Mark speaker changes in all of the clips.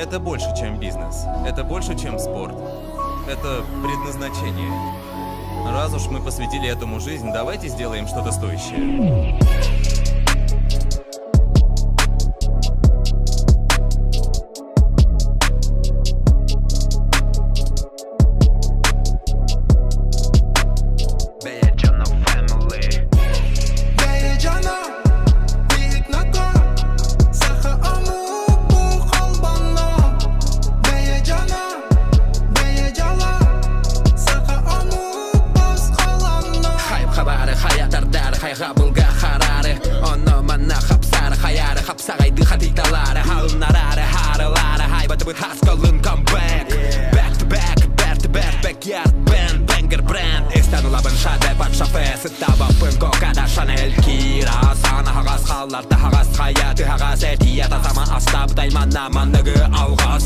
Speaker 1: Это больше, чем бизнес. Это больше, чем спорт. Это предназначение. Раз уж мы посвятили этому жизнь, давайте сделаем что-то стоящее.
Speaker 2: Бэйэ family.
Speaker 3: Бэйэ дьоно, биһик Саха омук бу холбоно. Бэйэ дьоно, бэйэ дьоло, Саха омук босхолоно.
Speaker 2: Хайп хабары хаятардары хайҕабылга хараары Онно манна хапсары хаяры хапсаҕайды хатыйталаары Халыннарары харылары хайбатыбыт хаскалын comeback Back to back, back to back, backyard band, banger brand Истэн ылабын шаде под шофе Сыттабаппын кокада Шанель Кира Сана хаҕас халларта хаҕас хайа тыһаҕас Этия тасама астабытай манна манныгы алҕас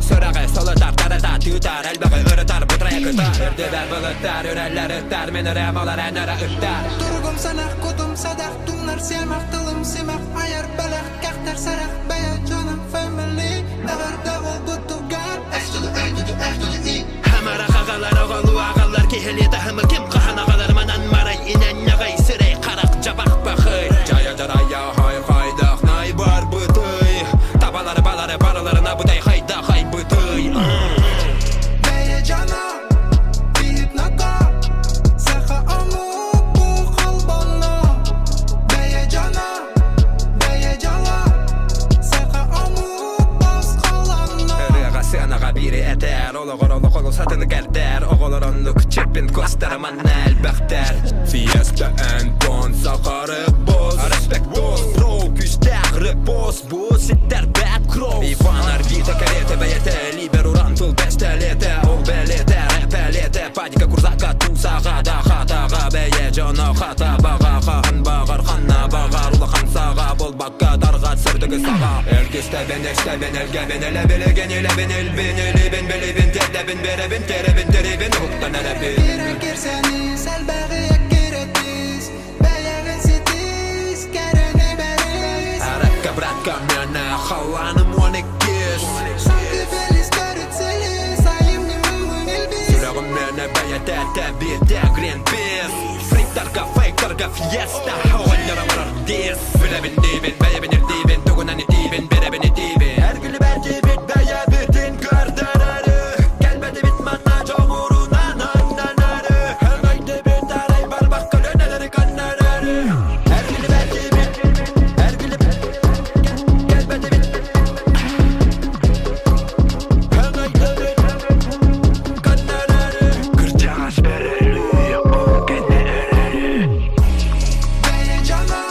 Speaker 2: Сүрэҕи сылытар тарата тыытар Элбэҕи ырытар бытырайа кытар Үрдүбэр былыттар үрэллэр ыттар Мин ырыам ол эрэн өрө ыттар
Speaker 3: Туругум санах, кутум садах, тумнар сиэмэх, тылым симэх, айар бэлэх, кэхтэр сэрэх, бэйэ дьоно family, эҕэрдэ буолбутугар S to the A to the F to the E.
Speaker 2: Хамара хагалар оҕолуу аҕалар киһилии таһымы ким хаһан аҕалар манан марай инэн ньаҕай сирэй харах дьабах бахый Жая жарая хай хайдах най бар бытый Табалары балары барыларына бутай хайда хай бытый
Speaker 3: Бэйэ дьоно, биһик Саха омук бу холбоно. Бэйэ дьоно, бэйэ дьоло, Саха омук босхолоно.
Speaker 2: Ырыаҕа сыанаҕа биири этэр Олоҕор олох сатыны кэрдэр Оҕолор оннук чиппин костара манна элбэхтэр Fiesta and Bon Сахары босс Респект босс Бро күүстээх репост Бу ситтэр бэт кроу Иван орбита карета бэйэтэ Либер уран тыл бэстэлиэтэ Ол бэлиэтэ рэп элиэтэ Падика курзака тусаға да хатаға Бэйэ дьоно хата баға Хаһан бағар ханна бағар Улахан саға болбакка тарҕат сырдыгы саға Эргистэбин эстэбин элгэбин элэбилигин илэбин илбин илибин билибин тиэрдэбин биэрэбин терэбин терибин уһуктан эрэбин
Speaker 3: Киирэн кирсэни, сэлбэҕи эккирэтис, бэйэҕин ситис, кэрэни бэрис.
Speaker 2: Рэпка братка миэнэ халлааным 12
Speaker 3: Санкты Фелис төрүт силис, айымньы илбис.
Speaker 2: Сүрэҕим миэнэ бэйэтэ тэбиэтэ Greenpeace Фриктарга фейктарга фиеста Оҕонньоро барар дисс Билэбин диибин бэйэбин ирдиибин Тугунан итиибин бирэбин итиибин Эргиллибэтибит бэйэбитин көрдөрөрү Кэлбэтибит манна дьоҕурунан аннанары Өҥөйдүбүт арай барбах көлүөнэлэри көннөрөрү Эргиллибэтибит эргиллиб кэлбэтибит Өҥөйдүбүт көннөрөрү Кырдьаҕас бөрөлүү ол кэннэ өрөрү
Speaker 3: Бэйэ дьоно,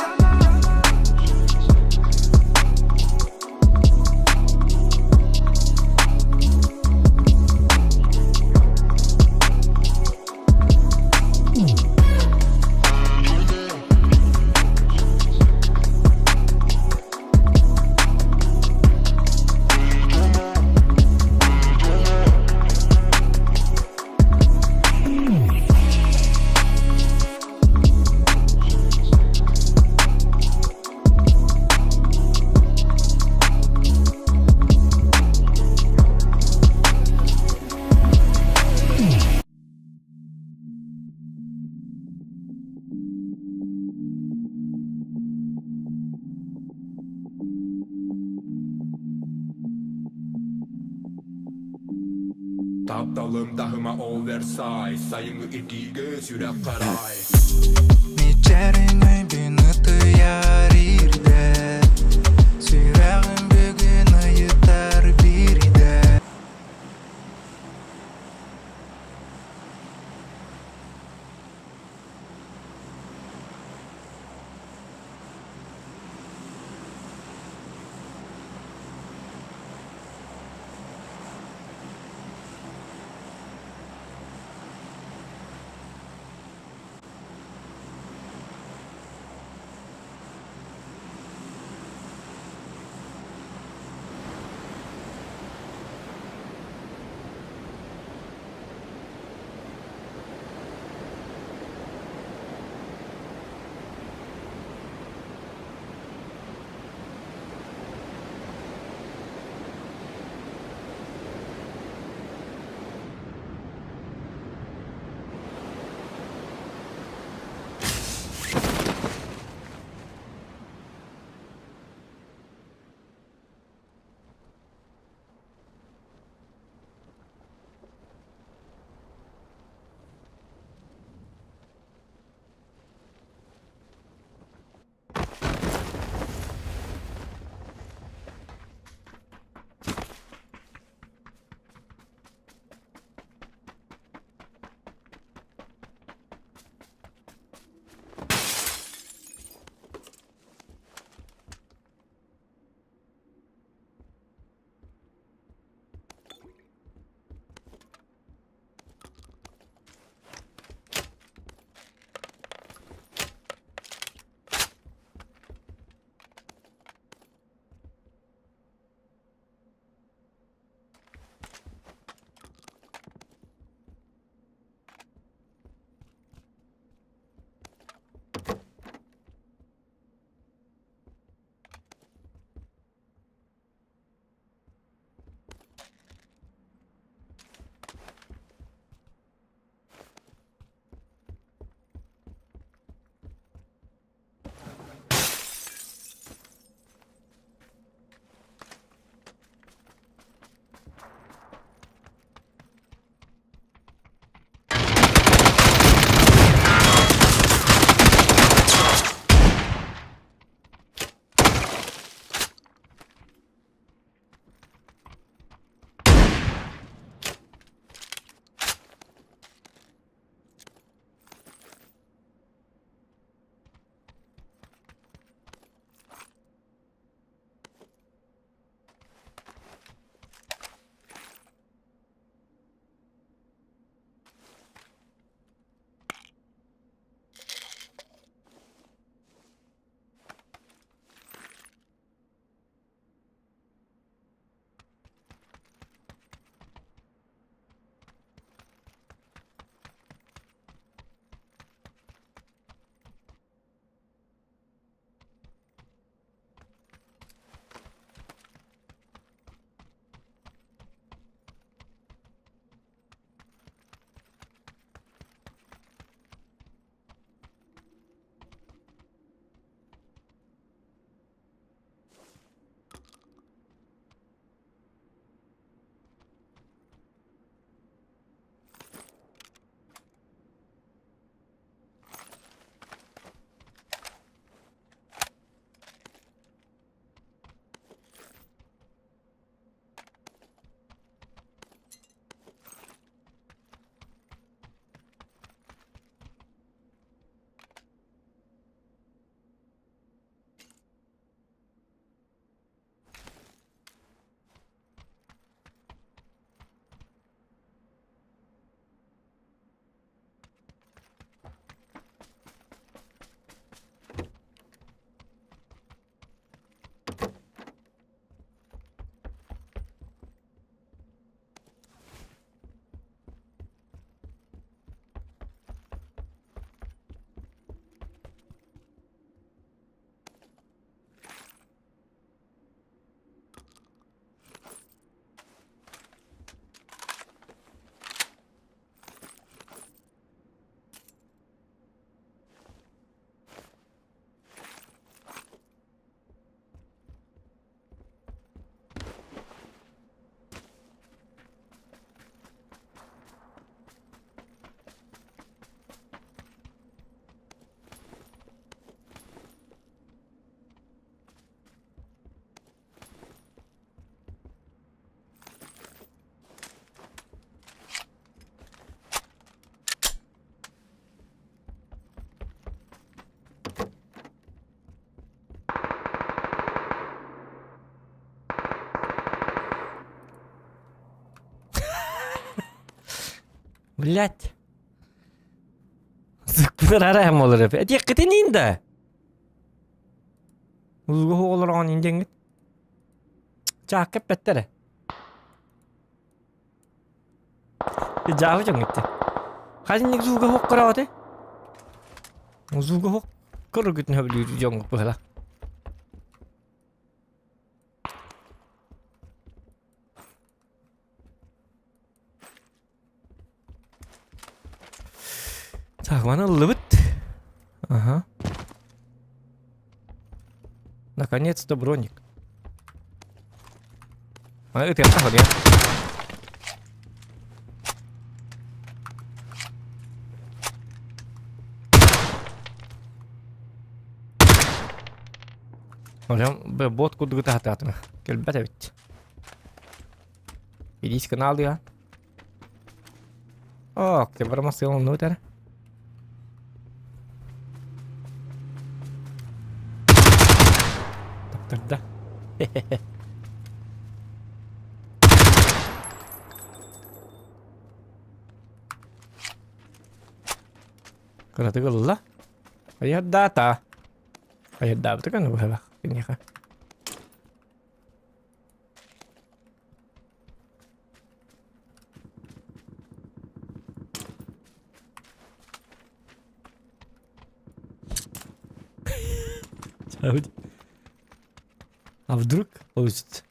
Speaker 2: Тапталым таһыма оверсайз Сайыҥҥы итиигэ сүрэх харай
Speaker 3: Мичээрин өйбүн ытыйар иирдэ, сүрэҕим бүгүн ыйытар биирдэ.
Speaker 4: Блять. Сыкпытар араһым олор эп. Этиэххитин иин да. Узуга оҕолороҕун индиэҥҥит. Чаакка эппэттэр. Дьаабы дьоҥҥүттэ. Ханнык зууга хоккороҕоты? Зууга хоккоргутун хөбүлүүр дьоҥҥут быһыла. Так, маны ыллыбыт. Ага. Наконец-то броник. Маны ытыахха хоруйа. Олем бот курдук ытаатаатым. Кэлбэт эбит. Илиис каналыга. Ок, ты барамас внутрь. Таптырда. Кыратык ылла. Айардаата. Айардаабыта көнө быһалах киниэхэ. А вдруг получится?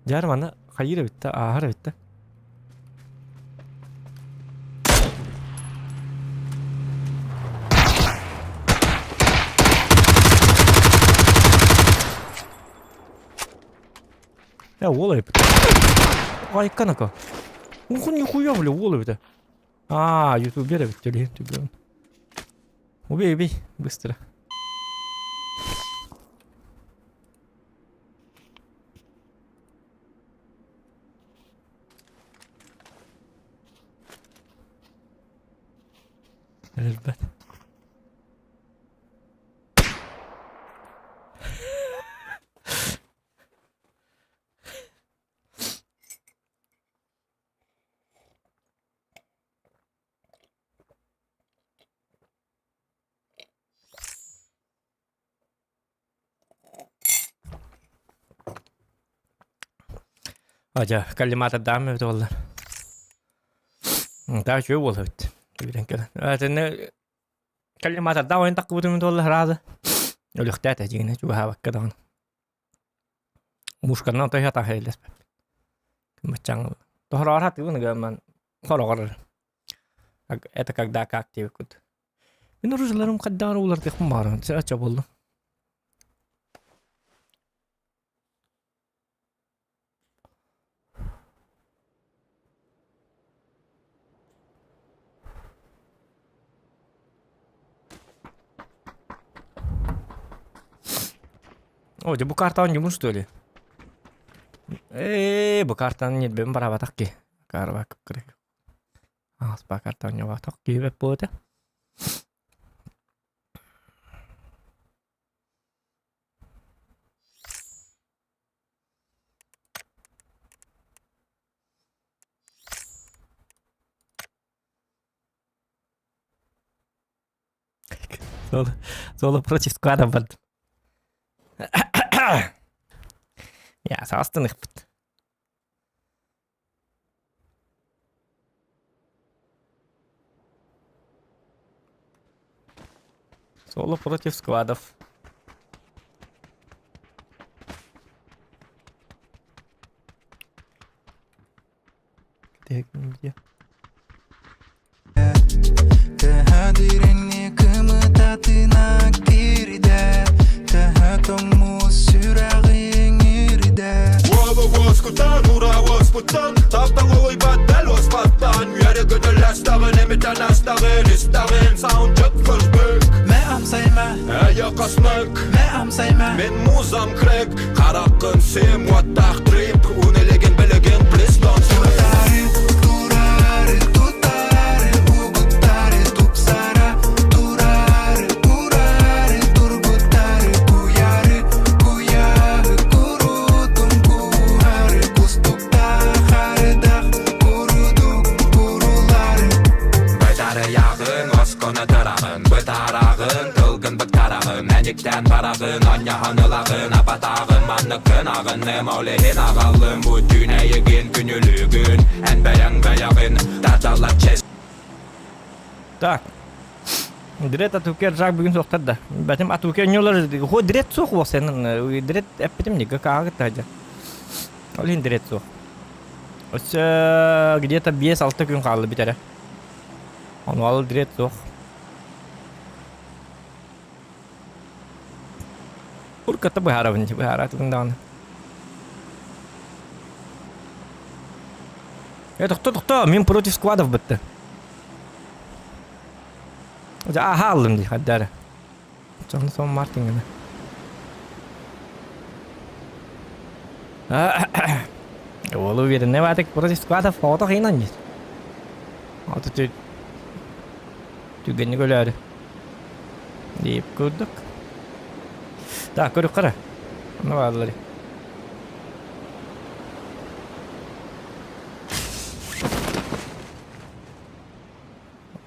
Speaker 4: Дьэ, маны хайыыр эбит да, ааһар эбит да. Я уол эбит. Айканака. Ух, нихуя, бля, уол эбит. А, ютубер эбит, төлөһүн түгэн. Убей, убей, быстро. Өлбөт. Адьа, коллиматордаам эбит буоллар. Таа үчүгэй буолла эбит. Киирэн кэлэн. Этинне коллиматордаах ойон таххыбытым буолла сразу. Өлүөхтээтэ дьиҥинэ чугаһаабакка даҕаны. Мушканан той хатан хэйлэспэт. Маччаҥ тоһороҕор хатыыбын ыгамман хороҕор. Это когда как диэбиккут. Мин оружиеларым хайдаҕар уулардыахпын баҕарабын. Чэ буоллум. О, дьэ бу картаҕын ньумун что ли? Ээ, бу картаны ньирбэм бараабатах киһи. Карва кып-кырык. Ааспа картаҕын ньубатах киһи бэт буолуо этэ. Соло, соло против склада бардым. Я саастыныхпыт. Соло против складов. Где? Где?
Speaker 2: Кистээн бараҕын, анньаһан ылаҕын, апатааҕын, манныккын аҕынным, ол иһин аҕаллым бу түүн эйигин күнүлүүгүн, эн бэйэҥ бэйэҕин тардаллар чэс.
Speaker 4: Так. Дрет атуке ржак бүгүн суохтар да. Бэтим атуке онньолор хо дрет суох уосен дрет эппитим нига каагыт тажа. Ол иһин дрет суох. Өссө где-то 5-6 күн хаалла бүтэрэ. Ону ал дрет суох. Урката быһаарабын дии быһаараатыгын даҕаны. Э, тохто, тохто, мин против сквадов бытты. Дьэ, аха аллым дии, хаддары. Чону сон Мартин гына. Уолу уверенный баатык против сквадов оҕото хыйнан дии. Ото Түгэнник өлөөрү. Дип курдук. Так, көрүк қара. Аны бааллар.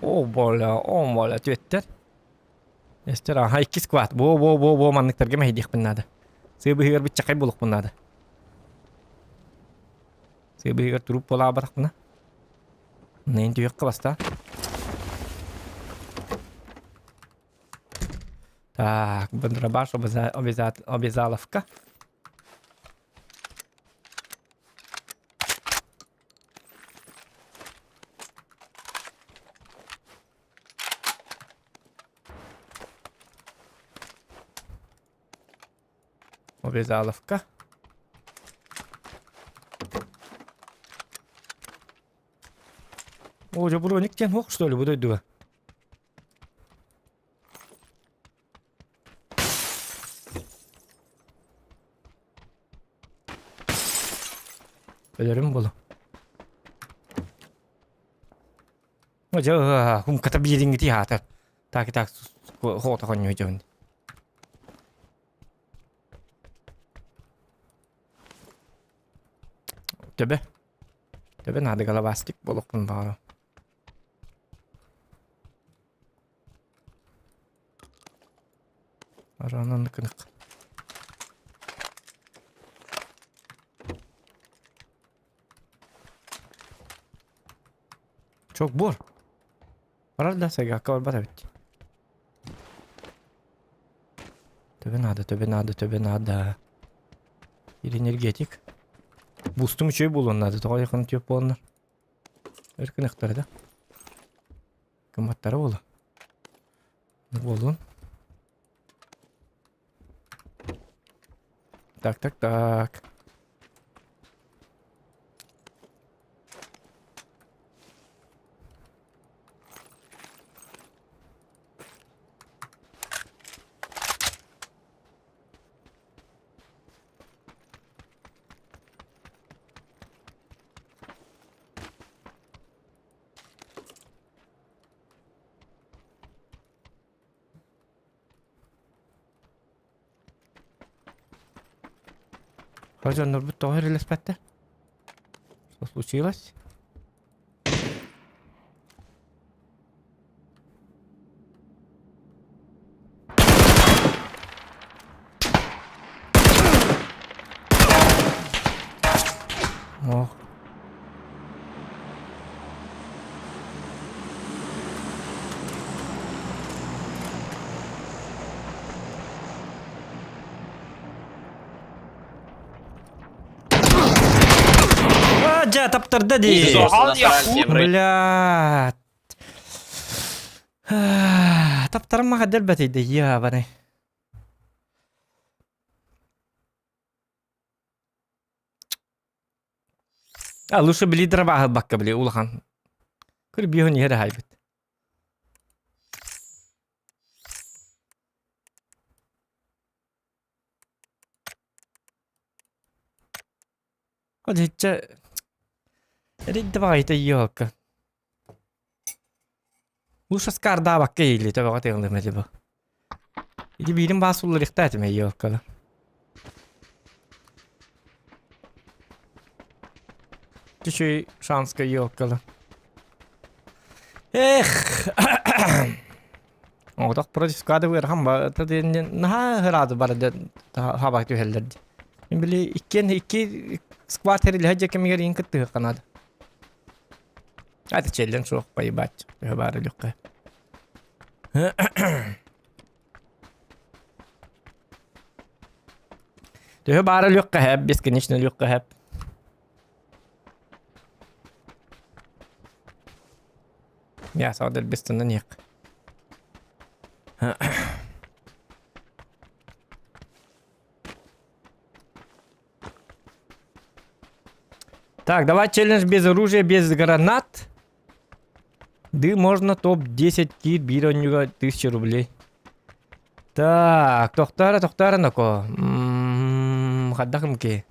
Speaker 4: О, боля, о, боля, түөттэр. Эстер, аха, икки сквад. Бо, бо, бо, бо, манныктарга мэһэйдиэхпин наада. Сыы быһыгар быччакай булукпун наада. Сыы быһыгар туруп буолаабатахпына. Нейн түһүөххэ бастаан. Так, Бондрабаш обязаловка. Обязаловка. О, дьэ броник диэн суох что ли бу дойдуга? Өлөрүм буолу. Дьэ, хумката биэриҥҥити хаатар. Так так хоото хонньуй дьон. Төбө. Төбө наада головастик буолуохпун баҕарабын. Араанан кынык. Çok bor. Барар да сайгакка барбат эбит. Төбө наада, төбө наада, төбө наада. Или энергетик. Бустум үчүгэй буолуон наада, тоҕо якын түөп буоланнар. Өр кыныктара да. Кымматтара буолу. Буолун. Так, так, так. Дьоннорбут тоҕо эрэлэспэттэр? Что случилось? Ох. А, дьэ, таптарда дии. Бля. Таптарым маха дэлбэтийди, ябаны. А лучше били дробаһылбакка били улахан. Кыр биһон иһэр аһайбыт. Ходичча эридде баҕайыта иоһокка. Лучше скардаабакка иили төбөҕө тыаллым эти бу. Ити биирин баас улларыхта этим иоһокканы. Үчүй шанска иоһоккалы. Эх! Отох против склада ыарахан ба наһаа ыраады бары хаба түһэллэр дии. Мин били иккиэн икки сквад тэрилиһэ дьэ кэмигэр иин кыттыһыахха наада. Это челлендж суох поебать. Төһө баар өлүөххэ. Төһө баар өлүөххэ хэп, бесконечно өлүөххэ хэп. Я саҕа дэлбэстэнэн иһиэх. Так, давай челлендж без оружия, без гранат. Ды можно топ-10 киир биир онньуга 1000 рублей. Так, тохторо, тохторо ноко. Хайдах ки?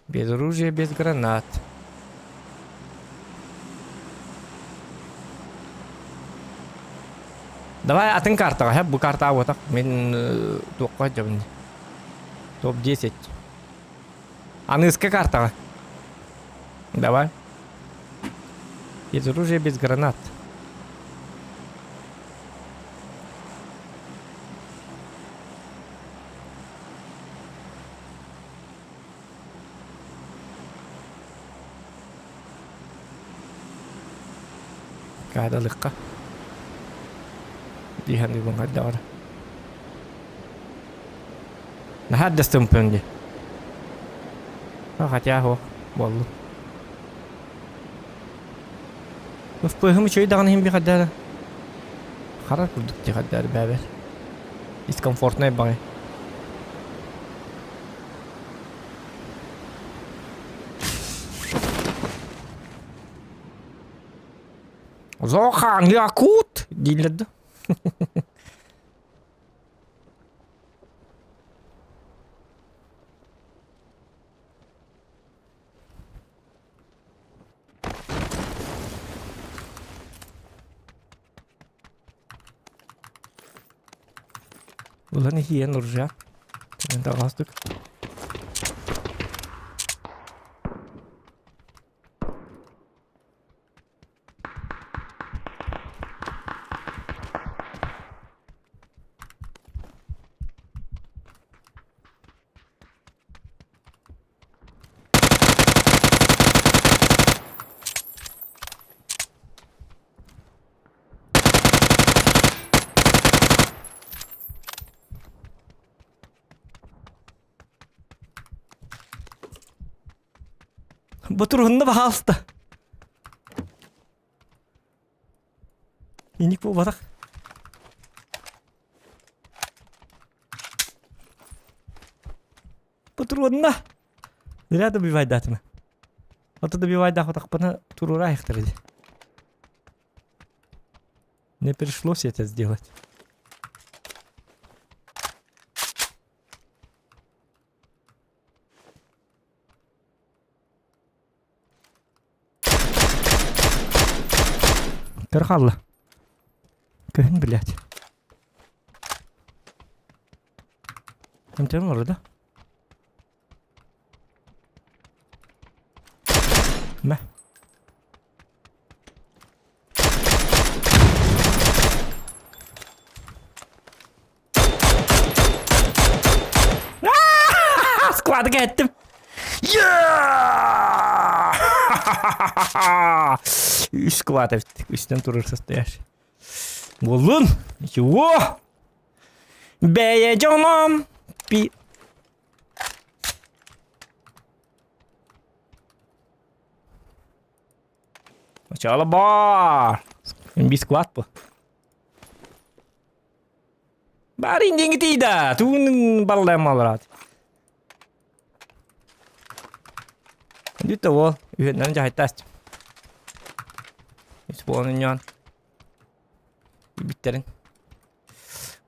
Speaker 4: Без оружия, без гранат. Давай атын картаҕа, һэ, бу картаҕа буотах. Мин туохха дьабын. Топ-10. Аныыска картаҕа. Давай. Без оружия, без гранат. Каадалыкка. Диһан дибун хайдаҕар. Наһаа да стымпын ди. Хотя хо буоллун. ФПХ үчүгэй даҕаны иһин би хайдара. Хара курдук ди хайдара бэбэр. Дискомфортнай баҕай. Зохан Якут дииллэр да. Ылан иһийэн оружие. Таҕастык. Ботуруһунна баһаалыста. Иник буолбатах. Ботуруонна. Зря добивайдаатыма. Ото добивайдаахатахпына туруораайахтар ди. Мне пришлось это сделать. Көр хаалла. Көһүн, блядь. Эмтэн олорор да? Мэ. Складга эттим. Үс склад эбит. Үстэн турар состоящий. Буоллун. Ничего. Бэйэ дьоном. Пи... Начало бар. Бис склад по. Бары индиҥи да, тугун баллаймаларат. Бүттэ уол, үһүннэрин дьаһайтаас. Үс буолан ньон. Бүттэрин.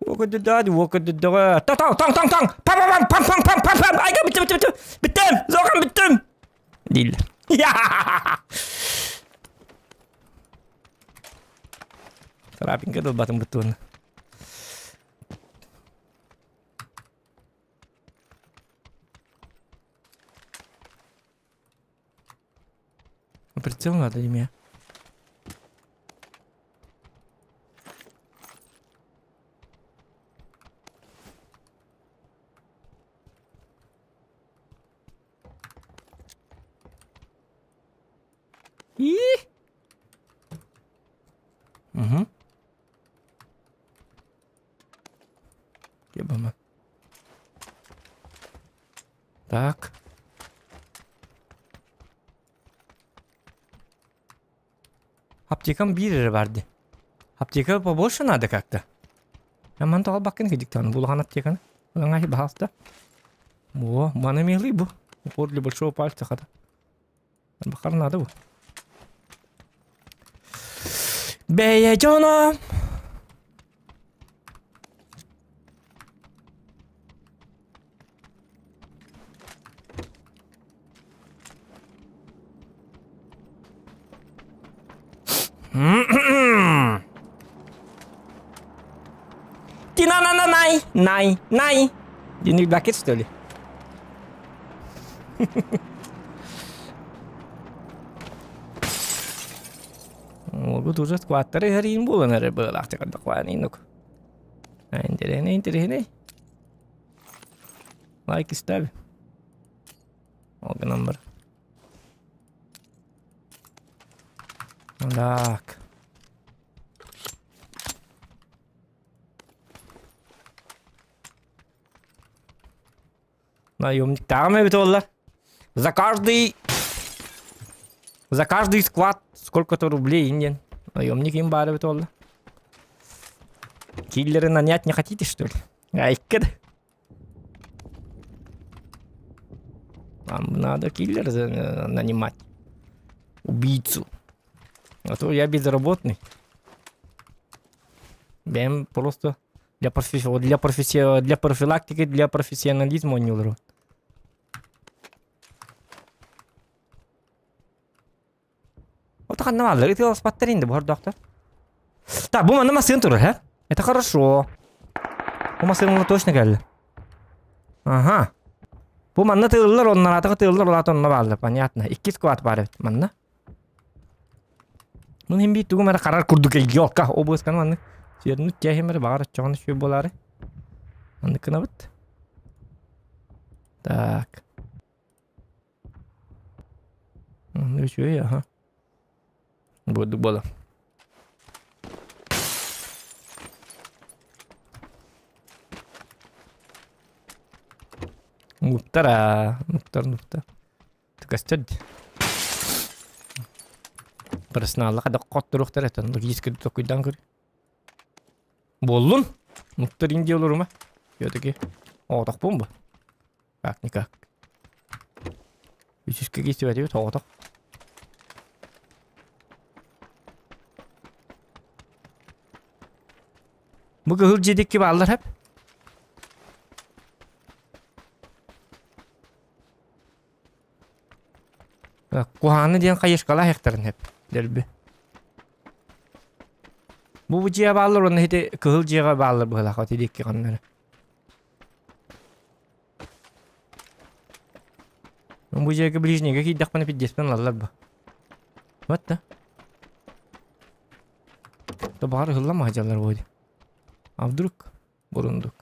Speaker 4: Уокөддөдөөд, уокөддөдөҕө. Та-таң, таң, таң, таң! Пам, пам, пам, пам, пам, пам, пам! Айга бүттүм, бүттүм, бүттүм! Бүттүм! Зохан бүттүм! Дииллэр. Трапинга дылбатым бутуун. Прицел надо мне. Ии! Угу. Ебама. Так. Аптекам биир эрэ бар дии. Аптека побольше надо как-то. Я маны тоҕо баккын кидиктан булахан аптеканы. Ылаҥай баһаалта. О, маны милый бу. Укол для большого пальца хата. Бакар надо бу. Бэйэ дьоно! Тина-на-на-най! Най! Най! Денег бакет, что ли? Могут уже скваттары иһэриин буолан эрэ быалаахтык ардахваанинук. Интэриэһинэй, интэриэһинэй. Лайк ставь. Ол гынан бар. Так. Наемниктааҕым эбит буоллар. За каждый... За каждый склад сколько-то рублей диэн. Наемник им баар эбит буолла. Киллеры нанять не хотите, что ли? Айка да. Вам надо киллера нанимать. Убийцу. А то я безработный. Бэм просто для, профи... для, профи... для профилактики, для профессионализма оонньуулар. Вот ханна бааллар, ытыаласпаттар инде бу доктор. Так, бу манна массыын турар, һэ? Это хорошо. Бу массыын точно кэллэ. Ага. Бу манна тыыллар, оннаратыгы тыыллар, улаата онно бааллар, понятно. Икки склад баар эбит манна. Ну, иһин биир тугум эрэ харар курдук елка обысканы маннык сиэрнут тиэһим эрэ баҕар оччоҕуна үчүгэй буолаары. Маннык гынабыт. Так. Үчүгэй, аха. Буолдук буола. Нуктар аа, нуктар, нуктар. Көстөр дии. Персоналлаха да хотторуохтар этэ, логически токуйдаан көр. Буоллун. Нуктар индия олорума. Все-таки оҕотохпун бу. Как никак. Үсүскэ киирсибэтибит оҕотох. Бу кыһыл дьиэдикки бааллар хэп. Куһаҕаны диэн хайышкалаах иһэхтэрин сөп дэлби. Бу бу дьиэ бааллар уонна ити кыһыл дьиэҕэ бааллар быһыылаах ити диэки ханна эрэ. Бу дьиэгэ ближнийгэ киирдэхпинэ пиздеспин ылаллар бу. Вот да. Да баҕар ыһыллан сылдьаллар буо дии. А вдруг бурундук.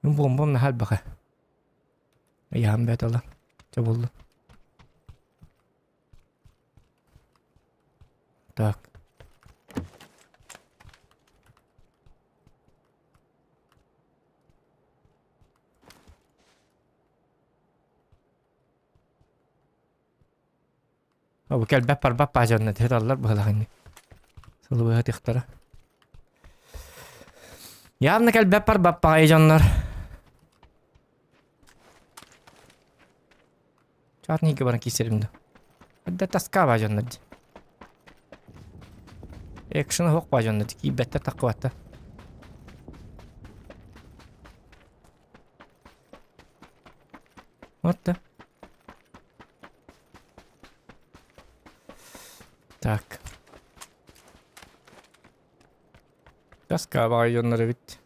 Speaker 4: Мин буомбам наһаа элбэх ээ. Ыйаһан бэт ыла. Чэ буоллун. Так. Бу кэлбэт барбат баадьанна тиһэ быһалах ини. Сылыбыһа тихтара. Явно кэлбэт барбат баҕайы дьоннор. Чатники баран киирсэрим да. Да тоска баадьаннар дии. Экшен оһох баадьаннар дии. Киирбэттэр таххыбаттар. Вот да. Так. Тоска баҕайы дьоннор эбит.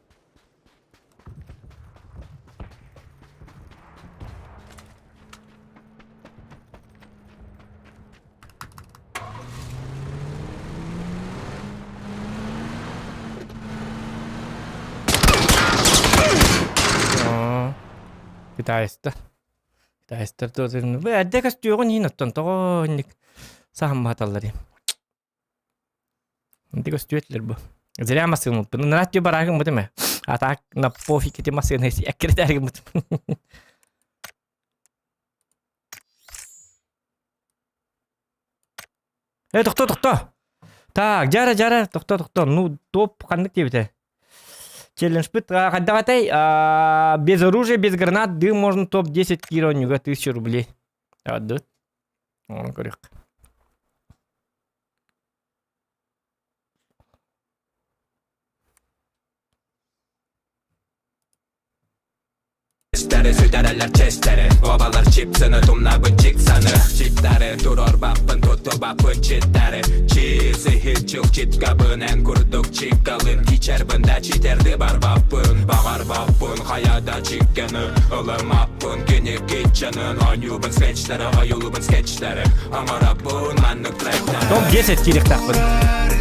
Speaker 4: Аа. Китайстар. Китайстар туотун. Бу эрдэ көстүөҕүн иһин оттон тоҕо инник саһамматаллар. Инти көстүөтүлэр бу. Зря массыынмыппын. Ынырат түө бараагым бутум э. А так на пофиг ити массыына эккирэтээргим бутум. Э, тохто, тохто. Так, жара, жара, тохто, тохто. Ну, топ ханнык диэбитэ. Челленджпыт хайдах этэй? Без оружия, без гранат, дым можно топ-10 кииронньуга 1000 рублей. Аддыт. Оны көрүөх.
Speaker 2: Сүтэрэллэр чэстэри Обалар чипсыны тумнабын чиксаны Чиптары турорбаппын туттубаппын читтары Чиз иһит читкабын эн курдук чиккалын Кичэрбин да читерди барбаппын Баҕарбаппын хайа да чикканы Ылымаппын кини китченын Оонньуубун скетчтары ойуулуубун скетчтары Оҥоробун маннык тректары
Speaker 4: Топ-10 киириэхтээхпин.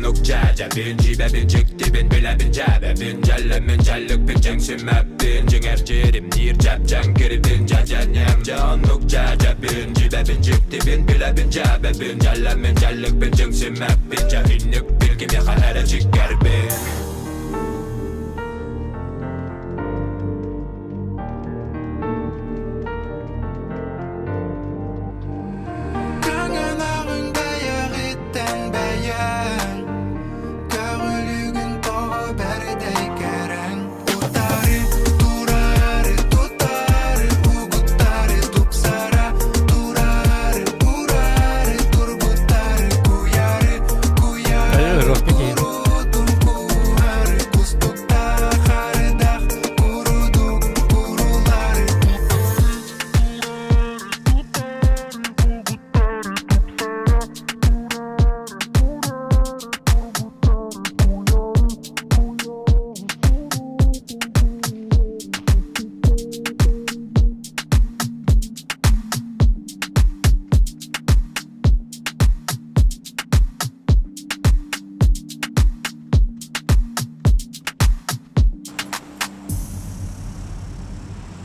Speaker 2: Оннук дьээдьэ бин дьиибэбин дьиктибин билэбин дьээбэбин дьэллэммин дьэлликпин дьэҥсимэппин дьиҥэр дьиримниир дьэп-дьэҥкирбин дьэдьэньэм дьэ оннук дьээдьэбин дьиибэбин дьиктибин билэбин дьээбэбин дьэллэммин дьэлликпин дьэҥсимэппин дьэ инникпин кимиэхэ эрэ чиккэрбин.
Speaker 3: Көҥөнөҕүн бэйэҕиттэн бэйэҥ Көҕүлүгүн тоҕо бэрдэй кэрэҥ Утары турары тутары угуттары тупсара турары урары тургутары куйары куйары курутун куурары кустуктах арыдах курудук курулары.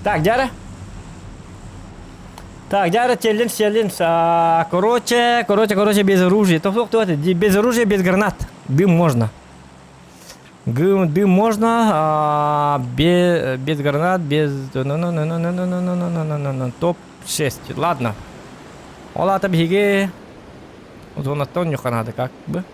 Speaker 4: Так, Дяра. Так, Дяра, челлендж, челлендж. А, короче, короче, короче, без оружия. То кто это? Без оружия, без гранат. Дым можно. Дым, дым можно, а, без, без гранат, без... Ну, ну, ну, ну, ну, ну, ну, ну, ну, ну, ну, ну, топ-6. Ладно. Ол аата биһиги зонаттан ньуханаады как бы.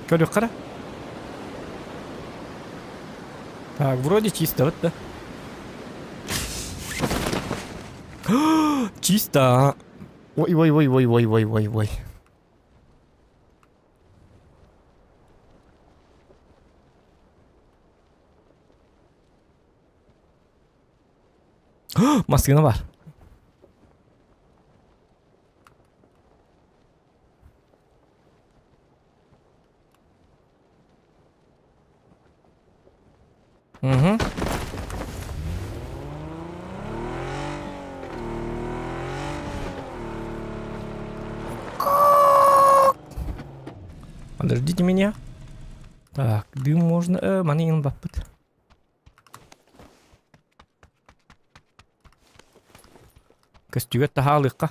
Speaker 4: Көрүөххэ Так, вроде чисто, вот да. Чисто. Ой, ой, ой, ой, ой, ой, ой, ой. Массыына бар. Угу. Подождите меня. Так, дым можно... Э, маны баппыт. Көстүгэр таһаалыахха.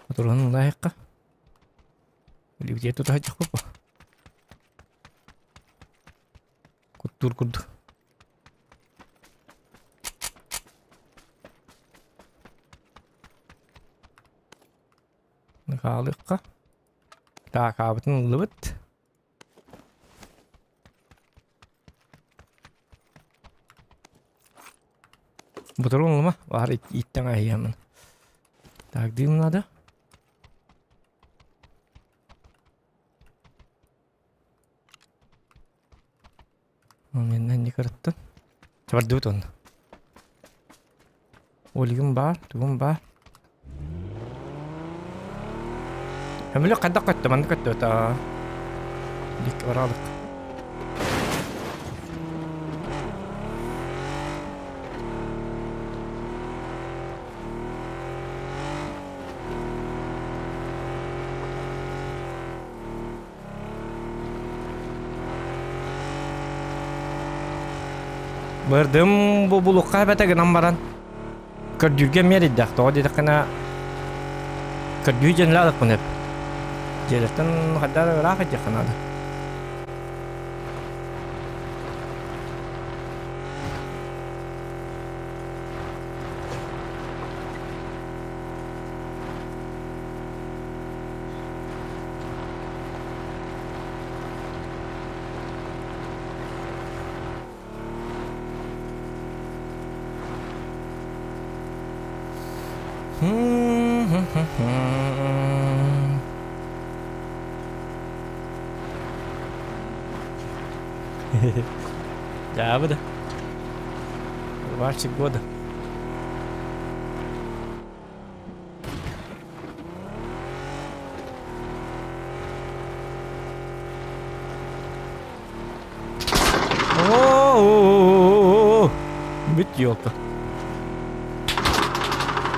Speaker 4: Отурун ылаайахха. Илибитиэ тутаһадьахпыт бу. Куттуур курдук. Хаалыахха. Так, аабытын ыллыбыт. Ботурун ылыма, баһар ииттэн аһыйамын. Так, дым надо. Мен не кырыттым. Чабардыбыт онно. Олигым баар, тугум баар. Көмүлүк хайдах көттө, манна көттө та. Дик баралык. Бырдым бу булукка эбэтэ гынан баран көрдүүргэ эмиэ эрэйдээх. Тоҕо диэтэххинэ көрдүү дьэнлэ алыкпын эп. Дьиэлэртэн хайдах эрэ ыраах илдьиэххэ наада. Дьаабы да. Рвальщик года. О-о-о-о-о-о! Бүт елка.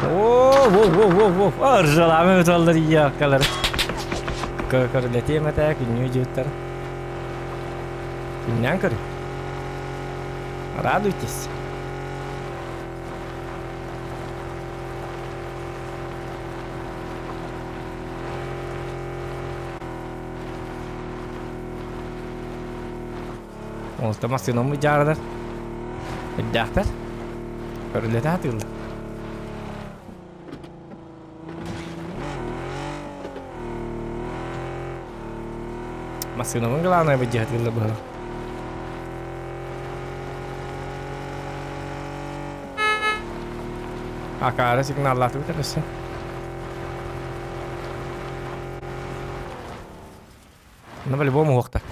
Speaker 4: О-о-о-о-о! Ыржалаамы өталлар ияккалар. Көрүлэтиэм этэ күннүү дьиэттэр. Күннээн көрү. Радуйтесь. Олта массыынаммы дьаардар. Өйдөөхтөр. Көрүлэтэ сатыыллар. Массыынабын главное быдьа сатыыллар быһалар. Акаары сигналлаатыбыт өссө. Ну, по-любому уохта.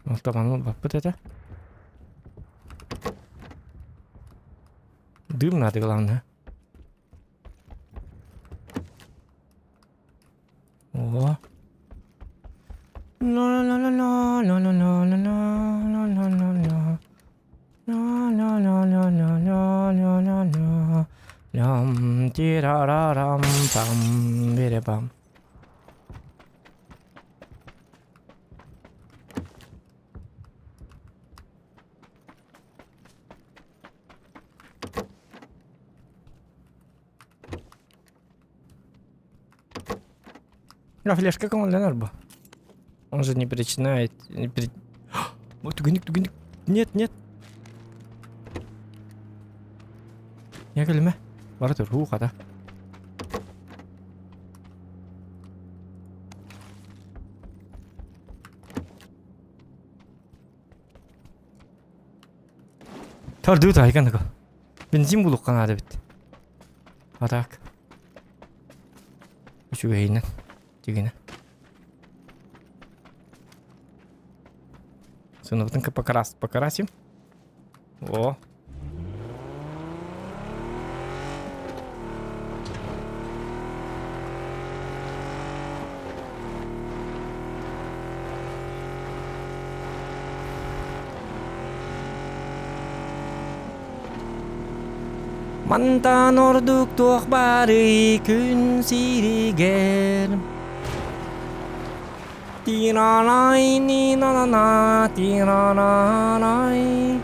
Speaker 4: Алтаманы баппыт этэ. Дым надо, главное. О. Ла-ла-ла-ла-ла-ла-ла-ла-ла-ла-ла. Ла-ла-ла-ла-ла-ла-ла-ла. Лям тирарарам пам биребам. А флешка көҥүллэнэр бу. Он же не причиняет... Не при... Ой, түгэнник, түгэнник. Нет, нет. Я кэлимэ. Бара тур, уу хата. Төрдүү тайган Бензин булукка наада эбит. А так. Үчүгэйинэн. Дигинэ. Сыныбытын покрас покрасим. О. Мантан ордук туох баарый күн сиригэр Тираанай ни-на-на-на, тираанай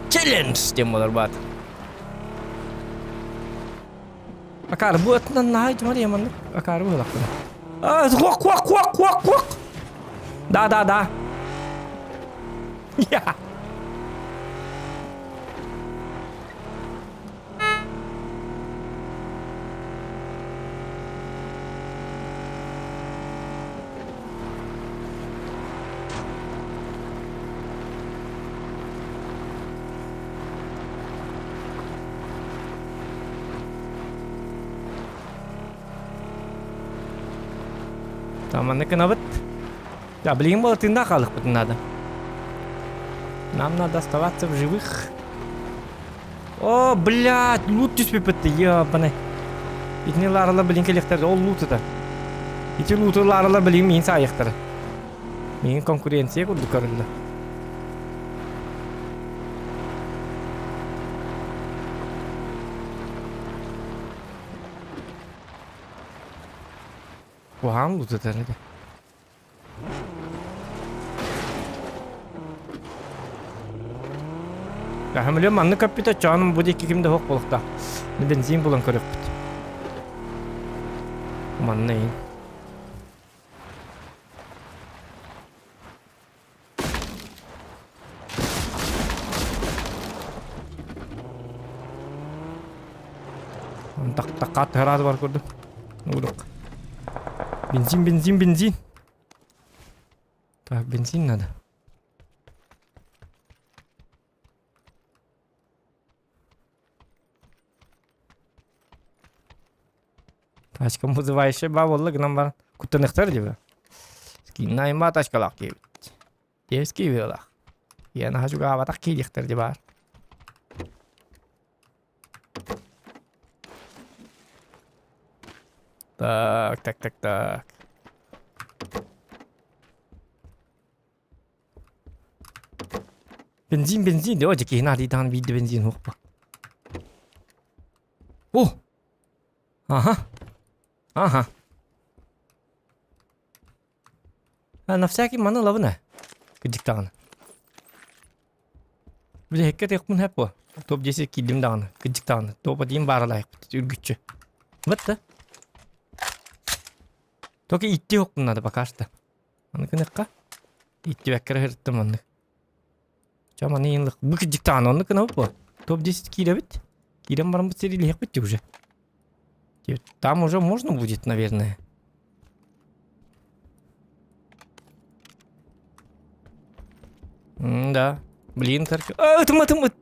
Speaker 4: Челлендж диэн буолар баат. Акаары бу өттүнэн наһаа итимэр яманнык акаары быһылахпын. А, куок куок куок куок куок. Да да да. Я. Маннык гынабыт. Да, билигин буола тыыннаах хаалыахпытын наада. Нам надо оставаться в живых. О, блядь, лут түспүппүт ебаный. Итини лааралар билин кэлиэхтэр, ол лут это. Ити луту лааралар билин миин саайыахтара. Миин конкуренция курдук көрүллэ. Куһаҕан лут этэр этэ. Хамле маннык көппүтэ чоонум бу диэки ким да суох буолуохтаах. Бензин булан көрүөхпүт. Манна иин. Тахтахаат тараат бар курдук. Урuk. Бензин, бензин, бензин. Так, бензин надо. Тачкам вызывающая ба буолла гынан баран куттаныахтар дии Скиннайма тачкалаах диэбит. Дерзкий быһыылаах. Я наһаа чугаһаабатах киириэхтэр дии баар. Так, так, так, так. Бензин, бензин, дөө дьэ киһи наадыйдаҕына биирдэ бензин уохпа. О! Аха. Аха. А, на всякий маны ылабын ээ. Кырдьык даҕаны. Бүтэһиккэ тыахпын сөп буо. Топ-10 киирдим даҕаны. Кырдьык даҕаны. Топ-1 бааралаайыкпыт үргүччү. Вот да. Только идти уохпун надо пока что. Аны гыныахха. Иттибэккэ эрэ сырыттым маннык. Чэ маны иһин бу кырдьык даҕаны оннук гынабыт буо. Топ-10 киирэбит. Киирэн бараммыт сэриилэһиэхпит дии уже. Там уже можно будет, наверное. М-да. Блин, только... А, ытым, ытым, ыт.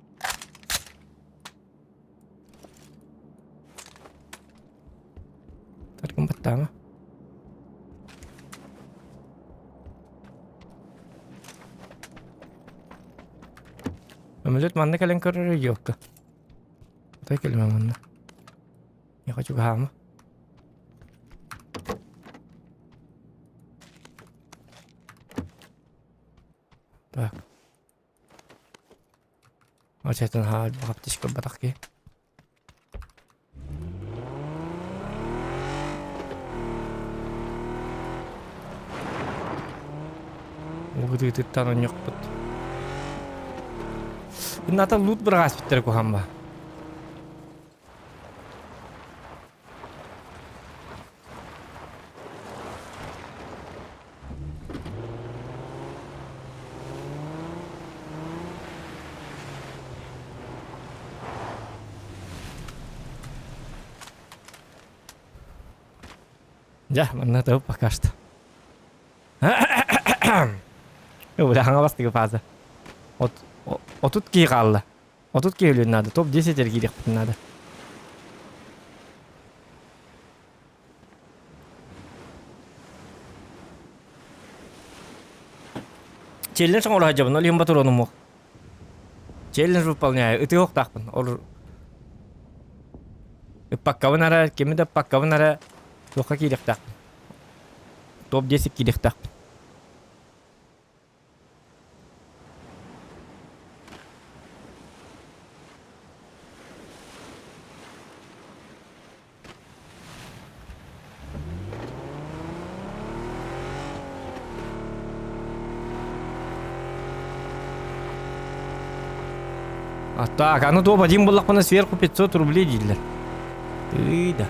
Speaker 4: Таркым баттаама. Өмөлөт манна кэлэн көрөр елка. Тай кэлимэ манна. Я хочу хаама. Так. Очетон haa баҕаптиш көрбатах киһи. Угутуутуттан онньохпут. Ната лут быраҕаспыттара куһамма. Дьэ, манна тыл пока что. Бля, хаҥалас фаза. От, отут киһи хаалла. 30 киһи өлүөн наада. Топ-10 эргиириэхпитин наада. Челлендж оҥоро сылдьабын, ол иһин ботуруонум уох. Челлендж выполняю, ытыахтаахпын. Ол ыппаккабын эрэ, кими да ыппаккабын эрэ туохха киириэхтээхпин. Топ-10 киириэхтээхпин. А так, а ну топ один буллахпына сверху 500 рублей дииллэр. Тыый да.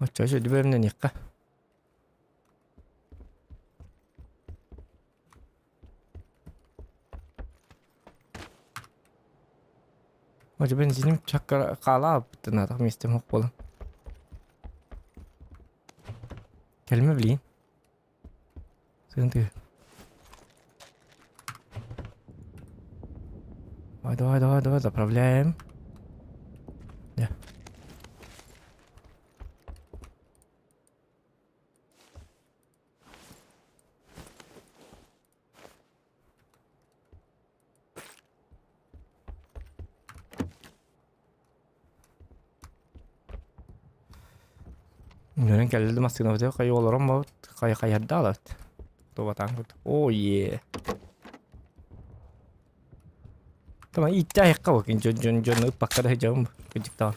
Speaker 4: Оччо сүдүбүөмнэниэххэ. Ожо бензиним чакка хаалаабыттын атах миэстэм суох буолан. Кэлимэ билигин. Сыын тыа. Давай, давай, давай, давай, заправляем. Да. Үөрэн кэллэ да массыынабытыгар хайа олорон барбыт, хайа хайарда алабыт. Тубатаан курдук. Оо е. Тама иттэ айыкка бу дьон дьон дьон ыппакка да сылдьабын кырдьыктаҕын.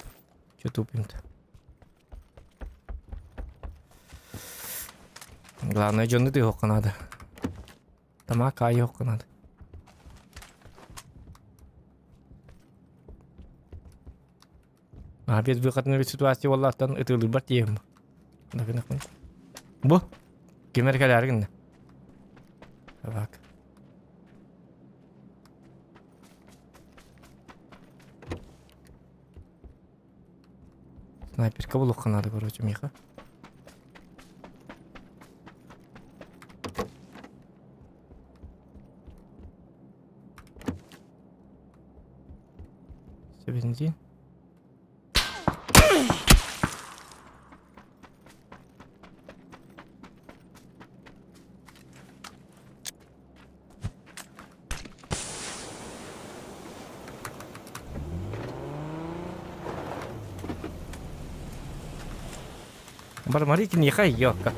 Speaker 4: Чё тупим-то. Главное дьону тыһыахха наада. Тамаак хаайыахха наада. А без выходной ситуация буоллааттан ытыылыырбар тиийэм. Бу ким эрэ кэлээри гынна. Табак. Снайперка булуохха наада, короче, миэхэ. Все бензин. Бармари киниэхэ ёка.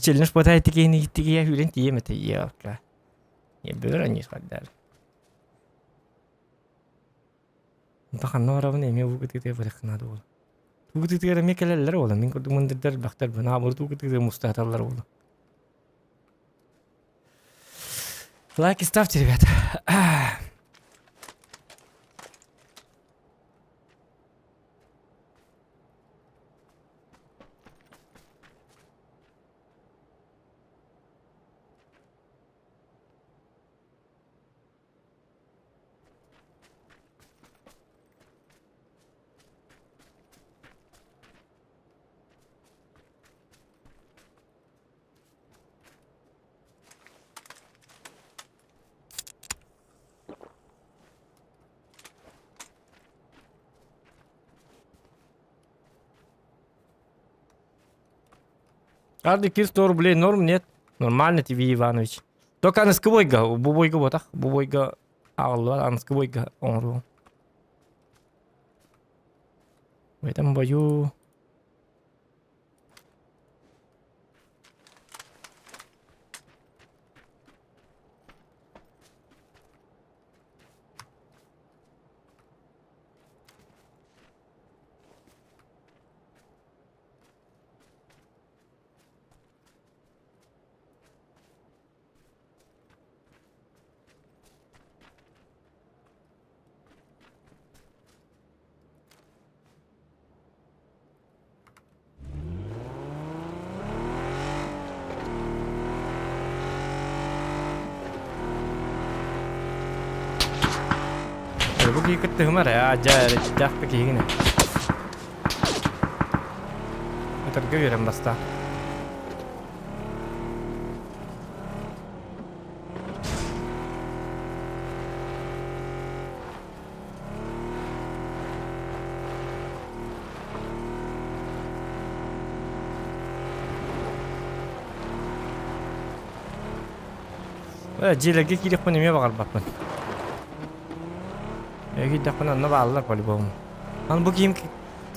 Speaker 4: Челлендж пытает такие такие хүрен тием это ёка. Не бөрө не сходдар. Ханна барабын эмиэ уу кытыытыгар барыахха наада буолла. Уу кытыытыгар эмиэ кэлэллэр буолла. Мин курдук мындырдар элбэхтэр наоборот уу кытыытыгар мустааталлар буолла. Лайки ставьте, ребята. Каждый 100 рублей норм, нет? Нормально тебе, Иванович. Только аныскы бойга, бу бойга ботах, бу бойга аҕаллыбат, аныскы бойга оҥоруом. В этом бою... Бу киһи кыттыһымар ээ, дьэ эрэйдээх да киһигин ээ. Ытарга үөрэн бастаан. Э, дьиэлэргэ киириэхпин эмиэ баҕарбаппын. Э, киирдэхпинэ онно бааллар по-любому. Аны бу киһим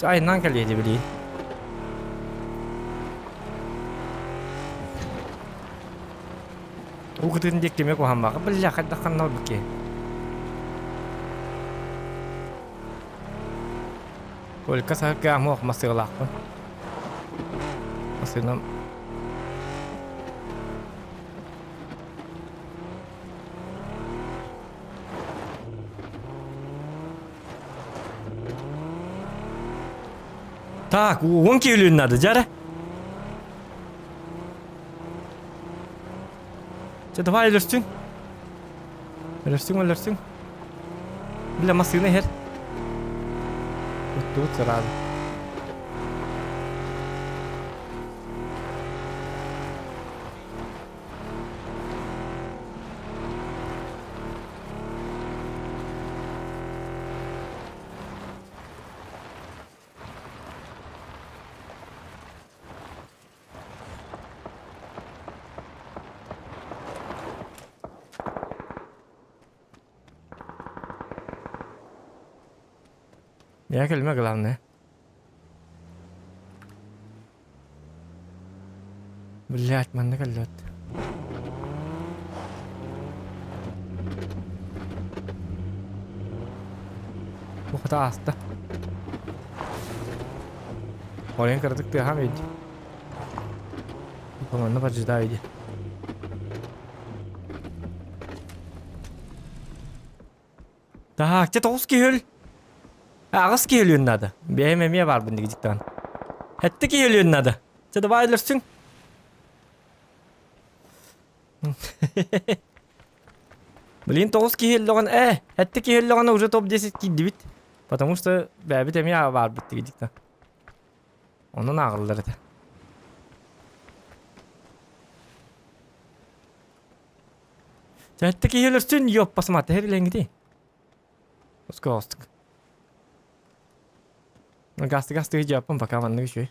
Speaker 4: айаннаан кэлиэ дии билигин. Уу кытыытын диэки эмиэ куһаҕан бля хайдах ханна барбыт киһи. Колька саһарга амуох масыалаахпын. Масыынам Так, уон киһилүүн надо, дьара. Чэ, давай өлөрсүҥ. Өлөрсүҥ, өлөрсүҥ. Бля, массыына иһэр. Туттубут сразу. Я кэлимэ главное. Блять, манна кэллэт. Бу хата ааста. Орен кыратык тыаһаан өйдө. Манна поджидаю иди. Так, 9 киһи өл. Аҕыс киһи өлүөн наада. Бэйэм эмиэ баарбын дигдиктаан. Хэттэ киһи өлүөн наада. Чэ, давай өлөрсүҥ. Блин, 9 киһи өллөҕүн, э, хэттэ киһи өллөҕүнэ уже топ-10 киирдибит. Потому что бэйэбит эмиэ баарбыт дигдиктаан. Онон ааҕыллар этэ. Сэттэ киһи өлөрсүн, ёппа самата билэҥҥитий. Оскоостук. Гасты гасты дьаппын пока маннык үчүгэй.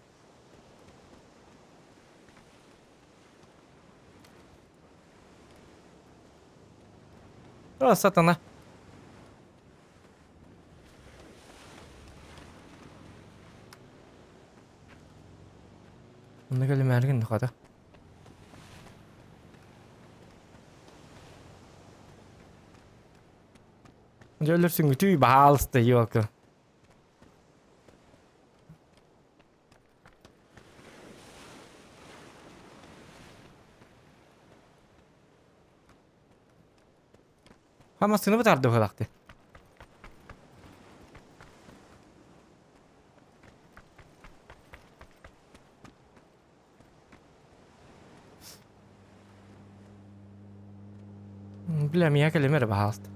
Speaker 4: О, сатана. Онно кэлимээргин хата. Дьэ өлөрсүҥҥүтүй, баһаалыста, ёлка. Ха массыына бытаарды быһалаахты. Бля, миэхэ кэлимэ эрэ, баһаалыста.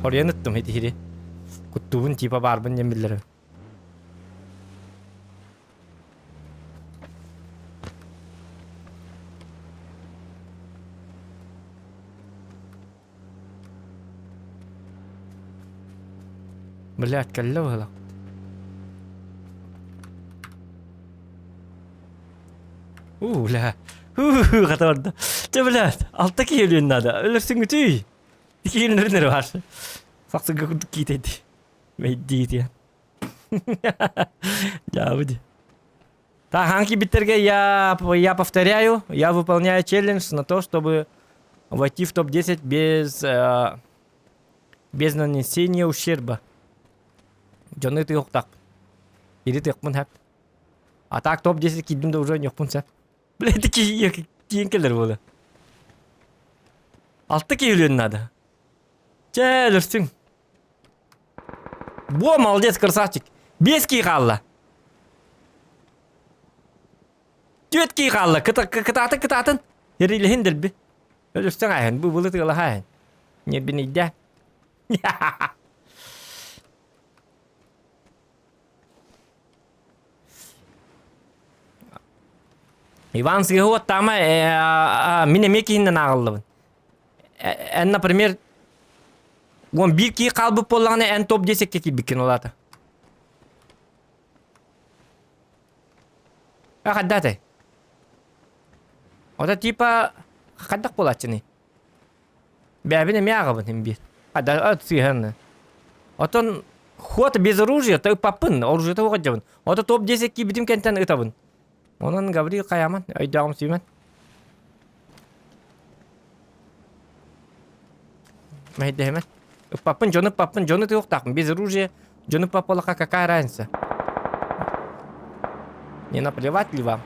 Speaker 4: Хоруйан ыттым итиһири. Куттуубун типа баарбын диэн биллэрим. Блядь, кэллэ быһыылаах. Уу, бля. Уу, хата барда. Чэ, блядь, алта киһи өлүөн наада. Өлөрсүҥҥүтүй. Киһилэрин эрэ баар. Сахсыга курдук киитэйди. Мэйдиити. Дьаабы ди. Так, кибиттерге я, я повторяю, я выполняю челлендж на то, чтобы войти в топ-10 без, э, без нанесения ущерба. Дьону тыахтаах. Или тыахпын хэп. А так топ-10 киирдим да уже ньохпун сэп. Блядь, киин кэлэр буола. Алта киһи өлүөн наада. Чэ, өлөрсүҥ. Во, молодец, красавчик. Биэс киһи хаалла. Түөрт киһи хаалла. Кытаатын, кытаатын. Эрилэһин дэлби. Өлөрсөҥ ааһын, бу былыт ыалаһа ааһын. Ньирбинийдэ. Иван сыыһа уоттаама, мин эмиэ киһиннэн ааҕыллабын. Эн, например, 11 киһи хаалбыт буоллаҕына, эн топ-10-кэ киирбиккин ол аата. А хайдаатай? Ото типа хайдах буолааччыный? Бэйэбин эмиэ ааҕабын син биир. Хайда сыыһан. Отон ход без оружия, то ыппаппын, оружиета суох дьабын. Ото топ-10 киирбитим кэнтэн ытабын. Онон Гаврил хайааман, өйдөөҕүм сүүмэн. Мэһэйдэһимэн. Ыппаппын, дьону ыппаппын, дьону тыахтаахпын. Без оружия дьону ыппаппалаха какая разница? Не наплевать ли вам?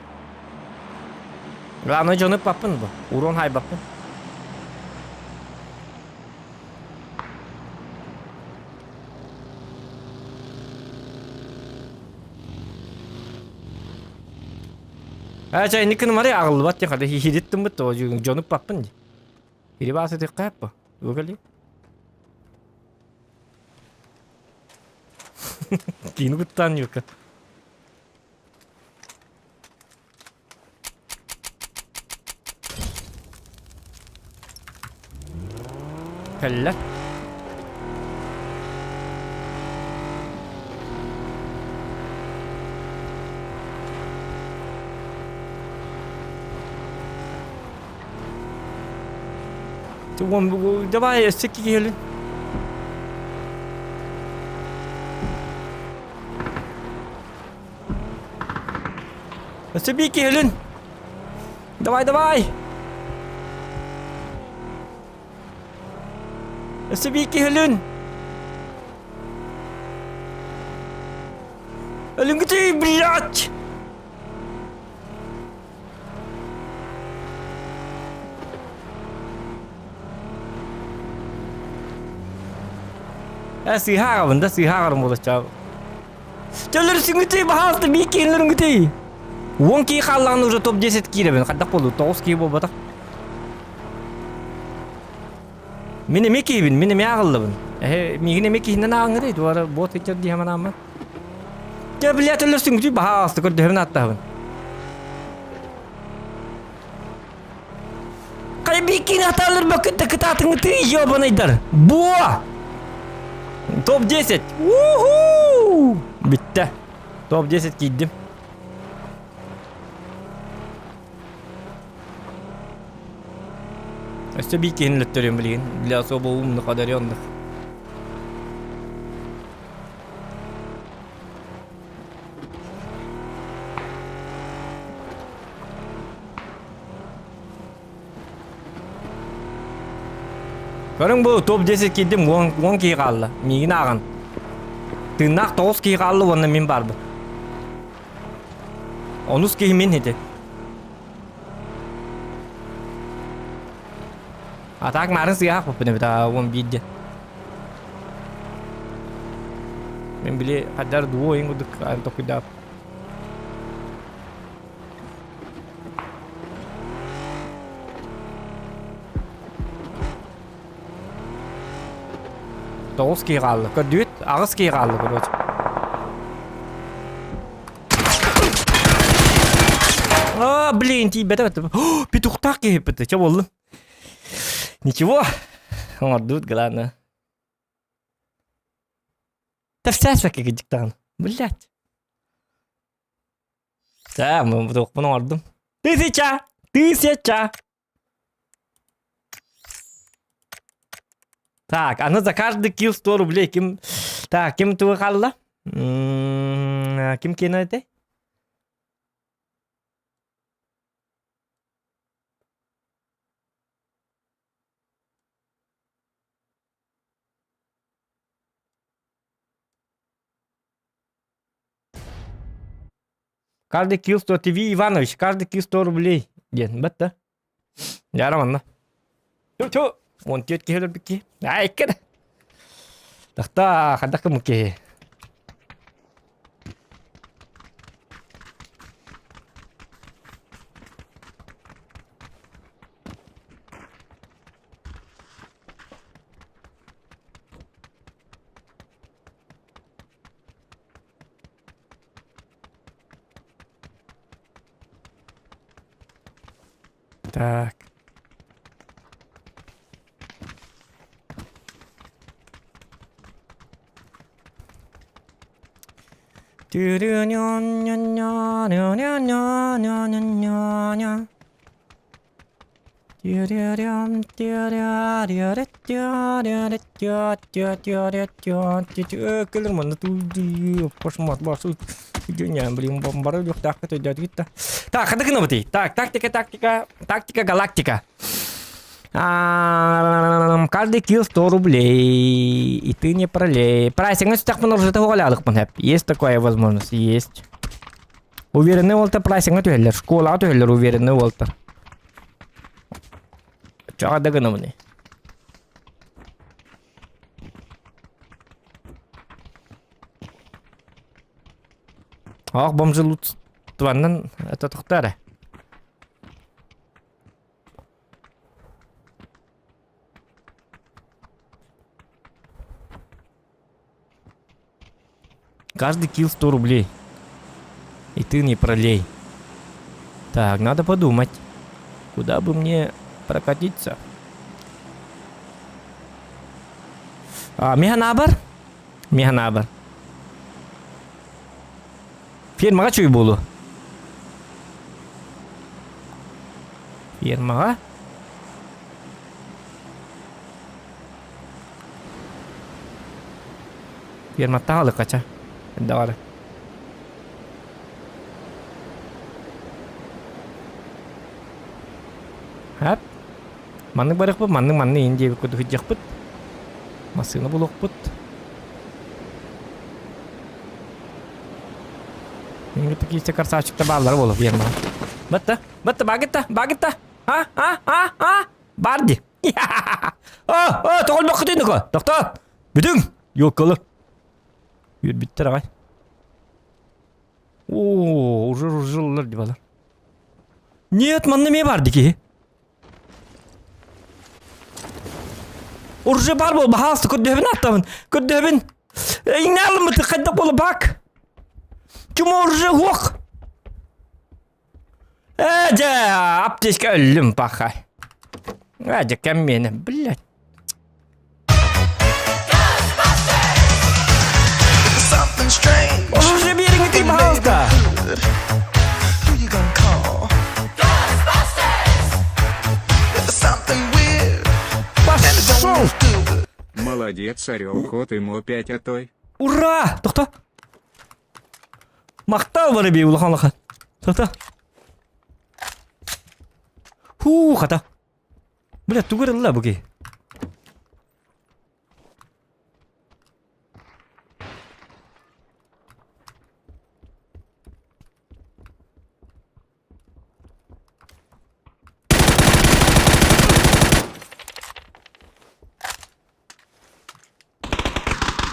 Speaker 4: Главное дьону ыппаппын бу. Урон хайбаппын. Ээ чэ инникин мары аҕыллыбат диэн хата хиһириттиммит то дьону ыппаппын дии. Кирибаас ытыахха эппо. Тугали? Киини куттаан юка. Кэллэ. Давай өссө киһилин. Өссө биир киһилин. Давай, давай. Өссө биир киһилин. Өлүҥгүтүй, блядь! Э, сыыһа аҕабын да, сыыһа аҕарым буолачча. Төлөрүсүҥүтүй, баһаалта, биир киһилэрүҥүтүй. Уон киһи хааллаҕына уже топ-10 киирэбин. Хайдах буолду? Тоҕус киһи буолбатах. Мин эмиэ киһибин, мин эмиэ ааҕыллабын. Эһэ, миигин эмиэ киһинэн ааҕыҥҥытай, туора бот иччэр дии хаманааммын. Дьэ, бля, төлөрсүҥүтүй, баһаалта, көрдөһөбүн ааттаһабын. Хайа бикини атаалырбаккыт да кытаатыҥытыы ёбанайдар. Буо! Топ-10! Уху! Бүттэ. Топ-10 киирдим. Өссө биир киһини өлөттөрүөм билигин. Для особо умных одаренных. Көрүҥ бу топ-10 киирдим, 10 киһи хаалла. Миигин ааҕан. Тыыннаах 9 киһи хаалла уонна мин баарбын. Онус киһи мин ити. А так марын сыыһаах буппун эбит аа 11 диэн. Мин били хаддар дуо ойын курдук токуйдаап. Тоҕус киһи хаалла. Көрдүгүт? Аҕыс киһи хаалла, короче. А, блин, тиийбэтэ бэтэ. Петухтаах киһи бэтэ. Чэ буоллун. Ничего. Оҥордубут, главное. Тэфсээспэккэ кыдьыктаҕын. Блядь. Да, туохпун оҥордум. Тысяча! Тысяча! Так, аны за каждый килл 100 рублей ким... Так, ким тугу хаалла? Ким киэнэ этэй? Каждый килл 100 ТВ Иванович, каждый килл 100 рублей диэн бат да. Дьара манна. Ту-ту! 14 киһи өлөрбүт киһи. Ай, икки Тахта, хайдах гыммыт киһи. Так. Кэлэр манна Дюня, блин, бары өлүөхтээхпит өйдөөтүгүт да. Так, хата гынабытый? Так, тактика, тактика, тактика, галактика. Каждый килл 100 рублей. И ты не пролей. Прайсиҥҥа сүтэхпин оружиета оҕолаалыкпын хэп. Есть такая возможность? Есть. Уверенный уолтар прайсиҥҥа түһэллэр. Школаҕа түһэллэр уверенный уолтар. Чаҕа да гынабыный? Ах, бомжи лут тваннан это тохтара. Каждый килл 100 рублей. И ты не пролей. Так, надо подумать. Куда бы мне прокатиться? А, Механабар? Механабар. Фермаға чүй болу. Фермаға? Ферматтан алыкача. Давай. Хап. Маннык барыахпыт, маннык манны иин диэбит курдук сылдьыахпыт. Массыына булуохпут. Мин такие красавчиктар бааллара буолуо фермаҕа. Батта, батта, багытта, багытта. А, а, а, а, бар ди. О, о, тоҕолбоккутун дуко. Тохтоо. Бүтүҥ. Ёлкалы. Үөрбүттэр аҕай. О, уже ужыллар дии балар. Нет, манна эмиэ бар дии киһи. Уже бар бол, баһаалыста көрдөһөбүн аттабын. Көрдөһөбүн. Иҥнээлыммыты хайдах буола бак. Чума уже хуох. Ээ, дьэ, аптечка өллүм паха. Ээ, дьэ, кэм миэнэ, блядь.
Speaker 3: Something strange.
Speaker 4: Уже биэриҥҥитий, пожалуйста.
Speaker 3: Who you gonna call? If it's something weird and it don't
Speaker 4: Пошел!
Speaker 3: look good.
Speaker 5: Молодец, орел, кот ему опять отой.
Speaker 4: Ура! Тохто! Махтал барыбий улахан улахан. Тохто! Хуу, хата. Бля, тугу ылла бу киһи?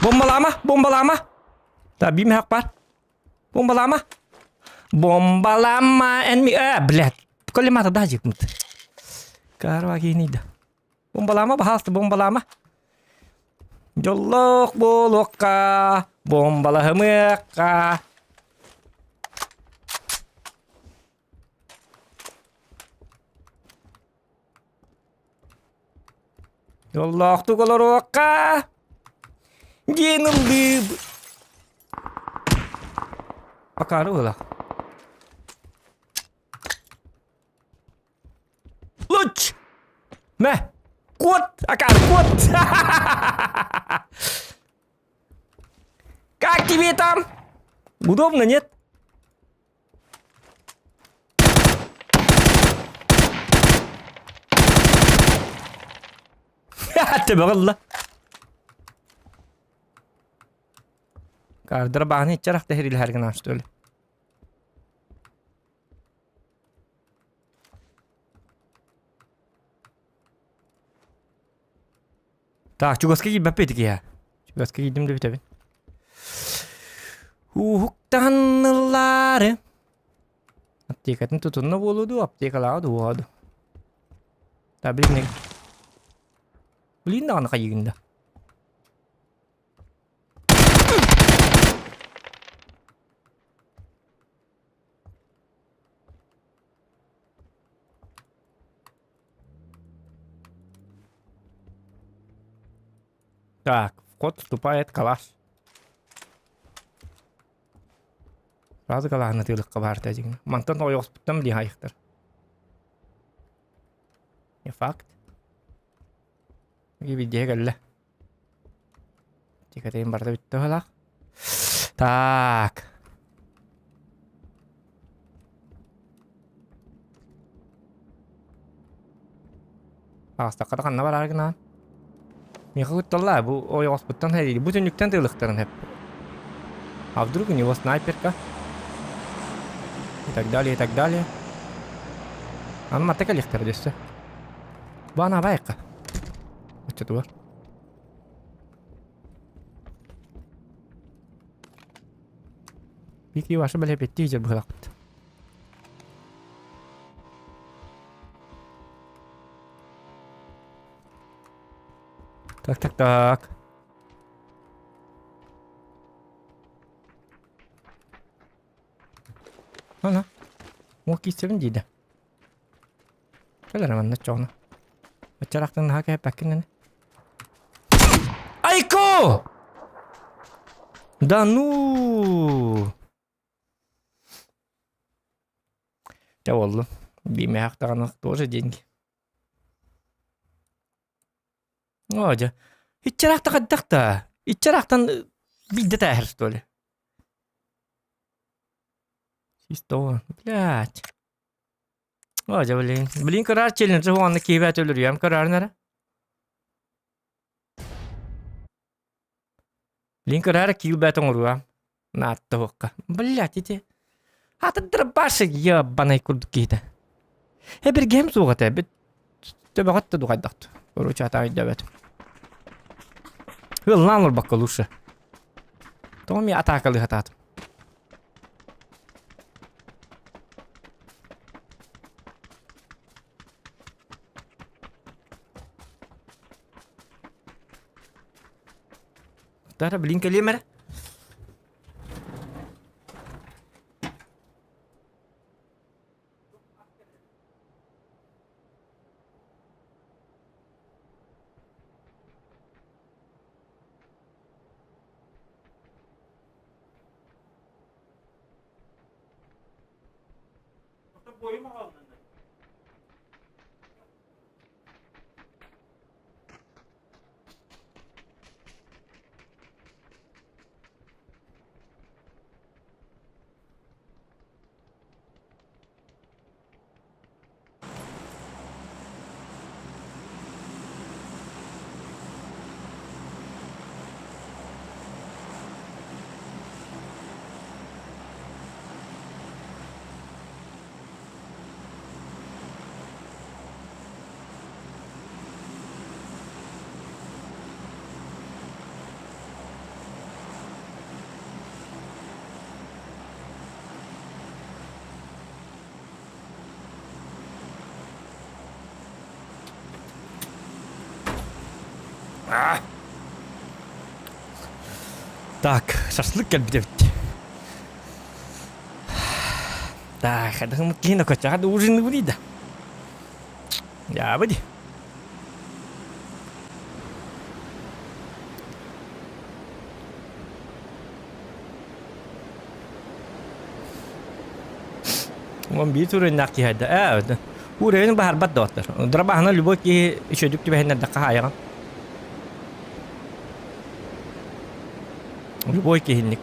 Speaker 4: Бомбалаама, бомбалаама. Да, биир мөһөх баар. Бомбалаама. Бомбалаама эн ми... Э, блядь. Коллимата да жикмут. Карва киһини да. Бомбалаама, баһаалыста, бомбалаама. Дьоллоох буолуохха, бомбалаһымыахха. Дьоллоохтук олоруохха диэн ыллыыб. Акаары ыла. Луч! Мэ! Кот! Акаары, кот! Как тебе там? Удобно, нет? Төбөҕө ылла. Каардара бааны иччэрэх тэһирилэһэр гына что ли? Так, чугаска киирбэппит киһи. Чугаска киирдим да бүтэбин. Уһуктаннылары. Аптекатын тутунна буолуо дуу, аптекалааҕа дуу дуу. Да, блин, блин даҕаны хайыгын да. Так, в ход вступает калаш. Сразу калаһын атыылыкка баар дьиҥ. Мантан ойоҕоспуттан билии хайыхтар. Не факт. Видео кэллэ. Тикатейн барыта бүттэ быһалаах. Так. Аҕыстахха да ханна бараары гынаҕын? Миэхэ кутталлаа, бу ойоҕоспуттан хэриир. Бу түннүктэн тыылыктарын хэп. А вдруг у него снайперка? И так далее, и так далее. Аны матта кэлиэхтэрэ дөссө. Бу ана абайыкка. Оччотугар. Вики ваша бэлэпиттии дьэр быһылахпыт. Так, так, так. Ана. Ол киирсэбин диидэ. Кэлэр манна чоҕуна. Оччарахтан наһаа кэһэппэккин ини. Айко! Да ну! Дьэ буоллун. Биимээх даҕаны тоже деньги. Оо дьэ. Иччэрэхтэ хайдах да? Иччэрэхтэн биирдэ тээһэр что ли? Чисто, блядь. Оо дьэ блин. Блин кыраар челлендж уонна киһибэт өлөрүөм кыраарын эрэ. Блин кыраара киилбэт оҥоруом. Нааттаһуохха. Блядь, ити. Атырдырбашы ебаный курдук киһитэ. Эбиргэм суох этэ. Бит төбөҕөт да дуҕайдахт. Короче, ата өйдөбөт. Ыллаан олорбокко лучше. Тоҕо ми атаакалыы хатаатым. Тара блин кэлиэм эрэ. Так, шашлык кэлбит эбит. Так, хайдах киһи көччөҕө да ужинныыбыт да. Дьаабы дии. Уон биир уровеннаах киһи да ээ уровень баһарбат да оттор. Дробаһына любой киһи үчүгдүк түбэһиннэрдэххэ хаайаҕын. Любой киһинник.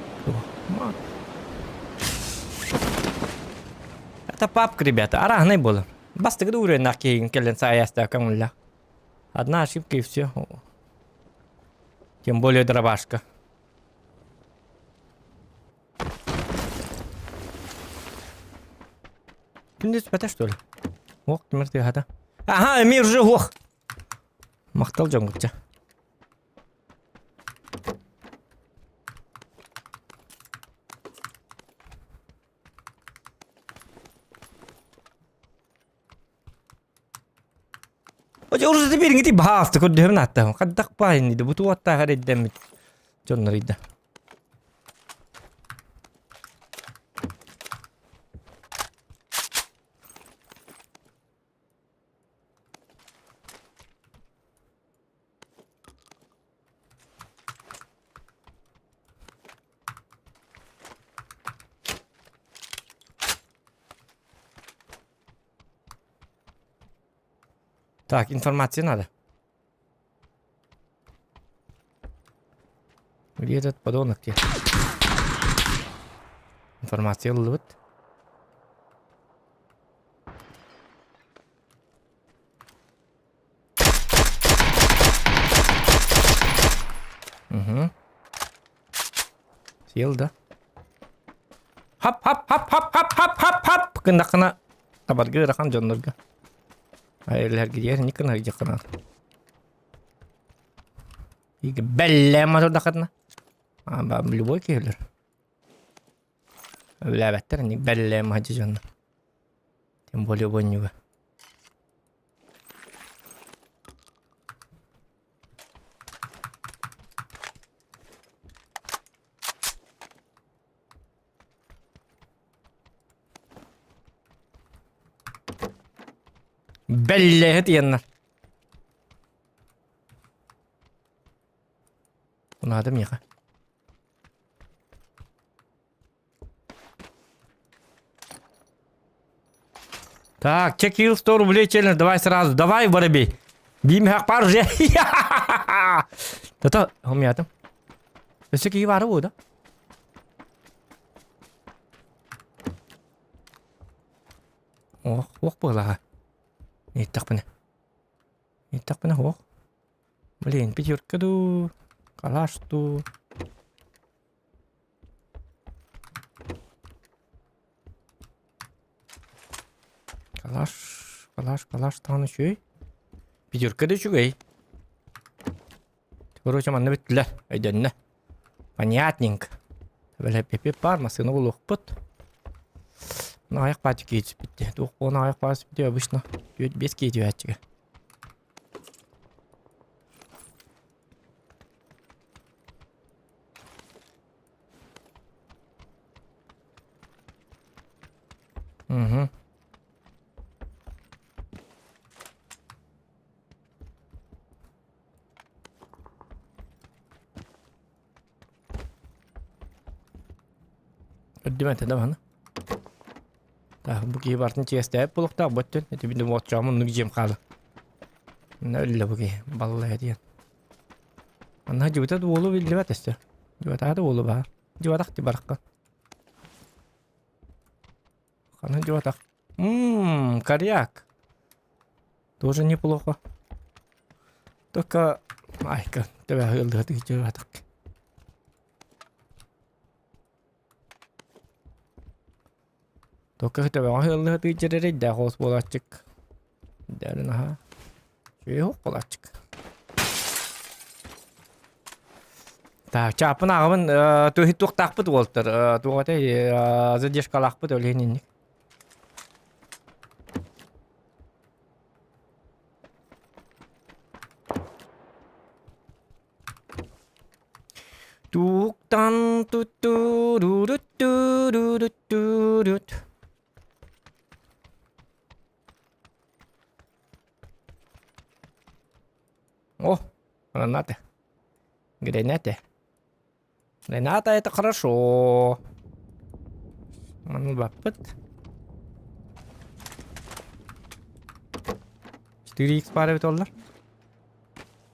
Speaker 4: Это папка, ребята, арааһынай буолар. Бастакы да уровеннаах киһигин кэлэн саайаастаах көҥүллээх. Одна ошибка и все. Тем более дробашка. Күндүс бата что ли? Ох, тимир тыаһата. Ага, эмиэ уже ох. Махтал дьоҥҥутча. Уже бириҥити баһаалта көрдөһөбүн ааттаһым. Хайдах баайын диде бу туаттааҕар эрдэммит дьоннор ыйда. Так, информация надо. Где этот подонок где? Информация ыллыбыт. Съел, да? Хап хап хап хап хап хап хап хап гыннаххына табарга ыарахан дьоннорго. Айылларгыдиэр никын аргыхына. Бэллэм атырдахатына. А любой киһилэр. Үлээбэттэр инник бэллэм хадьы дьонно. Тем более бонньуга. Бэллэһит иэннэр. Надо миэхэ. Так, чек килл 100 рублей челлендж, давай сразу, давай, воробей. Бим хакпар уже. Тото, хомятым. Өссө киһи баара буо да? Ох, ох буолаҕа. Ииттэхпинэ. Ииттэхпинэ ох. Блин, пятерка дуу, калаш дуу. Калаш, калаш, калаш даҕаны үчүгэй. Пятерка да үчүгэй. Короче, манна бүттүлэр. Өйдөннө. Понятненько. Бэлэппиппит баар, массыына булуохпут. Ну, аяқ паачы киитиппит. Туох буолан аяқ паачы обычно. 4-5 киитибээччигэ. Угу. Өддүмэ да баны. Так, бу киһи бартын чиэстээп булуктаах бөттүн. Ити бindi уотчаамын оннук дьиэм хаала. Өллө бу киһи баллая диэн. Анна дьыбыта уолу биллибэт өссө. Дьыбатаата да уолу баар. Дьыбатах ти барахха. Хана дьыбатах. Ммм, коряк. Тоже неплохо. Только айка, тебя ылдыгы дьыбатах. Только төбөҕө ыаллыһа тыытчар эрэйдээх оҕус буолааччык. Дээрин аһаа. Үчүгэй оһох буолааччык. Так, чааппын ааҕабын туһи туохтаахпыт уолтар туох этэй задержкалаахпыт ол иһин инник. Туктан ту-ту-ру-ру-ту-ру-ру-ту-рут. О, граната. Граната. Граната это хорошо. Маны баппыт. 4x баар эбит оллар.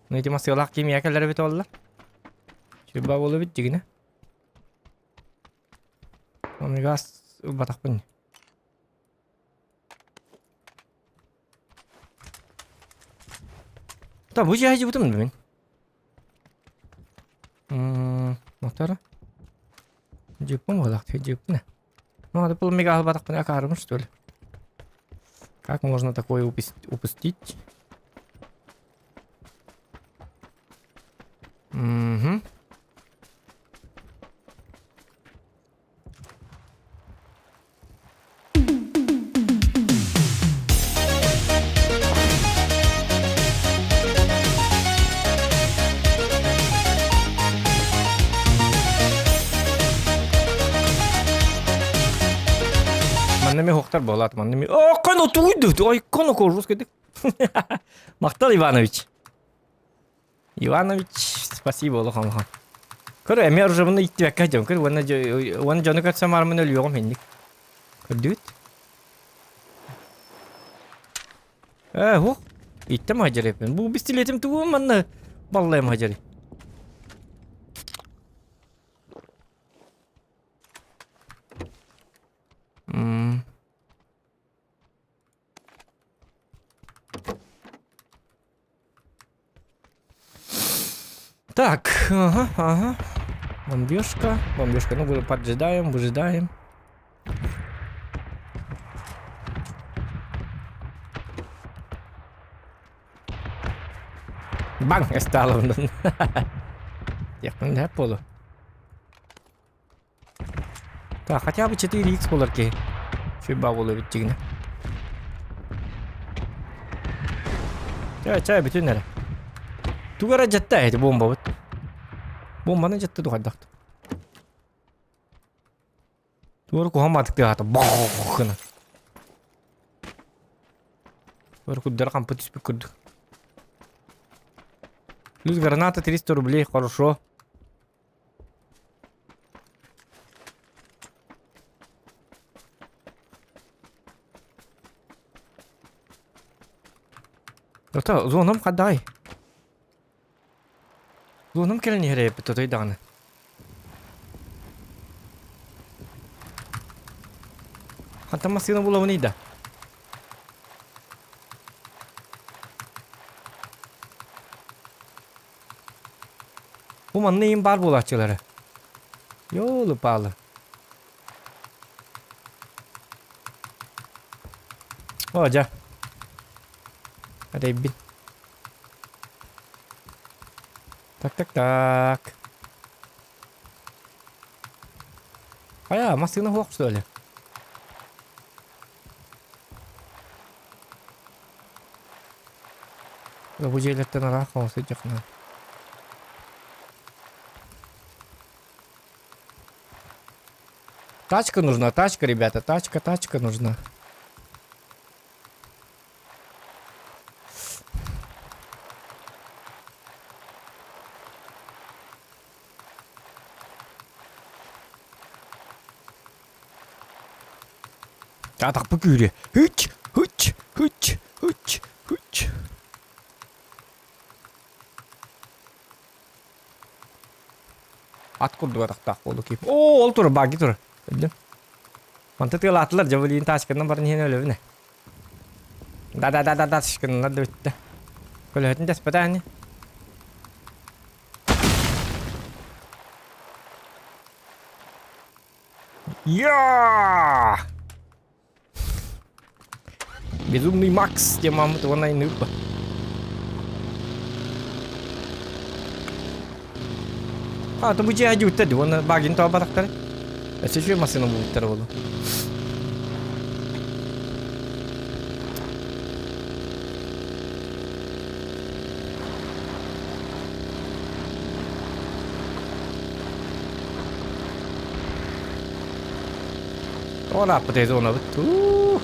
Speaker 4: Ну ити масыалаах кимия кэлэр эбит оллар. Чуба буолу эбит дьигинэ. Омегас ылбатахпын. Та бу дьиэ дьыбытым да мин. Мотора. Дьыппын буолах, дьыппын. Ну, надо было мега ылбатахпын акаарым, что ли? Как можно такое упустить? Угу. Манна ми хуктар буолаат, манна ми... О, коно туйду! Ой, коно кожус кедик. Махтал Иванович. Иванович, спасибо улахан улахан. Көр, эмиэ оружебыны иттибэккэ сылдьабын. Көр, уонна уонна дьону көрсөм армын өлүөҕүм инник. Көрдүгүт? Ээ, ух, иттем хадьарыппын. Бу пистолетим тугу манна баллайым хадьары. М. Так, ага, ага. Бомбежка, бомбежка. Ну, поджидаем, выжидаем. Баҥ ыстаалабынан. Диэхпин да буолуо. Так, хотя бы 4х буолар киһи. Сүрбаа буолуо эбит дьигинэ. Чай, чай бүтүн эрэ. Тугу эрэ дьатта эти бомбабыт. Бомбаны дьатта тухайдахт. Туора куһаҕан баатык тыаһаата бох гына. Туора курдары хампы түспүт курдук. Плюс граната 300 рублей, хорошо. Ото зоном хадай. Зоном кэлэн иһэр эбит отой даҕаны. Хантан массыына булабыный да? Бу манна иин баар буолааччылара. Ёлы-палы. О, дьэ. Эрэйбин. Так, так, так. Хайа, массыына суох что ли? Бу дьиэлэртэн ыраах сылдьахна. Тачка нужна, тачка, ребята, тачка, тачка нужна. Атахпы күүрүө. Хүч, хүч, хүч, хүч, хүч. Ат курдук атахтаах буолу кип. Оо, ол тур, баги тур. Өлдүм. Манта тыалаатылар, жабылиин тачканан баран иһэн өлөбүнэ. Да-да-да-да-да, шкыннар да бүттэ. Көлөһөтүн тэспэтэ ани. Я! Безумный Макс диэн мааммыт уонна айныыппа. А, то бу дьиэ дьүүттэр дии уонна багин тоҕо Өссө үчүгэй массыына булбуттар буолуо. Тоҕо ырааппытай зонабыт? Уу!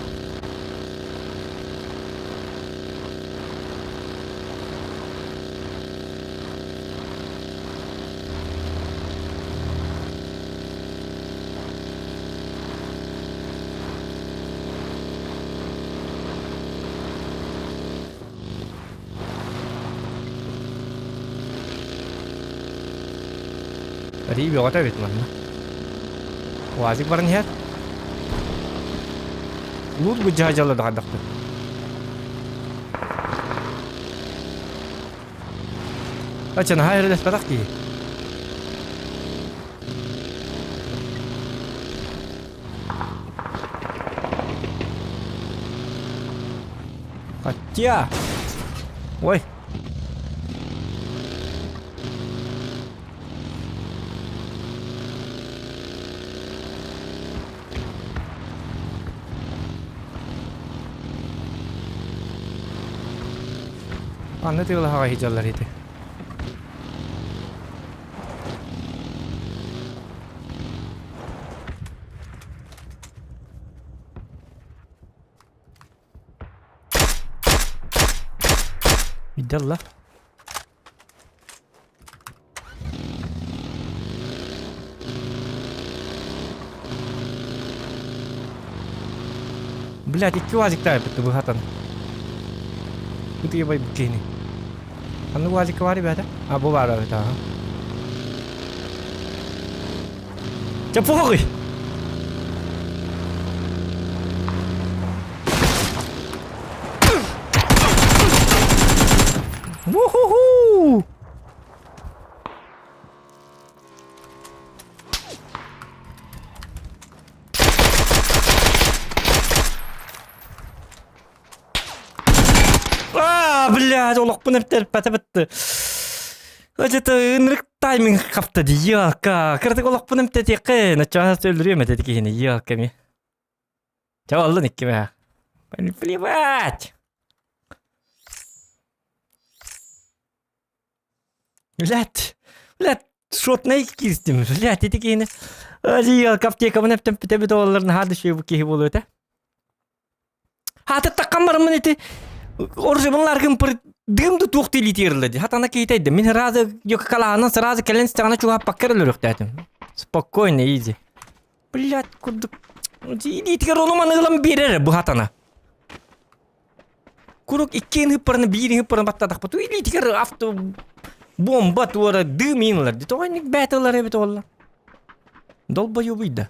Speaker 4: Рии бөҕөтө эбит манна. Уазик баран иһэр. Лут быдьаһа дьаллада хайдахпын. Ача наһаа эрэлэспэтэх киһи. Хотя... Ой. Анны тыылаһаҕа сылдьаллар ити. Видела? Блядь, икки уазиктаах эбит быһатан. Ытыйбай бу киһини. Ханнык уазикка баар ребята? А, бу баар эбит, ага. Чэ, похуй! Вуху-ху! Блядь, олохпун эптэрпэтэ бытты. Это ынырык тайминг хапта ди, ялка. Кырдык олохпун эмтэтиэххэ, начаас өлөрүөм этэ киһини, ялка ми. Чэ, оллун иккимэ. Плевать! Блядь, блядь, шотнай киирдим. Блядь, ити киһини Азия аптекабын эптэн бүтэбит оҕолорун хаады бу киһи буолуо этэ. Хаатыттаххам бараммын ити оружебын пыр дым да туох тилитирле ди. Хатана киһитейди. Мин сразу калаанан сразу кэлэн истэҕинэ чугаһаппакка эрэ өлөрүөхтээтим. Спокойно, изи. Блядь, курдук. Илиитигэр ону маны ылан биэрэр бу хатана. Курук иккиэн ыппарына биир ыппарына баттатахпыт. Илиитигэр авто бомба туора дым иин ылар. Тоҕо инник бээтэ ылар эбит олла. Долбоюбуй да.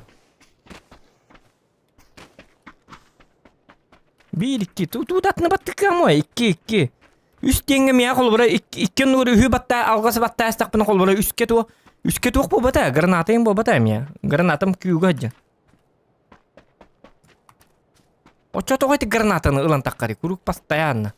Speaker 4: Биир икки туутатына баттыкыам икки икки. Үс диэҥҥэ миэхэ холобура икки икки оннугар үһү баттаа алҕас баттаа астахпына холобура үскэ туох үскэ туох буолбата гранатайым буолбата эмиэ гранатам күүгэ сылдьан. Оччотоҕо ити гранатаны ылан таххарый куруук постоянно.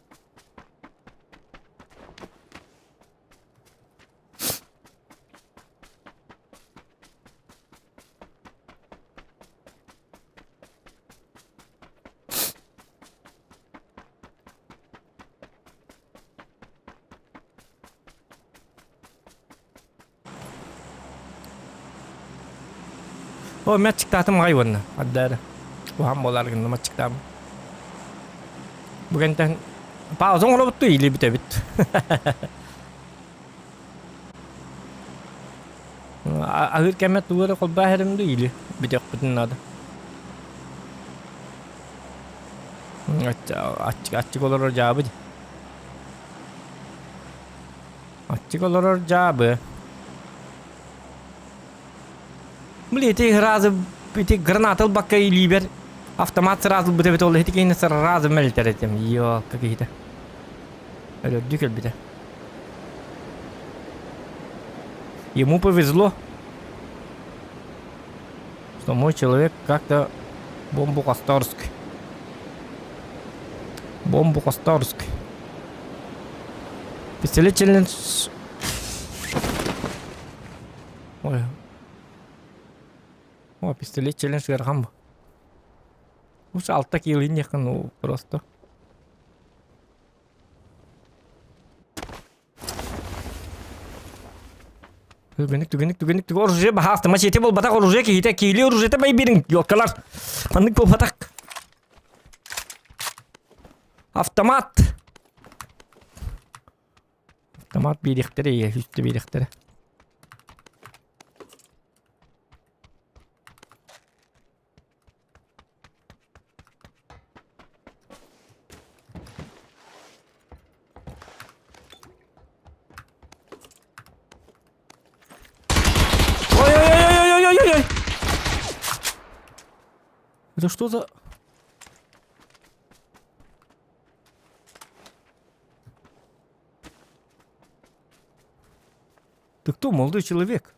Speaker 4: О, мен аччыктаатым аҕай уонна ардаары. Уһаан буолаары гынным аччыктаабым. Бу кэнтэн пауза оҥоробут или бүтэбит. Аһыыр кэмэ тугу эрэ холбоо иһэрим дуу или бүтүөхпүтүн наада. Аччык аччык олорор дьаабы дии. Аччык олорор дьаабы. Били ити сразу ити граната ылбакка илиибэр автомат сразу ылбыт эбит ол ити киһини сразу мэлитэр этим. Ёлка киһитэ. Өлөрдүү кэлбитэ. Ему повезло, что мой человек как-то бомбу Косторск. Бомбу Косторск. Пистолет челлендж. Ой. О, пистолет челлендж ыарахан бу. Лучше алта киилин диэххин, ну, просто. Түгэнник, түгэнник, түгэнник, түгэн оружие баһаалта мачете буолбатах оружие киһитэ киили оружиета бай бириҥ ёлкалар маннык буолбатах автомат автомат биэриэхтэрэ ийэ үстэ биэриэхтэрэ Ой-ой-ой-ой-ой-ой-ой-ой! Это что за... Ты кто, молодой человек?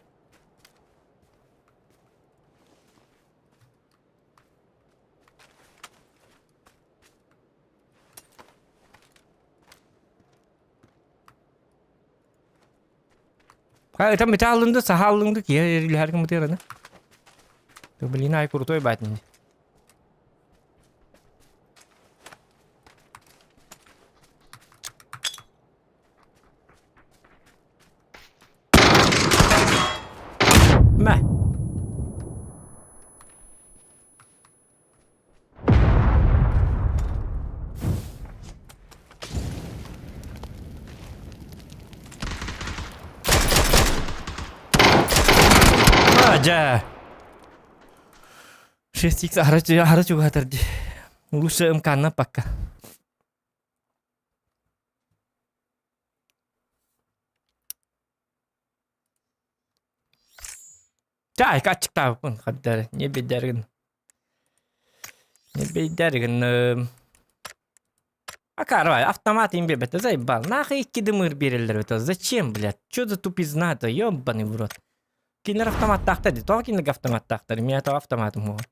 Speaker 4: Это металлынды, сахаллынды, киһи мытыраны. Блин, ай крутой батин. Мэ. А, дьэ. 6x аһара чугаһатар дии. Лучше МК-на пока. Чай, аччыктаабыппын хардары. Не бэйдэргин. Не бэйдэргин. Акарвай, автомат им биэрбэтэ, заебал. Нахуй икки дымыр биэрэллэр это. Зачем, блядь? Чё за тупизна-то, ёбаный в рот. Кинилэр автоматтаахтар дии. Тоҕо кинилэргэ автоматтаахтар? Миэхэ тоҕо автоматым уоҕа?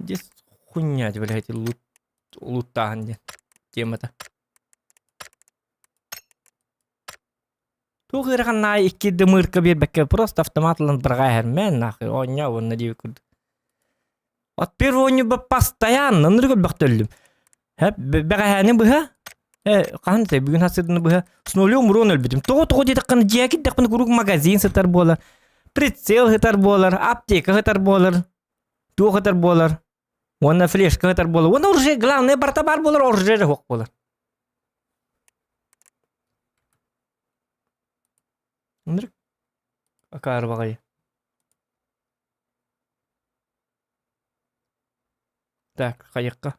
Speaker 4: Здесь хуйня, блядь, лут, луттааһын диэн темата. Туох ыарахан наай икки дымыырка биэрбэккэ просто автомат ылан быраҕа иһэрмэн нахуй оонньоо уонна диэбит курдук. От первый оонньуурбар постоянно ынырык өлбөхтөллүм. Бэҕэһээни быһа хаһан этэй бүгүн сарсыарданы быһа с нулем урон өлбүтүм. Тоҕо тоҕо диэтэххинэ дьиэ киирдэхпинэ куруук магазин сытар буолар, прицел сытар буолар, аптека сытар буолар, туох сытар буолар. Уонна флешка сытар буолар. Уонна оружие главное барыта баар буолар, оружие эрэ суох буолар. Ынырык акаары баҕайы. Так, хайыахха?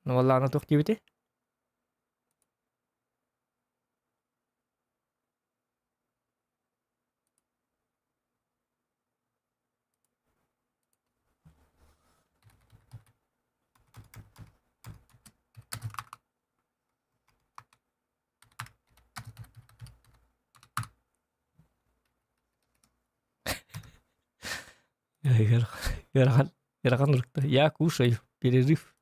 Speaker 4: Уоллаана туох диэбитий? Ыарахан, ыарахан ырыкта. Я кушаю. Перерыв.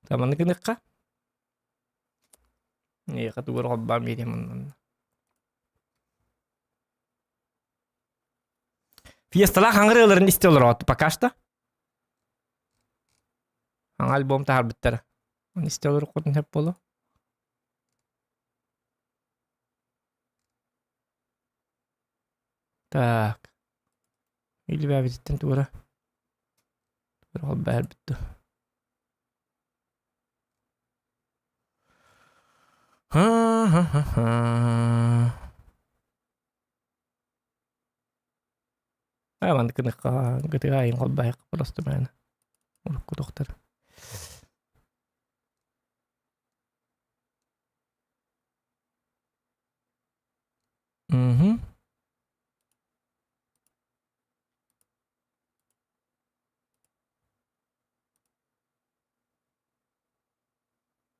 Speaker 4: Таманы гыныхха. Эйиэхэ тугу эрэ холбоон биэриэм онно. Фиесталаах аҥырыаларын истэ олороот пока что. Аҥа альбом таһаарбыттара. Оны истэ олоруккутун сөп буолуо. Так. Илбээбититтэн туора. Туора холбоһорбут дуо. Ха-ха-ха-ха. Аа, маннык гыныхха, гытыгаайын холбоһуохха просто мээнэ. Урукку тохтор. Угу.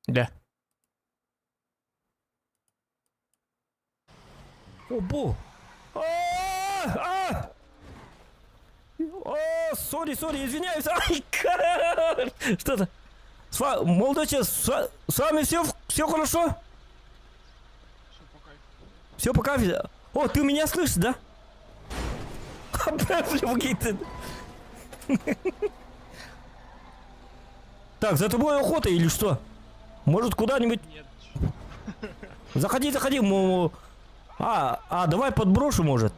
Speaker 4: Да. О, А! О, сори, сори, извиняюсь. Ай, Что-то. Молодой человек, с вами все, все хорошо? Все по кайфу. О, ты меня слышишь, да? Так, за тобой охота или что? Может, куда-нибудь... Нет. Заходи, заходи. А, а, давай подброшу, может.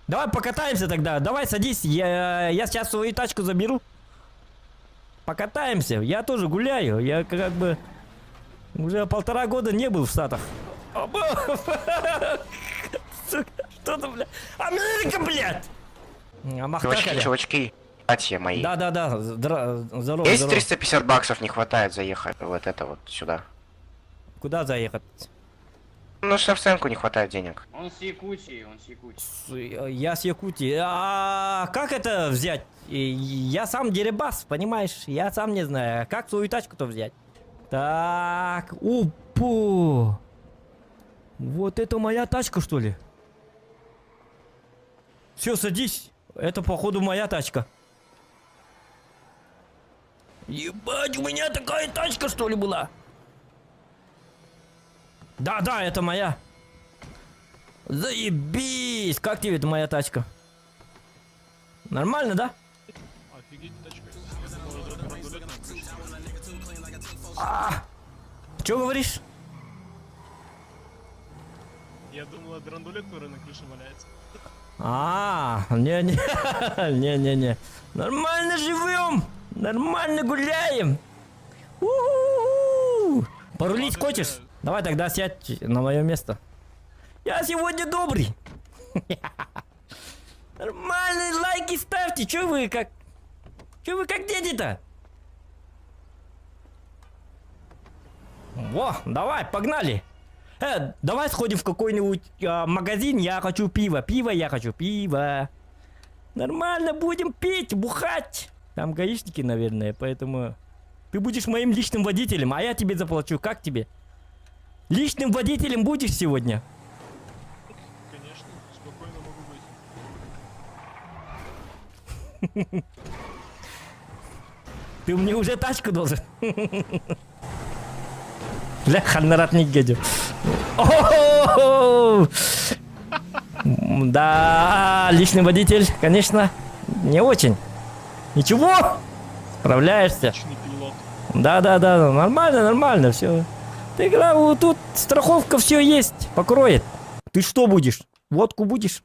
Speaker 4: Давай покатаемся тогда. Давай садись. Я, я сейчас свою тачку заберу. Покатаемся. Я тоже гуляю. Я как бы уже полтора года не был в Штатах. Сука, что там, бля? Америка, блядь!
Speaker 6: Чувачки, чувачки, братья мои.
Speaker 4: Да, да, да, здорово,
Speaker 6: Есть 350 баксов не хватает заехать вот это вот сюда.
Speaker 4: Куда заехать?
Speaker 6: Ну, штрафстоянку не хватает денег.
Speaker 7: Он с Якутии, он с Якутии.
Speaker 4: Я с Якутии. А как это взять? Я сам деребас, понимаешь? Я сам не знаю. Как свою тачку-то взять? Так, упу. Вот это моя тачка, что ли? Все, садись. Это, походу, моя тачка. Ебать, у меня такая тачка, что ли, была? Да, да, это моя. Заебись! Как тебе это моя тачка? Нормально, да?
Speaker 8: Офигеть, тачка.
Speaker 4: А! Чё говоришь?
Speaker 8: Я думала, драндулет, который на крыше валяется.
Speaker 4: А, не-не, не-не-не. Нормально живем, нормально гуляем. У-у-у. Порулить хочешь? Давай тогда сядь на мое место. Я сегодня добрый. Нормальные лайки ставьте, чё вы как... Чё вы как дети-то? Во, давай, погнали. Давай сходим в какой-нибудь магазин, я хочу пиво, пиво, я хочу пиво. Нормально будем пить, бухать. Там гаишники, наверное, поэтому... Ты будешь моим личным водителем, а я тебе заплачу. Как тебе? Личным водителем будешь сегодня?
Speaker 8: Конечно, спокойно могу быть.
Speaker 4: Ты мне уже тачку должен. Бля, ханнарат не Да, личный водитель, конечно, не очень. Ничего, справляешься.
Speaker 8: Личный пилот.
Speaker 4: Да, да, да, нормально, нормально, все. Ты главное, тут страховка все есть, покроет. Ты что будешь? Водку будешь?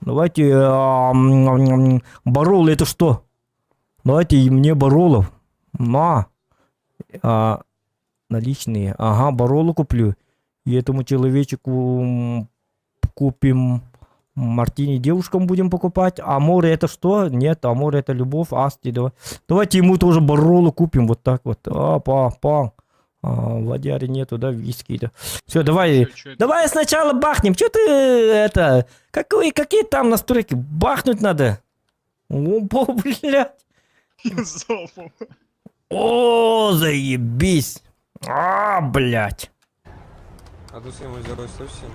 Speaker 4: Давайте, Барол, это что? Давайте и мне Баролов. На. А, наличные. Ага, Баролу куплю. И этому человечку купим мартини девушкам будем покупать. Аморе это что? Нет, Аморе это любовь. Асти, давай. Давайте ему тоже Баролу купим. Вот так вот. А, па, па. А, водяре нету, да, виски. Да. Все, давай.
Speaker 8: Чё, чё это?
Speaker 4: Давай сначала бахнем. Че ты это? Какие, какие там настройки? Бахнуть надо. О, блядь.
Speaker 8: Залпом.
Speaker 4: О, заебись. А, блядь.
Speaker 9: Одну схему сделай совсем.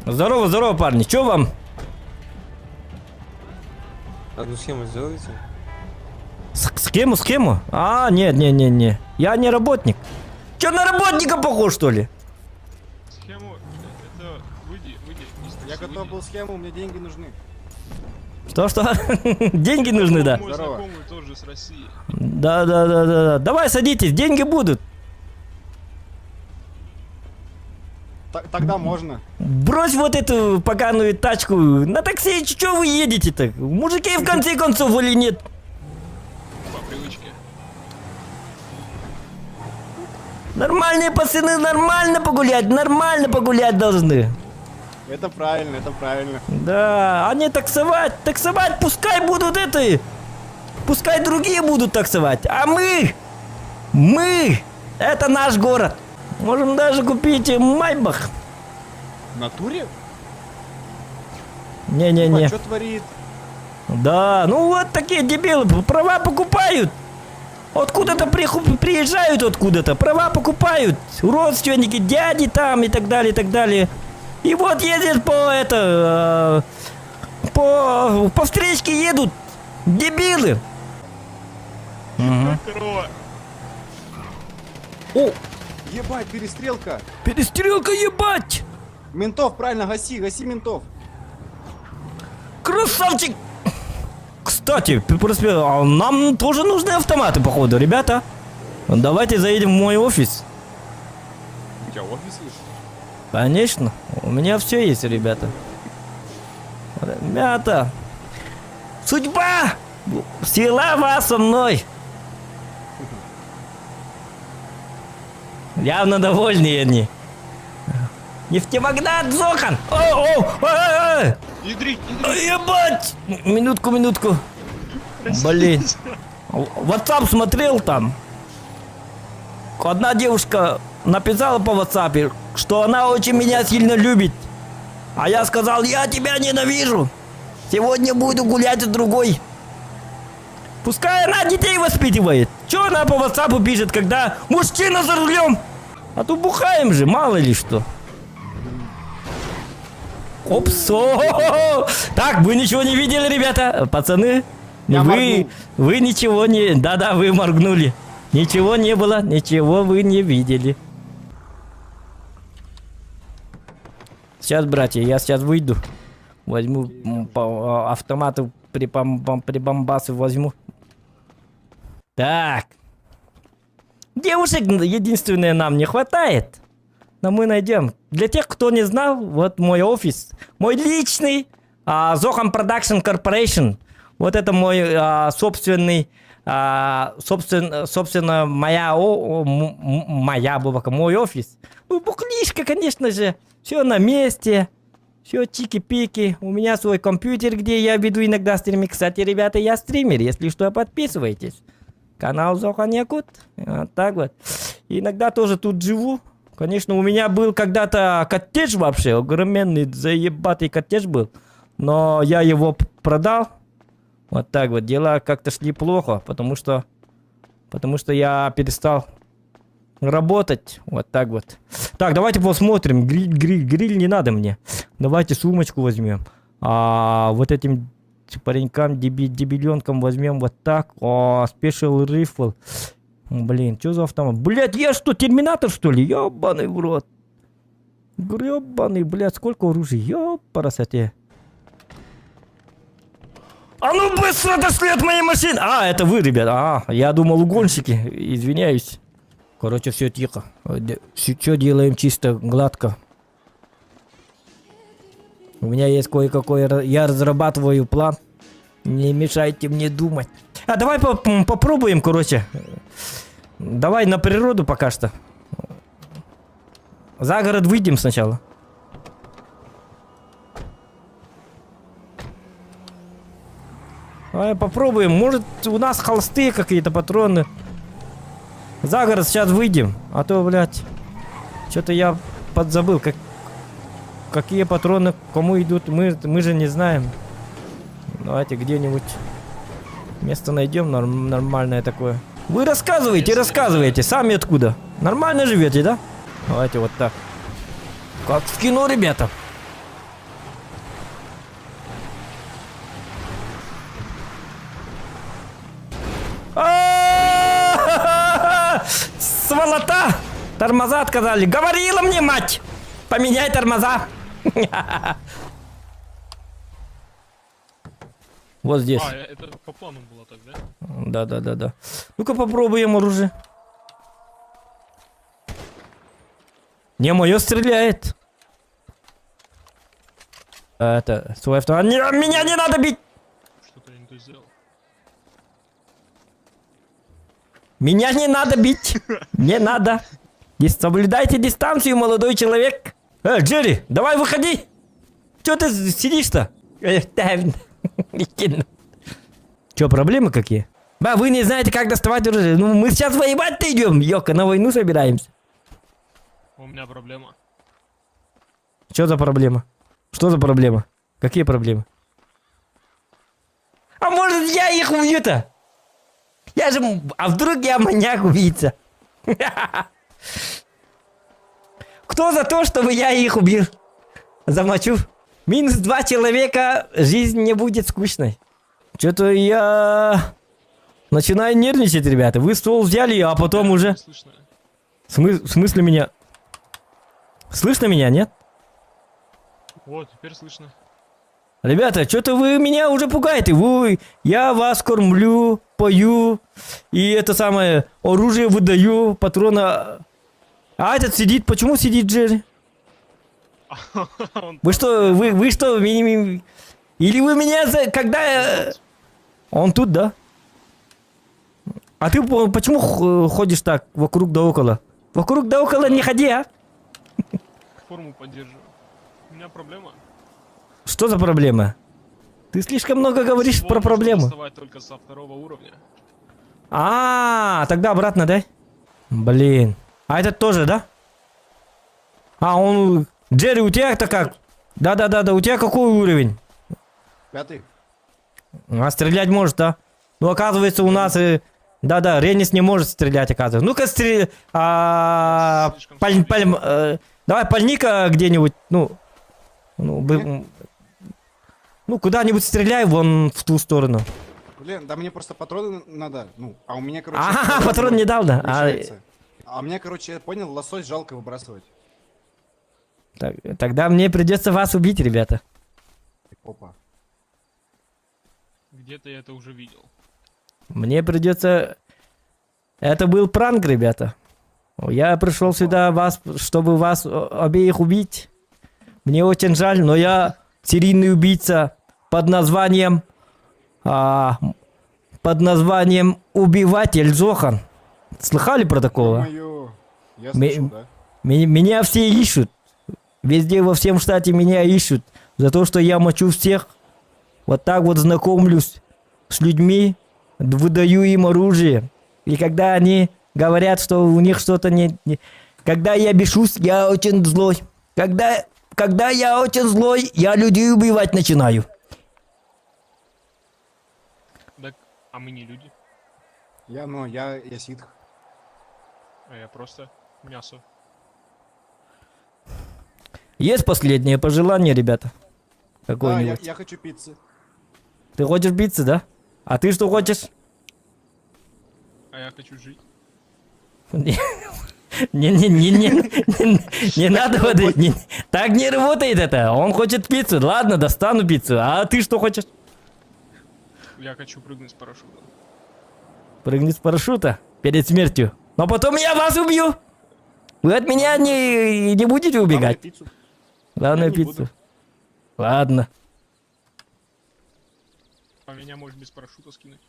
Speaker 4: Здорово, здорово, парни. Че вам?
Speaker 9: Одну схему сделайте.
Speaker 4: Схему, схему? А, нет, не, не, не. Я не работник. Че, на работника похож, что ли?
Speaker 8: Схему, это, выйди, выйди. из такси,
Speaker 10: Я готов
Speaker 8: выйди.
Speaker 10: был схему, мне деньги нужны.
Speaker 4: Что, что? Деньги нужны, да?
Speaker 8: Мой
Speaker 10: Здорово.
Speaker 8: знакомый тоже с России.
Speaker 4: Да, да, да, да, да. Давай садитесь, деньги будут.
Speaker 10: Тогда можно.
Speaker 4: Брось вот эту поганую тачку. На такси что вы едете-то? Мужики в конце концов или нет?
Speaker 8: По привычке.
Speaker 4: Нормальные пацаны нормально погулять, нормально погулять должны.
Speaker 10: Это правильно, это правильно.
Speaker 4: Да, а не таксовать. Таксовать пускай будут это. Пускай другие будут таксовать. А мы, мы, это наш город. Можем даже купить Майбах.
Speaker 10: В натуре?
Speaker 4: Не-не-не.
Speaker 10: Что творит?
Speaker 4: Да, ну вот такие дебилы, права покупают. Откуда-то приезжают откуда-то, права покупают. Родственники, дяди там и так далее, и так далее. И вот ездят по это, по встречке едут. Дебилы. Мгм.
Speaker 8: Корова.
Speaker 4: О,
Speaker 10: Ебать, перестрелка!
Speaker 4: перестрелка, ебать!
Speaker 10: Ментов, правильно, гаси, гаси ментов.
Speaker 4: Красавчик! Кстати, просто, а нам тоже нужны автоматы, походу, ребята. Давайте заедем в мой офис.
Speaker 10: У тебя офис есть?
Speaker 4: Конечно, у меня все есть, ребята. Ребята, судьба свела вас со мной. Явно довольны они. Нефтемагнат Зохан! О, о, о, о,
Speaker 8: Ядрить,
Speaker 4: о, ебать! Минутку, минутку. Блин. WhatsApp смотрел там. Одна девушка написала по WhatsApp, что она очень меня сильно любит. А я сказал, я тебя ненавижу. Сегодня буду гулять с другой. Пускай она детей воспитывает. Че она по WhatsApp пишет, когда мужчина за рулем? А то бухаем же, мало ли что. Опс, о-хо-хо. Так, вы ничего не видели, ребята? Пацаны,
Speaker 10: Я
Speaker 4: вы,
Speaker 10: моргнул.
Speaker 4: вы ничего не... Да-да, вы моргнули. Ничего не было, ничего вы не видели. Сейчас, братья, я сейчас выйду. Возьму автоматы, прибамбасы возьму. Так. Девушек единственное нам не хватает. Но мы найдем. Для тех, кто не знал, вот мой офис. Мой личный Zohan Production Corporation. Вот это мой собственный, собственно, моя, моя, бабака, мой офис. Ну, бухлишка, конечно же. Все на месте. Все чики-пики. У меня свой компьютер, где я веду иногда стримы. Кстати, ребята, я стример. Если что, подписывайтесь. Канал Зохан Якут. Вот так вот. Иногда тоже тут живу. Конечно, у меня был когда-то коттедж вообще. Огроменный заебатый коттедж был. Но я его продал. Вот так вот. Дела как-то шли плохо, потому что я перестал работать. Вот так вот. Так, давайте посмотрим. Гриль, гриль, гриль не надо мне. Давайте сумочку возьмем. А, вот этим... паренькам, деби, дебиленкам возьмем вот так. О, special rifle. Блин, что за автомат? Блять, я что, терминатор, что ли? Ёбаный в рот. Гребаный, блядь, сколько оружия? Ёпарасоте. А ну быстро отошли от моей машины! А, это вы, ребят. А, я думал, угонщики. Извиняюсь. Короче, все тихо. Все делаем чисто, гладко. У меня есть кое-какой... Я разрабатываю план. Не мешайте мне думать. А давай попробуем, короче. Давай на природу пока что. За город выйдем сначала. Давай попробуем. Может, у нас холстые какие-то патроны. За город сейчас выйдем. А то, блядь, что-то я подзабыл, как, какие патроны кому идут. Мы, мы же не знаем. Давайте где-нибудь место найдем норм- нормальное такое. Вы рассказываете, рассказываете. Сами откуда? Нормально живете, да? Давайте вот так. Как в кино, ребята. А-а-а! Сволота! Тормоза отказали. Говорила мне мать! Поменяй тормоза. Вот здесь.
Speaker 8: А, это по плану было так, да?
Speaker 4: Да, да, да, да. Ну-ка попробуем оружие. Не, мое стреляет. Это, свой автомат. Не, меня не надо бить!
Speaker 8: Что-то я не то сделал.
Speaker 4: Меня не надо бить! Не надо! Не соблюдайте дистанцию, молодой человек! Э, Джерри, давай выходи! Чё ты сидишь-то? Чё, проблемы какие? Ба, вы не знаете, как доставать оружие. Ну, мы сейчас воевать-то идем, ёка, на войну собираемся.
Speaker 8: У меня проблема.
Speaker 4: Что за проблема? Что за проблема? Какие проблемы? А может я их убью-то? Я же... А вдруг я маньяк-убийца? Кто за то, чтобы я их убил? Замочу. Минус два человека, жизнь не будет скучной. Что-то я... Начинаю нервничать, ребята. Вы ствол взяли, а потом уже...
Speaker 8: Слышно.
Speaker 4: В смысле меня... Слышно меня, нет?
Speaker 8: Вот, теперь слышно.
Speaker 4: Ребята, что-то вы меня уже пугаете. Вы, я вас кормлю, пою, и это самое, оружие выдаю, патрона. А этот сидит, почему сидит Джерри? Вы что, вы что, меня, или вы меня за, когда... Он тут, да? А ты почему ходишь так вокруг да около? Вокруг да около не ходи, а?
Speaker 8: Форму поддерживаю. У меня проблема.
Speaker 4: Что за проблема? Ты слишком много говоришь
Speaker 8: Ствол
Speaker 4: про проблемы.
Speaker 8: доставать только со второго уровня.
Speaker 4: А, тогда обратно дай. Блин. А этот тоже, да? А, он... Джерри, у тебя-то как? Да-да-да-да, у тебя какой уровень?
Speaker 10: Пятый.
Speaker 4: А стрелять может, да? Ну, оказывается, у нас... Да-да, Ренис не может стрелять, оказывается. Ну-ка, стрел... А, паль, паль, давай, пальни-ка где-нибудь, ну... Ну, бы, ну, куда-нибудь стреляй вон в ту сторону.
Speaker 10: Блин, да мне просто патроны надо. Ну, а у меня, короче...
Speaker 4: А, патрон не дал, да? А,
Speaker 10: А мне, короче, я понял, лосось жалко выбрасывать.
Speaker 4: так, тогда мне придется вас убить, ребята.
Speaker 10: Опа.
Speaker 8: Где-то я это уже видел.
Speaker 4: Мне придется... Это был пранк, ребята. Я пришел сюда, вас, чтобы вас обеих убить. Мне очень жаль, но я серийный убийца под названием... под названием Убиватель Зохан. Слыхали про такого?
Speaker 10: Я слышал, да.
Speaker 4: Меня все ищут. Везде во всем штате меня ищут. За то, что я мочу всех. Вот так вот знакомлюсь с людьми, выдаю им оружие. И когда они говорят, что у них что-то не... Когда я бешусь, я очень злой. Когда я очень злой, я людей убивать начинаю.
Speaker 8: Так, а мы не люди.
Speaker 10: Я, ну, я ситх.
Speaker 8: А я просто мясо.
Speaker 4: Есть последнее пожелание, ребята?
Speaker 10: Да,
Speaker 4: Какое-нибудь?
Speaker 10: я хочу пиццы.
Speaker 4: Ты хочешь биться, да? А ты что хочешь?
Speaker 8: А я хочу жить.
Speaker 4: Не, не, не, не, не, не надо вот, не, так не работает это. Он хочет пиццу, ладно, достану пиццу. А ты что хочешь?
Speaker 8: Я хочу прыгнуть с парашюта.
Speaker 4: Прыгнуть с парашюта перед смертью. Но потом я вас убью. Вы от меня не, не будете убегать.
Speaker 10: пиццу.
Speaker 4: Главное
Speaker 10: Я не
Speaker 4: пиццу.
Speaker 10: буду.
Speaker 4: Ладно.
Speaker 8: А меня можешь без парашюта скинуть.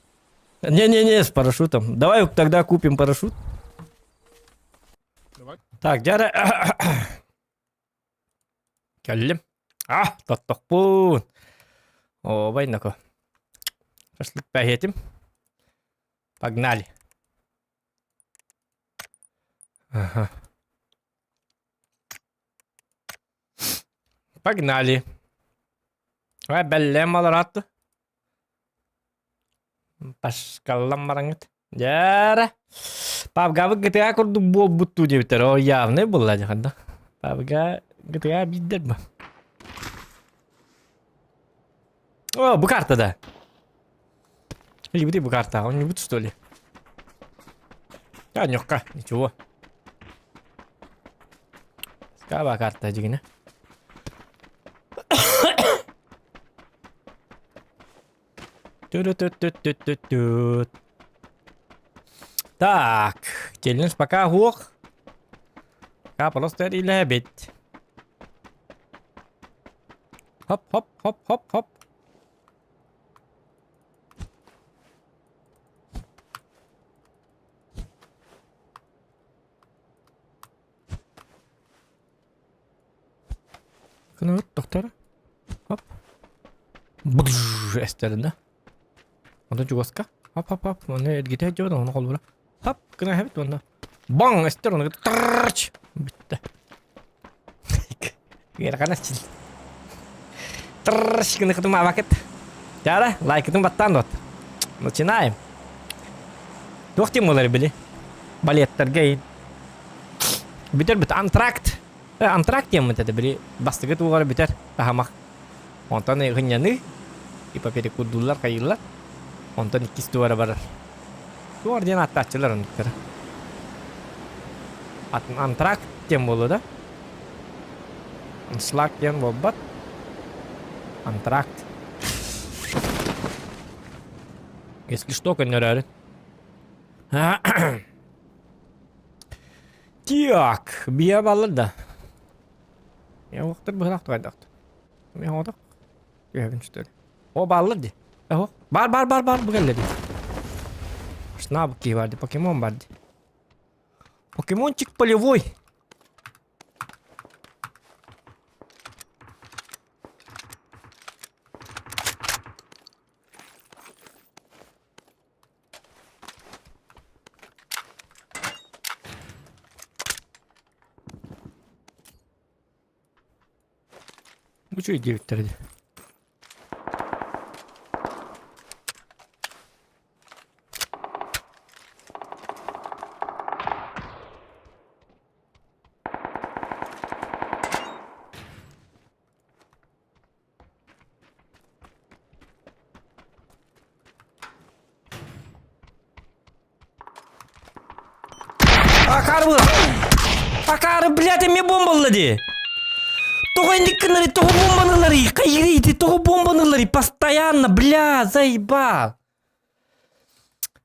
Speaker 4: Не-не-не, с парашютом. Давай тогда купим парашют.
Speaker 8: Давай.
Speaker 4: Так, дьэ Кэллим. А, тоттохпун. О, байнако. Шашлык пәһетим. Погнали. Ага. Погнали. Ай, бэллэм аларатты. Пашкаллан бараҥыт. Дьээрэ. Павгабыт GTA курдук буолбуттуу диэбиттэр. О, явный буолла дьаханда. Павга GTA биирдэр ба. О, бу карта да. Или бу карта, он не будет что ли? Да, нёхка, ничего. Скаба карта дигинэ. Тү-тү-тү-тү-тү-тү. Так, челлендж пока уох. Пока просто релябить. Хоп, хоп, хоп, хоп, хоп. Кыныбыт доктор. Хоп. Бдж, эстэринэ. Онтон чугаска. Хоп, хоп, хоп. Оны эргитэ дьон, оны холбура. Хоп, гына хэбит онно. Баң, эстер оны тырч. Бүттэ. Герхана чил. Тырч гына кытым абакет. Жара, лайкытын баттан дот. Начинаем. Туох темалары били? Балеттарга бүтэр бүт антракт. Антракт диэммит этэ били бастакы тугара бүтэр таһамах. Онтон ынньаны типа перекурдууллар хайыыллар. Онтон иккис туора барар. Туор диэн аттааччылар оннуктара. Антракт диэн буолуо да? Аншлаг диэн буолбат. Антракт. Если что, көннөрөөрүн. Так, бия баллар да. Я уохтар быһылаах тугайдахт. Мен оҕотох түһэбин что ли? О бааллар ди. Эһо. Бар бар бар бар бу кэллэ ди. Шнаб киһи бар ди, покемон бар ди. Покемончик полевой. Бу үчүгэй диэбиттэр дии. Акары Акары, блядь, эмиэ бомбалла дии. Тоҕо инник гыннарый, тоҕо бомбаныларый, хайырый, тоҕо бомбаныларый, постоянно, бля, заебал.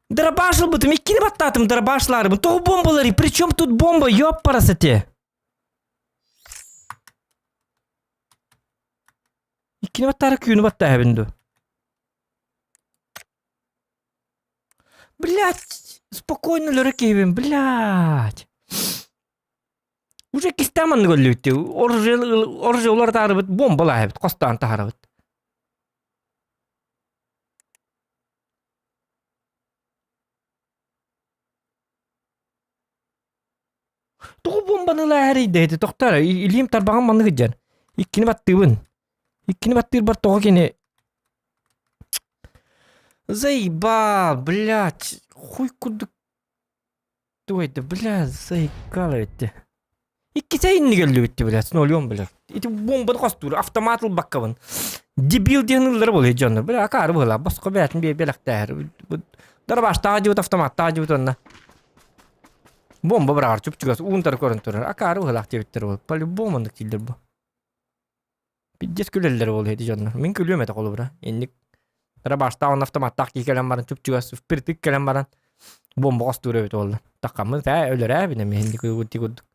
Speaker 4: Дробашылбытым, иккини баттаатым дробашларыбын, тоҕо бомбаларый, при чем тут бомба, ёппарасати. Иккини баттаары күүнү баттааһабын дуо? Блядь, спокойно өлөрө киһибин, блядь. Уже кистэм анныгы өллүбүт оружие оружие уларытаарыбыт бомбалааһыбыт хостоон таһаарабыт. Тоҕо бомбаны ылаа эрийдэ тохтоор илиим тарбаҕым маннык сылдьар. Иккини баттыыбын. Иккини баттыырбар тоҕо кини Заебал, блядь, хуй курдук туойда, блядь, заебал эбитти. Иккитэ иннигэр өллүбүттэ, блядь, с нулем, блядь. Ити бомбаны хостуур, автомат ылбаккабын. Дебил диэн ыллара буолуо дьоннор. Бля, акаары быһыылаах, босхо бээтин биэ бэлэхтээһэр. Дарабаштаах дьыбыт, автоматтаах дьыбыт онно. Бомба быраҕар чуп-чугас уунтары көрөн турар. Акаары быһыылаах диэбиттэр буол. По-любому оннук дииллэр бу. Пиздец күлэллэр буолуо ити дьоннор. Мин күлүөм этэ холобура. Инник Дарабаштаах уонна автоматтаах киһи кэлэн баран чуп-чугас впритык кэлэн баран бомба хостуур эбит буолла. Таххаммын ээ өлөрөөбүн эмиэ инник курдук.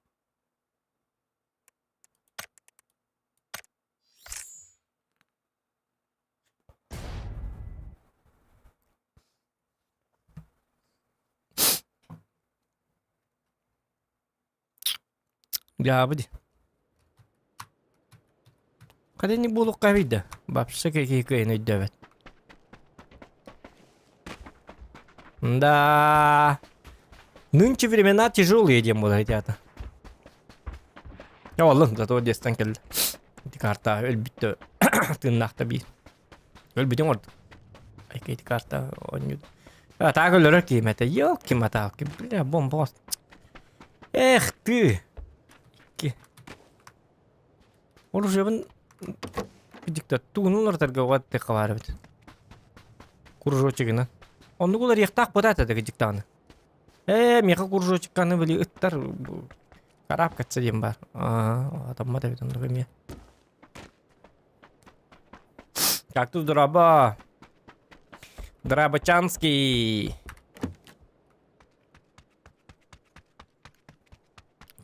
Speaker 4: Дьаабы дии. Хата инник буолуохха эбит да. Вообще киһи кыайан өйдөөбөт. Да. Нынче времена тяжелые диэн буолар ити аата. Оллун, зато Одесстан кэллэ. Ити карта өлбүттэ тыыннаах да биир. Өлбүтүҥ ордук. Айка ити карта оонньуу. А так өлөрөр киһим этэ. Елки-моталки, бля, бомба. Эх ты! Икки. Оружиебын диктатугун уларытарга угаттыахха баар эбит. Кружочегынан. Оннук уларыйыахтаах буолаат этэ диктаны. Ээ, миэхэ кружочекканы били ыттар карабкаться диэн баар. Аа, атаммат эбит оннук эмиэ. Кактус драба. Драбачанский.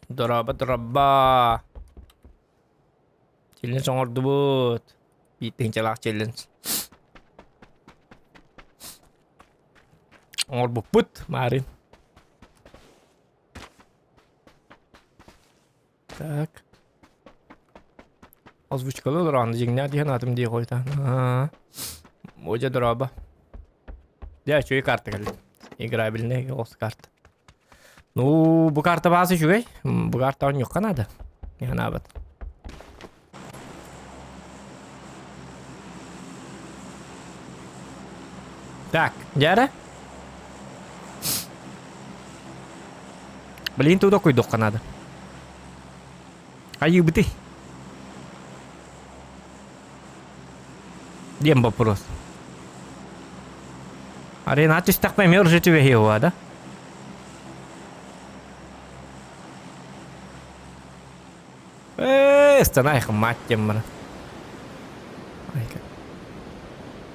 Speaker 4: Дорообо, дорообо. Челлендж оҥордубут. Биир тыһыынчалаах челлендж. Оҥорбуппут, маарыын. Так. Озвучкалыы олороон дьиҥнээх дии санаатым дии хойутаан. Модьа дорообо. Дьэ, үчүгэй карта кэллэ. Играбельный голос карта. Ну, бу карта баасы үчүгэй. Бу карта оонньуохха наада. Санаабат. Так, дьэ Блин, туда куйдуохха наада. Айыыбытый. Диэн вопрос. Арена түстэхпэ эмиэ уже түбэһиэ да? Ээ, станай мать теммара.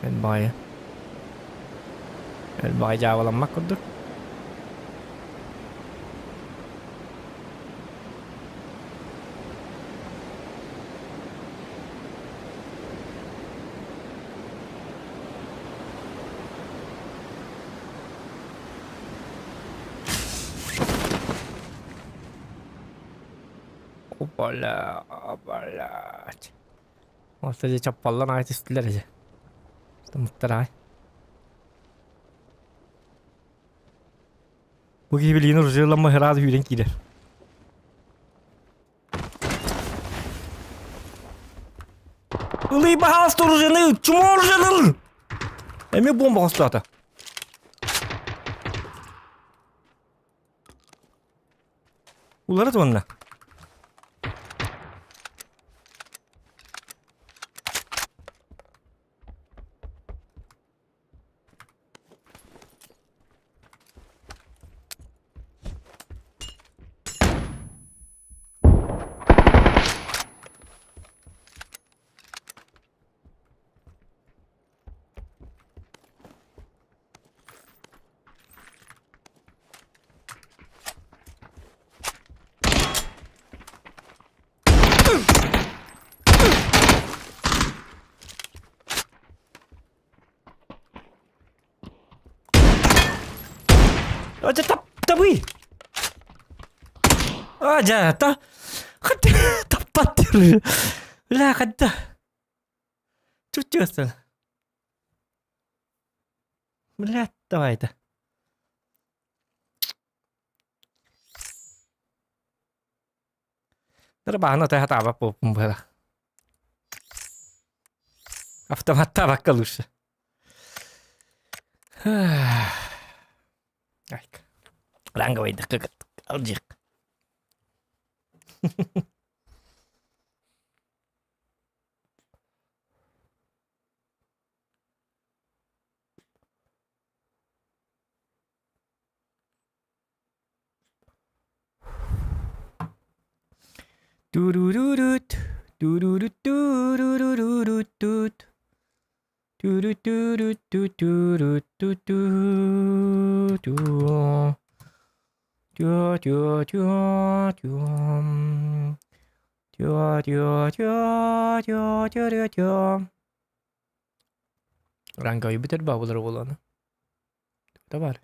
Speaker 4: Элбаҕайы. Элбаҕай дьаабыламмат курдук. Опаля, блядь. Орто дьэ чаппаллан аҕай түстүлэр дьэ. Тымыттар аҕай. Бу киһи билигин ружьеламмы сразу сүүрэн киирэр. Ылый баһаалыста оружиены, чмо оружиены ыл! Эмиэ бомба хостоото. Уларыт уонна. Дьэ табый! А, дьэ, та... Таппат Бля, хадда. Чуть-чуть Бля, давай это. Дарбааны тахатаабат буолпун быһыла. Автоматтаабакка лучше. Айка. Ранговайдыкка алдьык. Турурурут, турурутурурурурут, турутурутутурутуту. Тю-тю-тю-тю. Тю-тю-тю-тю-тю-тю. Ранговый бүтэр баабылар буолуону. Тута бар.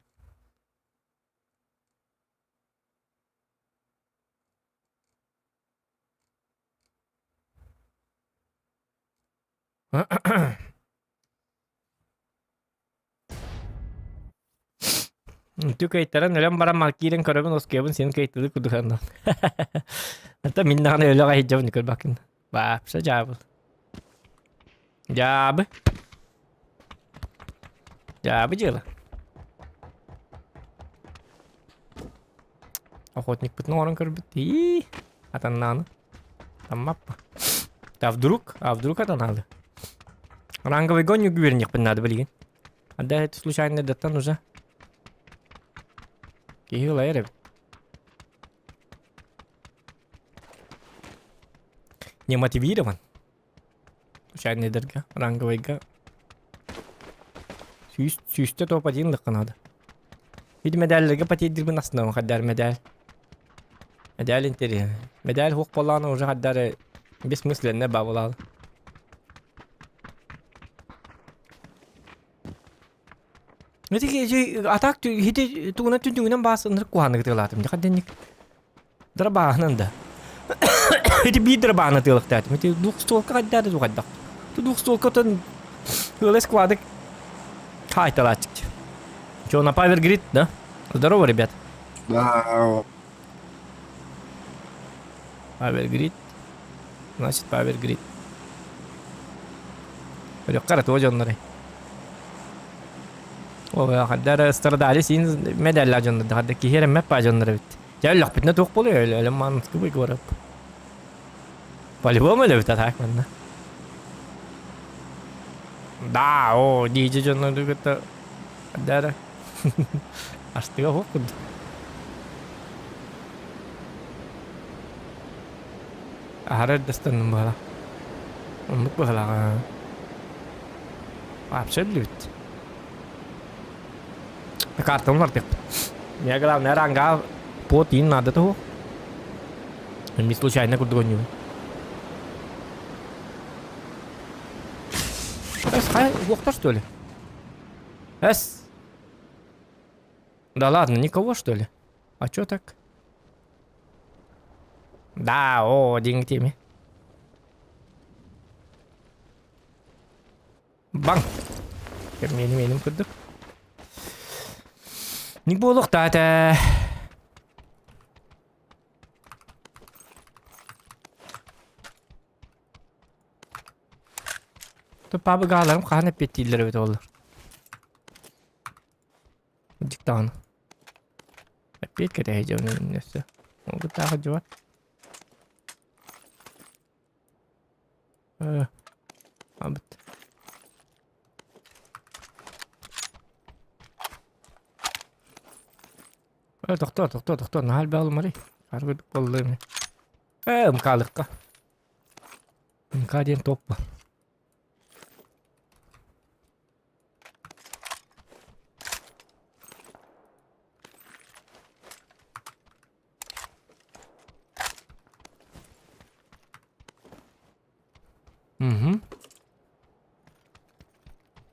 Speaker 4: Үтү кыайтаран өлөн баран маркиирин көрөбүн оскуйабын син кыайтылыы курдук аннан. Это мин даҕаны өлөҕө иһдьэбин көрбөккүн. Вообще дьаабыл. Дьаабы. Дьаабы дьыала. Охотникпытын оҥорон көрбүт. Ии, атаннааны. Таммаппа. А вдруг? А вдруг атанаалы? Ранговыйга онньугу үөрэниэхпин наада билигин. А да это случайно даттан уже. Киһи ылайар эбит. Не мотивирован. Случайныйдарга, ранговыйга. Сүүс, сүүстэ топ один лыкка надо. Бит медальлерге потейдирбин астынабын хаддар медаль. Медаль интересно. Медаль хук болааны уже хаддар бессмысленно бабылал. Ити атак хити тугунан түнтүгүнэн баас ынырык куһааны кытыалаатым. Дьаха денник. Дырабааһынан да. Ити биир дырабааны тыалыктаатым. Ити двухстволка хайдаата тухайдах. Двухстволкатан ыала складык хаайталааччык. Че, на Павер Грид, да? Здорово, ребят.
Speaker 10: Да.
Speaker 4: Павер Грид. Значит, Павер Грид. Көрүөххэ туо дьоннорой. О, хаддар страдали син медалла дьоннор, хаддар киһи эрэммэт паа дьоннор эбит. Дьэ өллөхпүтүнэ туох буолуой өлө манскыбый город. По-любому өлөбүт а так манна. Да, о, диджи дьоннору кытта хаддара астыга хуох курдук. Аһара эрдэстанным быһалаах. Оннук быһалаах. Вообще билбит. Картам бардык. Я главное ранга по тин надо того. Не случайно курдук ойнуубун. Эс, хай, уохтар что ли? Эс! Да ладно, никого что ли? А чё так? Да, о, деньги теме. Баҥ! Миэним миэним курдук. Не буолуохтаата. Пабыгааларым хаһан эппиэттииллэр эбит оллар. Диктаҕына. Эппиэт кэтэһэ дьон өссө. Ол кытаах дьуба. Э, абыт. Э, тохтоо, тохтоо, тохтоо, наһаа элбэх улумарый. Аргы буолла Э, МК-лыкка. МК диэн топ бар. Мгм.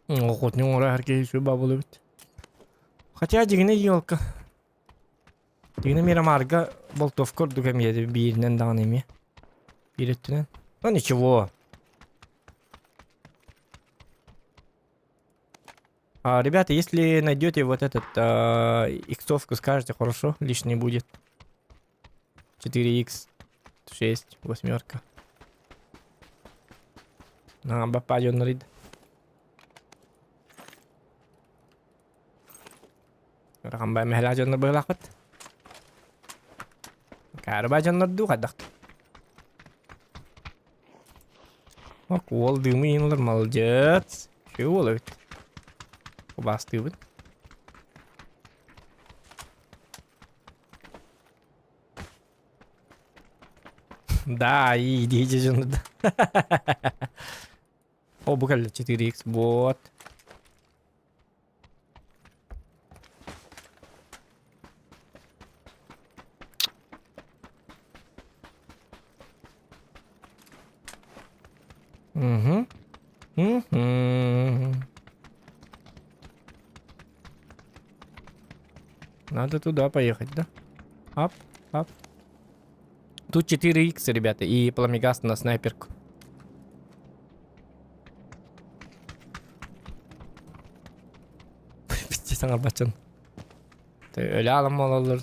Speaker 4: Охотник оҥоро киһи үчүгэй баабыл эбит. Хотя дьиҥинэ елка. Дьиҥинэ Мирамарга болтовка ордук эмиэ бииринэн даҕаны эмиэ. Биир өттүнэн. Ну ничего. А, ребята, если найдете вот этот а, иксовку, скажете, хорошо, лишний будет. 4х, 6, восьмерка. На, бапа рид. Рахамбай мэһэлээх дьоннор быһылаахпыт. Каарыбай дьоннор дуу хайдах. Ок, уол дымы иһин молодец. Үчүгэй уол эбит. Убаастыыбын. Да, иди, иди же. О, бу кэллэ 4x, вот. Угу. Угу. Надо туда поехать, да? Ап, ап. Тут 4х, ребята, и пламегаз на снайперку. Пиздец, саҥарбаччын. Өлө алам ололлор.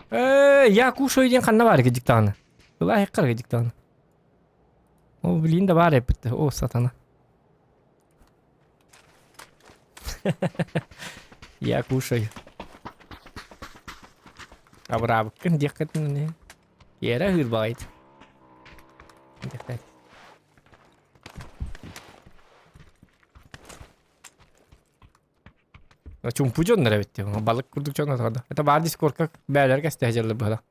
Speaker 4: Э, я кушаю диэн ханна баар диктаны. Ылаа хеккар диктаны. О, блин, да баар эппит. О, сатана. Я кушаю. Абыраабыккын диэххитин Иэрэ аһыыр баҕайыт. Диэхтээт. Чумпу дьоннор эбит балык курдук дьон отода. Это баар дискорка бээлэргэ эстэһэ дьаллар быһыла.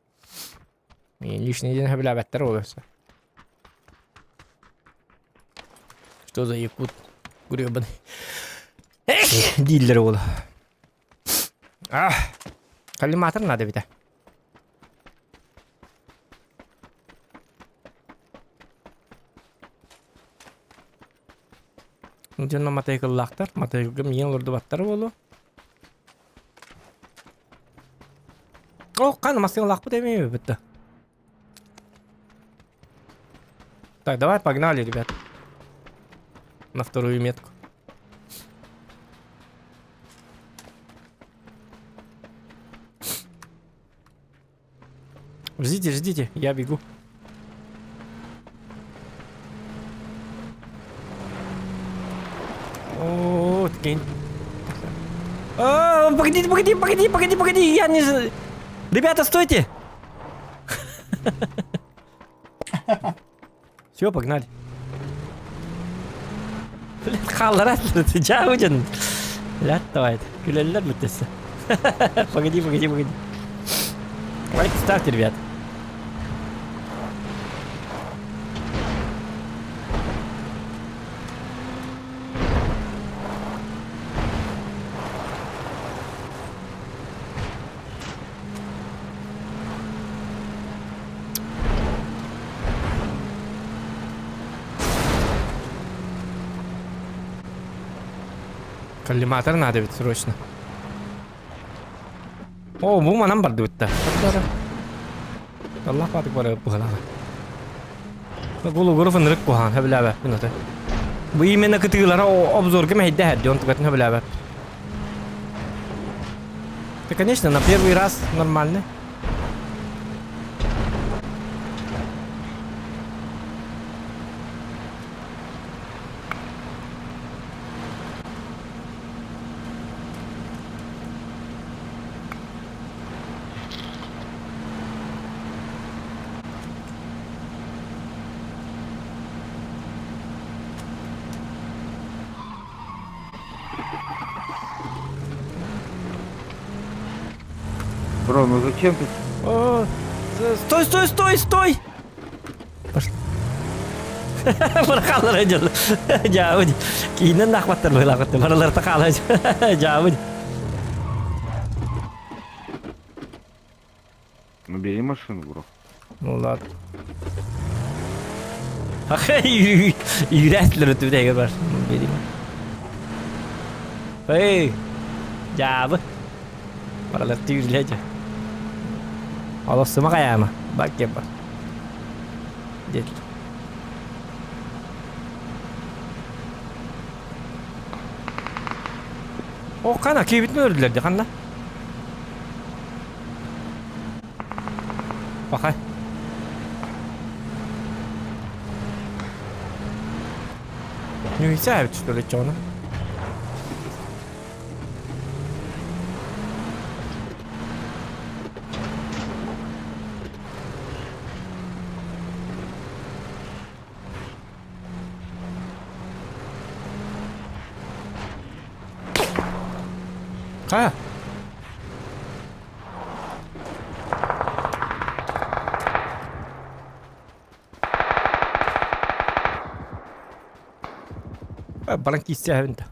Speaker 4: Лишний день хөбүлээбэттэр ол өссө. Что за якут гребаный? Дииллэр уола. Ах, коллиматор надо бит. Дьонно матайкыллаахтар, матайкылга миин олордубаттар буолуо. О, қан массыналаахпыт эмиэ бытта. Так, давай погнали, ребят. На вторую метку. Ждите, ждите, я бегу. О, ткень. А, погоди, погоди, погоди, погоди, погоди, я не... Ребята, стойте! Все, погнали. Блин, хаалларат, дьаа Лят давай. Күлэллэр бүттессе. Погоди, погоди, погоди. Лайк ставьте, ребят. Коллиматор надо ведь срочно. О, бу манан бардыбытта. Аллах баатык бары быһалаана. Гулугуров ынырык куһаан хөбүлээбэппин аты. Бу именно кытыылара обзорга мэһэйдэһэр дион тугатын хөбүлээбэп. Да, конечно, на первый раз нормально.
Speaker 11: Бро, ну зачем ты?
Speaker 4: О, стой, стой, стой, стой! Пошли. Бырахалар дьон. Дьаабыт. Киинэн нахматтар быһылаахыт. Барылар тахаала. Дьаабыт.
Speaker 11: Ну бери машину, бро.
Speaker 4: Ну ладно. Үйрәтілер өтіп дәгер бар. Бери. Эй, дьаабы. Баралар түйүрлэ Олоссума хайаама. Бар кем бар. Диэтилэр. О, қана кебитин өрдүлэр де ханна? Пахай. Нюйся, что ли, чё Хайа? Баран киистэһэбин да.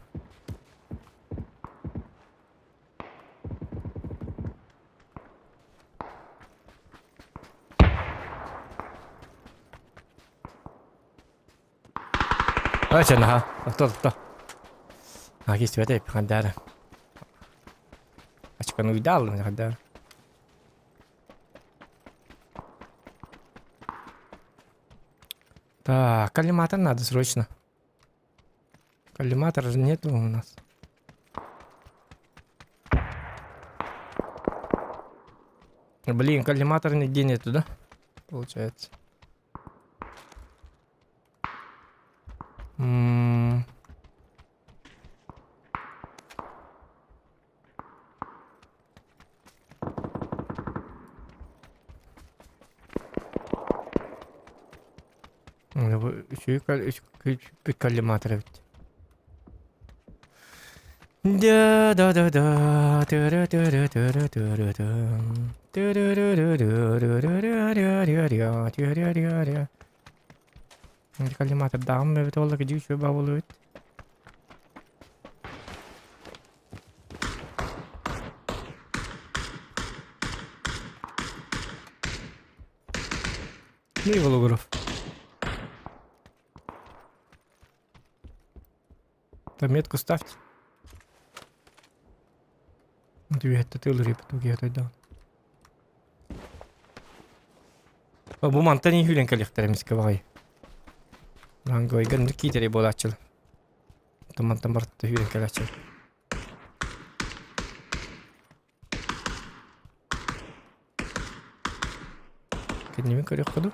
Speaker 4: Ача наха, отто отто. А киистибэтэй хандаара. Ачканы уйдааллым хандаара. Так, коллиматор надо срочно. Коллиматора же нету у нас. Блин, коллиматора нигде нету, да? Получается. М -м Үчүгэй коллиматор эбит. Да да да да Коллиматордааҕым эбит уолла кидии үчүгэй баҕа эбит. Не Вологоров. Там метку ставьте. Үһэтте тыылыр тойдаан. Бу мантан иһүүлэн кэлиэхтэрэ эмискэ баҕайы. Рангойган киитэри буолааччылар. Мантан барытта сүүрэн кэлээччилэр. Кэннибин көрүөххэ дуу?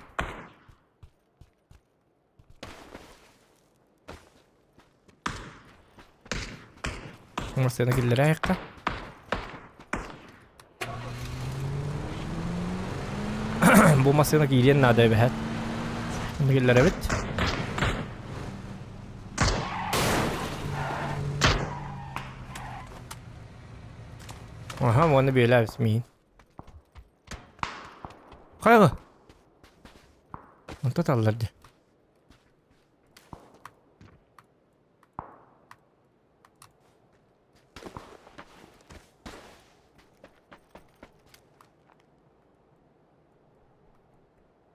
Speaker 4: Массыына киллэрэ айахха. Бу массыына киириэн наада эбэһээт. Киллэрэбит. Аха, уонна биэлээбит миин. Хайа? Онто таллар дии.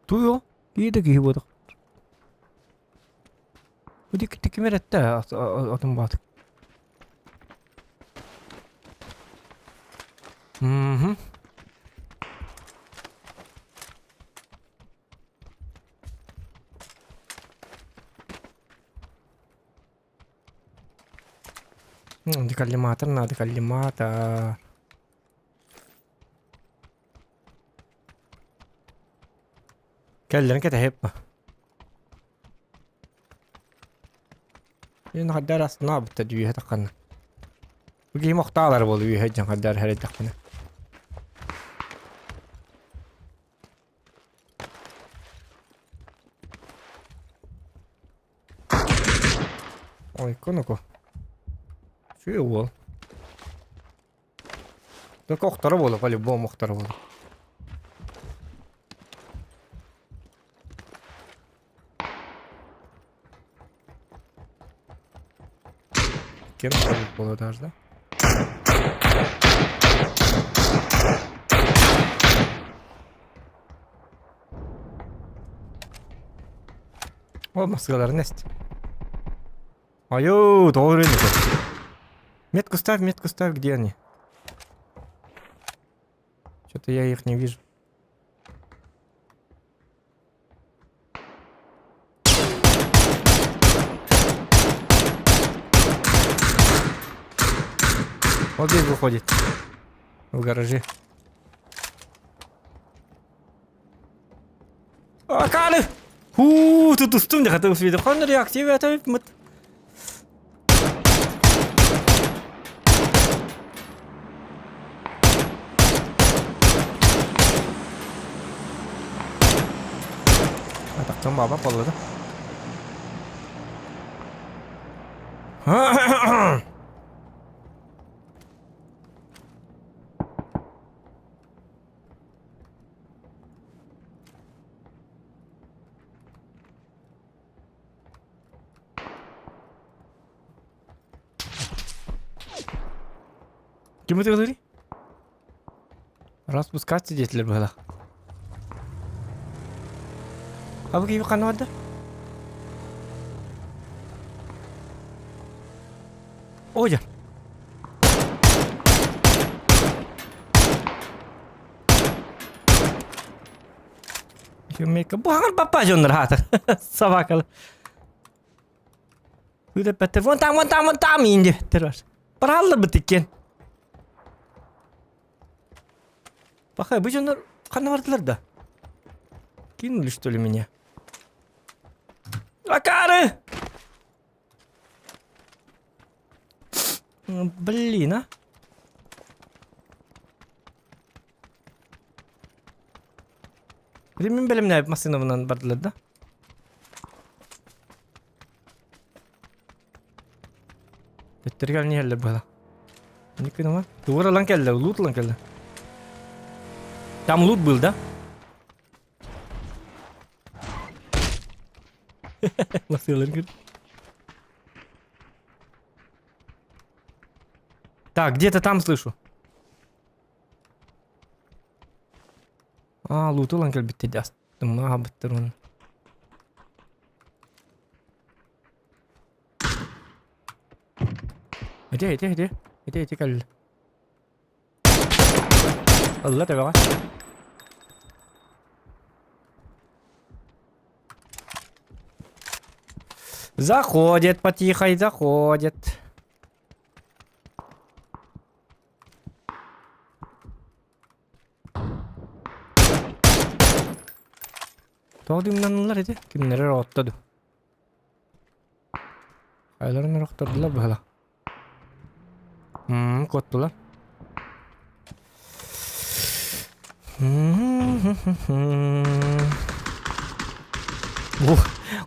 Speaker 4: Туйо, киһи да киһи буолуох. Бу диэки ким эрэ эттэ атын баатык. Мм. Коллиматор надо, коллиматор. Кэллэрин кэтэһип. Мин хайдар астынаабыта дүйүһэ тахханна. Бу киһим охтаалар буолу үөһэ дьон хайдар хэрэйдэхпинэ. Ой, коноко. Үчүгэй уол. Только охторо буолуо, по-любому охторо буолуо. Кем буолуо даже, да? Ол маскаларын эст. Айоо, тоҕо үрэн Метку ставь, метку ставь, где они? Что-то я их не вижу. Вот здесь выходит. В гараже. Акалы! Хуу, тут устум не хотел видео. Хон реактив это мыт. Атахтан баба болду. Ким ытыалыырый? Распускаться диэтилэр быһалаах. А бу киһи ханна барда? О, дьэ. Бу хаҥар баппа дьоннор хаатар. Собакалы. Ыыдаппаттар. Вон там, вон там, вон там иин диэбиттэр бар. Бараалларбыт иккиэн. Пахай, бу дьоннор ханна бардылар да? Кинули, что ли, меня? Акары! Блин, а? Мин бэлэмнээбит массыынабынан бардылар да? Төттөрү кэлэн иһэллэр быһа. Никына Тугур ылан кэллэ, лут ылан кэллэ. Там лут был, да? Массыыларын көр. Так, где-то там слышу. Аа, луту ылан кэлбиттэр дии астыммын аһабыттар уонна. Ити, ити, ити, ити, ити кэллэ. Ылла төбөҕө. Заходит потихой, заходит. Тоҕо дымнаналлар ити? Кимнэрэ эрэ отто дуу? Хайаларын эрэ охтордулар быһыылаах. М куоттулар.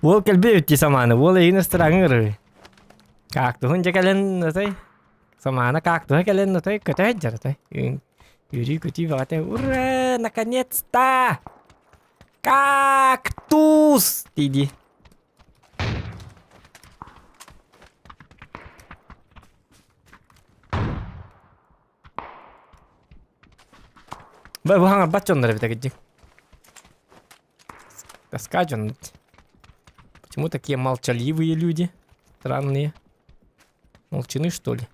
Speaker 4: Уол кэлбит эбит дии самааны. Уол эйигин ыстырааҥҥа ыҥырар. Кактуһун дьэ кэлэн атай Самаана кактуһа кэлэн отой көтө сылдьар отой. Үөрүү-көтүү бөҕөтө ура наконец-то кактус дии-дии. Бу хаҥарбат дьоннор эбит кырдьык. Тоска дьон. Почему такие молчаливые люди? Странные. Молчаны, что ли?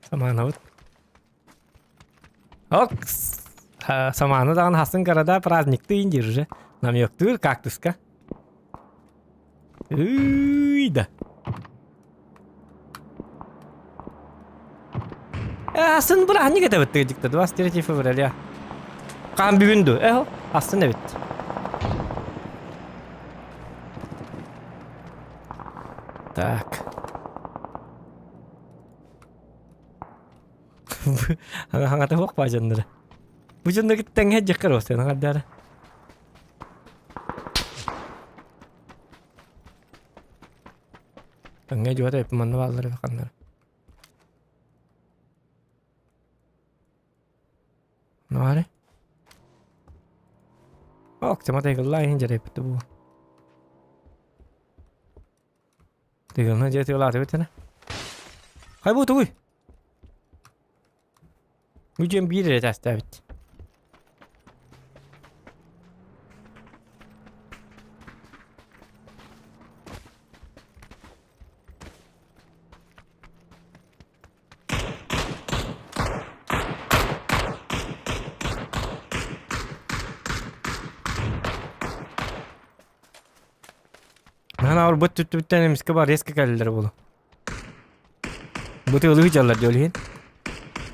Speaker 4: Самаанабыт. Ок, самааны даҕаны хасын города праздниктыын диир уже. Намёктыыр кактуска. Ый да. Асын бырааһынньык этэбит тыгдьыкта 23 февраля. Хаан бүгүн ду? Эхо, асын эбит. Так. Хаҥата суох баа дьоннора. Бу дьоннор тэҥҥэ дьэккэр осен аҥардара. Тэҥҥэ дьуота эппин манна бааллар эбит ханнара. Наары. Ок, тема тайгыллаа иһин дьарайбыт бу. Тыгылна дьэ тыылаатыбыт этэ. Хай бу тугуй? Бу дьиэм биир эрэ этээстээбит. Наһаа ауырбыт түттүбүттэн эмискэ бар резко кэллилэр буолу. Бу тыалыы дьаллар дьол иһин.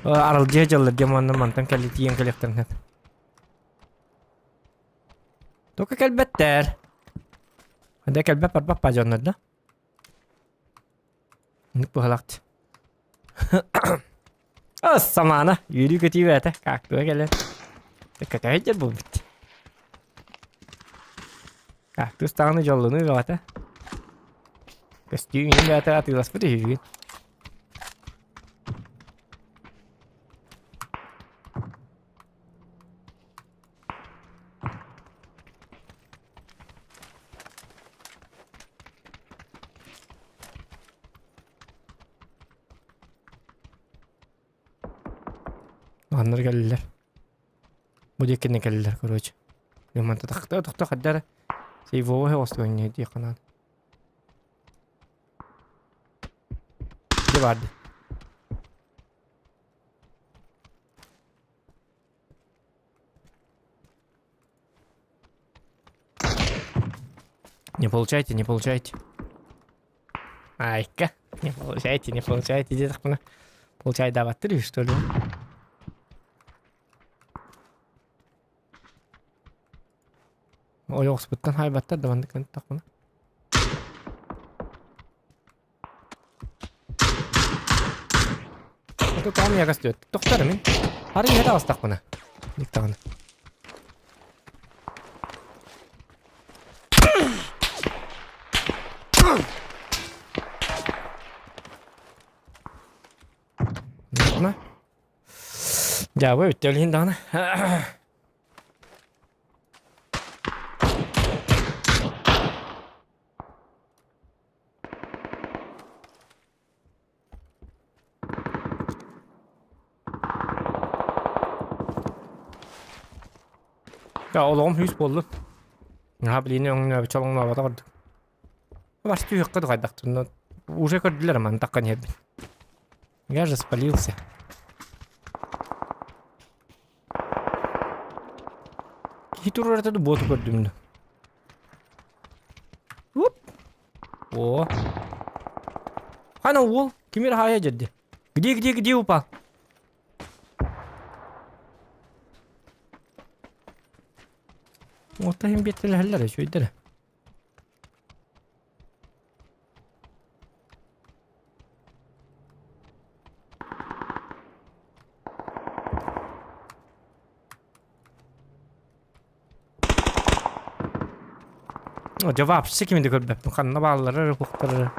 Speaker 4: Аралдьыйа дьаллар диэн манна мантан кэлли тиийэн кэлиэхтэрин сөп. Только кэлбэттэр. Ханда кэлбэт барбат па дьоннор да. Инник быһалаахт. Ас самаана үөрүү көтүү бээтэ кактуга кэлэн. Көтөһүдэр буолбут. Кактус даҕаны дьоллонуу бөҕөтө. Көстүү иҥин бээтэ атыыласпыт үһүгүн. Маннар кэллилэр. Бу диэкинэ кэллилэр, короче. Манта тахта тохто хаддара. Сейвовый остуонньа диэххэ наада. Дьэ барды. Не получайте, не получайте. Айка, не получайте, не получайте, диэтэхпинэ. Получай даабаттыр что ли? Ойоҕоспуттан хаайбаттар да маннык гынтахпына. Ото тоҕом ягас диэт. Тохтор мин. Арый иһэ таҕыстахпына. Диктаҕына. Ма? Дьаабы бүттэ билигин даҕаны. Я олоҕум хүүс буоллун. Наһаа билиини өҥнөөбүт чолоҥнообото курдук. Бас түһүөххэ хайдахтын уже көрдүлэр маны таххан иһэрбин. Я же спалился. Киһи турарата да буоту көрдүм да. Уп. О. Хана уол, кимир хая дьэрди. Где, где, где упал? Ота иһин биэртэлэһэллэр үчүгэйдэр. Дьэ вообще кими да көрбөппүн ханна бааллара эрэ суохтара эрэ.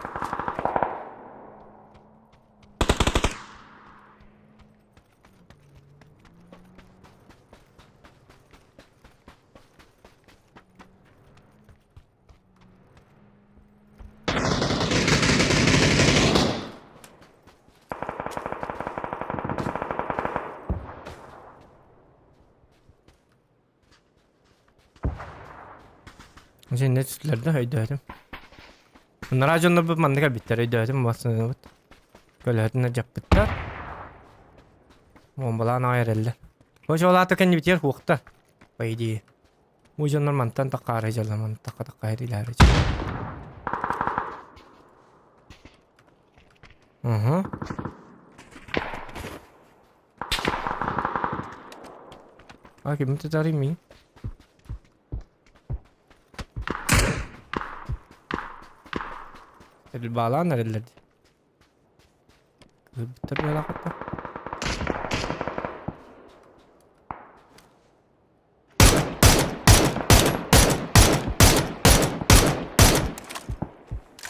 Speaker 4: Дьэ түстүлэр да өйдөөтүм. Ынараа дьоннорбут манна кэлбиттэр өйдөөтүм бассыныбыт. Көлөһөтүн дьаппыттар. Бомбалаан аҕай эрэллэр. Бу чуолаата кэннибитигэр хуохта. По идее. Бу дьоннор мантан такаары дьалла мантан такка такка илээри. Угу. А, ким тутарый мин? Баалаан эрэллэр дии. Кыһырбыттар быһалаахатта.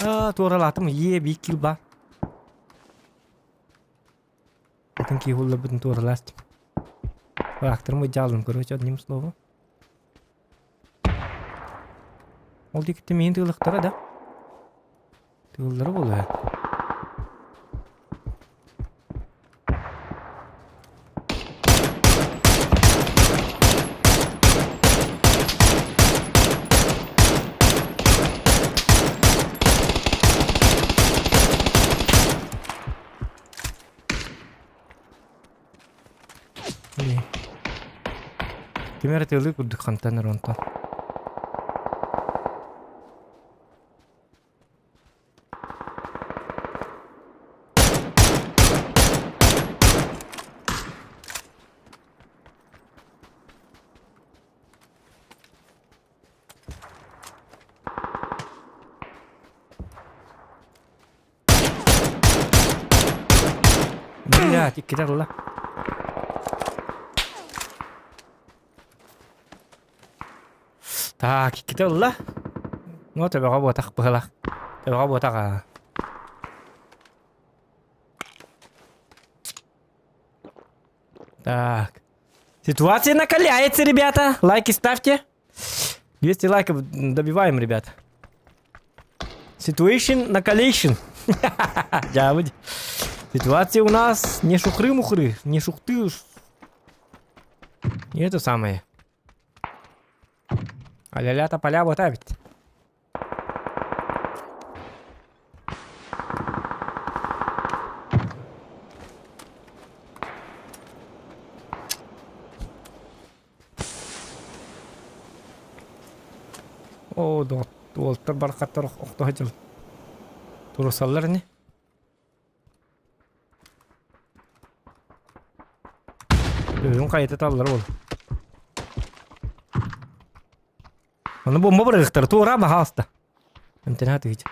Speaker 4: Аа, туоралаатым, е, биир килл баар. Атын киһи улларбытын туоралаастым. Тракторым ыдьаалым, короче, одним словом. Ол диэкиттэн миин тыылыктара да? Тыыллара буолуо. Ким эрэ тыалыы курдук хантан эрэ онтон. Блядь, иккитэ ылла. Так, иккитэ ылла. Ну, төбөҕө буотах быһылах. Төбөҕө буотах аа. Так. Ситуация накаляется, ребята. Лайки ставьте. 200 лайков добиваем, ребят. Situation накалейшн. Дьаабыт. Ситуация у нас не шухры-мухры, не шухты. И это самое. А-ля-ля тополя вот ведь. Оо, уолтар барахаттар охто сылдьаллар. Турусаллар ини. Өйүн хайыта таллар ол. Оны бомба бырыгыктар туора баһаалыста. Эмтэнэ тыгыч.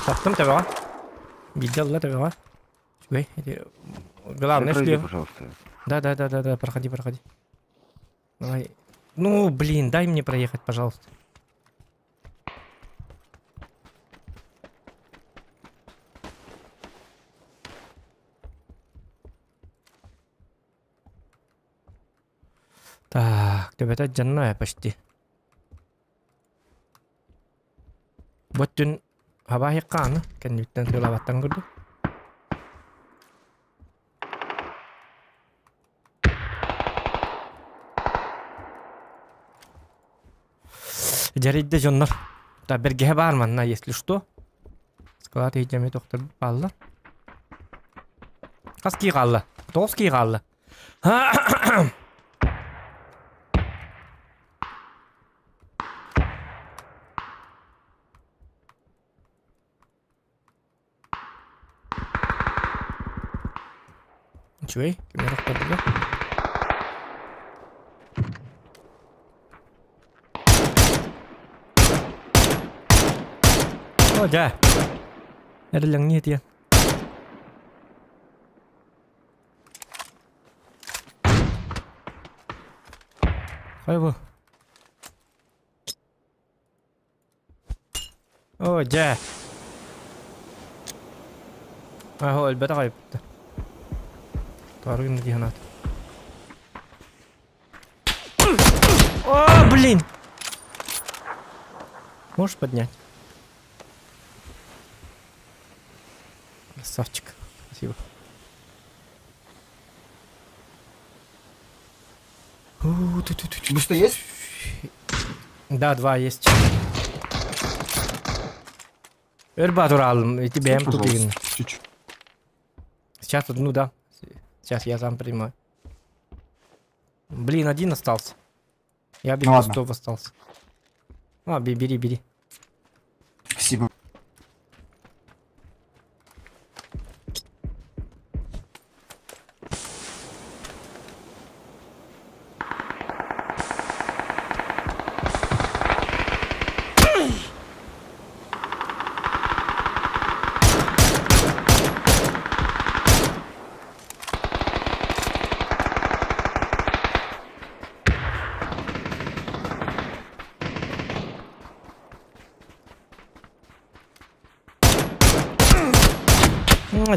Speaker 4: Таптым төбөҕө. Биирдэ ылла төбөҕө. Үчүгэй. Ити главное
Speaker 11: Пройди,
Speaker 4: шлем.
Speaker 11: пожалуйста.
Speaker 4: Да, да, да, да, да, проходи, проходи. Давай. Ну, блин, дай мне проехать, пожалуйста. Так, төбөтө дьанная почти. Бу өттүн хабаһыахха аны кэннибиттэн тыалаабаттан курдук. Дьэрийдэ дьоннор. Та бэргэһэ баар манна, если что. Склад иһдьэми тохтор бааллар. Хас кии хаалла? Тоҕус кии хаалла. Үчүгэй, ким эрэ охтордуга. О, дьэ. Эрэлэҥнии этиэн. Хайа бу? О, дьэ. Аһо, өлбөтөх айыппыта. Туары гынна дии санаатым. О, блин! Можешь поднять? Красавчик. Спасибо.
Speaker 10: Бусты есть?
Speaker 4: Да, два есть. Өр тураалым, и тебе тут
Speaker 10: Пожалуйста,
Speaker 4: именно.
Speaker 10: Чуть-чуть.
Speaker 4: Сейчас одну, да. Сейчас я сам принимаю. Блин, один остался. Я без
Speaker 10: Ну ладно.
Speaker 4: кустов остался. А, бери, бери.
Speaker 10: Спасибо.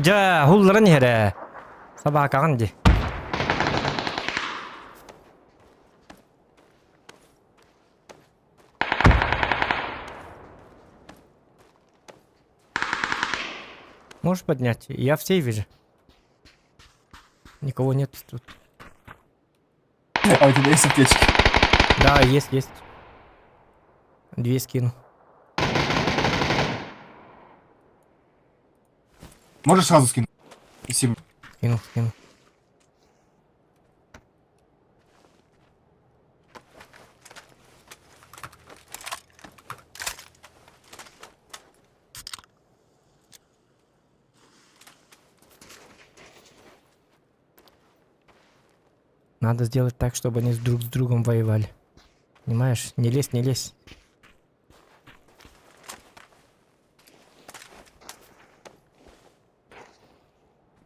Speaker 4: Дьэ, хулларын иһэрэ. Собакаҕын дии. Можешь поднять? Я в сейве же. Никого нет тут.
Speaker 10: А у тебя есть аптечки?
Speaker 4: Да, есть, есть. Две скину.
Speaker 10: Можешь сразу скинуть? Спасибо.
Speaker 4: Скинул, скинул. Надо сделать так, чтобы они с друг с другом воевали. Понимаешь? Не лезь, не лезь.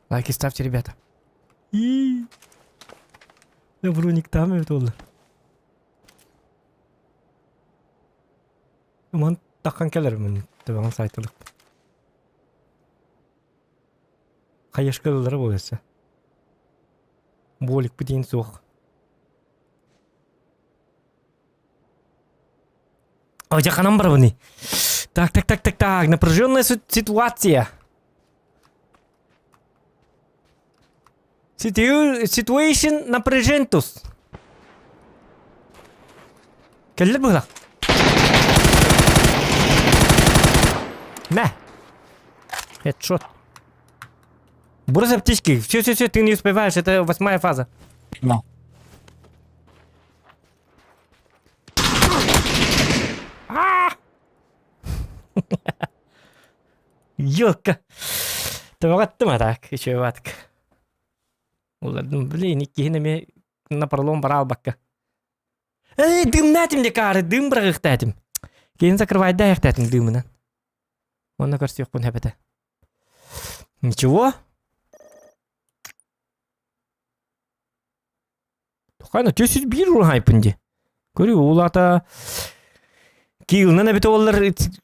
Speaker 4: Лайки ставьте, ребята. И Доброник там это oldu. Ман таххан кэлэр төбөҕүн сайтылык. Хайышкалары буолса. Буолик бүтин суох. Ой, ханан барабыный? Так, так, так, так, так, напряженная ситуация. Situation напряжентус. Кэллэ быһылах. Мә. Хедшот. Брось аптечки. Все, все, все, ты не успеваешь, это восьмая фаза.
Speaker 7: Да.
Speaker 4: А! Ёлка. Табаҕаттым атак, еще ватка. Улардым, блин, иккиһин эмиэ на пролом бара албакка. Эй, дымнаатым де каары, дым быраҕыахтаатым. Киһин закрывайда айахтаатым дымынан. Онно көрсүөхпүн хэпэтэ. Ничего. Хайна 401 уран ди. Көрү улата килынан эбит олар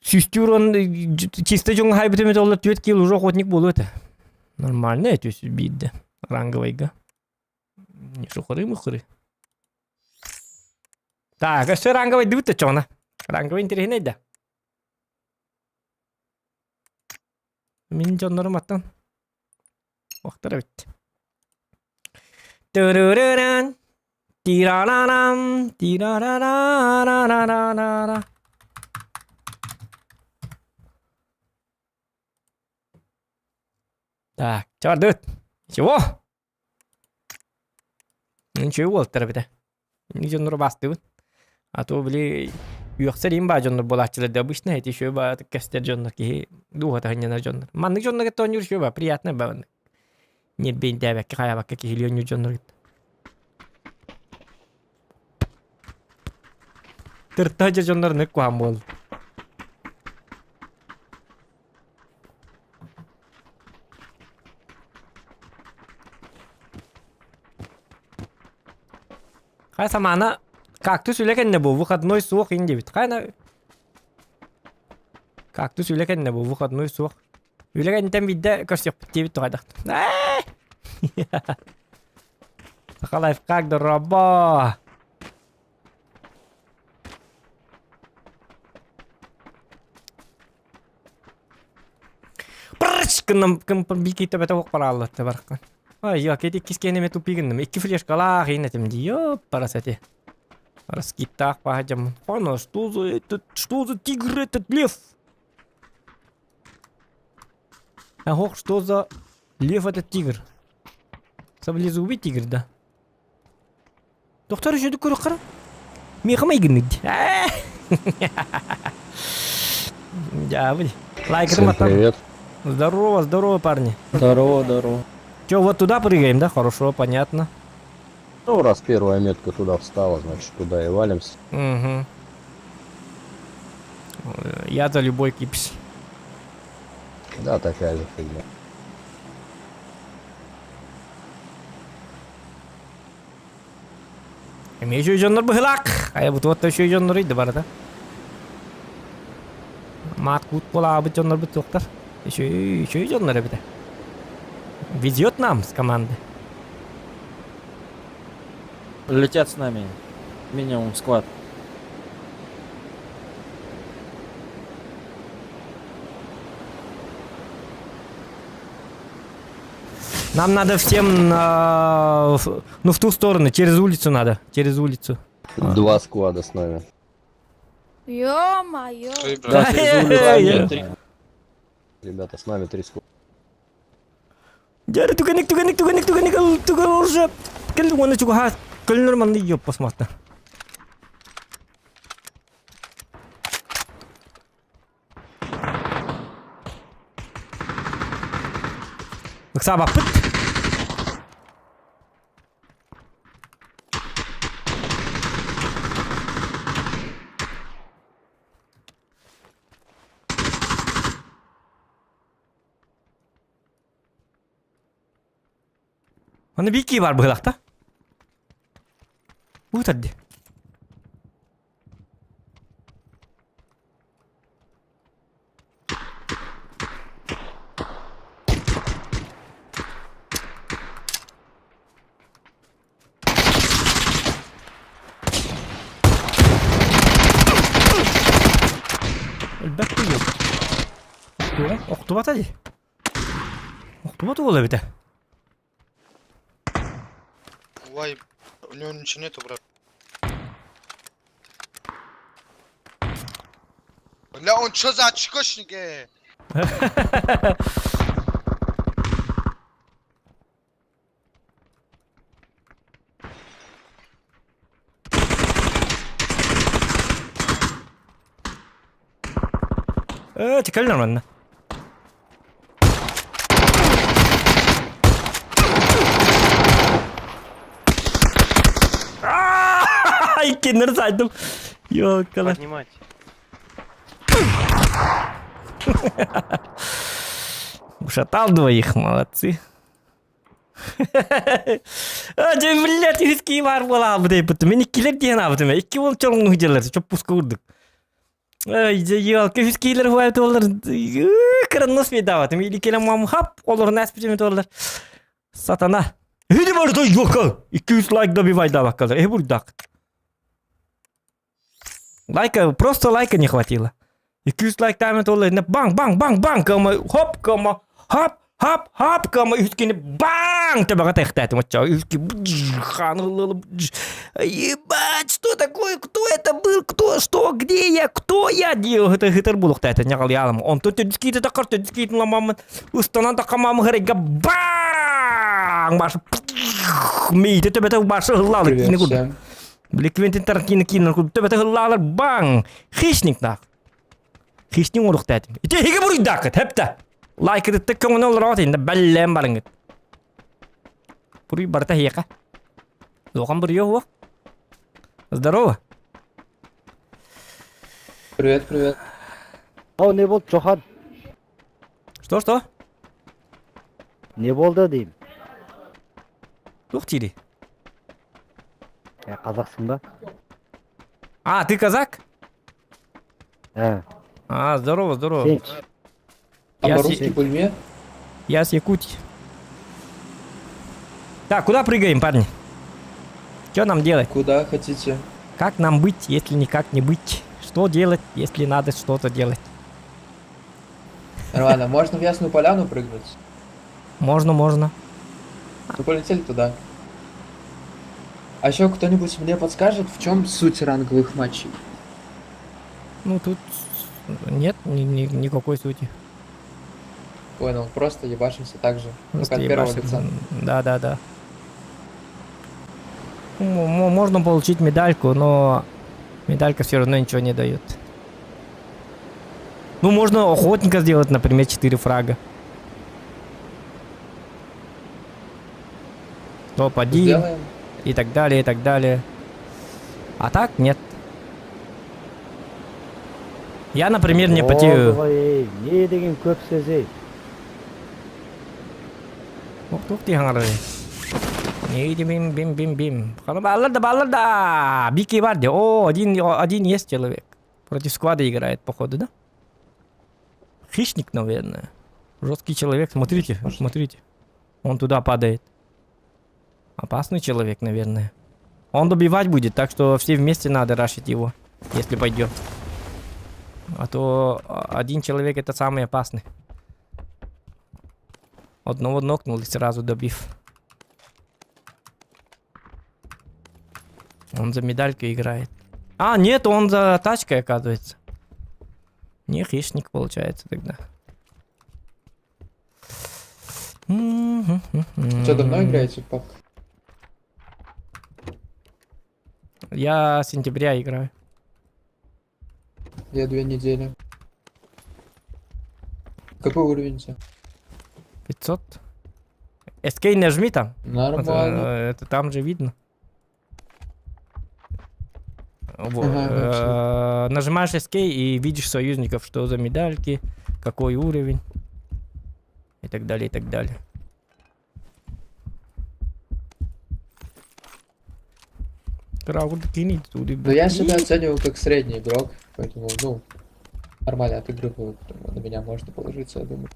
Speaker 4: сүүстүү уран чисто дьоҥ хайбыт эмит олар 4 килл уже охотник буолуо этэ. Нормально 401-де ранговайга. Не шухары-мухары. Так, өссө ранговай дыбыт чоҕуна. Ранговай интэриэһинэй да. Мин дьоннорум аттан Охтор эбит. Тырырыран, тирарарам, тирарарарарарара. Так, чардыт. Чего? Ничего буолтар эбитэ. Дьоннору бастыбын. А то били үөхсэр им баа дьоннор буолааччылар да обычно эти еще ба кэстер дьоннор киһи дууһата ханньанар дьоннор. Маннык дьоннор кытта оонньуур еще ба приятно ба маннык. Ньирбиэйдээбэккэ хайаабакка киһилии оонньуур дьоннор кытта. Тырта дьэ дьоннор нык куһаан буолла. Хай самана кактус үлэ кэннэ бу выходной суох ин диэбит. Хайна кактус үлэ кэннэ бу выходной суох. Үлэ кэнниттэн биирдэ көрсүөхпүт диэбит туһайдах. Саха лайфхак дорообо. Прыч гынным бики төбөтө ох бараалла бараккан. Ай, я кети кискене тупи гынным. Икки флешкалаах инетим ди. Ёп, парасати. Раскиттаах паһадьам. Ана, что за этот, что за тигр этот лев? Ох, что за лев этот тигр? Саблезубый тигр, да? Доктор еще көрө қара. Миэхэ майгыннык дии. Дьаабы. Лайкытым
Speaker 12: Всем привет.
Speaker 4: Здорово, здорово, парни.
Speaker 12: Здорово, здорово.
Speaker 4: Че, вот туда прыгаем, да? Хорошо, понятно.
Speaker 12: Ну, раз первая метка туда встала, значит, туда и валимся.
Speaker 4: Угу. Я за любой кипс.
Speaker 12: Да, такая же фигня.
Speaker 4: Эмиэ үчүгэй дьоннор быһылаах. Хайа бу туох да үчүгэй дьоннор ыйды барыта. Маат куут буолаабыт дьоннорбут суохтар. Үчүгэй үчүгэй дьоннор эбитэ. Везет нам с команды.
Speaker 13: Летят с нами. Минимум склад.
Speaker 4: Нам надо всем на... Ну, в ту сторону, через улицу надо. Через улицу.
Speaker 12: Два склада с нами.
Speaker 14: Ё-моё.
Speaker 12: Да, через улицу.
Speaker 4: Э,
Speaker 12: Ребята, с нами три склада.
Speaker 4: Дьэ, түгэнник, түгэнник, түгэнник, түгэнник, түгэн уже. Кэл уонна чугаһаа. Көлнөр манны ёппос маста. Ыксаабаппыт. Аны бики бар быһылахта. Уутар ди. Охтубата дии. Охтубат уол эбитэ.
Speaker 10: Ой, у него ничего нету, брат. Бля, он что за очкошник, э?
Speaker 4: Э, теперь нормально. Иккиннер сайдым. Ёкала.
Speaker 7: Поднимать.
Speaker 4: Ушатал двоих, молодцы. Дьэ, блядь, үс кии баар буолаабыт эйбит. Мин иккилэр диэн аабытым. Икки уол чоҥнук дьэлэр, чоппуска курдук. Ай, дьэ, елка, үс киилэр хуайт олар. Кыраннас бейдаабатым. Или келем мам хап, олорун аспитим олар. Сатана. Хиди барыта ёлка. 200 лайк добивайдаабаккалар. Э, бурдак. Лайка, просто лайка не хватило. 200 лайк таймет ол бang бang бang бang кама хоп кама хоп хоп хоп кама үскини бang төбөҕө тэхтээтим оччоҕо үски хаан ебать что такое кто это был кто что где я кто я диэ хытар булуктаата ньаҕалыйаалым онтон төдүскиите таххар төдүскиитин ламаммын ыстанан таххамаамы хырайга баң башы миите төбөтө башы ыллаалы киини курдук Били Квентин Тарантино киинен курдук төбөтө ыллаалар баң! Хищник наах. Хищник оҥоруохтаатым. Ити эһиги буруйдааккыт, хэптэ. Лайкытыттык көҥүнэ олороҕут инде бэллээн барыҥыт. Буруй барыта эһиэхэ. Улахан буруйа суох. Здорово.
Speaker 9: Привет, привет.
Speaker 12: Ау, не болды, Жохан?
Speaker 4: Что-что?
Speaker 12: Не болды деймін.
Speaker 4: Туох диирий?
Speaker 12: Ә, қазақсың ба?
Speaker 4: А, ты казак?
Speaker 12: Ә,
Speaker 4: А, здорово, здорово.
Speaker 12: сен
Speaker 9: А
Speaker 4: Я
Speaker 9: по-русски пульме?
Speaker 4: Я с Якутии. Так, куда прыгаем, парни? Что нам делать?
Speaker 9: Куда хотите?
Speaker 4: Как нам быть, если никак не быть? Что делать, если надо что-то делать?
Speaker 9: Нормально, можно в Ясную Поляну прыгнуть?
Speaker 4: Можно, можно.
Speaker 9: Ну полетели туда. А еще кто-нибудь мне подскажет, в чем суть ранговых матчей?
Speaker 4: Ну, тут нет никакой сути.
Speaker 9: Понял, просто ебашимся так же.
Speaker 4: Просто
Speaker 9: Только от первого
Speaker 4: ебашим.
Speaker 9: лица.
Speaker 4: Да, да, да. Можно получить медальку, но медалька все равно ничего не дает. Ну, можно охотника сделать, например, 4 фрага. Топ-1
Speaker 9: Сделаем.
Speaker 4: и так далее, и так далее. А так нет. Я, например, не потею.
Speaker 12: Болды ғой, ей, не деген көп сөз ей.
Speaker 4: Ух, тух дии хаҥарар. Не бим бим бим бим. Баллар да баллар да. Бики бар О, один, один есть человек. Против склада играет, походу, да? Хищник, наверное. Жесткий человек. Смотрите, смотрите. Он туда падает. Опасный человек, наверное. Он добивать будет, так что все вместе надо рашить его, если пойдет. А то один человек это самый опасный. Одного нокнул и сразу добив. Он за медалькой играет. А, нет, он за тачкой, оказывается. Не хищник получается тогда.
Speaker 9: Что, давно играете в PUBG?
Speaker 4: Я с сентября играю.
Speaker 9: Я 2 недели. Какой уровень у тебя?
Speaker 4: 500. Escape нажми там.
Speaker 9: Нормально.
Speaker 4: Это там же видно. Вот.
Speaker 9: Ага,
Speaker 4: Нажимаешь Escape и видишь союзников, что за медальки, какой уровень и так далее, и так далее.
Speaker 9: Но я себя оцениваю как средний игрок, поэтому, ну, нормально отыгрываю, поэтому на меня можно положиться, я думаю.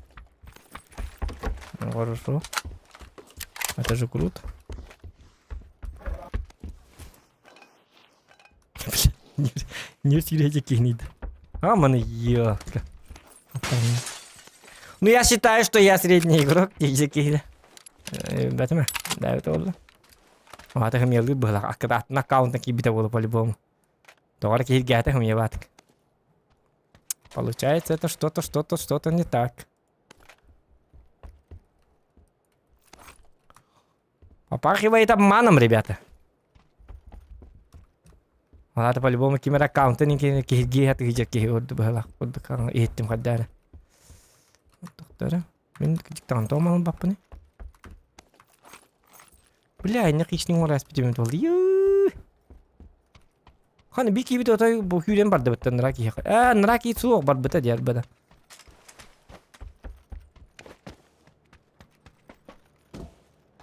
Speaker 4: Ну, хорошо. Это же круто. Бля, Не, не теряйте кинет. А, маны, ёлка. Ну я считаю, что я средний игрок, диэки киһи. Бэтимэ, да это болду. Аата хымыялыыр быһылаах, атын аккаунтан киирбитэ буолу по-любому. Тоҕо эрэ киһиргээтэ хымыйабаатык. Получается, это что-то, что-то, что-то не так. Попахивает обманом, ребята. Аата по-любому ким эрэ аккаунтын киһиргии сатыыр киһи ордук быһалаах курдук иһиттим хайдаары. Тохтора. Мин диктант тоомалын баппыны. Бля, инне кичнин оҥорос битимин буолла. Ханы би киибит отой бу күүрэн бардыбыттан нара киһи. Ээ, нара киһи суох барбыта диэр бада.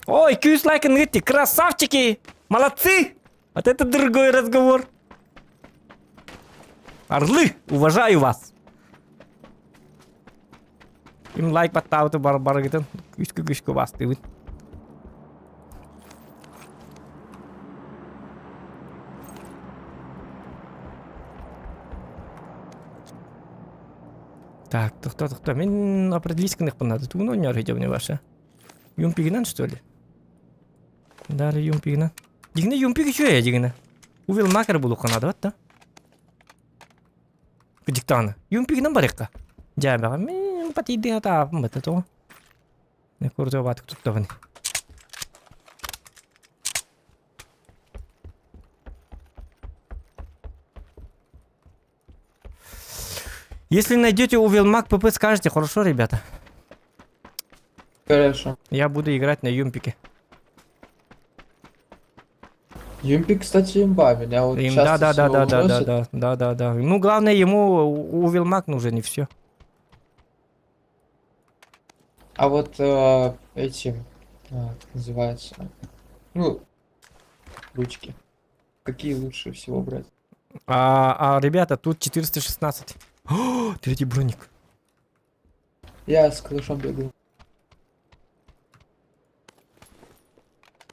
Speaker 4: Ой, күүс лайкын ыытти, красавчики! Молодцы! Вот это другой разговор. Орлы, уважаю вас. Им лайк баттаабыты бар барыгытын күскү күскү бастыыбын. Так, тохто, тохто. Мин определись гыныахпын надо. Тугун оонньоор видео ваша? Юмпигинан, что ли? Дары юмпигинан. Дигине юмпиг үчүгэй дигине. Увел макер булуққа надо да? Диктаны. Юмпигинан барыққа. Жабаға мен патиды атаапын бата тоға. Не курдо батык туттабын. Если найдете Увелмак ПП, скажете, хорошо, ребята?
Speaker 9: Хорошо.
Speaker 4: Я буду играть на Юмпике.
Speaker 9: Юмпик, кстати, имба. Меня вот
Speaker 4: Им, да,
Speaker 9: часто
Speaker 4: да, да,
Speaker 9: всего
Speaker 4: да, да, да,
Speaker 9: уносит.
Speaker 4: да, да, да, да. Ну, главное, ему Увелмак нужен и все.
Speaker 9: А вот эти, как называются, ну, ручки. Какие лучше всего брать?
Speaker 4: А, ребята, тут 416. О, третий броник.
Speaker 9: Я с калашом бегаю.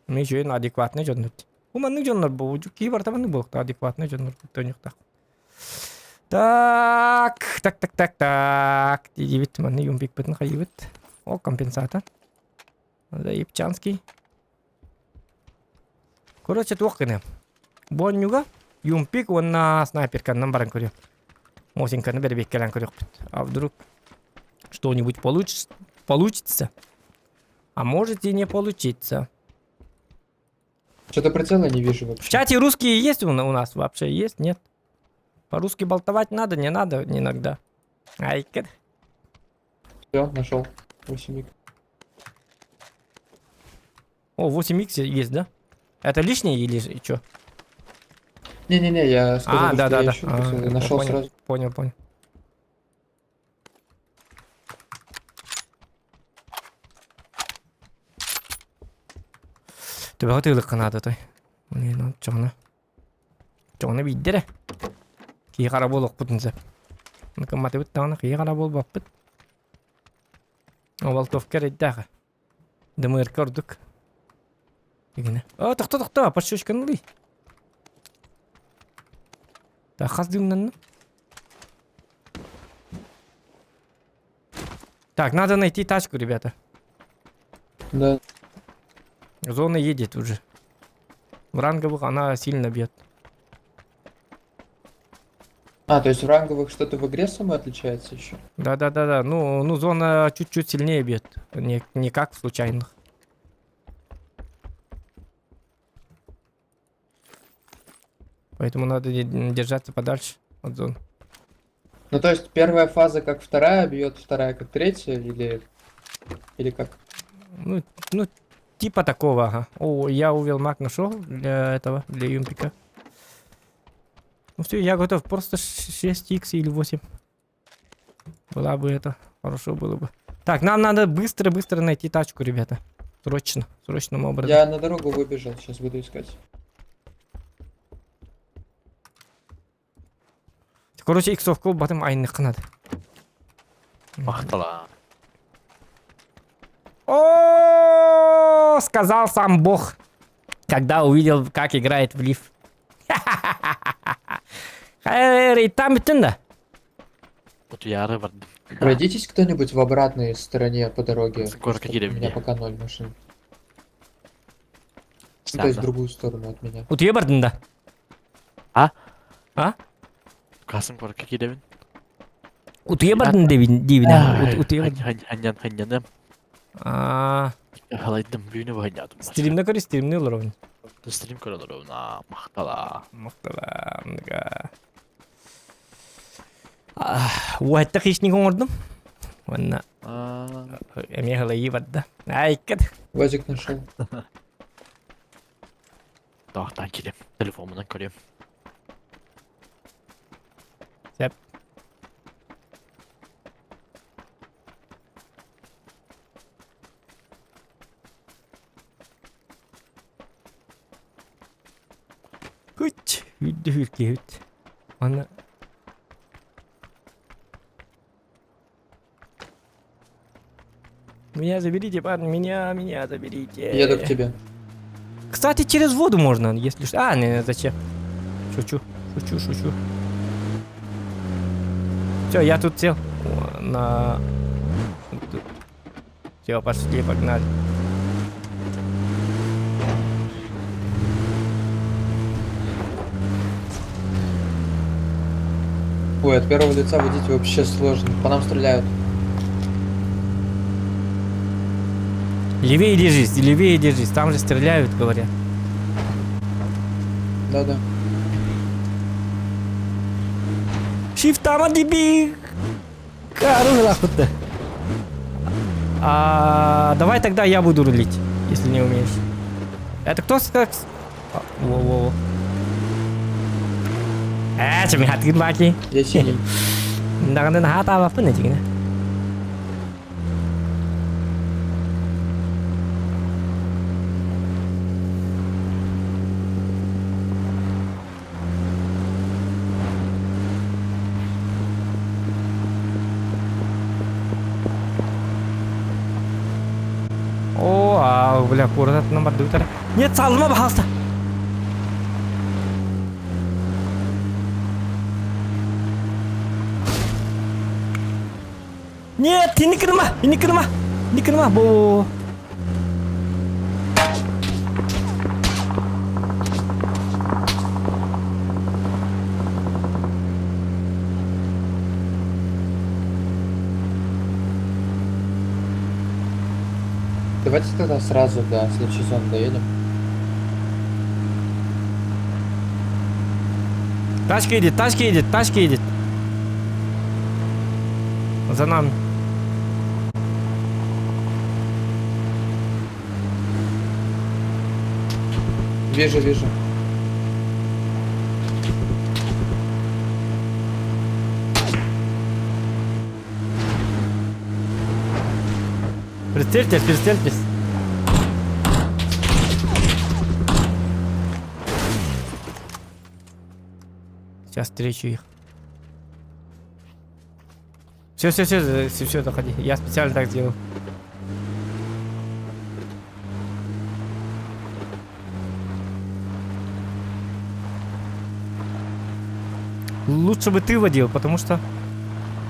Speaker 4: Ну, еще и адекватный дьоннор. Уманнык дьоннор бу. Кии барта маннык буолуохта адекватный дьоннор төнүөхтаах. Так, так, так, так, так. Диибит манны юмпикпытын хайыбыт. О, компенсатор. Заебчанский. Короче, туох гына. Боннюга юмпик уонна снайперканнан баран көрүө. Мосинканы бэрэбиэккэлээн көрүөхпүт. А вдруг что-нибудь получится? А может и не получиться.
Speaker 9: Что-то прицела не вижу
Speaker 4: В
Speaker 9: вообще.
Speaker 4: чате русские есть у нас вообще? Есть? Нет? По-русски болтовать надо, не надо иногда. Айка.
Speaker 9: Все, нашел. 8
Speaker 4: О, 8х есть, да? Это лишнее или что?
Speaker 9: Не-не-не, я сказал,
Speaker 4: А,
Speaker 9: что
Speaker 4: да, да,
Speaker 9: я
Speaker 4: да.
Speaker 9: ищу,
Speaker 4: А,
Speaker 9: просто нашел
Speaker 4: понял,
Speaker 9: сразу.
Speaker 4: Понял, понял. Төбөҕө тыылыкка наада той. Блин, чоҕуна. Чоҕуна биирдэ эрэ. Киһи хара буолуохпутун сөп. Кымматыбыт даҕаны киһи хара буолбаппыт. Болтовка эрэйдээх. Дымыырка ордук. Игинэ. О, тохто, тохто, подшучканы ылый. Так, хас дымнанна? Так, надо найти тачку, ребята.
Speaker 9: Да.
Speaker 4: Зона едет уже. В ранговых она сильно бьет.
Speaker 9: А, то есть в ранговых что-то в игре самой отличается еще?
Speaker 4: Да-да-да-да. Ну, зона чуть-чуть сильнее бьет. Не как в случайных. Поэтому надо держаться подальше от зоны.
Speaker 9: Ну, то есть первая фаза как вторая бьет, вторая как третья, или как?
Speaker 4: Ну, типа такого, ага. О, я увел маг нашел для этого, для юмпика. Ну все, я готов. Просто 6х или 8. Была бы это, хорошо было бы. Так, нам надо быстро-быстро найти тачку, ребята. Срочно, срочным образом.
Speaker 9: Я на дорогу выбежал, сейчас буду искать.
Speaker 4: Короче, иксовку батым айныкка надо.
Speaker 13: Махтала.
Speaker 4: О, сказал сам Бог, когда увидел, как играет в лиф. Хайр, и там бүтүн да.
Speaker 13: Утуйаары бардым.
Speaker 9: Пройдитесь кто-нибудь в обратной стороне по дороге.
Speaker 13: Горка
Speaker 9: чтоб У меня
Speaker 13: деревни.
Speaker 9: пока ноль машин. Ну, то есть в другую сторону от меня.
Speaker 4: Утуйа бардын да?
Speaker 13: А?
Speaker 4: А?
Speaker 13: Касым корка кииребин.
Speaker 4: Утуйа бардын дебин диибин. Утуйа бардын.
Speaker 13: Ханньан ханньаным.
Speaker 4: Аа,
Speaker 13: Халайдым бүүнү баханнятым.
Speaker 4: стримне көр, стримне олоробун.
Speaker 13: Стрим көрө олоробун. Махтала.
Speaker 4: Махтала. Уһатта хищник оҥордум. Уонна эмиэ халайыы барда. Айкат.
Speaker 9: Вазик нашел.
Speaker 13: Тахтан кирем. Телефонунан көрөм.
Speaker 4: Сеп. Күч. Үдді хүрке үт. Аны Меня заберите, парни, меня, меня заберите.
Speaker 9: Еду к тебе.
Speaker 4: Кстати, через воду можно, если что. А, не, зачем? Шучу, шучу, шучу. Все, я тут сел. О, На... Все, пошли, погнали.
Speaker 9: Ой, от первого лица водить вообще сложно. По нам стреляют.
Speaker 4: Левее держись, левее держись. Там же стреляют, говорят.
Speaker 9: Да-да.
Speaker 4: Shift диби. Оружие А, давай тогда я буду рулить, если не умеешь. Это кто как? Во-во-во. Э, чем я баки?
Speaker 9: Я синий.
Speaker 4: Наганын хата бапын этигине. О, а, бля, куратынан барды утара. Нет, салма, пожалуйста. Нет, не кырма, не кырма, не кырма, бо.
Speaker 9: Давайте тогда сразу до следующей зоны доедем.
Speaker 4: Тачка едет, тачка едет, тачка едет. За нами.
Speaker 9: Вижу, вижу.
Speaker 4: Прицельтесь, прицельтесь. Сейчас встречу их. Все, все, все, все, все, заходи. Я специально так сделал. Лучше бы ты водил, потому что...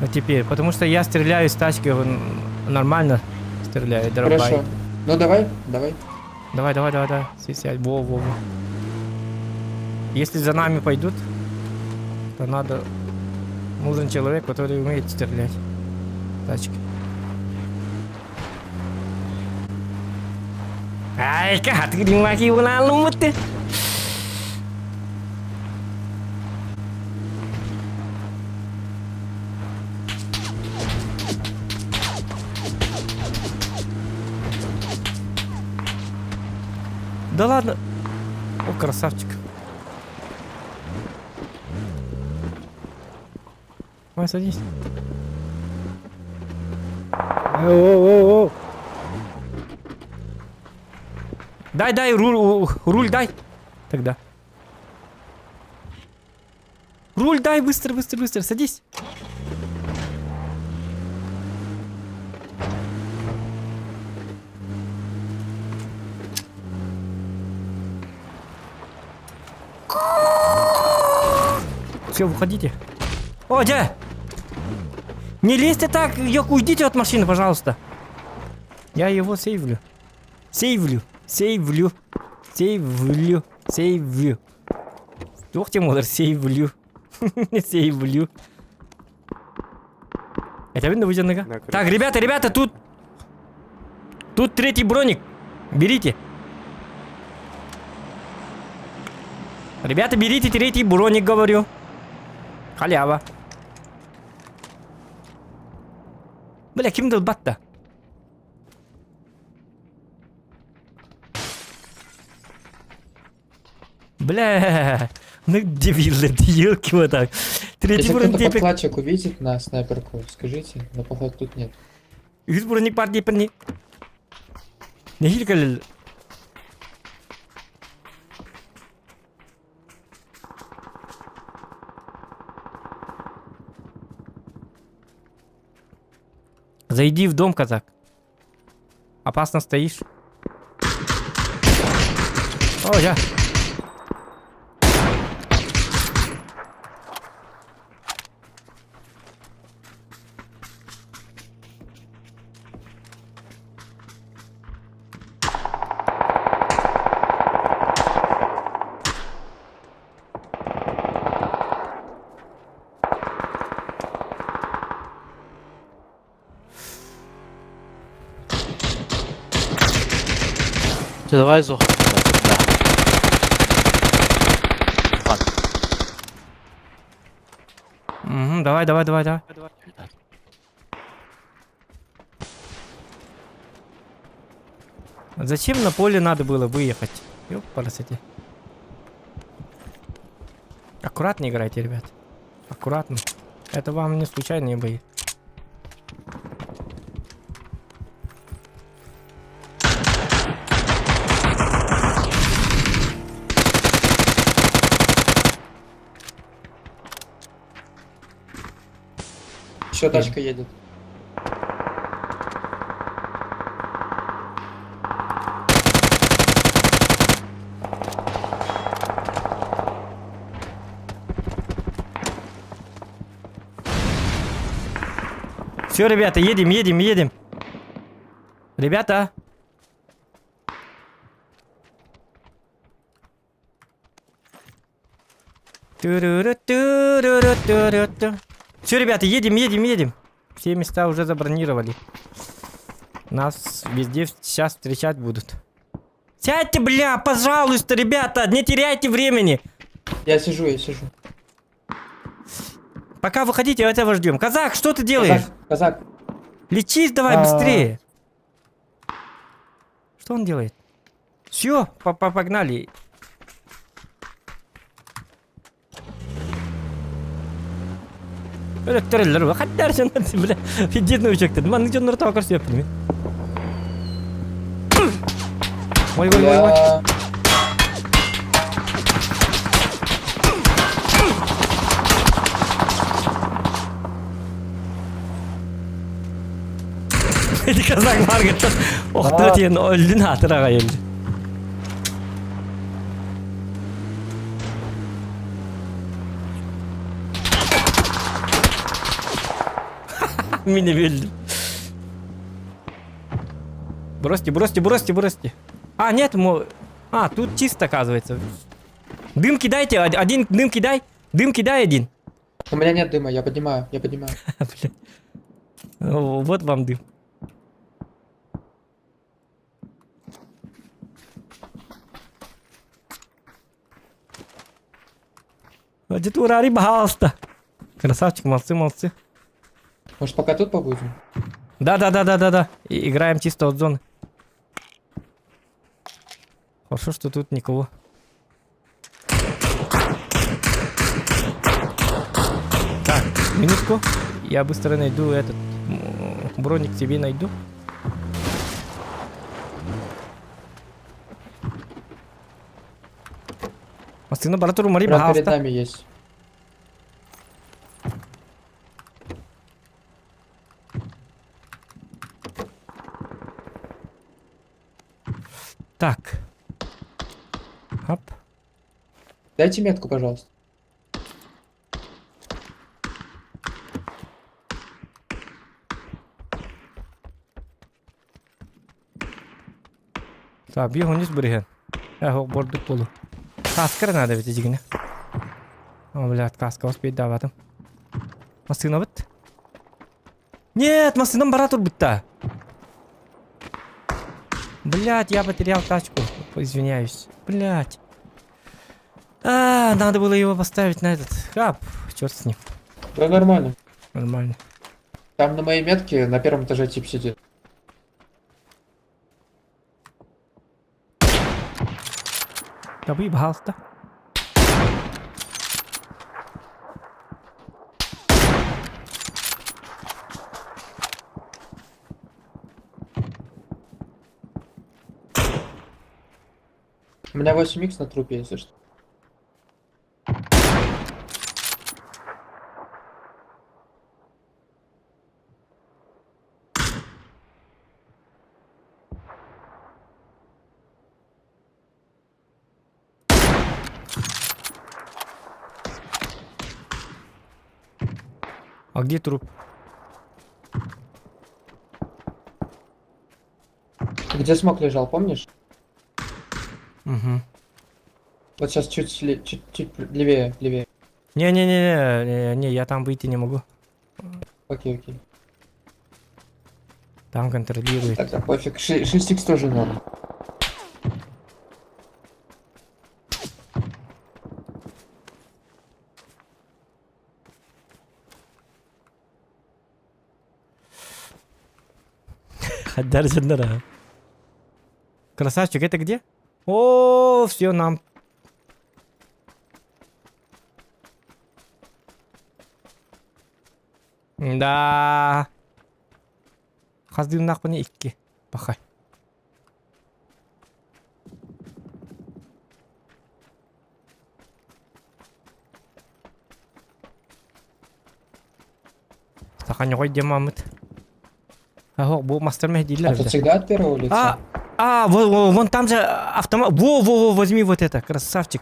Speaker 4: Ну, теперь, потому что я стреляю с тачки, нормально стреляю, дробай.
Speaker 9: Хорошо. Ну давай, давай.
Speaker 4: Давай, давай, давай, давай. Сядь, во, во, во. Если за нами пойдут, то надо... Нужен человек, который умеет стрелять. Тачки. Ай, как ты не Да ладно. О, красавчик. Давай, садись.
Speaker 11: О-о-о!
Speaker 4: Дай, дай, руль, руль дай. Тогда. Руль дай, быстро, быстро, быстро, садись. Все, выходите. О, где? Не лезьте так, Йок, уйдите от машины, пожалуйста. Я его сейвлю. Сейвлю, сейвлю, сейвлю, сейвлю. Туох диэн буолар сейвлю. Сейвлю. Этэбин да бу Так, ребята, ребята, тут... Тут третий броник. Берите. Ребята, берите третий броник, говорю. Халява. Бля, ким долбатта? Бля, ну дебилы, елки вот так. Третий
Speaker 9: Если
Speaker 4: броник
Speaker 9: кто-то
Speaker 4: депик.
Speaker 9: подкладчик увидит на снайперку, скажите, но походу тут нет.
Speaker 4: Үс броник бар деппин. Нэһиилэ кэлэл. Зайди в дом, казак. Опасно стоишь. О, я.
Speaker 13: Ты давай зох. Да.
Speaker 4: Угу, давай, давай, давай, давай. Зачем на поле надо было выехать? Ёпарасоте. Аккуратно играйте, ребят. Аккуратно. Это вам не случайные бои.
Speaker 9: Еще тачка едет.
Speaker 4: Все, ребята, едем, едем, едем. Ребята. Все, ребята, едем, едем, едем. Все места уже забронировали. Нас везде сейчас встречать будут. Сядьте, бля, пожалуйста, ребята, не теряйте времени.
Speaker 9: Я сижу, я сижу.
Speaker 4: Пока выходите, этого ждем. Казах, что ты делаешь?
Speaker 9: Казак, казак.
Speaker 4: Лечись давай
Speaker 9: А.
Speaker 4: быстрее. Что он делает? Все, погнали. Өлөттөрөллөр хаттар жоннор бля фиддин учактын маннык дьоннор таба көрсүөппүн Ой ой ой ой Ити казак маргыттан охто диэн өллүн аатыраҕа өллү. Мин өлдүм. Бросьте, бросьте, бросьте, бросьте. А, нет, мо... А, тут чисто, оказывается. Дым кидайте, один дым кидай. Дым кидай один.
Speaker 9: У меня нет дыма, я поднимаю, я поднимаю.
Speaker 4: Вот вам дым. Дитурари, пожалуйста. Красавчик, молодцы, молодцы.
Speaker 9: Может, пока тут побудем?
Speaker 4: Да, да, да, да, да, да. И играем чисто от зоны. Хорошо, что тут никого. Так, минутку. Я быстро найду этот броник тебе найду. Массыына бара тур, Мари,
Speaker 9: Брат, перед
Speaker 4: пожалуйста.
Speaker 9: нами есть.
Speaker 4: Так. Оп.
Speaker 9: Дайте метку, пожалуйста.
Speaker 4: Так, биир хонус бырыһын. Э, ох, бордук болу. Каскара надо ведь дигине. О, блядь, каска успейдаабатым. Массыынабыт? Нет, массыынам бара турбутта. Блядь, я потерял тачку. Извиняюсь. Блядь. А, надо было его поставить на этот хаб. Черт с ним.
Speaker 9: Да нормально.
Speaker 4: Нормально.
Speaker 9: Там на моей метке на первом этаже тип сидит.
Speaker 4: Да пожалуйста.
Speaker 9: У меня 8х на трупе, если что.
Speaker 4: А где труп?
Speaker 9: Где смок лежал, помнишь?
Speaker 4: Угу.
Speaker 9: Вот сейчас чуть, чуть, чуть левее, левее.
Speaker 4: Не-не-не, не, я там выйти не могу.
Speaker 9: Окей, окей.
Speaker 4: Там контролирует.
Speaker 9: Тогда пофиг. 6х тоже норм.
Speaker 4: Хаддар Красавчик, это где? О, все, нам. Да. Хаздыыннаахпына икки. Пахай. Саха ньоҕой диэмаммыт. Аһок, бу мастер
Speaker 9: А тут всегда от первого лица?
Speaker 4: А, а, вон, вон, вон там же автомат. Во, во, во, возьми вот это, красавчик.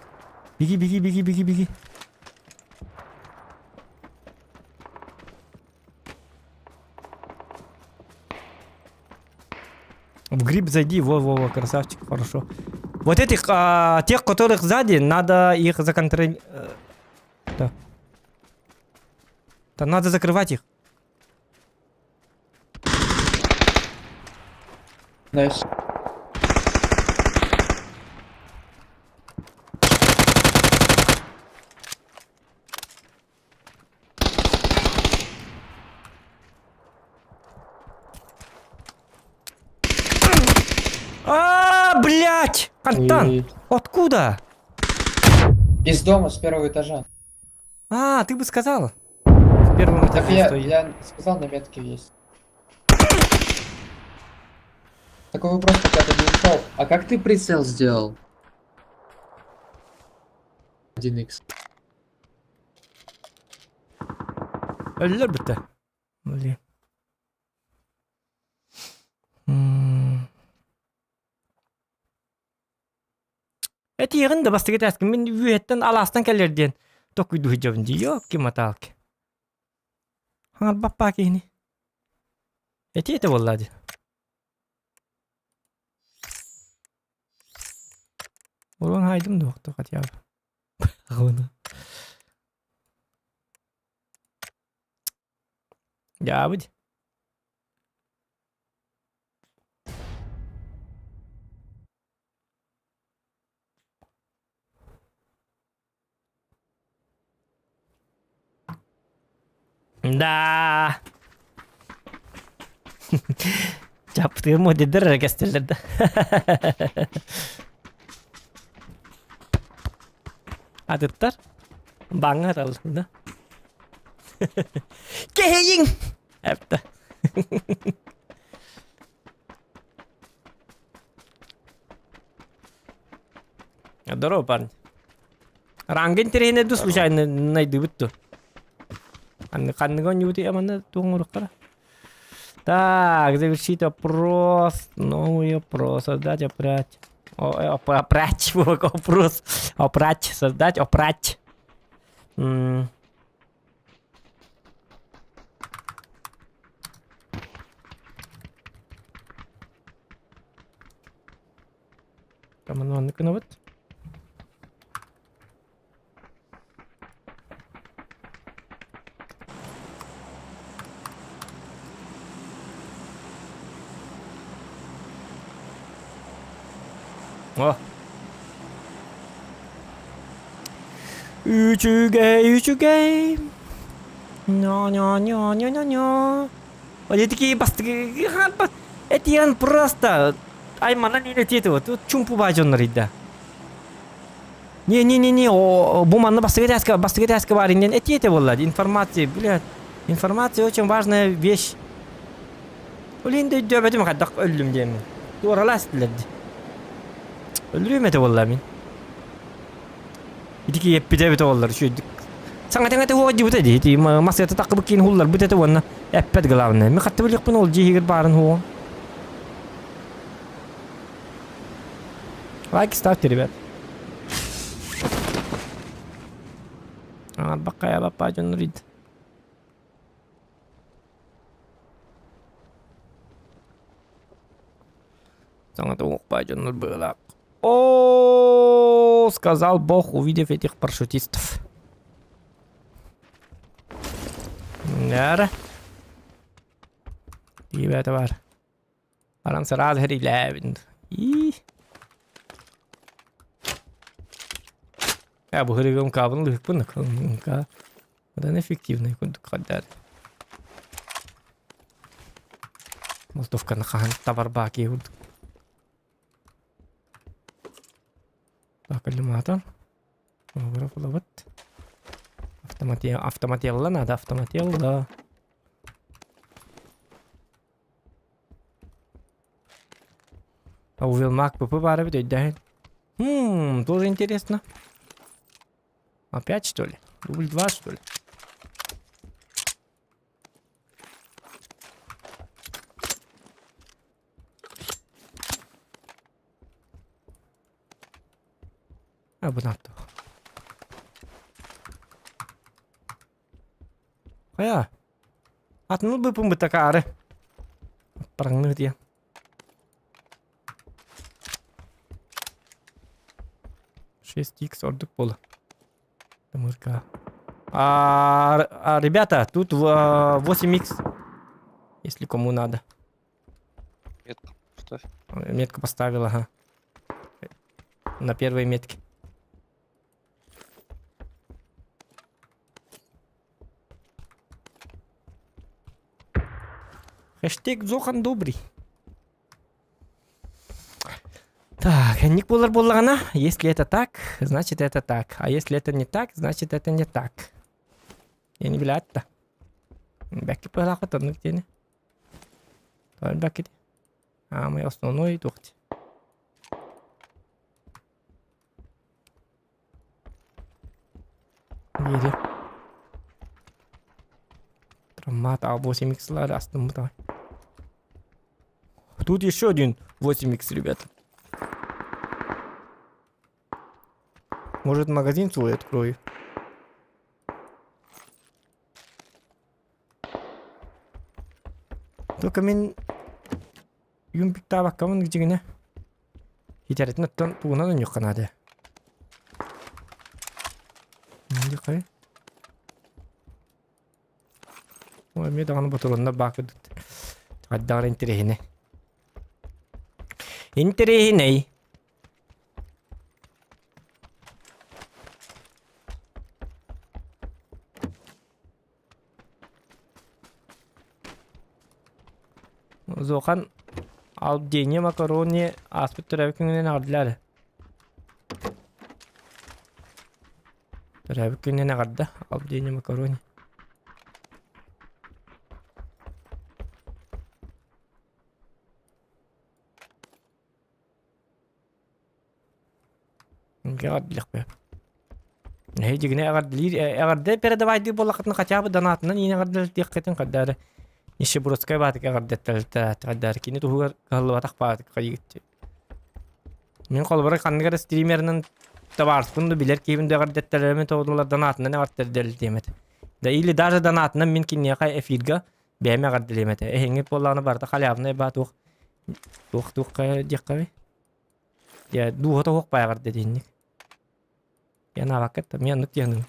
Speaker 4: Беги, беги, беги, беги, беги. В гриб зайди, во, во, во, красавчик, хорошо. Вот этих, тех, которых сзади, надо их законтролировать. Да. Да надо закрывать их.
Speaker 9: Nice.
Speaker 4: А, блядь! Антон,
Speaker 9: Ой.
Speaker 4: откуда?
Speaker 9: Из дома, с первого этажа.
Speaker 4: А, ты бы сказал. В первом
Speaker 9: Так
Speaker 4: этаже
Speaker 9: я,
Speaker 4: стоит.
Speaker 9: я сказал, на метке есть. Такой вопрос, пока ты не ушел. А как ты прицел сделал? 1х.
Speaker 4: Өллөр Блин. М. Этиэҕин да бастакы этээскин мин үөһэттэн алаастан кэлэр диэн токуйдуу сылдьабын дии ёлки-маталки. Хаҥарбаппаа киһини. Этиэ этэ буоллаа дии. Урон хаайдым да хотя бы. Дьаабыт. Да. Чаптыыр модидер эрэ кэстэллэр да. Атыттар баҥҥа аталлар да. Кэһэйиҥ! Эптэ. Здорово, парни. Ранга интэриэһинэй ду случайно найдыбыт ду. Ханныга оонньуубутуй аманна туоҥуруктара. Так, завершить опрос. Новый опрос. Создать, опрать. О, опрать. Опрос. Опрать. Создать, опрать. М. Таман маннык гынабыт. О! Үчүгэй, үчүгэй. Нё-нё-нё-нё-нё-нё. Они такие бастыгы Этиэн просто айманан үлэтиэти вот чумпу баа дьоннор ыйда. Не-не-не-не, бу манна бастыгы тяска, бастыгы тяска бар иннен этиэте буолла. Информация, блядь. Информация очень важная вещь. Ол иһин да өйдөөбөтүм хайдах өллүм диэммин. Туоралаас этилэр дии. Өллүрүм этэ буолла мин. Ити киэппитэ эбитэ буоллар үчүгэйдик. Саҥа-таҥа уоҕа дьибитэ дии. Ити массыата таххыбыт киин хулларбыт этэ уонна эппэт главное. Мин хатты билиэхпин ол дьиэ иһигэр баарын хуоҕун. Лайк ставьте, ребят. Бакая бапа дьоннор ид. Саҥата уохпаа дьоннор быылаах. О, сказал Бог, увидев этих парашютистов. Нара. Ребята бар. Баран сразу хэрилээбин. И. Я бу хырыгым кабын лыхпын ка. Одан эффективный курдук хаддар. Молотовканы хаһан табар баки курдук. Так, иллюминатор. Вот. Автомател, автомателла надо, автомателла. А у Вилмак ПП баар эбит өйдөһүн. Хм, тоже интересно. Опять что ли? Дубль 2 что ли? А, бу наптох. Хайа? Атын ылбыппын бытакаары. Параҥныы диэн. 6х ордук буола. МРК. А, а, ребята, тут 8х, если кому надо.
Speaker 8: Метку поставь.
Speaker 4: Метку поставил, ага. На первой метке. Хэштег Зохан Добрый. Так, ник буолар буоллаҕына, если это так, значит это так. А если это не так, значит это не так. Я не билээт да. Бэкки пыһалаахпыт оннук диэни. Бэкки. А, мы основной туохти. Диэри. Травмат А8X-лары астыммыт Тут еще один 8X, ребята. Может магазин свой открою. Только мин юмпиктаабаккабын дьиҥинэ. Хитэрэтин оттон тугунан онньуохха наада. Дьэ Ой, эмиэ даҕаны ботуруоннар баа курдук. Хайдаҕар интэриэһинэй. Интэриэһинэй. Зохан Алдения макарони ааспыт төрөөбүт күнүнэн эҕэрдэлээр. Төрөөбүт күнүнэн эҕэрдэ Алдения макарони. Эҕэрдэлиэхпэ. Эһи дьигинэ эҕэрдэлиир эҕэрдэ передавайдыы буоллаххытына хотя бы донатынан иин эҕэрдэлэтиэххитин хайда эрэ нищебродскай баатык эҕэрдэттэлтэ хайда эрэ кини туһугар кыһаллыбатах баатык хайыгыт Мин холобура ханнык эрэ стримеринэн табаарыспын да билэр киһибин да эҕэрдэттэлэрим тоҕудулар донатынан эҕэрдэлтиэм этэ. Да или даже донатынан мин киниэхэ эфирга бэйэм эҕэрдэлиэм этэ. Эһиҥҥит буоллаҕына барыта халявнай баа туох туох туох диэххэбий? Дьэ, дууһата суох баайаҕар дэтинник. Янаабакка мен оннук диэхним.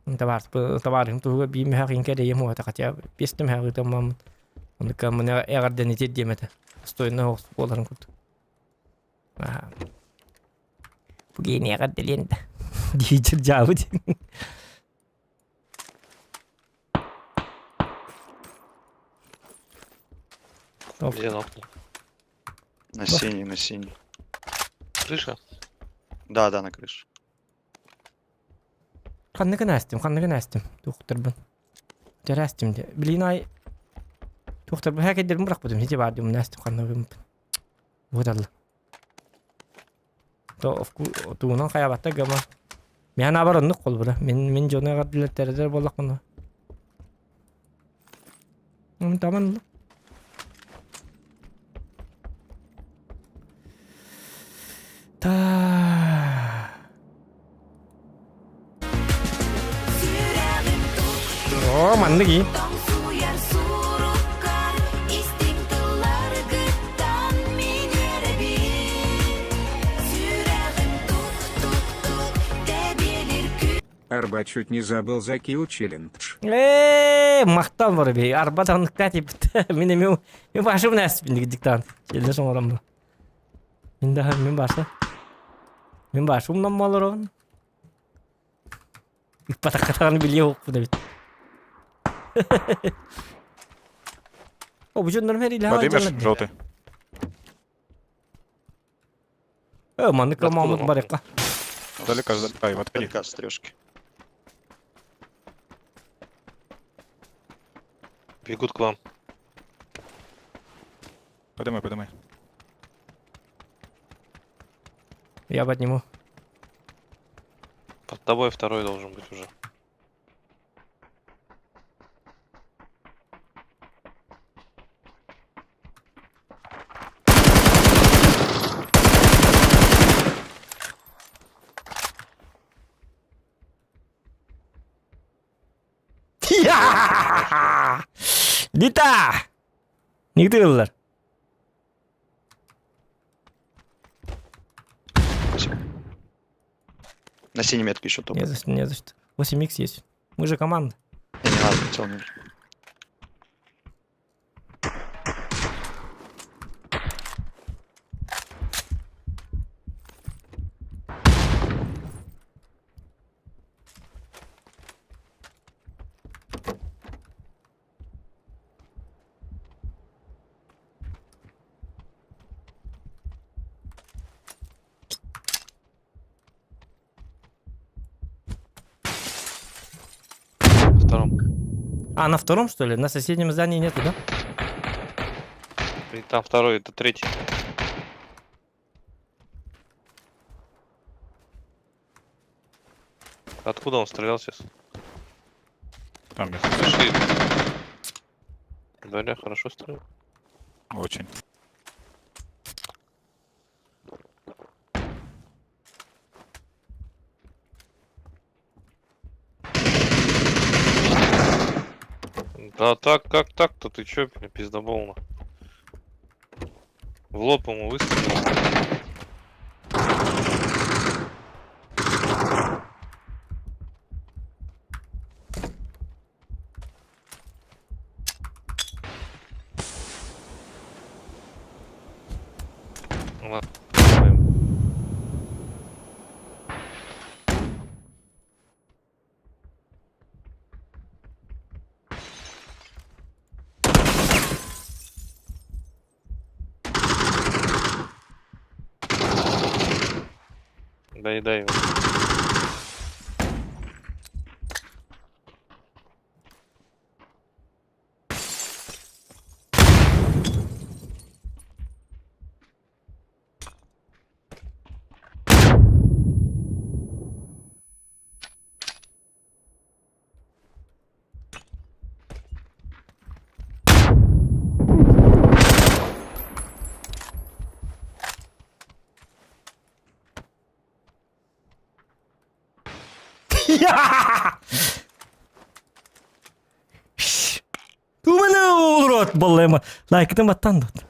Speaker 4: Табаарыһым туһугар биир мөһөөх иҥкэ эрэйим уота хотя биэс да мөһөөх ыытаммаммын. Оннук мына эҕэрдэни тиэрдиэм этэ. Достойно соҕус буоларын курдук. Бу гений эҕэрдэлиэн да дии дьаабыт.
Speaker 8: Где нокнул?
Speaker 14: На синий, на синий.
Speaker 8: Крыша?
Speaker 14: Да, да, на крыше.
Speaker 4: Ханныгын астым, ханныгын астым. Тухтарбын. Дьэрэ астым дьэ. Блин ай Тухтарбын хакердерин бырахпытым. Сити бар дим астым ханныгын. Буталла. То тугунан хайабатта гама. Мен абар оннук холбура. Мен мен дьону эҕэрдэлэтэрдэр буоллахпына. Таман Та. О, маннык и.
Speaker 5: Арба чуть не забыл закил челлендж.
Speaker 4: Ээ, махтал бар бей. Арба таныкта тип. Мин эми мен башым näспин диктант. Челлендж оҥором. Мин да мин баша. Мин баша умнам олорон. Ыппатаххатаҕын билиэ уоппут эбит. О, бу дьоннорум эриилээх
Speaker 8: Подымешь
Speaker 4: дьоннор.
Speaker 8: желтый?
Speaker 4: Э, маннык
Speaker 8: Откуда
Speaker 4: мамыт
Speaker 8: он?
Speaker 4: барыкка.
Speaker 8: Далеко, залетай, вот отходи.
Speaker 14: Далека с трешки.
Speaker 8: Бегут к вам. Подымай, подымай.
Speaker 4: Я подниму.
Speaker 8: Под тобой второй должен быть уже.
Speaker 4: Дита! Не тыллар.
Speaker 14: Спасибо. На синей метке еще топ.
Speaker 4: Не за что, не за что. 8х есть. Мы же команда.
Speaker 14: Не, не надо, прицел не нужен.
Speaker 8: На втором.
Speaker 4: А, на втором, что ли? На соседнем здании нету, да?
Speaker 8: И там второй, это третий. Откуда он стрелял сейчас?
Speaker 5: Там
Speaker 8: Слыши. Дарья хорошо стрелял.
Speaker 5: Очень.
Speaker 8: Да так, как так-то? Ты чё, бля, пиздобол на? В лоб ему выстрелил. Ну Ладно. Доедай его.
Speaker 4: Туманы урод боллема. Лайкытын баттан дот.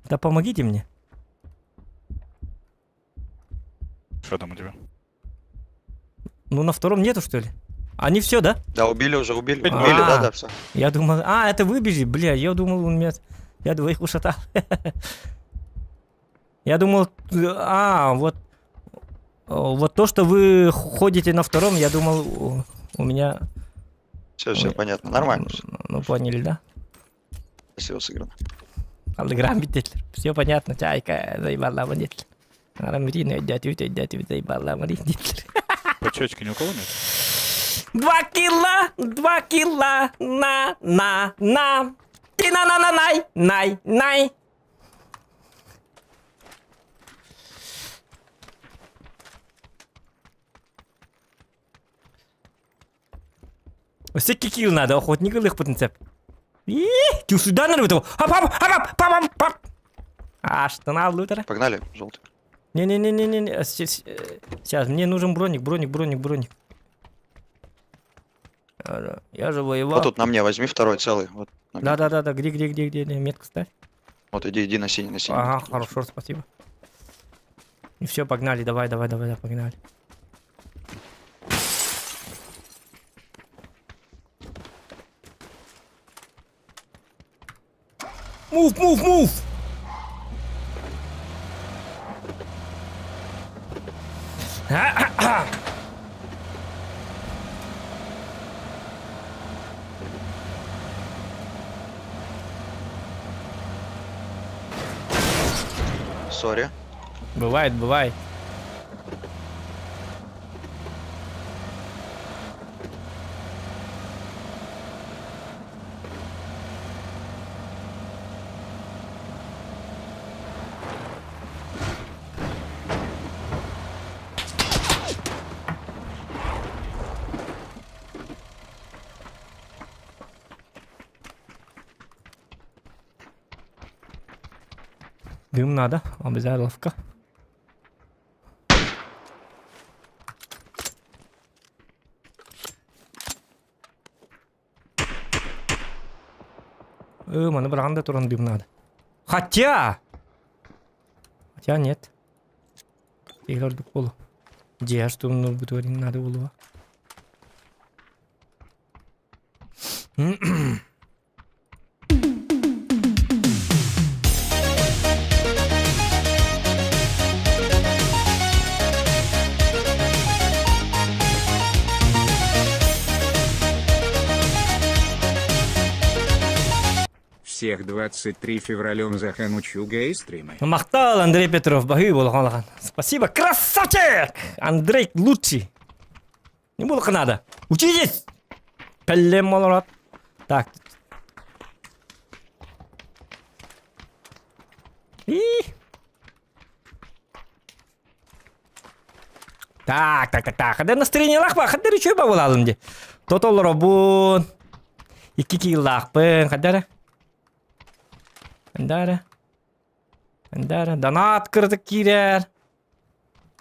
Speaker 4: Да помогите мне.
Speaker 8: Что там у тебя?
Speaker 4: Ну на втором нету, что ли? Они все, да?
Speaker 14: Да, убили уже, убили. Убили, да, да, все.
Speaker 4: Я думал, а, это выбежи, бля, я думал, он меня... Я двоих ушатал. Я думал, а, вот... Вот то, что вы ходите на втором, я думал, у меня...
Speaker 14: Все, все, понятно, нормально.
Speaker 4: Ну, поняли, да?
Speaker 14: Красиво сыграно.
Speaker 4: Алыграм битетлер. Все понятно, чайка, заебала монетлер. Арамрин, дядю, дядю, заебала монетлер.
Speaker 8: Почечки ни у кого нет?
Speaker 4: Два килла, два килла, на, на, на. Ты на на на най, най, най. Өссө кикил надо, охотник ылыхпытын сөп. Тюсудан ырбыт Хап хап хап хап хап хап. Аштын алды
Speaker 14: Погнали, желтый.
Speaker 4: Не-не-не-не-не, сейчас, мне нужен броник, броник, броник, броник. Я же воевал.
Speaker 14: Вот тут на мне возьми второй целый. Вот,
Speaker 4: Да-да-да, где, где, где, где, метку ставь.
Speaker 14: Вот иди, иди на синий, на синий.
Speaker 4: Ага, хорошо, спасибо. И все, погнали, давай, давай, давай, давай, погнали. Move, move, move!
Speaker 14: Сори.
Speaker 4: Бывает, бывает. Дым надо, обязаловка. Маны быраҕан да туран дым надо. Хотя! Хотя нет. Игордук болу. Дьэ, что бутуарин надо было.
Speaker 5: Всех 23 февралем заханучу гей-стримы.
Speaker 4: Махтал Андрей Петров, баһыйба улахан. Спасибо, красавчик! Андрей лучший. Не было надо. Учитесь! Пеллем малорат. Так. И. Так, так, так, так. Хадер настроение лахпа, хадер еще бабулалым де. Тотол робун. Икки лахпын, хадер. Хадер. Хадер. Донат кырдык кирер.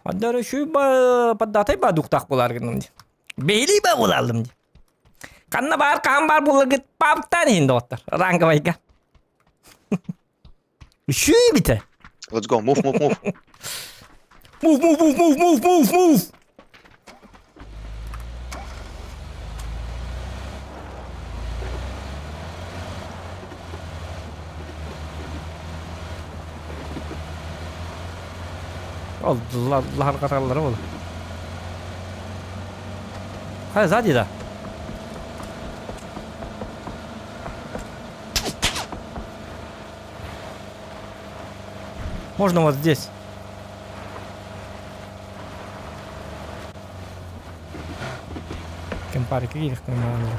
Speaker 4: Хадер еще ба поддатай ба дуктак булар гыным де. Бейли ба булалым де. Ханна бар, кан бар булар паптан инде оттар. Ранговайга. Үшүй бите.
Speaker 14: Let's go, move, move, move.
Speaker 4: Move, move, move, move, move, move, move. Allah Allah oldu. Хайа сзади да. Можно вот здесь. Кемпарик видишь, нормально.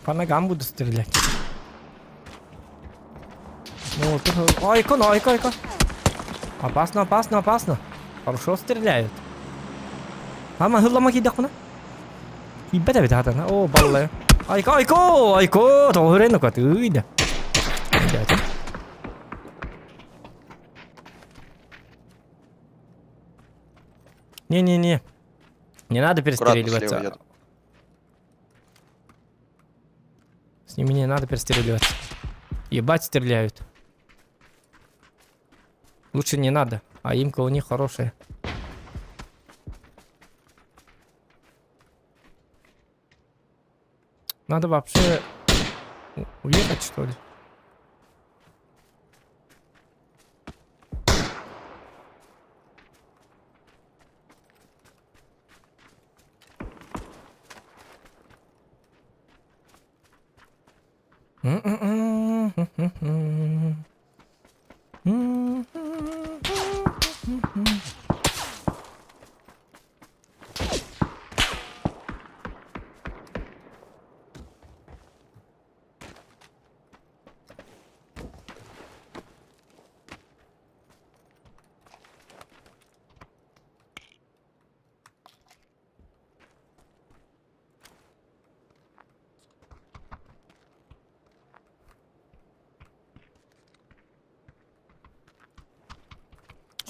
Speaker 4: По ногам буду стрелять. Ну, тут... Ой-ка, ой-ка, ой-ка. Опасно, опасно, опасно. Хорошо стреляют. Ама хыллама кидакуна. Иббета бит хатана. О, баллай. Айко, айко, айко. Тоғырен ока тыйда. Не-не-не. Не надо перестреливаться. С ними не надо перестреливаться. Ебать стреляют. Лучше не надо. А имка у них хорошая. Надо вообще уехать, что ли?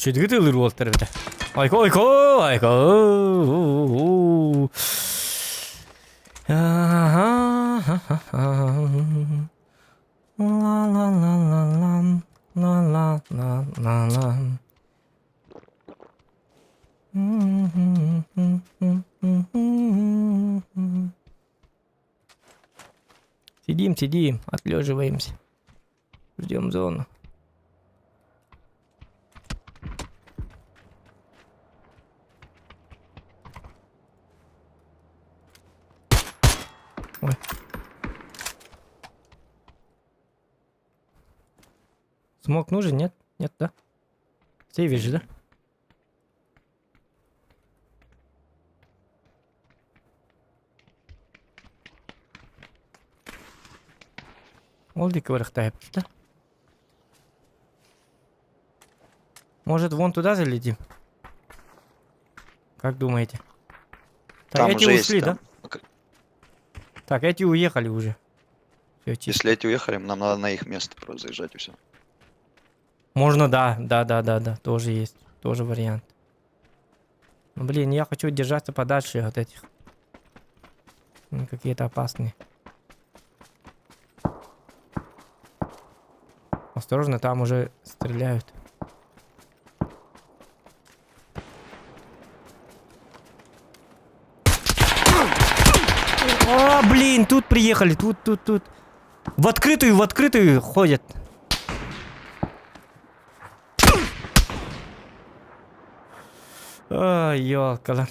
Speaker 4: Сүдүгү тылыр уолтар эбитэ. Айко, айко, айко. Ла-ла-ла-ла-лам, ла-ла-ла-ла-лам. Сидим, сидим, отлеживаемся. Ждем зону. Ой. Смок нужен, нет? Нет, да? Сейвишь же, да? Ол диэки барыахтаахпыт да? Может, вон туда залетим? Как думаете? Так,
Speaker 14: Там
Speaker 4: эти
Speaker 14: уже есть,
Speaker 4: ушли, да?
Speaker 14: там.
Speaker 4: Так, эти уехали уже. Всё, чисто.
Speaker 14: Если эти уехали, нам надо на их место просто заезжать и все.
Speaker 4: Можно, да, тоже есть. Тоже вариант. Ну, блин, я хочу держаться подальше от этих. Они какие-то опасные. Осторожно, там уже стреляют. О, блин, тут приехали, тут, тут, тут. В открытую ходят. Ай, ёлкалар.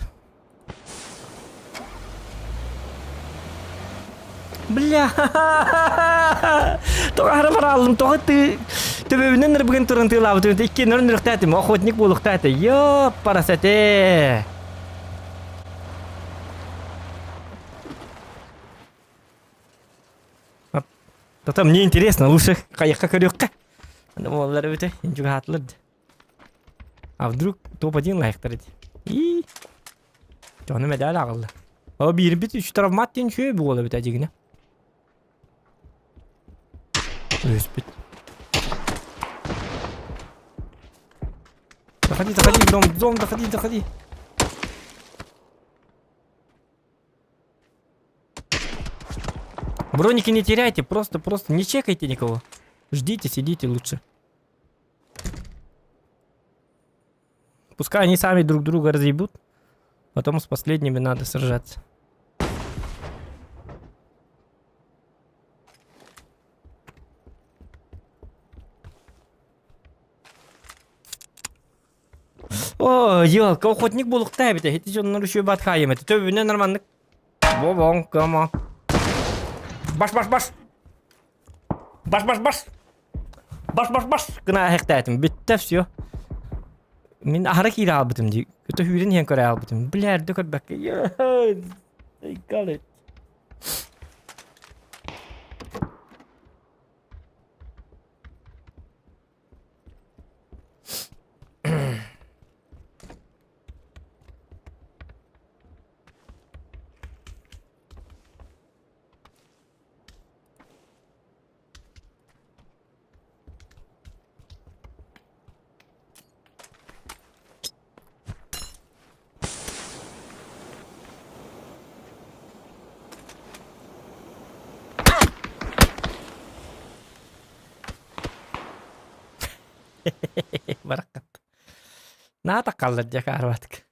Speaker 4: Бля! Тоҕо аһара барааллым, тоҕо ты төбөбүнэн ырбыгын туран тыылаабытым, икки нөрөн үрүхтээтим, охотник буолуохтаата. Ёп, парасате! Потом мне интересно, лучше хайахха көрүөххэ. Буоллар эбите, инчугаатылар. А вдруг топ-1 лайықтар edi. И Ону медаль аҕалла. О биирбит үч травмат диэн үчүгэй буола эбит дьигинэ. Өспүт. Заходи, заходи, в дом, в дом, заходи, заходи. Броники не теряйте, просто, просто не чекайте никого. Ждите, сидите лучше. Пускай они сами друг друга разъебут. Потом с последними надо сражаться. О, елка, охотник буолуохтаах эбит. Ити дьоннор үчүгэй бат хаайым этэ. Төбүнэн нормальный. Бобон, кама. Баш, баш, баш. Баш, баш, баш. Баш, баш, баш. Гына эһэхтээтим. Бүттэ все. Мин аһара киирэ хаалбытым дии. Көтө сүүрэн иһэн көрө хаалбытым. Бля, эрдэ көрбөккө. I got it. Бараххат. Наата қаллар дьэ каарбатык.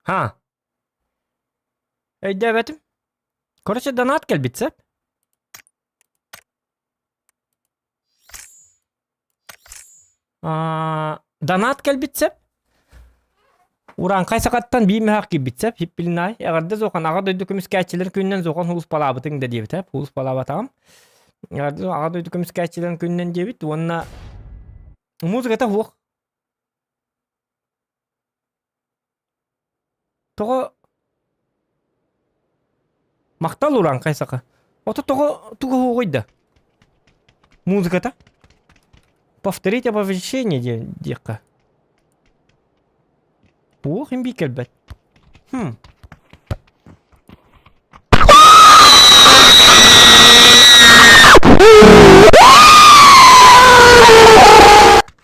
Speaker 4: Ха. Өйдөөбөтүм. Короче, донат кэлбит сөп. Донат кэлбит сөп. Урааҥхай сахаттан биир мөһөх киирбит сөп. Хиппилинай. Эҕэрдэ Зохан аҕа дойду көмүскээччилэр күнүнэн Зохан һулуспалаабытыҥ да диэбитэ. Һулуспалаабатаҕым. Эҕэрдэ аҕа дойду көмүскээччилэрин күнүнэн диэбит уонна музыката суох. Тоҕо Махтал урааҥхай саха. Ото тоҕо тугу уһугуй да? Музыката? Повторить оповещение диэн диэххэ. Туох имбии кэлбэт. Хм.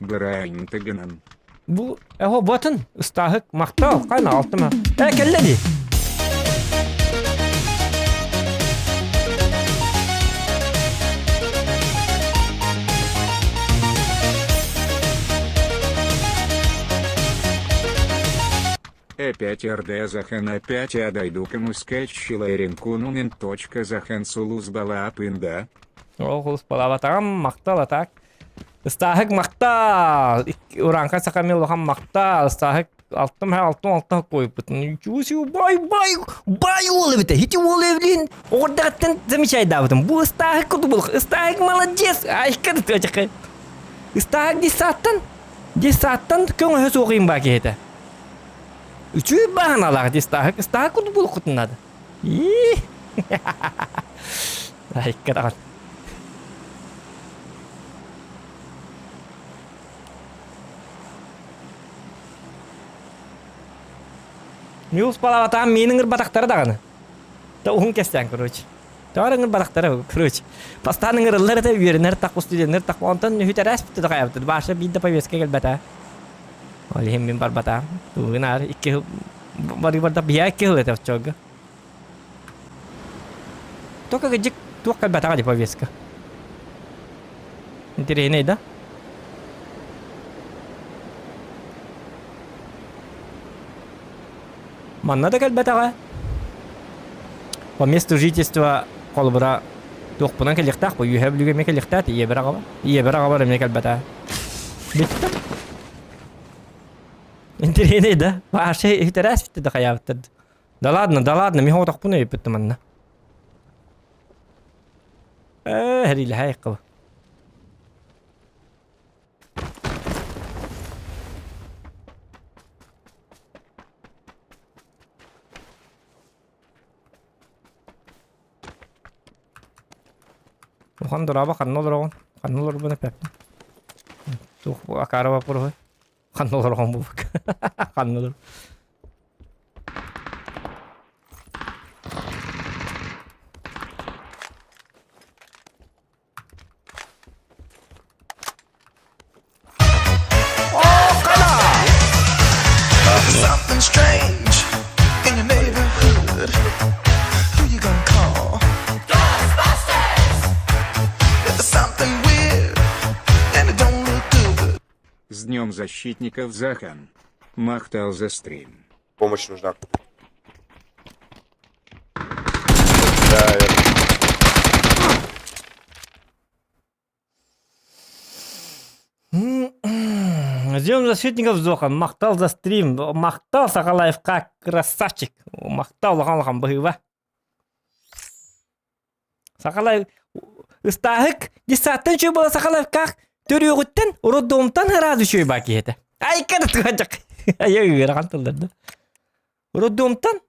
Speaker 5: Бырааньытыгынан.
Speaker 4: Бу эһо батын ыстааһык махтал хайна алтыма. Э кэллэ дии.
Speaker 5: Опять РД Захан опять я дойду кому скетч точка Захан сулус балаапында.
Speaker 4: Ол хулус балаабатаҕым махтал атак. Ыстааһык махтал! Ураанка саха улахан махтал! Ыстааһык алтым ха алтым алтан қойыппыт. Ничего бай бай бай уол эбитэ. Хити уол эвлин оҕордағыттан замечайдаабытым. Бу ыстааһык куту Ыстааһык молодец! Айка да тыачакай. Ыстааһык десааттан десааттан көҥөһө суоҕуйум баа киһитэ. Үчүгэй бааһыналаах дистааһык ыстааһык курдук буолуоххутун наада. Ии. Айка даҕан. Мюлс палаатаан миин ыҥырбатахтара даҕаны. Да уһун кэстээн короче. Тоҕо ыҥырбатахтара короче. Бастаан ыҥырыллар этэ үөрэнэр тах студеннар тах онтон үһүтэрээс бүтэ да хайабыт. Баша биир да повестка кэлбэтэ. Ол иһин мин барбатаҕым. Тугун аар икки сыл барыы барда биһиэхэ икки сыл этэ оччолорго. Только кыдьык туох кэлбэтэҕэ дии повестка. Интэриэһинэй да? Манна да кэлбэтэҕэ. По месту жительства холобура туохпунан кэлиэхтээх бу үөһээ Бүлүүгэ эмиэ кэлиэхтээх ийэбэр аҕабар. Ийэбэр аҕабар эмиэ кэлбэтэ. Бүттэ. Интэриэһинэй да? Вообще иһитэрээс бүттэ да хайаабыттар. Да ладно, да ладно, мин оҕотохпун өйөппүттүм манна. Ээ, хэриилэһэ айыккыба. Улахан дорооба ханна олороҕун? Ханна олорбун эппэппин. Туох бу акаары боппуруһуй? Ханна олороҕун буолбакка. Ханна олор.
Speaker 3: Something strange in your neighborhood. Who you gonna call? Ghostbusters! If there's something weird and it don't look good.
Speaker 5: С Днем Защитников Захан. Махтал за стрим.
Speaker 15: Помощь нужна. Да, я...
Speaker 4: Ждем защитников Зохан. Махтал за стрим. Махтал Сахалаевка красавчик. Махтал улахан улахан быһыыба. Сахалаев ыстааһык десаттан үчүгэй буола Сахалаевкаах төрүөҕүттэн роддомтан ыраас үчүгэй баа киһи этэ. Айка да туһанчак. Айа ыарахан тыллар да. Роддомтан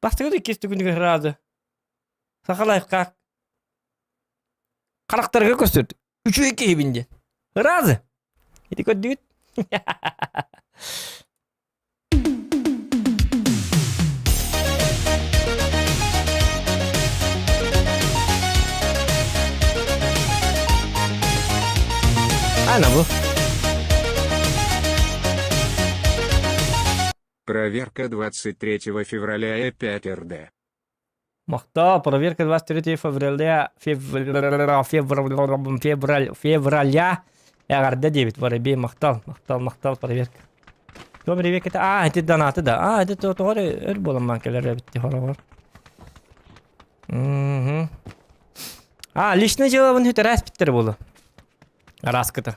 Speaker 4: бастакы иккис түгүнүгэр ыраазы. Сахалаевкаах харахтарыгар көстөр. Үчүгэй киһибин диэн. Ыраазы. Ити көрдүгүт? Ана бу.
Speaker 5: Проверка 23 февраля Э5 РД.
Speaker 4: Махтал, проверка 23 февраля, февраля, февраль, февраля. Эҕэрдэ диэбит Воробей, махтал, махтал, махтал, проверка. Туом проверката, а, ити донаты да, а, ити тоҕо эрэ өр буолан маан кэлэр эбит хороҕор. Мгм. А, личное делобын хүтэрээс биттер буолу. Араскыта.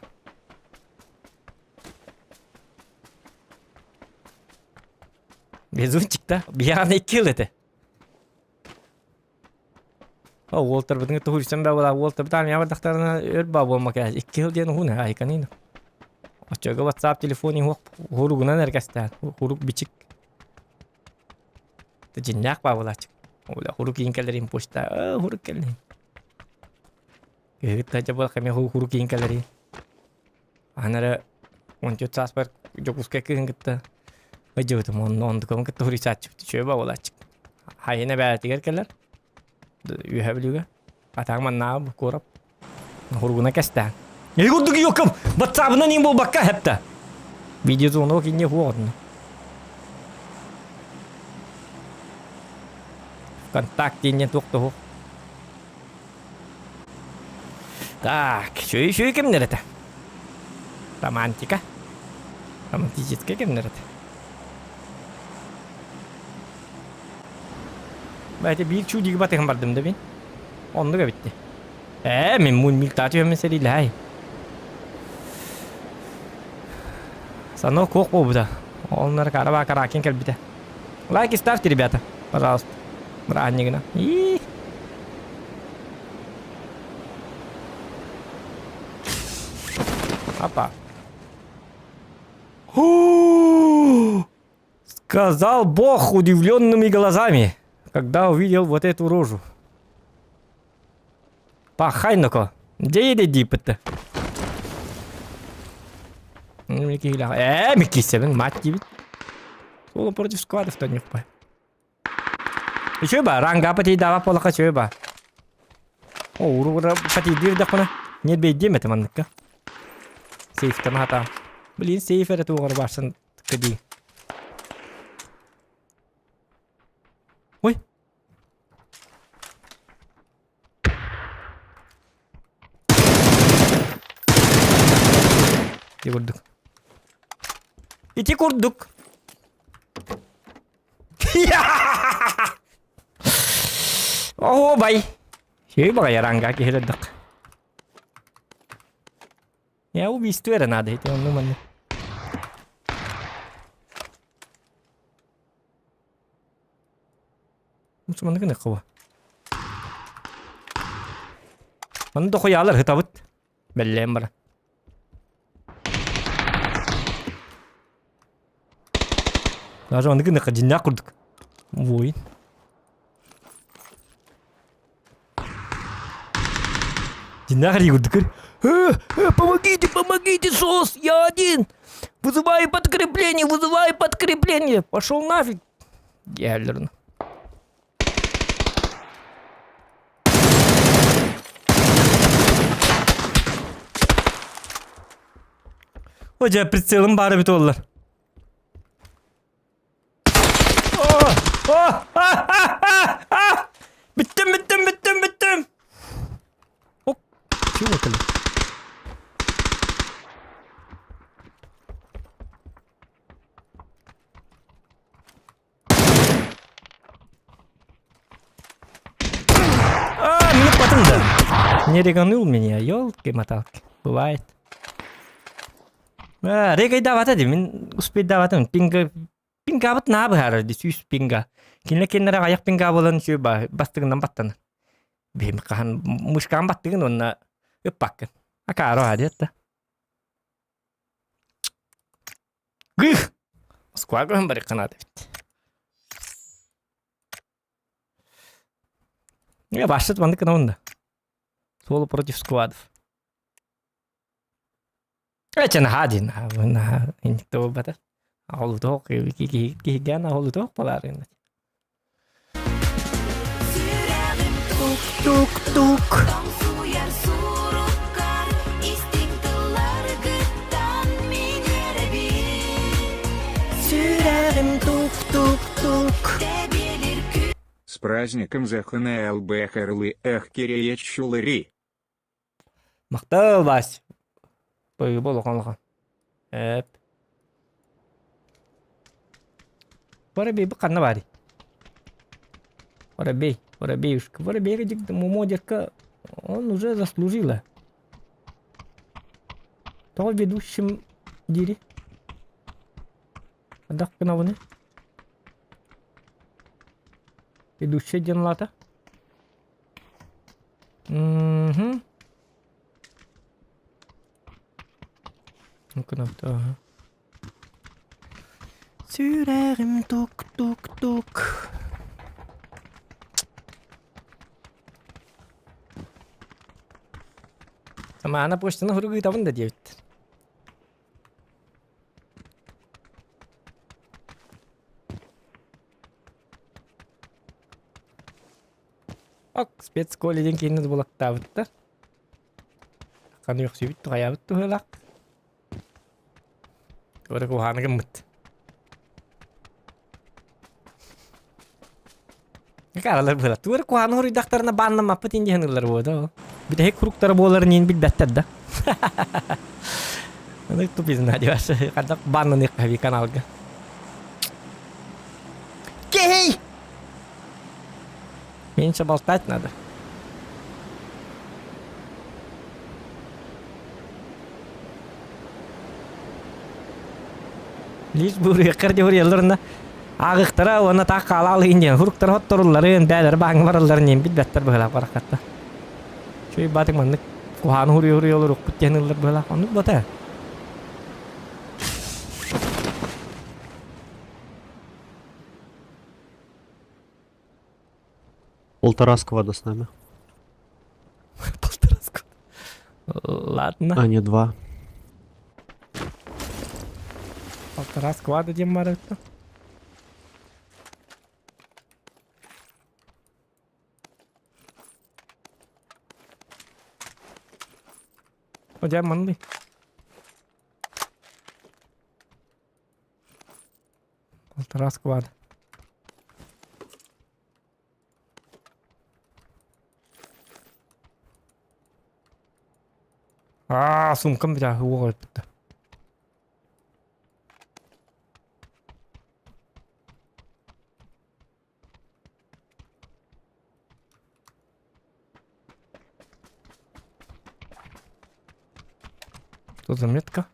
Speaker 4: Везунчик да? Пьяный килл это. О, Уолтер бытын туһуйсан да була Уолтер бытаан я бардахтарына өр ба буолма кээс икки сыл диэн уһун айканын. Оччого WhatsApp телефон хуох хуругунан эргэстээн хурук бичик. Дьиннээх ба булаачык. Ола хурук иин кэлэрин почта хурук кэллин. Кыһыт тажа бол кэме хурук иин кэлэрин. Анара 14 сааспар Дьокуускай кыыһын кытта ыдьыбытым онно онтукабын кытта хуруйсааччыбыт үчүгэй ба буолааччы. Хайын эбээтигэр кэлэр Үөһэ Бүлүүгэ. Атаҕым маннааҕы куорап. Хуругуна кэстээн. Эй курдук йоком! Ватсабынан им буолбакка хэпта. Видеозвонок инне хуоҕотуна. Вконтакте инне туох да Так, шөй шөй кемнер это? Романтика. Романтическая кемнер это? Бэйте биир чудигы батыһан бардым да бин. Оннук эбитти. Ээ, мин мун милта түһэммин сэриилэһэй. Санок куох буолбута. Оннар караба каракин кэлбитэ. Лайки ставьте, ребята, пожалуйста. Бырааһынньыгына. И Опа. Сказал Бог удивленными глазами, когда увидел вот эту рожу. Пахайноко. Где диппетті? Э, миккисебин, мать дибит. Соло против сквадов то не впай. Үчүгэй ба, ранга патийдаава полака үчүгэй ба. О, урура патийдиир дахпына. Не бейдиэм этэ манныкка. Сейфтан хата. Блин, сейф эрэ туоҕар барсан кыдыы. Ой. Ити курдук. Ити курдук. Оо бай. Сүй баҕайы ранга киһилэрдэх. Я убийство эрэ надо ити онну манны. Мусуманы гына Манна дохуйаалар ытабыт. Бэллээн бара. Даже ону гына дьиннээх курдук. Воин. Дьиннээх эрий курдук. Помогите, помогите, сос, я один. Вызываю подкрепление, вызываю подкрепление. Пошел нафиг. Диэллэрин. О, дьэ, прицелым баара эбит буоллар. О! О! А! А! А! А! Бүттүм, бүттүм, бүттүм, бүттүм! О, чего это? А, мне потом да. Не реганул меня, елки-моталки. Бывает. А, регайдаабата дии, мин успейдаабатым. Пинга пингабыт наа быһаарар дии, сүүс пинга. Кинилэр кинилэр аҕыйах пинга буолан үчүгэй ба бастыгынан баттанар. Биһим хаһан мышкаан баттыгын уонна ыппаккын. Акаары диэт да. Гых! Москва көһөн барыахха наада эбит. Я башчыт маннык гынабын да. Соло против сквадов. Эчэ наһаа диин, наһаа инник да буолбата. Олутуох киһигэн олутуох балаарыын. Тук-тук-тук. Сүрэҕим тук-тук-тук.
Speaker 5: праздником Захана ЛБ Харлы Эх Кирееч Чулыри.
Speaker 4: Махтал, Вась. Быйыл улахан улахан. Эп. Воробей бу ханна баарый? Воробей, воробеюшка. Воробей мумодерка, он уже заслужила. Тоҕо ведущим дири? Адах гынабыный? Ведущий диэн лата. Мгм. Ага. Сүрэҕим тук-тук-тук. Самаана почтаны сурук ыытабын да диэбиттэр. Ок, спецколе диэн киһини булактаабыттар. Ханы үөхсүбүт туһайаабыт туһалаах. Туора куһааны гыммыт. Каралар быһыла. Туора куһааны хоруйдахтарына бааннаммаппыт ин диэн ыллар буода. Бүтэһик куруктара буоларын иин билбэттэр да. Аны тупизна диэбэс. Хадак бааннаныахха каналга. Кей! Меньше болтать надо. Лишь буруйаккар диһуруйалларына ааҕыахтара уонна таах хаалаалыйын диэн хуруктара хотторулларын, бээлэри бааҥҥа баралларын диэн билбэттэр быһыылаах бараххатта. Чуй баатык маннык куһааны хуруйа-хуруйа олорукпут диэн ыллар быһыылаах. Оннук буота.
Speaker 16: Полтора сквада с нами.
Speaker 4: Полтора сквада. Ладно.
Speaker 16: А, не два.
Speaker 4: Полтора сквада диэн барыта. О, манный. Полтора склада. Аа, сумкам бля, уоҕа Что за метка?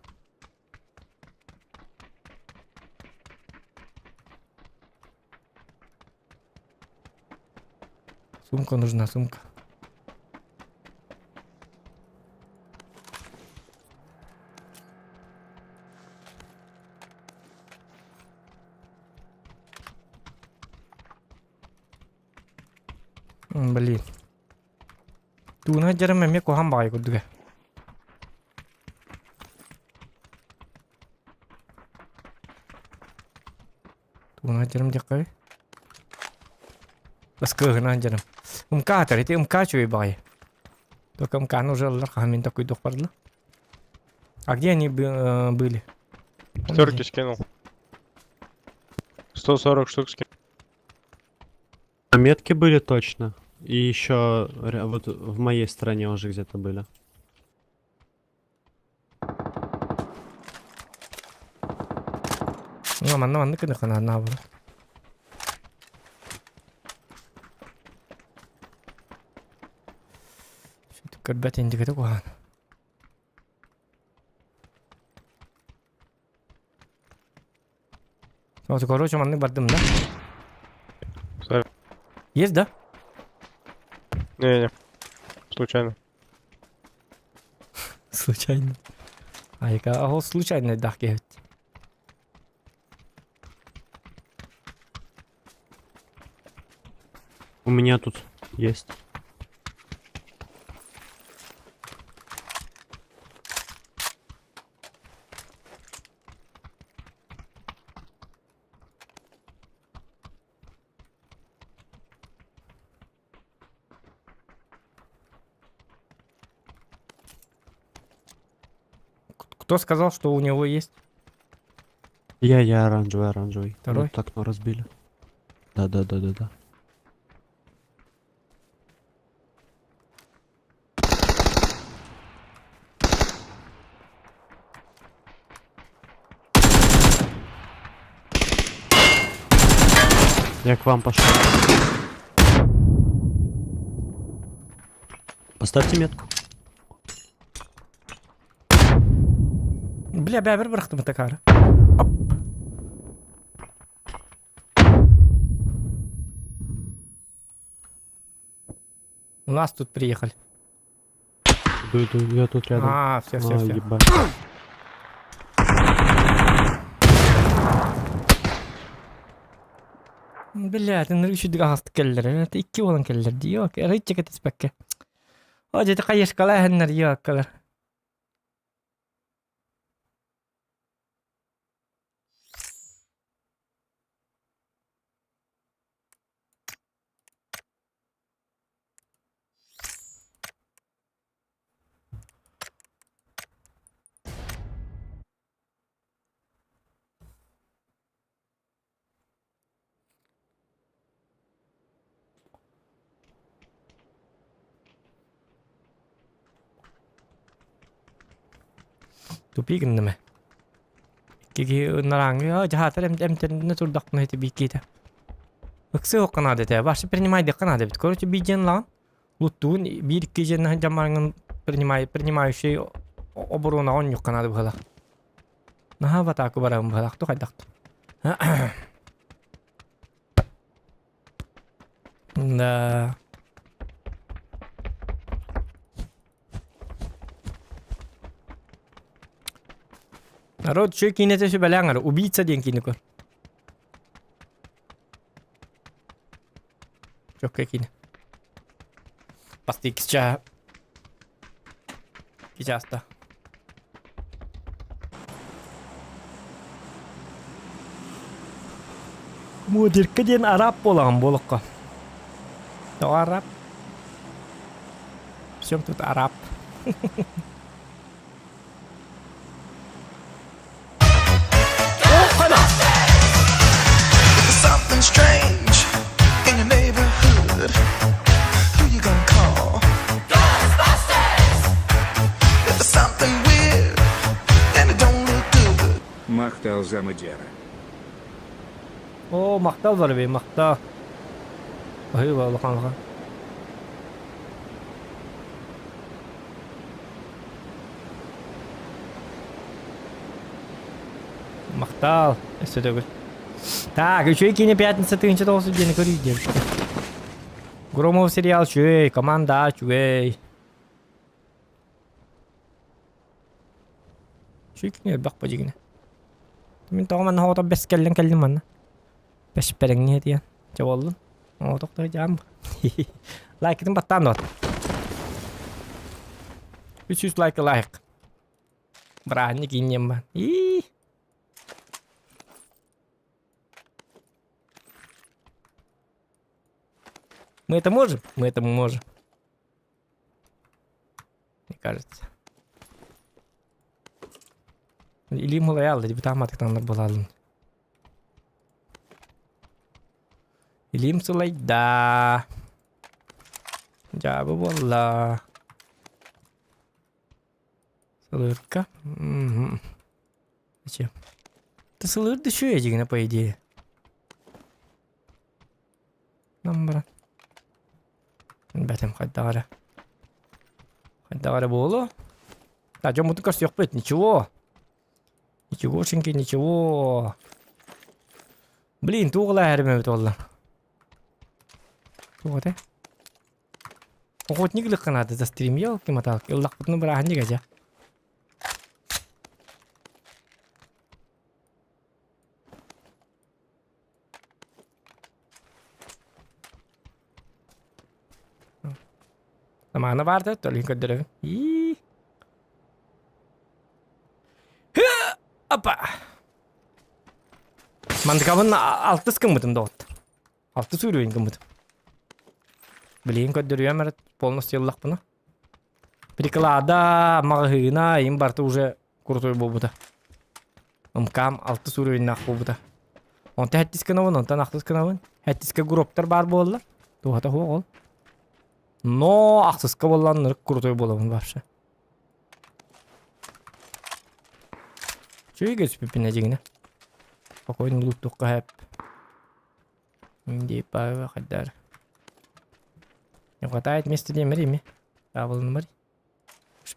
Speaker 4: Сумка нужна, сумка. Блин. Тууна дьарым эмиэ куһаҕан баҕайы курдуга. Тууна дьарым диэххэ Баскыһынан дьарым. МК атар, ити МК үчүгэй баҕайы. Только МК-ны уже ыллар хаһан мин такуйдух барла. А где они были?
Speaker 8: Пятерки скинул. 140 штук скинул.
Speaker 16: А метки были точно. И еще вот в моей стране уже где-то были.
Speaker 4: Ну, манна манна кына на было. Сөйтүп көрбөт индигити куһаан. Вот, короче, маннык бардым, да?
Speaker 8: Sorry.
Speaker 4: Есть, да?
Speaker 8: Не-не. Случайно.
Speaker 4: Случайно. Айка, ол случайно дах киһит.
Speaker 16: У меня тут есть.
Speaker 4: Кто сказал, что у него есть?
Speaker 16: Я оранжевый, оранжевый.
Speaker 4: Второй?
Speaker 16: Вот окно разбили. Да-да-да-да-да. Я к вам пошел. Поставьте метку.
Speaker 4: Бля, бля, бір бырахтым такары. У нас тут приехали.
Speaker 16: Иду, иду, я тут рядом.
Speaker 4: А, все, все,
Speaker 16: А,
Speaker 4: все.
Speaker 16: ебать.
Speaker 4: Бля, ты үчүдүк аҕастык кэллэр. Это икки буолан кэллэр дии. Yok, эриччэ кэтиспэккэ. О, дьэ, хайышкала эһэннэр, йоккалар. Тупик гынным Киһи ынарааҥҥы дьаһаатар эмтэннэ турдахпына ити бииккиитэ. Ыксы уохха наада этэ. Вообще принимайдыахха наада эбит. Короче, биир дьиэн лаҕан луттуун биир-икки дьиэн дьаммарыҥын принимай принимающий оборонаҕа онньуохха наада быһыылаах. Наһаа в атаку барабын быһыылаах туох хайдахтын. Да. Народ үчүгэй киинэтэ сүбэлээҥ эрэ «Убийца» диэн киинэ көр. Чөккө киинэ. Бастакы чааһа. Икки чааста. Мудирка диэн араб буолаҕын буолукка. Тоҕо араб? Всем тут араб.
Speaker 3: Something strange in your neighborhood. Who you gonna call? Ghostbusters! If there's something weird and it don't look good.
Speaker 5: Махтал замадера.
Speaker 4: Оо, махтал бар махтал. Баһыыба улахан улахан. Махтал, өссө төгүл. Так, үчүгэй киинэ пятница 1900 диэни көрүй диэбиттэр. Громов сериал үчүгэй, команда үчүгэй. Үчүгэй киинэ элбэх бу дьигинэ. Мин тоҕо манна оҕото бэс кэллин кэллим манна. Бэс бэрэҥниэ диэн. Чэ буоллун. Оҕотохто дьаам. Лайкытын баттаан дуо? 300 лайка лайк. Бырааһынньык иинниэм баан. Ии. Мы это можем? Мы это можем. Мне кажется. Илиим улайаалла дебютааматыктаннар буолаалын. Илиим сылайда. Дьаабы буолла. Сылырка. Мгм. Зачем? Ты сылыр дыши дьигинэ по идее. Нам баран. Бэтим хайдах эрэ. Хайдах эрэ буолуо. Да, дьоммутун көрсүөхпүт, ничего. Ничегошеньки, ничего. Блин, туох ылаа эрим эбит буолла. Туох этэй? Охотник ылыахха наада за стрим, елки-моталки. Ыллахпытына бырааһынньык эдьэ. Самаана баар да, төлүн көрдөрөбүн. Ии. Апа! Мандыкабын алтыс гыммытым доҕоттор. Алтыс уровень гыммытым. Билигин көрдөрүөм эрэ полностью ыллахпына. Приклада, маҕаһыына, им барыта уже крутой буолбута. МКАМ алтыс уровеннаах буолбута. Онтон сэттис гынабын, онтон ахсыс гынабын. Сэттискэ гроптар баар буолла. Туһата суох ол. Но ахсыска буоллан ынырык крутой буолабын вообще. Үчүгэй түспүппүн эдьигинэ. Спокойно лууттуохха сөп. Дипа хайдар. Не хватает места де мери Табылын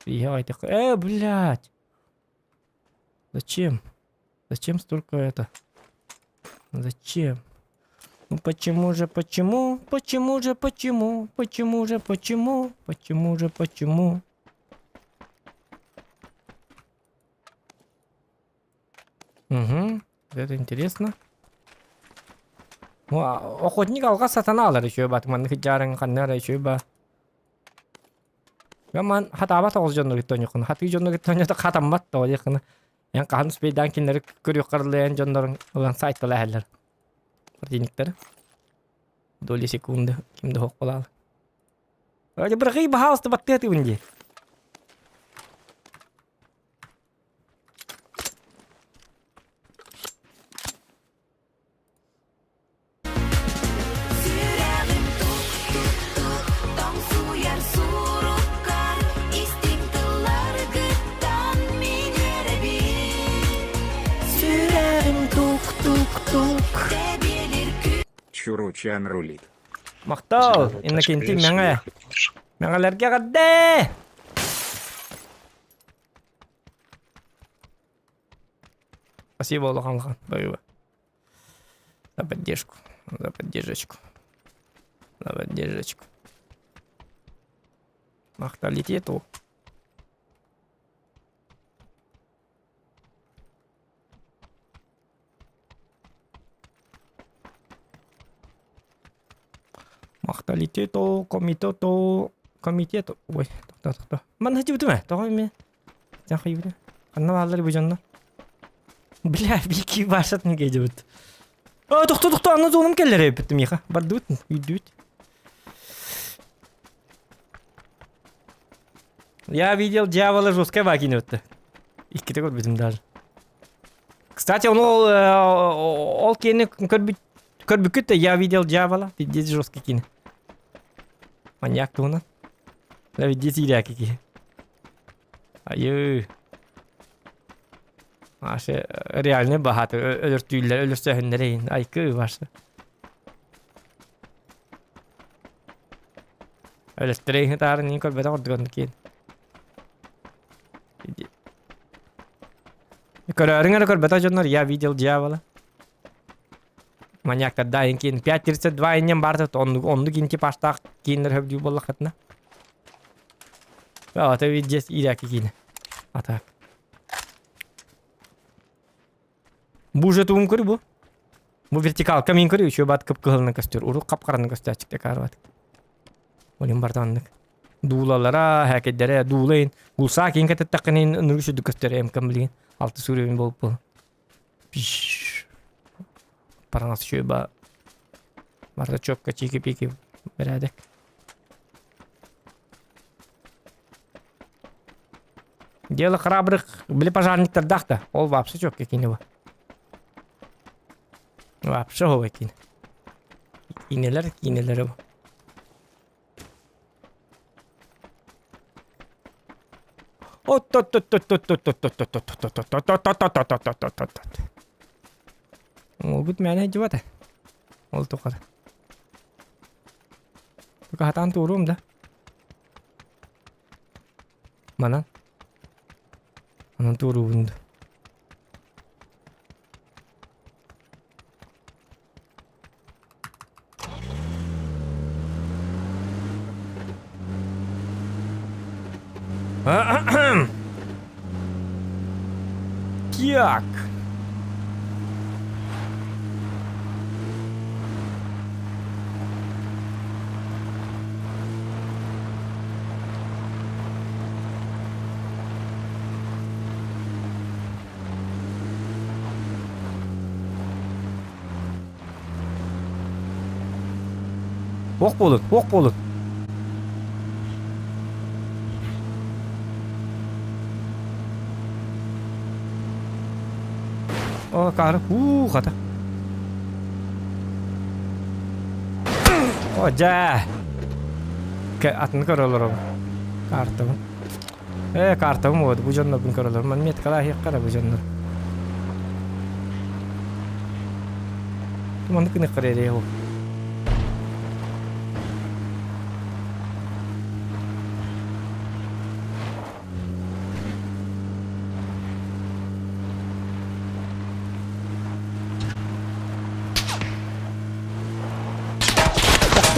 Speaker 4: Э, блядь! Зачем? Зачем столько это? Зачем? Ну почему же, почему? Почему же, почему? Почему же, почему? Почему же, почему? Угу, это интересно. Охотник алға сатана алар еще бат маннык жарың ханнар еще ба. Гаман хатаба тоғыз жонно гиттон хаты жонно гиттон ята хатаммат то якына. Ян кахан спейдан кинлери көрүк карлыян жоннорун улан сайттала хәллер. Противниктер. Доли секунды кимде хок болалы. Вроде быргый бахалысты баттыаты үнди.
Speaker 3: Сүрэҕим тук-тук-тук, тоҥсуйар суруккар, истиҥ тылларгыттан мин үөрэбин. Сүрэҕим тук-тук-тук, тэбиэлир
Speaker 5: Чуручан рулит.
Speaker 4: Махтал, Иннокентий мэҥэ. Мэҥэлэргэ эҕэрдэ! Спасибо, улахан улахан. Спасибо. За поддержку. За поддержку. За поддержку. Махталитету. Махталитету, комитету, комитету. Ой, тохто, тохто. Манна дибитим тоҕо эми Тахайбыта. Ханна бааллар бу дьонно? Бля, бики башат неге дебит. А, тохто, тохто, анна зоным келлер эбит миха. Бардыбыт, үйдүбүт. Я видел дьявола жесткой вагины өттө. Икките көрбүтүм даже. Кстати, он ол, ол киини көрбүккүт я видел дьявола, пиздец жесткий киини. Маньяк туһунан. Да пиздец иирээки киһи. Айыы. Аше реальный баһааты өлөртүүллэр, өлөрсөһүннэр эйин. Айкы башы. Өлөртөрө таарын иин көрбөтөх ордуган киин. Көрөөрүҥ эрэ көрбөтөх дьоннор, я видел дьявола. Маньяктарда киин 5.32 иннем баарта оннук оннук ин типажтаах кииннэр хөбдүү буоллаххытына. Ата виджес иирээки киинэ. А так. Бу уже тугун көрү бу. Бу вертикалка мин көрү үчү бат кып-кыһылны көстөр. Урук кап-караны көстөөчүк карабат. Олин бартаннык. Дуулалара, хәкеддере, дуулайын. Гулса кин кэтеттаққынын нұры сүрді көстөр эмкам билген. Алты сүрөйін болып бұл. Пиш. Паранас ба. Барда чөпкө чики-пики бэрээдэк. Дело храбрых били пожарниктардаах да. Ол вообще чөпкө кини бу. Вообще хобой кини. Кинелер кинелери бу. Уолбут мээнэ дьыбата. Ол тухары. Пока хатаан туоруом да. Манан. Манан туоруубун да. Так. Ох буолун, ох буолун. О, каары, уу, хата. О, дьэ. Атын көрөлөр Картабын. Э, картабын вот, бу дьоннорбун көрөлөр. Ман меткала хиэххэ бу дьоннор. Маннык гыныххар эрэ ол.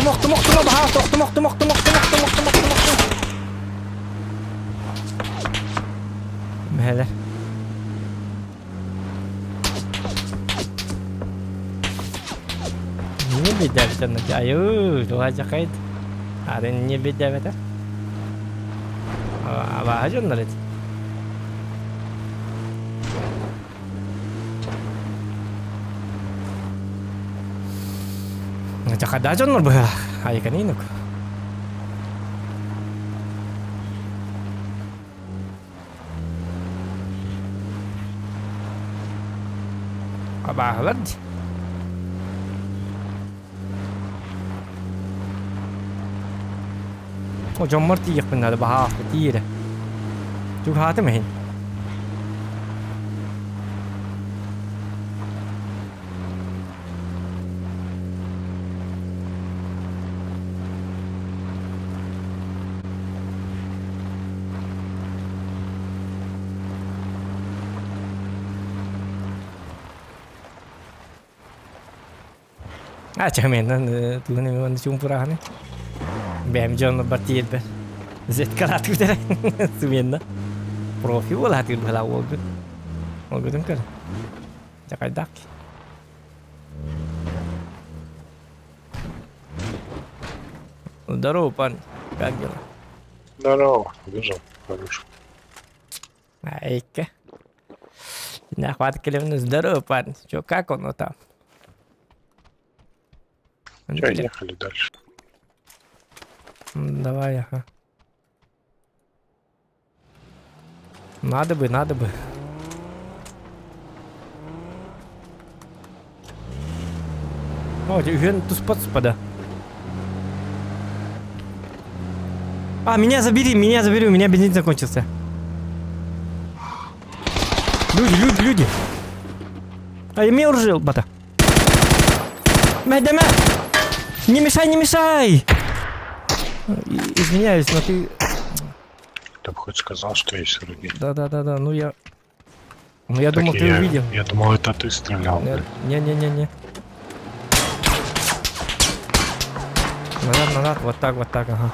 Speaker 4: Охтума, охтума, охтума, баһаалта, охтума, охтума, охтума, охтума, охтума, охтума, охтума, охтума. Мэһэлэр. Не бедэбитэн айыы, туга дьахайт. Арын не бедэбэтэ. Абааһы дьоннор эти. Дьахайдаа дьоннор быһа. Айыканинук. Абааһылар дии. О, дьоммор тиийиэхпин наада, баһаалыста тиий эрэ. Чугаһаатым иһин. Ачаменнан тугун эми уонна чуумпурааханы. Бэйэм дьоннорбор тиийэрбэр зеткалаат күтэрэ суменно. Профи буолаатыыр быһалаах уолгут. Уолгутун көр. Дьакайдаах. Здорово, парень. Как дела?
Speaker 8: Здорово, бежал, хорош.
Speaker 4: Айка. Нахват клевну. Здорово, парень. Чё, как оно там?
Speaker 8: Че, ехали дальше.
Speaker 4: Давай, ага. Надо бы, надо бы. О, үһүөн туспат спада. А, меня забери, у меня бензин закончился. Люди, люди, люди. А я оружие, бата. Мэдэмэ! Не мешай, не мешай! Извиняюсь, но ты...
Speaker 8: Ты бы хоть сказал, что есть враги.
Speaker 4: Да-да-да-да, ну я... Ну я
Speaker 8: Так
Speaker 4: думал, ты
Speaker 8: я,
Speaker 4: увидел.
Speaker 8: Я думал, это ты стрелял. блин.
Speaker 4: Не-не-не-не. Назад, назад, вот так, ага.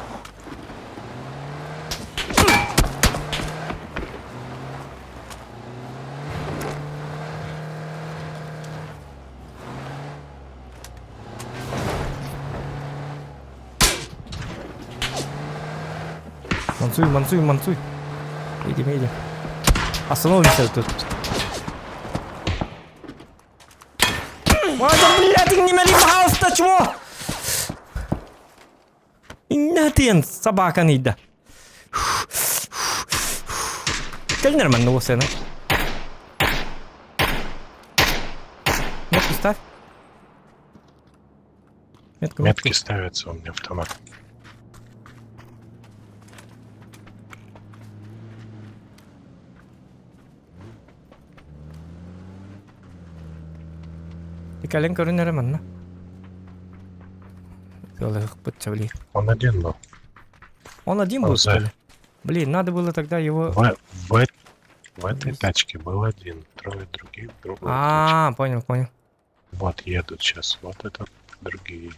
Speaker 4: Мансуй, мансуй, мансуй. Едем, едем. Остановимся тут. Ой, да, блядь, не мали, пожалуйста, чего? Иннатен, собака нида. Кэлин нормально уосена. Метку ставь. Метку, метку.
Speaker 8: Метки ставятся у меня автомат.
Speaker 4: Кэлин көрүнэрэ манна. Блин.
Speaker 8: Он один был.
Speaker 4: Он один
Speaker 8: Он
Speaker 4: был, что
Speaker 8: за-
Speaker 4: ли? Блин, надо было тогда его...
Speaker 8: В этой тачке был один, трое других в другой тачке.
Speaker 4: А, понял, понял.
Speaker 8: Вот едут сейчас, вот это другие.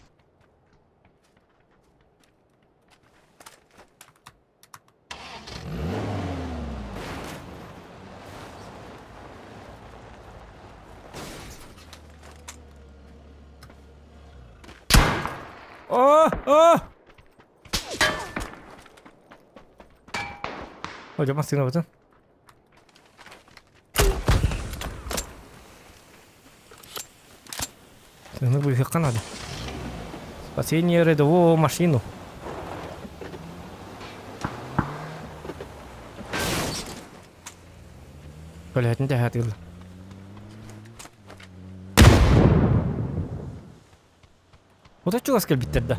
Speaker 4: О, о! О, дьэ массыына бытын. Ну, выехать надо. Спасение рядового машину. Блядь, не тягатыл. Вот это кэлбиттэр да.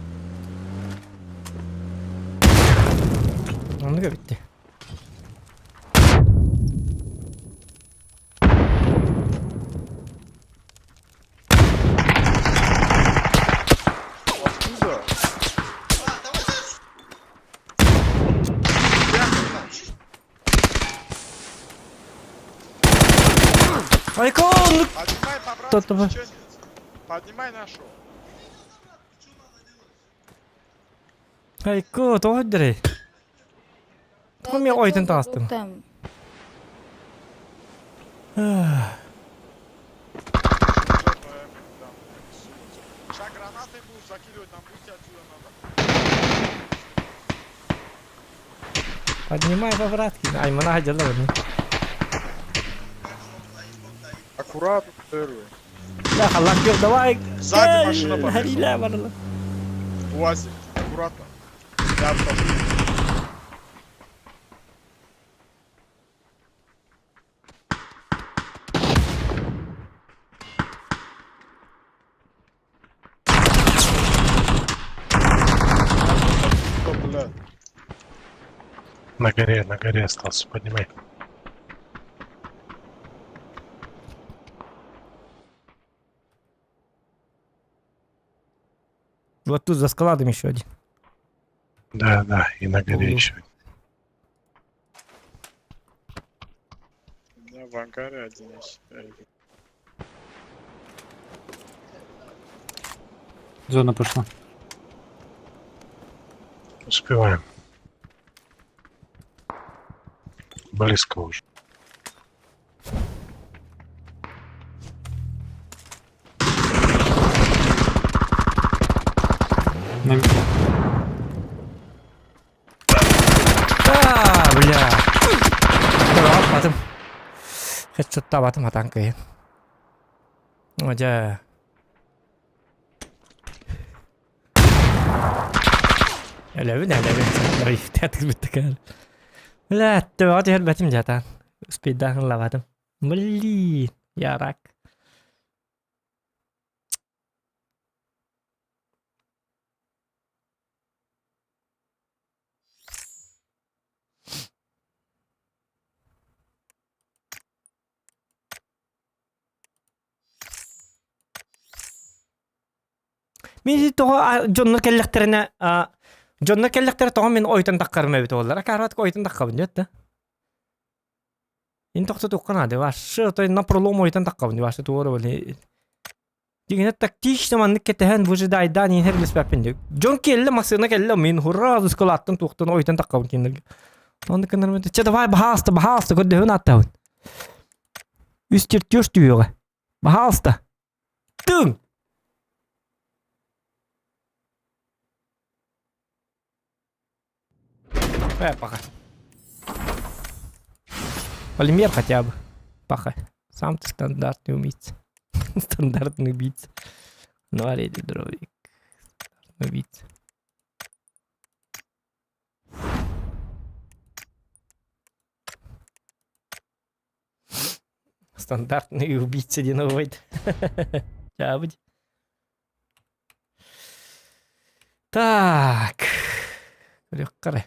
Speaker 4: Оннук эбитти.
Speaker 15: Откуда?
Speaker 4: Айкон!
Speaker 15: Поднимай
Speaker 4: Кто-то
Speaker 15: по-братски, честно. Поднимай нашу.
Speaker 4: Айко, тоҕо өйдөрүй? Тоҕо миэхэ ойтон таҕыстым? Поднимай по-братски. Аймана дьалла баны.
Speaker 15: Аккуратно, первый.
Speaker 4: Да, халлаан күөх, давай.
Speaker 15: Сзади машина подъехала.
Speaker 4: Харилэ барыла.
Speaker 15: УАЗик, аккуратно. Я тоже. Что, блядь?
Speaker 8: На горе, на горе остался, поднимай.
Speaker 4: Вот тут за складом еще один.
Speaker 8: Да, да, и на горе
Speaker 4: Углу.
Speaker 8: еще.
Speaker 15: У меня в ангаре один есть.
Speaker 16: Зона пошла.
Speaker 8: Успеваем. Близко уже.
Speaker 16: На...
Speaker 4: А, бля. Атым. Хедшоттаабатым хатан кыйын. Дьэ. Элэбин, элэбин. Бүттэ Бля, төбөҕө түһэрбэтим дьатаан. Успейдаан ыллабатым. Блин, я рак. Мин тоҕо дьоннор кэллэхтэринэ дьоннор кэллэхтэрэ тоҕо мин ойтон таххарым эбит буоллар. Акаарбатка ойтон таххабын диэт да. Ин тохтотуохха наада вообще то напролом ойтон таххабын вообще туора были. Дигинэ тактично маннык кэтэһэн выжидайдаан иһэр билиспэппин дии. Дьон кэллэ массыына кэллэ мин сразу скалаттан туохтан ойтон таххабын кинилэргэ. Оннук гынар чэ давай баһаалыста баһаалыста көрдөһүн ааттаабын. Үс чертеж түһүөҕэ. Баһаалыста. Тыҥ! Э, пока. Полимер хотя бы. Паха. Сам ты стандартный убийца. Стандартный убийца. Ну, арели дровик. Стандартный убийца. Стандартный убийца Диновойд. Чабыть. Так. Көрүөххэ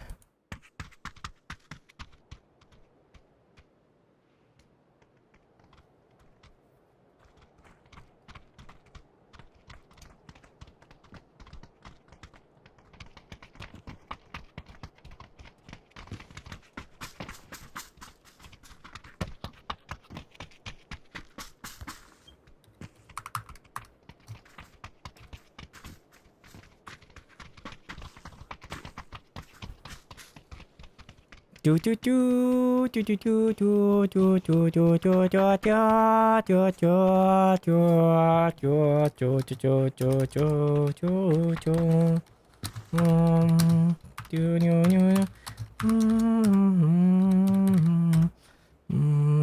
Speaker 4: Тю-тю-тю, тю-тю-тю, тю-тю-тю-тю-тю-тю-тю, тю-тю-тю, тю-тю-тю-тю-тю-тю. М, тю-ню-ню. М-м-м. М-м-м.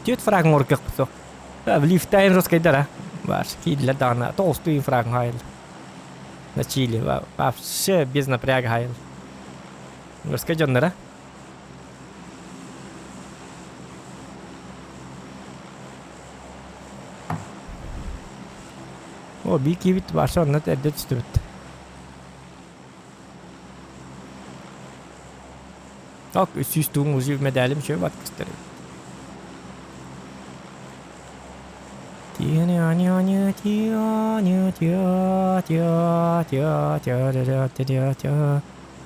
Speaker 4: Түөрт фраг оҥоргохпут суох. Лифтайн роскайдара. Ваш киирдилэр даҕаны тоҕустуу фраг хаайыл. На чили вообще без напряга хаайыл. Горскай дьонноро. О, биир киһибит Ваша онно эрдэ түстүбүт. Так, 300 туун УЗИ медалим үчүгэй бат көстөр.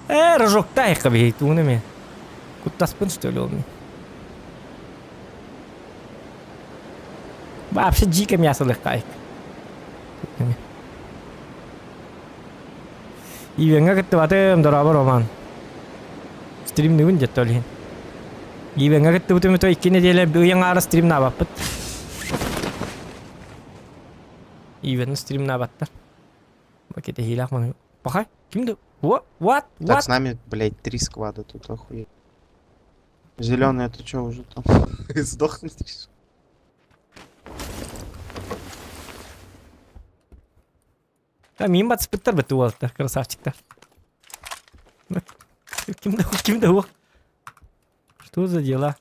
Speaker 4: Э, рожоктай кабиһи тууну ме. Куттаспын что ли ол мен. Вообще дьиикэ мясолыххай. Ивеҥҥэ кыттыбатым, дорообо Роман. Стримныыбын дьэ ол иһин. Ивеҥҥэ кыттыбытым то икки нэдиэлэ ый аҥаара стримнаабаппыт. Ивены стримнаабаттар. Кэтэһиилээх маны. Пахай, ким да? What? What?
Speaker 10: Так, с нами, блядь, три сквада тут, охуеть. Зеленый, это что уже там? Сдохнуть решил?
Speaker 4: Да, мин батыспыттар быты уолаттар, красавчиктар. Ким да ким да Что за дела?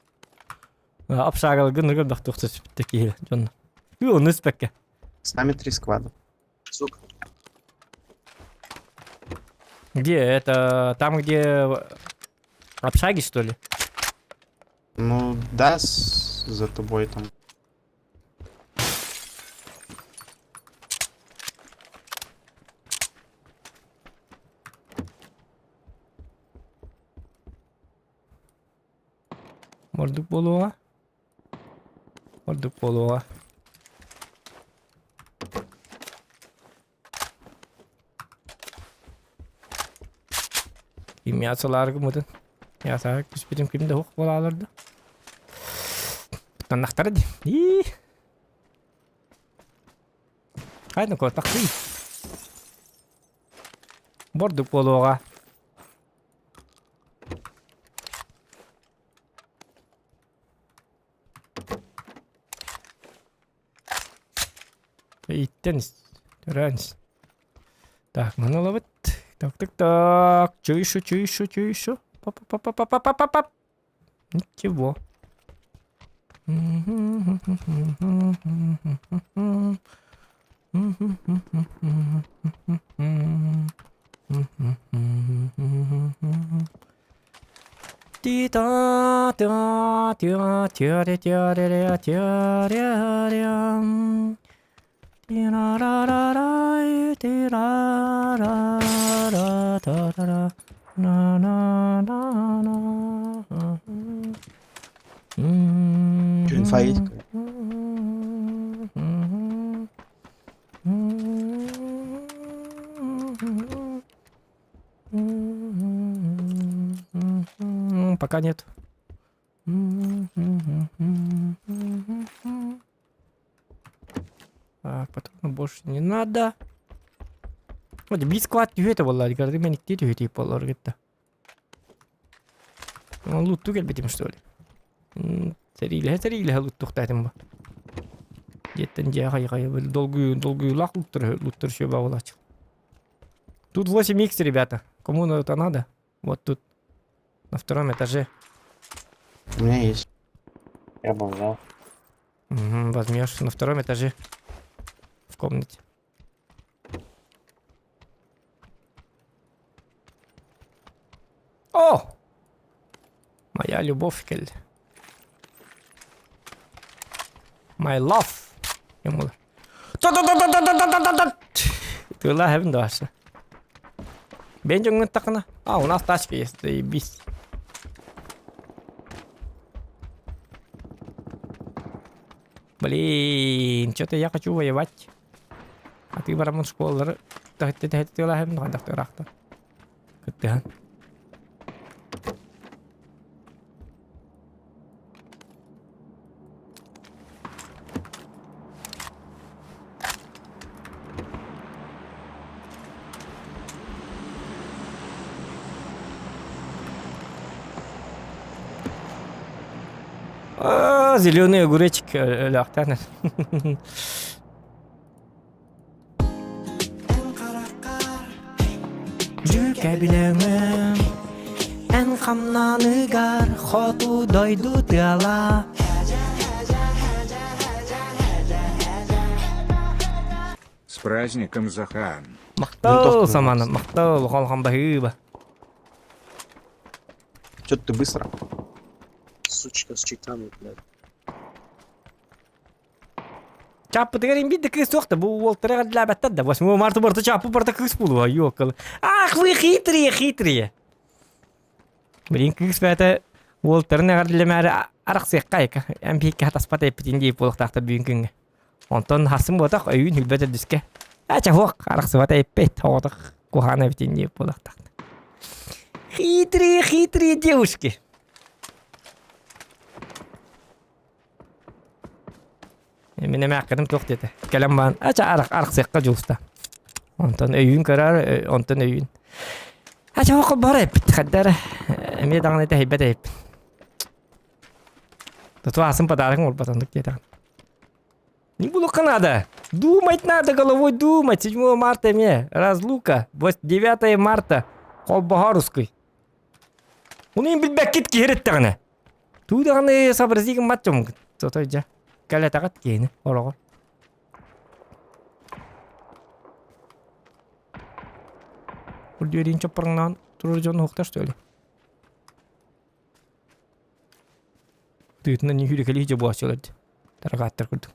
Speaker 4: Общагалгын ныргыр бахтуохта сүппүттэ киһи дьон. Оны испэккэ.
Speaker 10: С нами три сквада.
Speaker 14: Сука.
Speaker 4: Где? Это там, где общаги, что ли?
Speaker 10: Ну да, с... за тобой там.
Speaker 4: Ордук буолуоҕа. Ордук буолуоҕа. Кимиасалаар гыммытын. Ясаҕа түспүтүм ким да суох буолаалар да. Туттаннахтара дии. Ии. Хайда куотахтыы. Бордук буолуоҕа. Иттэн төрөөн Так, маны ылабыт. Так, так, так. Чё еще, чё еще, чё еще? Пап-пап-пап-пап-пап-пап. Ничего.
Speaker 10: Че, инфа есть?
Speaker 4: Пока нет. Так, патроны больше не надо. Вот биир склад түһүө этэ буолла, горды мен икки түһүө тиийип буоллар гытта. Лутту кэлбитим что ли? Сэриилэһэ сэриилэһэ луттуохтаатым бу. Дьиэттэн дьиэ хайы-хайы долгуйуу долгуйуулаах луттар луттар сүө баҕалааччы. Тут 8 х ребята. Кому это надо? Вот тут. На втором этаже.
Speaker 10: У меня есть.
Speaker 6: Я бы взял.
Speaker 4: Угу, возьмешь на втором этаже. В комнате. О! Моя любовь, Кель. My love. Ему. Тыла хэвен дальше. Бенджонгын такына. А, у нас тачка есть, заебись. Блин, что-то я хочу воевать. А ты барамын школалары тыла хэвен дальше. Кыттыһан. Зеленый огуречек өлөөхтөөн. Дьүкэбилэҥим эн хамнаныгар хоту дойду тыала
Speaker 5: С праздником, Захан!
Speaker 4: Махтал, Самана, махтал, улахан баһыыба.
Speaker 10: Чё ты быстро?
Speaker 15: Сучка с читами, блядь.
Speaker 4: Чааппытыгар имбит да кыыс суох да бу уолтара эҕэрдэлээбэттэр да 8 марта барыта чааппы барыта кыыс буолуо ёкалы. Ах вы хитрые хитрые. Блин кыыс бэйэтэ уолтарын эҕэрдэлэмээри арахсыахха айка. Эн биһикки хатаспат эппитин диэп буолуохтаахтар бүгүн күҥҥэ. Онтон хасын буотах өйүүн хүлбэт үрдүскэ. Ача хуох арахсыбата эппет оҕотох куһаана эбитин диэбит буолуохтаах. Хитрые, хитрые девушки. Мин эмээххитим туох диэтэ. Кэлэн баран, ача арах арахсыахха дьулуста. Онтон өйүүн көрөр, онтон өйүүн. Ача хоқ бар эппит хаддар эмиэ даҕаны тэһийбэт эппит. Туту асын подарок буолбат оннук диэтэҕин. Не булуохха надо. Думать надо головой думать. 7 марта эмиэ. Разлука. 9 марта. Холбоһоруский. Уну им билбэккит киһи эттэҕинэ. Туу даҕаны сообрази гыммат дьоммут. Сотой дьэ. Кэлэтэҕит киһини ороҕор. Үрдүөрийн чоппорҥнаан турар дьон уһуктар что ли? Тыытынан ньүһүүрүкэлии дьэ буолааччылар дии. Таракааттар курдук.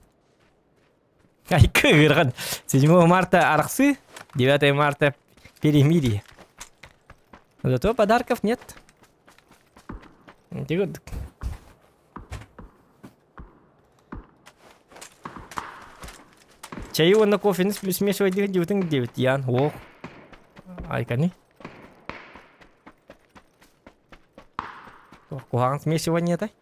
Speaker 4: Айка ыархан. 7 марта арахсы, 9 марта перемирие. Зато подарков нет. Ити курдук. Чайы уонна кофены смешивать диэбитиҥ диэбит Ян. О. Айканы. Куһаҕан смешивание-тай?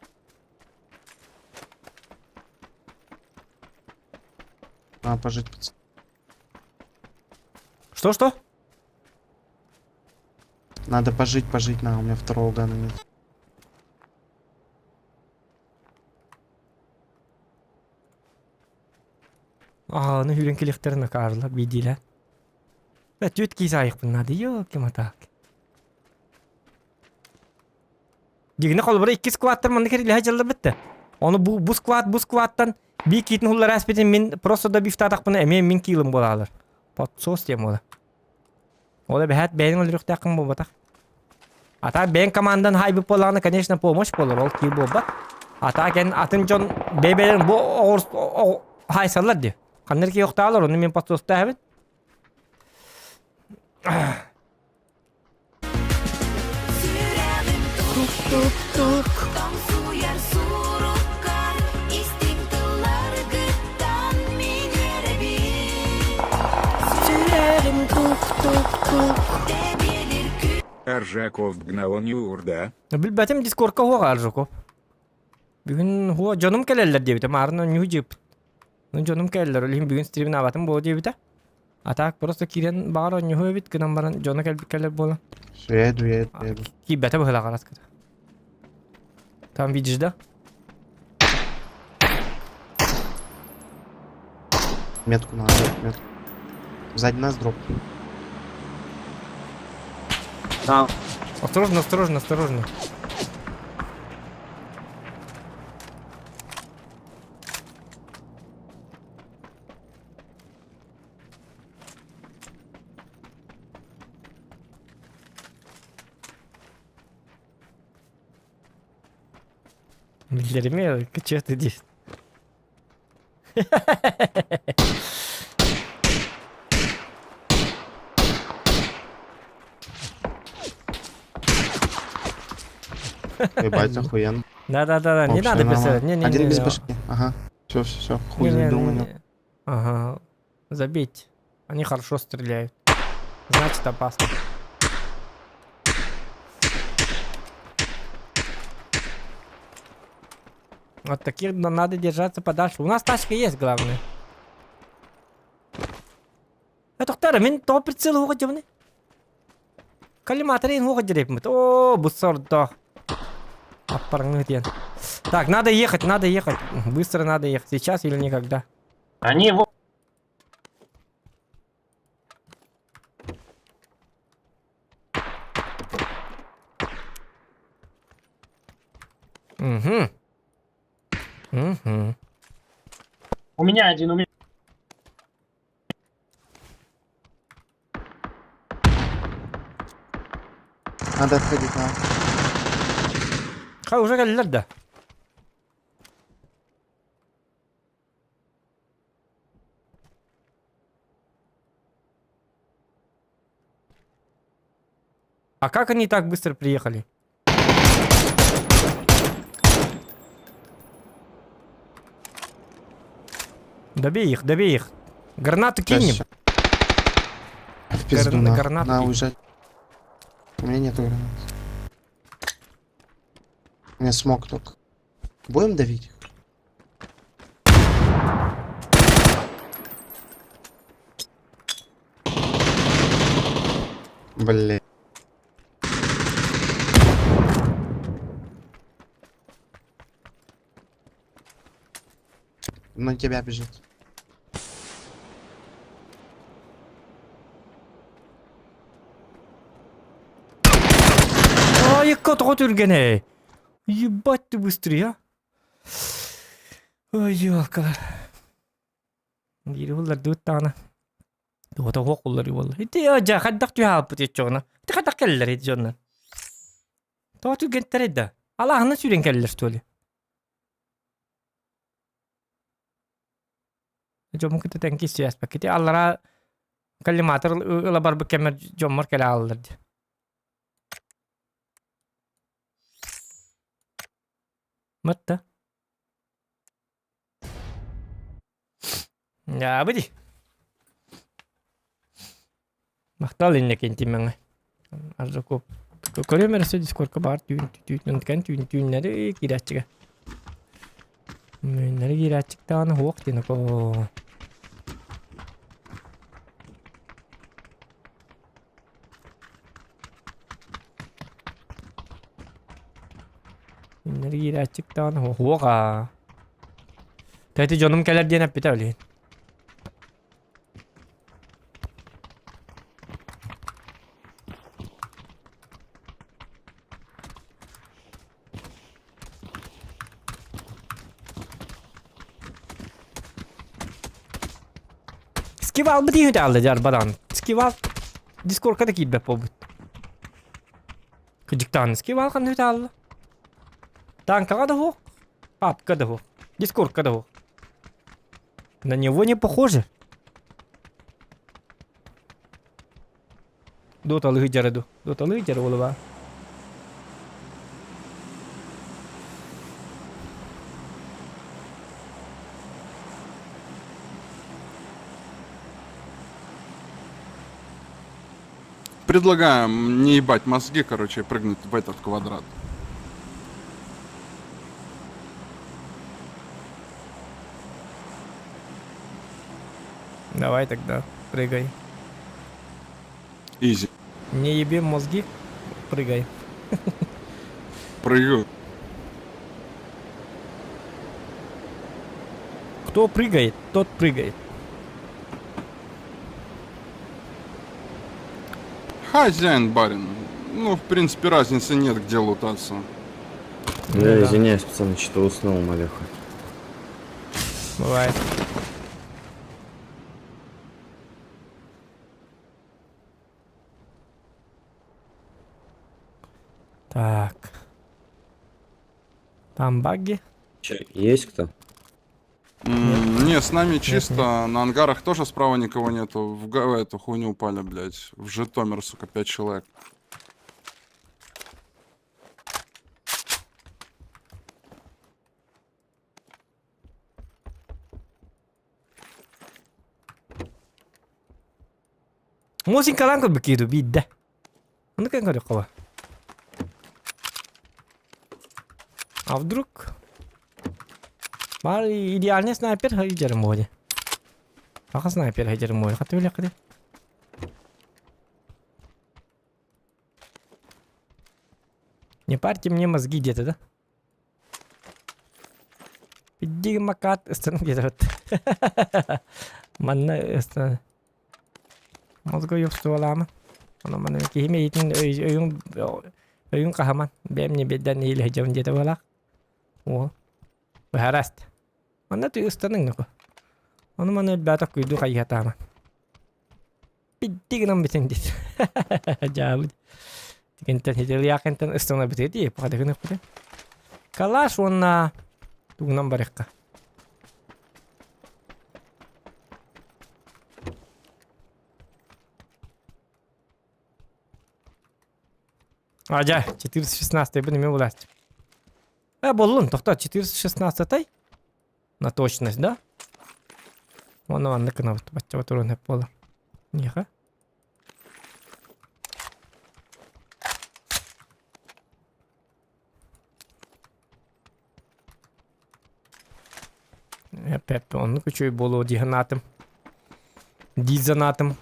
Speaker 10: Надо пожить, пацан.
Speaker 4: Что-что?
Speaker 10: Надо пожить, пожить, на, у меня второго гана нет.
Speaker 4: Аа, ну хүрэн кэлиэхтэрин акаарылар биирдиилээн. Э, түөрт киис аайыкпын надо, ёлки-моталки. Дьигинэ холобура икки сквадтар манна кэрилэһэ дьалларбыт да. Ону бу, бу сквад, бу сквадтан биир киитин хуллара ааспытын мин просто да бифтаатахпына эмиэ мин киилым буолаалар. Подсос диэн буола. Ол эбэһээт бэйэҥ өлөрүөхтээххин буолбатах. А так бэйэҥ командан хайбыт буоллаҕына, конечно, помощь буолар, ол киил буолбат. А так эн атын дьон бэйбэлэрин бу оҕур хайсаллар дии. Ханна эрэ киһи ону мин подсостаабын.
Speaker 3: Тук-тук-тук. Сүрэҕим тук-тук-тук.
Speaker 5: Аржаков гнаон юрда.
Speaker 4: Билбэтим дискордка хуоҕа Аржаков. Бүгүн хуо дьонум кэлэллэр диэбитэ. Маарына ньуу дьиэппит. Ну дьонум кэлэллэр. Ол иһин бүгүн стримин аабатым буолуо диэбитэ. А так просто киирэн баҕар оонньоһуо эбит гынан баран дьоно кэлбит кэлэр буолан.
Speaker 10: Все, я иду, я иду, я иду.
Speaker 4: Киирбэтэ быһыылаах араскыта. Там видишь, да?
Speaker 10: Метку надо, метку. Сзади нас дроп.
Speaker 13: Да.
Speaker 4: Осторожно, осторожно, осторожно. Биллэрими, че ты здесь?
Speaker 10: Ебать, охуенно.
Speaker 4: Да-да-да, не
Speaker 10: Вообще
Speaker 4: надо
Speaker 10: нормально.
Speaker 4: писать. Не-не-не.
Speaker 10: Один без башки. Ага. Все, все, все. Хуй забил на него.
Speaker 4: Ага. Забить. Они хорошо стреляют. Значит, опасно. Вот таких надо держаться подальше. У нас тачка есть, главное. Э, мин тоҕо прицел уоҕа дьабыны? Коллиматорын уоҕа дьирэпмит. О, бу сордо. Аппарыңы диэн. Так, надо ехать, надо ехать. Быстро надо ехать. Сейчас или никогда.
Speaker 7: Они его...
Speaker 4: Угу. Угу.
Speaker 7: У меня один, у меня...
Speaker 10: Надо отходить, надо.
Speaker 4: Хай уже кэллилэр да. А как они так быстро приехали? Добей их, добей их. Гранату кинем.
Speaker 10: В пизду, на.
Speaker 4: Гранату
Speaker 10: На,
Speaker 4: кинь.
Speaker 10: уезжать. У меня нету гранат. У меня смог только. Будем давить их? Блин. На тебя бежит.
Speaker 4: Ай, тоҕо түргэнэй. Ебать ты быстрый, а. Ой, ёлкалар. Биири буллардыбыт даҕаны. Туота уох улларыы буолла. Ити дьэ хайдах түһэ хаалбыт иччоҕуна. Ити хайдах кэллэр ити дьоннор. Тоҕо түргэнтэрэй да? Алааһынан сүүрэн кэллэр что ли? Дьоммун кытта тэҥки связьпакка. Ити аллараа коллиматор ыла барбыт кэммэр дьоммор кэлэ хааллар дии. Матта. Дьаабы дии. Махтал иннэкин тимэҥэ. Аржаков. Көрүөм эрэ дискордка баар түүн түүн түүн түүннэри киирээччигэ. Түүннэри киирээччик даҕаны суох диэн окоо. Түүннэри киирээччик даҕаны суох аа. Тэти дьонум кэлэр диэн эппитэ билигин. Скивалбыт иһит аалла дьарбадан. Скивал дискорка да киирбэт буолбут. Кыдьыктаан скивал ханна аалла. Танкаҕа да суох, папка да суох, дискордка да суох. На него не похоже. Доталыы дьара ду. Доталыы дьара буолуба.
Speaker 17: Предлагаем не ебать мозги, короче, и прыгнуть в этот квадрат.
Speaker 4: Давай тогда, прыгай.
Speaker 17: Изи.
Speaker 4: Не еби мозги, прыгай.
Speaker 17: Прыгаю.
Speaker 4: Кто прыгает, тот прыгает.
Speaker 17: Хозяин, барин. Ну, в принципе, разницы нет, где лутаться.
Speaker 4: Ну
Speaker 18: Да,
Speaker 4: да.
Speaker 18: извиняюсь, пацаны, что уснул, малеха.
Speaker 4: Бывает. Так. Там багги.
Speaker 18: Че, есть кто?
Speaker 17: Не, с нами чисто, на ангарах тоже справа никого нету. В эту хуйню упали, блядь. В Житомир, сука, 5 человек.
Speaker 4: Мосинкалаан көрбүт киһи дуу биирдэ. Ону кэн көрүөххэ ба. А вдруг? Баар идеальный снайпер хайдьарым буолуо. Аха снайпер хайдьарым буолуо. Хата билиэххэ дии. Не парьте мне мозги где-то, да? Иди макат ыстан где-то вот. Манна ыстан. Мозга ёпсуолаама. Ону маны киһи мэйитин өйүн өйүн хаһаман бэйэм не бедден иилэ дьон диэтэ буолаах. О. Быһараст. Манна ты ыстаныҥ нако. Ону маны өлбөтөх күйдүү хайыһатаама. Бидди гынан бүтэн диэт. Дьаабыт. Тигинтэн хитилиякинтэн ыстана бүтэ дии, пахадыгын ыппыты. Калаш уонна тугунан барыахха. А, дьэ, 416 бу неме булааччы. Э, боллун, тохто, 416 на точность, да? Оны маннык гынабыт. Баччаба туран хөп буолар. Миэхэ. Эп-эп, оннук үчүгэй буолуо дии санаатым. Дии санаатым.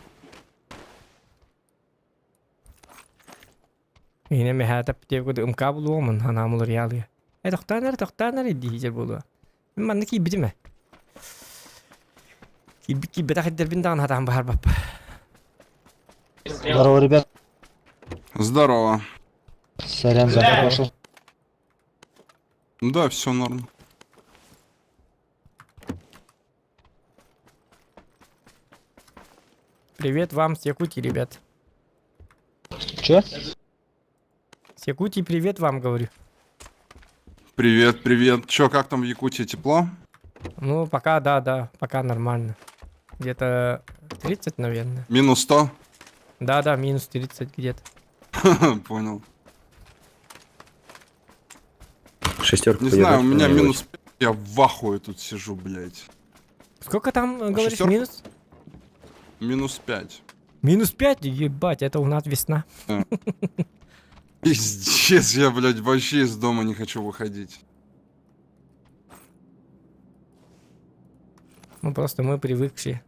Speaker 4: Миинэ мэһээтэп диэбит ымка булуомун ханаам уларыйаалыа. Э тохтоон эрэ, тохтоон эрэ диир буолуо. Мин манна киирбитим ээ. Киирбит киирбэтэх ирдэрбин даҕаны хатаан баһарбаппа.
Speaker 11: Здорово, ребят.
Speaker 17: Здорово.
Speaker 11: Сорян за пошел.
Speaker 17: Да, все норм.
Speaker 4: Привет вам с Якутии, ребят.
Speaker 11: Че?
Speaker 4: С Якутии привет вам, говорю.
Speaker 17: Привет, привет. Чё, как там в Якутии, тепло?
Speaker 4: Ну, пока, да, да, пока нормально. Где-то 30, наверное.
Speaker 17: Минус 100?
Speaker 4: Да, да, минус 30 где-то.
Speaker 17: Понял.
Speaker 18: Шестерку
Speaker 17: Не знаю, у меня минус 5, я в ахуе тут сижу, блядь.
Speaker 4: Сколько там, говоришь,
Speaker 17: Шестерку?
Speaker 4: минус?
Speaker 17: Минус 5.
Speaker 4: Минус 5? Ебать, это у нас весна.
Speaker 17: Пиздец, я, блядь, вообще из дома не хочу выходить.
Speaker 4: Ну, просто мы привыкшие.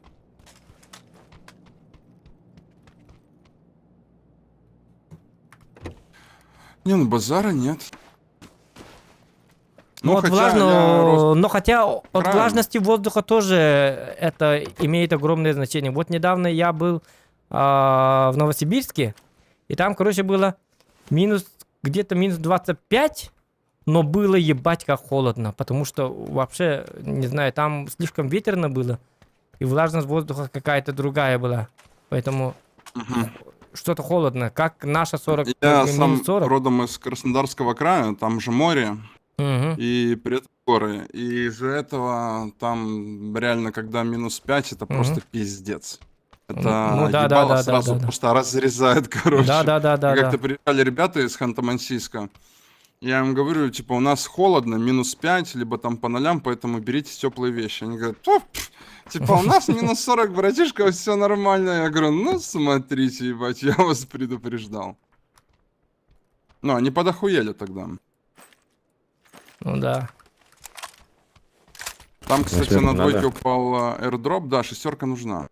Speaker 17: Не, ну базара нет.
Speaker 4: Ну, от
Speaker 17: хотя
Speaker 4: влажного,
Speaker 17: я рос
Speaker 4: но хотя от
Speaker 17: Правильно.
Speaker 4: влажности воздуха тоже это имеет огромное значение. Вот недавно я был в Новосибирске, и там, короче, было минус, где-то минус 25, но было ебать как холодно, потому что вообще, не знаю, там слишком ветерно было, и влажность воздуха какая-то другая была. Поэтому что-то холодно, как наша 40,
Speaker 17: Я
Speaker 4: минус
Speaker 17: сам
Speaker 4: 40.
Speaker 17: родом из Краснодарского края, там же море
Speaker 4: Мгм.
Speaker 17: и при этом горы. И из-за этого там реально, когда минус 5, это
Speaker 4: Мгм.
Speaker 17: просто пиздец. Это
Speaker 4: Ну да, да,
Speaker 17: ебало
Speaker 4: да, да,
Speaker 17: сразу
Speaker 4: да, да.
Speaker 17: просто разрезает, короче.
Speaker 4: Да, да, да, да,
Speaker 17: И Как-то
Speaker 4: да.
Speaker 17: приезжали ребята из Ханты-Мансийска. Я им говорю, типа, у нас холодно, минус 5, либо там по нолям, поэтому берите теплые вещи. Они говорят, «Пф, пф, типа, у нас минус 40, братишка, все нормально. Я говорю, ну, смотрите, ебать, я вас предупреждал. Ну, они подохуели тогда.
Speaker 4: Ну да.
Speaker 17: Там, кстати,
Speaker 18: Восьмерку
Speaker 17: на двойке
Speaker 18: надо?
Speaker 17: упал airdrop. Да, шестерка нужна.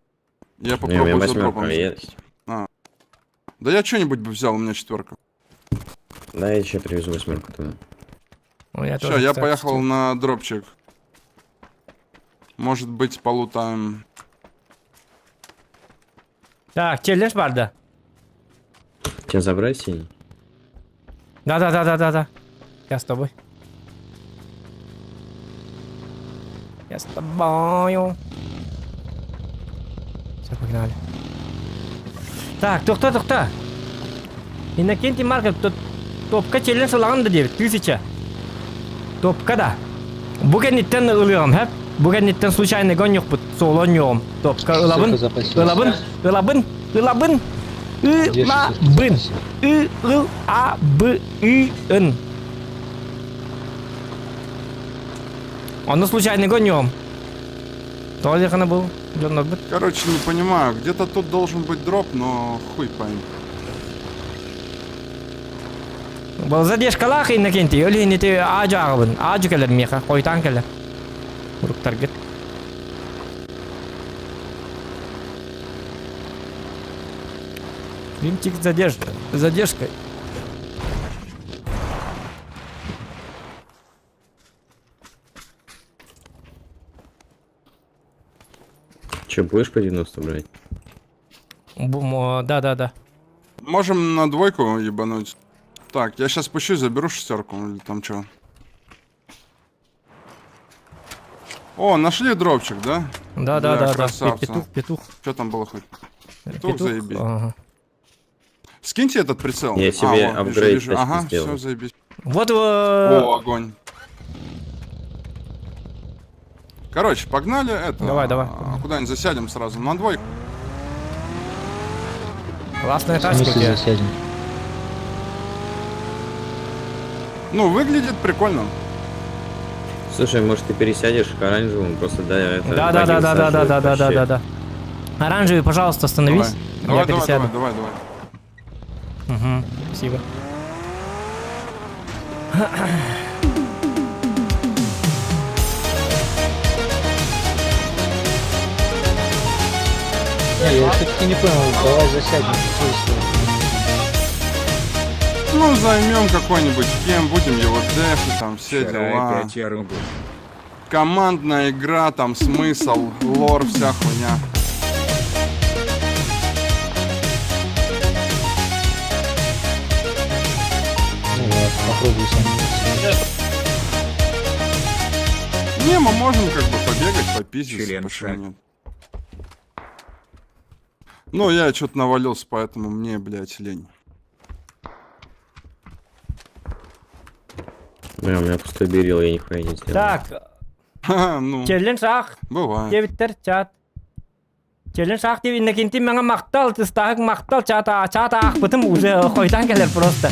Speaker 17: Я
Speaker 18: Не, у меня
Speaker 17: попробую за
Speaker 18: восьмерка
Speaker 17: дропом.
Speaker 18: есть.
Speaker 17: А. Да я что-нибудь бы взял, у меня четверка.
Speaker 18: Да, я еще привезу восьмерку тогда.
Speaker 4: У меня
Speaker 17: Все,
Speaker 4: тоже,
Speaker 17: я
Speaker 4: кстати,
Speaker 17: поехал на дропчик. Может быть, полутаем.
Speaker 4: Так, челлендж бар да.
Speaker 18: Тебя забрать синий?
Speaker 4: Да, да, да, да, да, да. Я с тобой. Я с тобою. Все, погнали. Так, тохтоо, тохтоо. Иннокентий Марков, тут топка челлендж ылаҕын да диэбит, 1000. Топка да. Бу кэнниттэн ылыам, хэп. Бу кэнниттэн случайно гонньохпут, суолон Топка ылабын, ылабын, ылабын, ылабын, ылабын, ы, ыл, а, б, и, н. Ону случайно гонньом. Тоҕо был, дьоннорбут.
Speaker 17: Короче, не понимаю, где-то тут должен быть дроп, но хуй пойми.
Speaker 4: Был задержкалаах Иннокентий, ол иһин ити аажу аҕабын, аажу кэлэр миэхэ, хойутаан кэлэр. Уруктаргыт. Винтик задержка, задержкой.
Speaker 18: Че, будешь по 90 брать?
Speaker 4: Бум, да, да, да.
Speaker 17: Можем на двойку ебануть. Так, я сейчас спущусь, заберу шестерку или там что. О, нашли дропчик, да?
Speaker 4: Да, да,
Speaker 17: Бля,
Speaker 4: да, да.
Speaker 17: красавцы.
Speaker 4: Петух, петух.
Speaker 17: Что там было хоть? Петух,
Speaker 4: Петух,
Speaker 17: заебись.
Speaker 4: ага.
Speaker 17: Скиньте этот прицел.
Speaker 18: Я себе
Speaker 17: А, во, вижу,
Speaker 18: апгрейд
Speaker 17: вижу.
Speaker 18: тачки
Speaker 17: Ага,
Speaker 18: сделал.
Speaker 17: все, заебись.
Speaker 4: Вот.
Speaker 17: О, огонь. Короче, погнали это.
Speaker 4: Давай, давай.
Speaker 17: Куда-нибудь засядем сразу. На двойку.
Speaker 4: Классная тачка у тебя.
Speaker 11: засядем?
Speaker 17: Ну, выглядит прикольно.
Speaker 18: Слушай, может ты пересядешь к оранжевому, просто дай это.
Speaker 4: Да, да, да, да, да, да, да, да, да, да, да. Оранжевый, пожалуйста, остановись.
Speaker 17: Давай,
Speaker 4: Я
Speaker 17: давай,
Speaker 4: пересяду.
Speaker 17: давай, давай, давай.
Speaker 4: Угу, спасибо.
Speaker 11: Не, я все-таки не понял, давай засядем. что за слово?
Speaker 17: Ну, займем какой-нибудь кем, будем его дефить, там все
Speaker 5: Вчера
Speaker 17: дела.
Speaker 5: опять я рубу.
Speaker 17: Командная игра, там смысл, лор, вся хуйня.
Speaker 11: Ну ладно, попробуй сам.
Speaker 17: Не, мы можем как бы побегать, попиздиться,
Speaker 5: Член
Speaker 17: почему
Speaker 5: шаг.
Speaker 17: нет. Ну, я что-то навалился, поэтому мне, блядь, лень.
Speaker 18: Бля, у меня пустой берил, я нихуя не сделал.
Speaker 4: Так,
Speaker 17: Ха, ну,
Speaker 4: челлендж ах,
Speaker 17: бывает.
Speaker 4: Девиттер чат. Челлендж ах деп иннекинти маңа мактал, тыстагы мактал чата, чата ах бытым уже хойдан келер просто.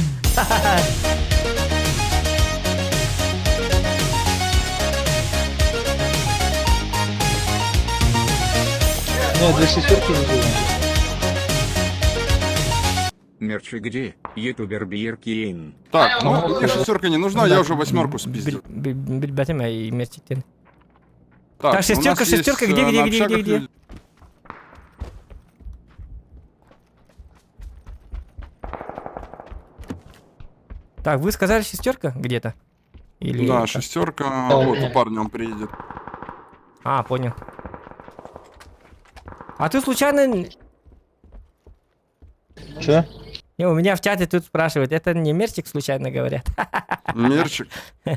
Speaker 11: Ну, я две шестерки не делаю.
Speaker 5: Мерчи где? Ютубер Биркин.
Speaker 17: Так, ну, мне шестерка не нужна, я уже восьмерку спиздил.
Speaker 4: Билбетим ай мерчиктен.
Speaker 17: Так,
Speaker 4: Так,
Speaker 17: у нас
Speaker 4: шестерка,
Speaker 17: есть,
Speaker 4: шестерка, где,
Speaker 17: э,
Speaker 4: где,
Speaker 17: на
Speaker 4: где, где,
Speaker 17: общагах
Speaker 4: где?
Speaker 17: люди.
Speaker 4: Так, вы сказали шестерка где-то? Или
Speaker 17: Да,
Speaker 4: как?
Speaker 17: шестерка, вот у парня он приедет.
Speaker 4: А, понял. А ты случайно...
Speaker 11: Че?
Speaker 4: Не, у меня в чате тут спрашивают, это не мерчик случайно говорят?
Speaker 17: Мерчик.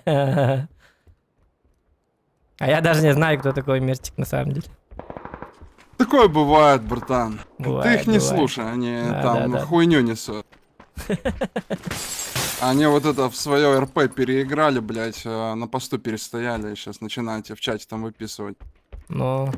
Speaker 4: А я даже не знаю, кто такой мерчик на самом деле.
Speaker 17: Такое бывает, братан. Ты
Speaker 4: Бывает,
Speaker 17: их не
Speaker 4: бывает.
Speaker 17: слушай, они
Speaker 4: Да,
Speaker 17: там
Speaker 4: да, да.
Speaker 17: хуйню несут. Они вот это в свое РП переиграли, блядь, э, на посту перестояли, и сейчас начинают тебе в чате там выписывать.
Speaker 4: Ну.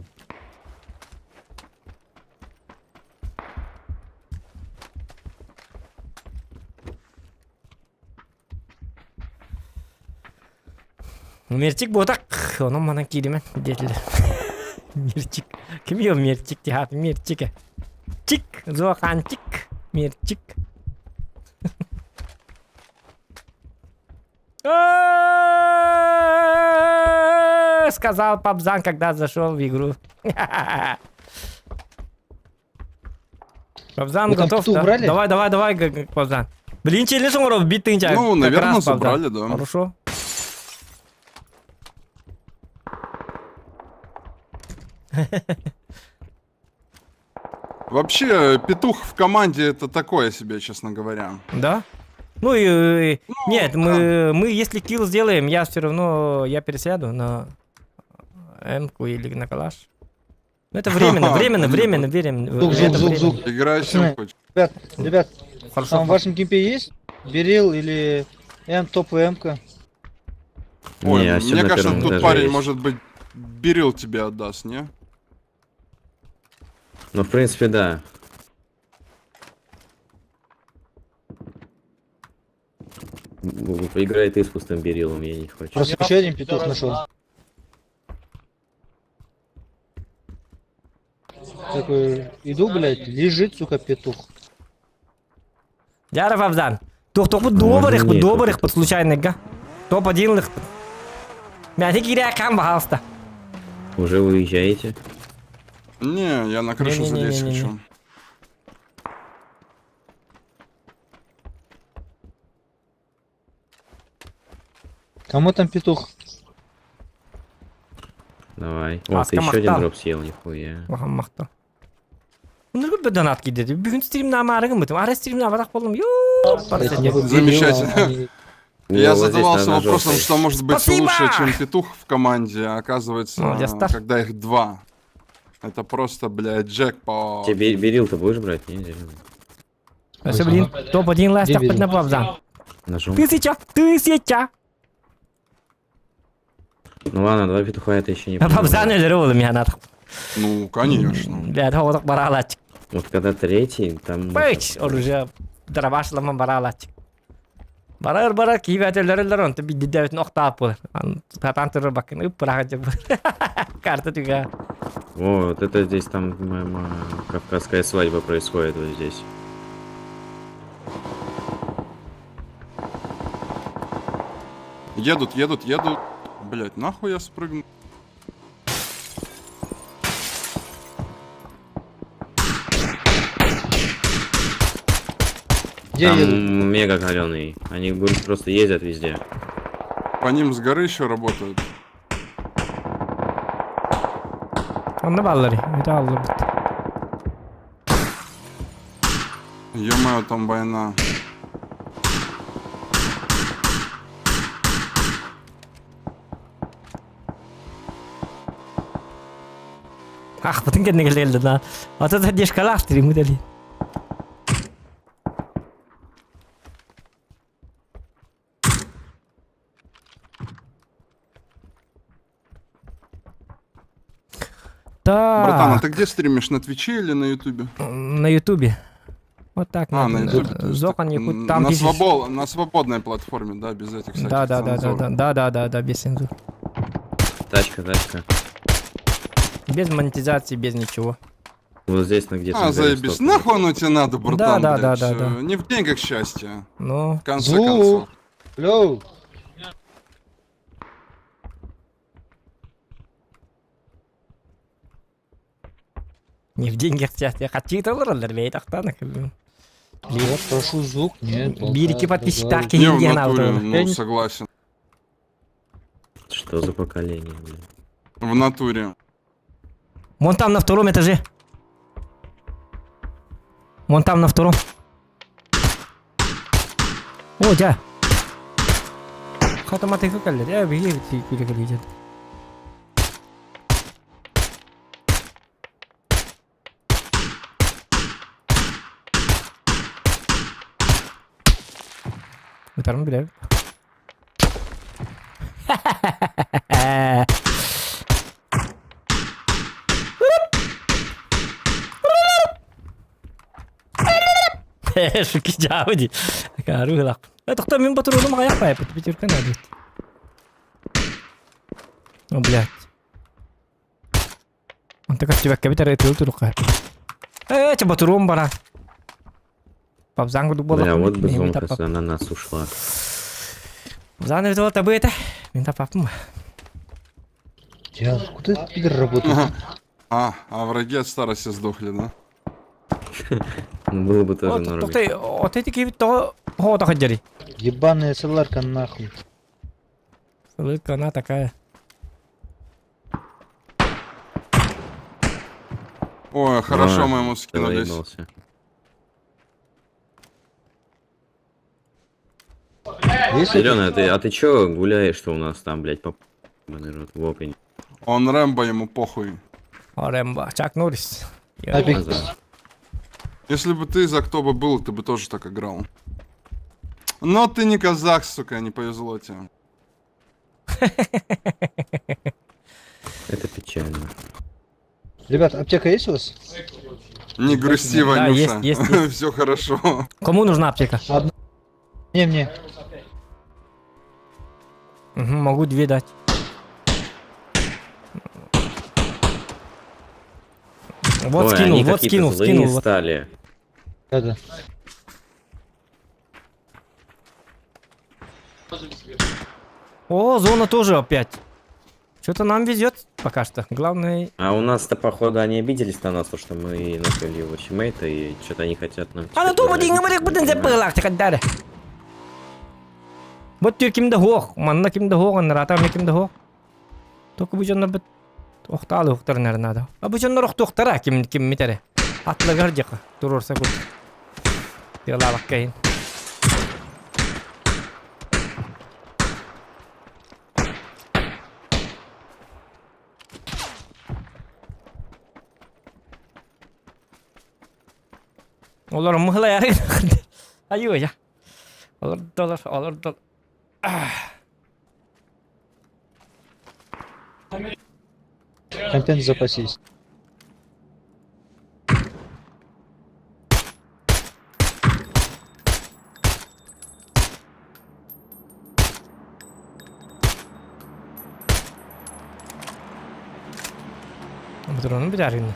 Speaker 4: Мерчик ботак, onun bana киримен dediler. Мерчик. Ким ел мерчик дихат мерчик. Чик, зохан чик, мерчик. Сказал Пабзан, когда зашел в игру. Пабзан
Speaker 11: Вы там
Speaker 4: готов,
Speaker 11: петух
Speaker 4: да?
Speaker 11: брали?
Speaker 4: Давай, давай, давай, г- г- Пабзан. Блин, челлендж оңоро биттиң жа.
Speaker 17: Ну,
Speaker 4: Как
Speaker 17: наверное,
Speaker 4: раз, Пабзан.
Speaker 17: забрали, да.
Speaker 4: Хорошо.
Speaker 17: Вообще, петух в команде это такое себе, честно говоря.
Speaker 4: Да? Ну и, нет, мы если килл сделаем, я все равно я пересяду на М-ку или на калаш. Ну это временно, временно, временно, временно.
Speaker 11: Зук, зук,
Speaker 4: это
Speaker 11: зук,
Speaker 4: временно.
Speaker 11: зук.
Speaker 17: Играй с чем
Speaker 11: Пацаны,
Speaker 17: хочешь.
Speaker 11: Ребят, ребят,
Speaker 4: Хорошо.
Speaker 11: там в вашем кемпе есть Берил или М, топовая М-ка?
Speaker 17: Ой,
Speaker 18: Не, а всё
Speaker 17: мне
Speaker 18: на
Speaker 17: кажется,
Speaker 18: первом
Speaker 17: тут
Speaker 18: этаже
Speaker 17: парень,
Speaker 18: есть.
Speaker 17: может быть, Берил тебе отдаст, не?
Speaker 18: Ну, в принципе, да. Играй ты с пустым берилом, я не хочу.
Speaker 11: Просто еще один петух нашел. Такой, иду, блядь, лежит, сука, петух.
Speaker 4: Жаров Абзан. Тоқтоқпы
Speaker 18: Можно
Speaker 4: добрых,
Speaker 18: мне
Speaker 4: добрых
Speaker 18: это
Speaker 4: под случайных, га. Топ-1 лых. Мяти киря кам, пожалуйста.
Speaker 18: Уже уезжаете?
Speaker 17: Не, я на крышу залезть
Speaker 4: Не-не-не-не-не.
Speaker 17: хочу.
Speaker 11: Кому там петух?
Speaker 18: Давай. О,
Speaker 4: Аска
Speaker 18: ты еще один
Speaker 4: мақтал.
Speaker 18: дроп съел, нихуя.
Speaker 4: Оған мақтал. Бұны көп донат кидеді. Бүгін стримна амарығым бітім. Ара стримна бадақ болдым. Йооо,
Speaker 17: Замечательно. Я
Speaker 18: Во, вот здесь
Speaker 17: задавался
Speaker 18: на- на
Speaker 17: вопросом,
Speaker 18: жёлтой.
Speaker 17: что может быть
Speaker 4: Спасибо!
Speaker 17: лучше, чем петух в команде, а оказывается,
Speaker 4: Молодец, Стас.
Speaker 17: когда их два. Это просто, блядь, джекпот.
Speaker 18: Тебе берил-то будешь брать? Не, зеленый.
Speaker 4: Спасибо, блин. Топ-1 ластах
Speaker 11: Где
Speaker 4: под на Абзан.
Speaker 18: Ножом.
Speaker 4: Тысяча, тысяча.
Speaker 18: Ну ладно, два петуха это еще не
Speaker 4: Абзан өлері олым я надо.
Speaker 17: Ну, конечно.
Speaker 4: Бля, тоғыдық бара алачык.
Speaker 18: Вот когда третий, там...
Speaker 4: Пыч, оружие дробашламан бара алачык. Барар барар киибэтэллэрэллэр онто биддээбитин охтаап буолар. Татаан турар баккын ып быраха дьэ Карта түгэ.
Speaker 18: О, вот это здесь там моя, моя кавказская свадьба происходит вот здесь.
Speaker 17: Едут, едут, едут. Блять, нахуй я спрыгну.
Speaker 11: Где
Speaker 18: Там
Speaker 11: едут?
Speaker 18: мега каленый. Они будут просто ездят везде.
Speaker 17: По ним с горы еще работают.
Speaker 4: Онно баллары. Это аллы бит.
Speaker 17: Ё-моё, там война.
Speaker 4: Ахпытын кэннэ кэллэ да. Ата задержкалаах тириммит Так.
Speaker 17: Братан, а ты где стримишь? На Твиче или на Ютубе?
Speaker 4: На Ютубе. Вот так.
Speaker 17: А, на Ютубе. то есть
Speaker 4: Зохан
Speaker 17: так,
Speaker 4: Якут, там
Speaker 17: на,
Speaker 4: пишешь.
Speaker 17: на свободной платформе, да, без этих всяких
Speaker 4: Да, да, да, да,
Speaker 17: цензур.
Speaker 4: да, да, да, да, да, без цензуры.
Speaker 18: Тачка, тачка.
Speaker 4: Без монетизации, без ничего.
Speaker 18: Вот здесь на где-то.
Speaker 17: А, заебись. Нахуй оно тебе надо, братан,
Speaker 4: Да, да,
Speaker 17: блядь.
Speaker 4: да, да, да.
Speaker 17: Не в деньгах счастье.
Speaker 4: Ну.
Speaker 17: В конце
Speaker 11: Звук.
Speaker 17: концов.
Speaker 11: Лоу.
Speaker 4: Не в деньгах счастье. Хочу доллар, бейт ахтана.
Speaker 11: Я прошу звук, нет.
Speaker 4: Бирики подписчик так
Speaker 17: Не, в
Speaker 4: и
Speaker 17: натуре,
Speaker 4: надо.
Speaker 17: ну, согласен.
Speaker 18: Что за поколение, блин?
Speaker 17: В натуре.
Speaker 4: Вон там на втором этаже. Вон там на втором. О, дя. Хатама ты как Я беги, идет. Втором бля. Шуки жауди. Карула. Тохто мин батырудum аяқ байып битиркен әдет. О, блядь. Онта кастыбакка битер этил турука. Э, че батырум бара. Папзан гудук бола.
Speaker 18: Бля, вот бы зонка на нас ушла.
Speaker 4: Заны бит табы это. Мин тапапым.
Speaker 11: Я, куда этот пидор работает?
Speaker 17: А, враги от старости сдохли, да?
Speaker 18: Ну, Было бы тоже норм.
Speaker 4: Тохтой, от эти кибит то хода хаджари.
Speaker 11: Ебаная СЛРка нахуй.
Speaker 4: Ссылка она такая.
Speaker 17: Ой, хорошо
Speaker 18: А,
Speaker 17: мы ему скинулись.
Speaker 18: заебался. Зеленый, а ты чё гуляешь-то у нас там, блядь, по рот, в опень?
Speaker 17: Он Рэмбо, ему похуй.
Speaker 4: О, Рэмбо, Чак Норрис.
Speaker 17: Если бы ты за кто бы был, ты бы тоже так играл. Но ты не казах, сука, не повезло тебе.
Speaker 18: Это печально.
Speaker 11: Ребят, аптека есть у вас?
Speaker 17: Не грусти,
Speaker 4: Да,
Speaker 17: Ванюша.
Speaker 4: есть, есть, есть.
Speaker 17: Все хорошо.
Speaker 4: Кому нужна аптека?
Speaker 11: Одна. Не, мне.
Speaker 4: Угу, могу две дать. Вот
Speaker 18: Ой,
Speaker 4: скинул,
Speaker 18: они
Speaker 4: вот
Speaker 18: какие-то
Speaker 4: скинул,
Speaker 18: злые
Speaker 4: скинул. Вот.
Speaker 18: стали.
Speaker 11: Да-да.
Speaker 4: О, зона тоже опять. Что-то нам везет пока что. Главное...
Speaker 18: А у нас-то, походу, они обиделись на нас, то, что мы накрыли его тиммейта, и что-то они хотят нам...
Speaker 4: А на
Speaker 18: теперь
Speaker 4: то деньги
Speaker 18: возразить,
Speaker 4: мы
Speaker 18: не
Speaker 4: будем
Speaker 18: понимаю.
Speaker 4: запылах, Вот төр кимде хоох, манна кимде хоох, анрата ме кимде хоох. Только бу жоннор бит охтаалы охтар надо. А бу жоннор охтуохтара ким ким митере. Атлагар жака турорса кут. Тыалаабак кайын. Олар мыхла яры. Аю я. Олар доллар, олар доллар.
Speaker 11: Контент запасись.
Speaker 4: Патронун бүтэргин.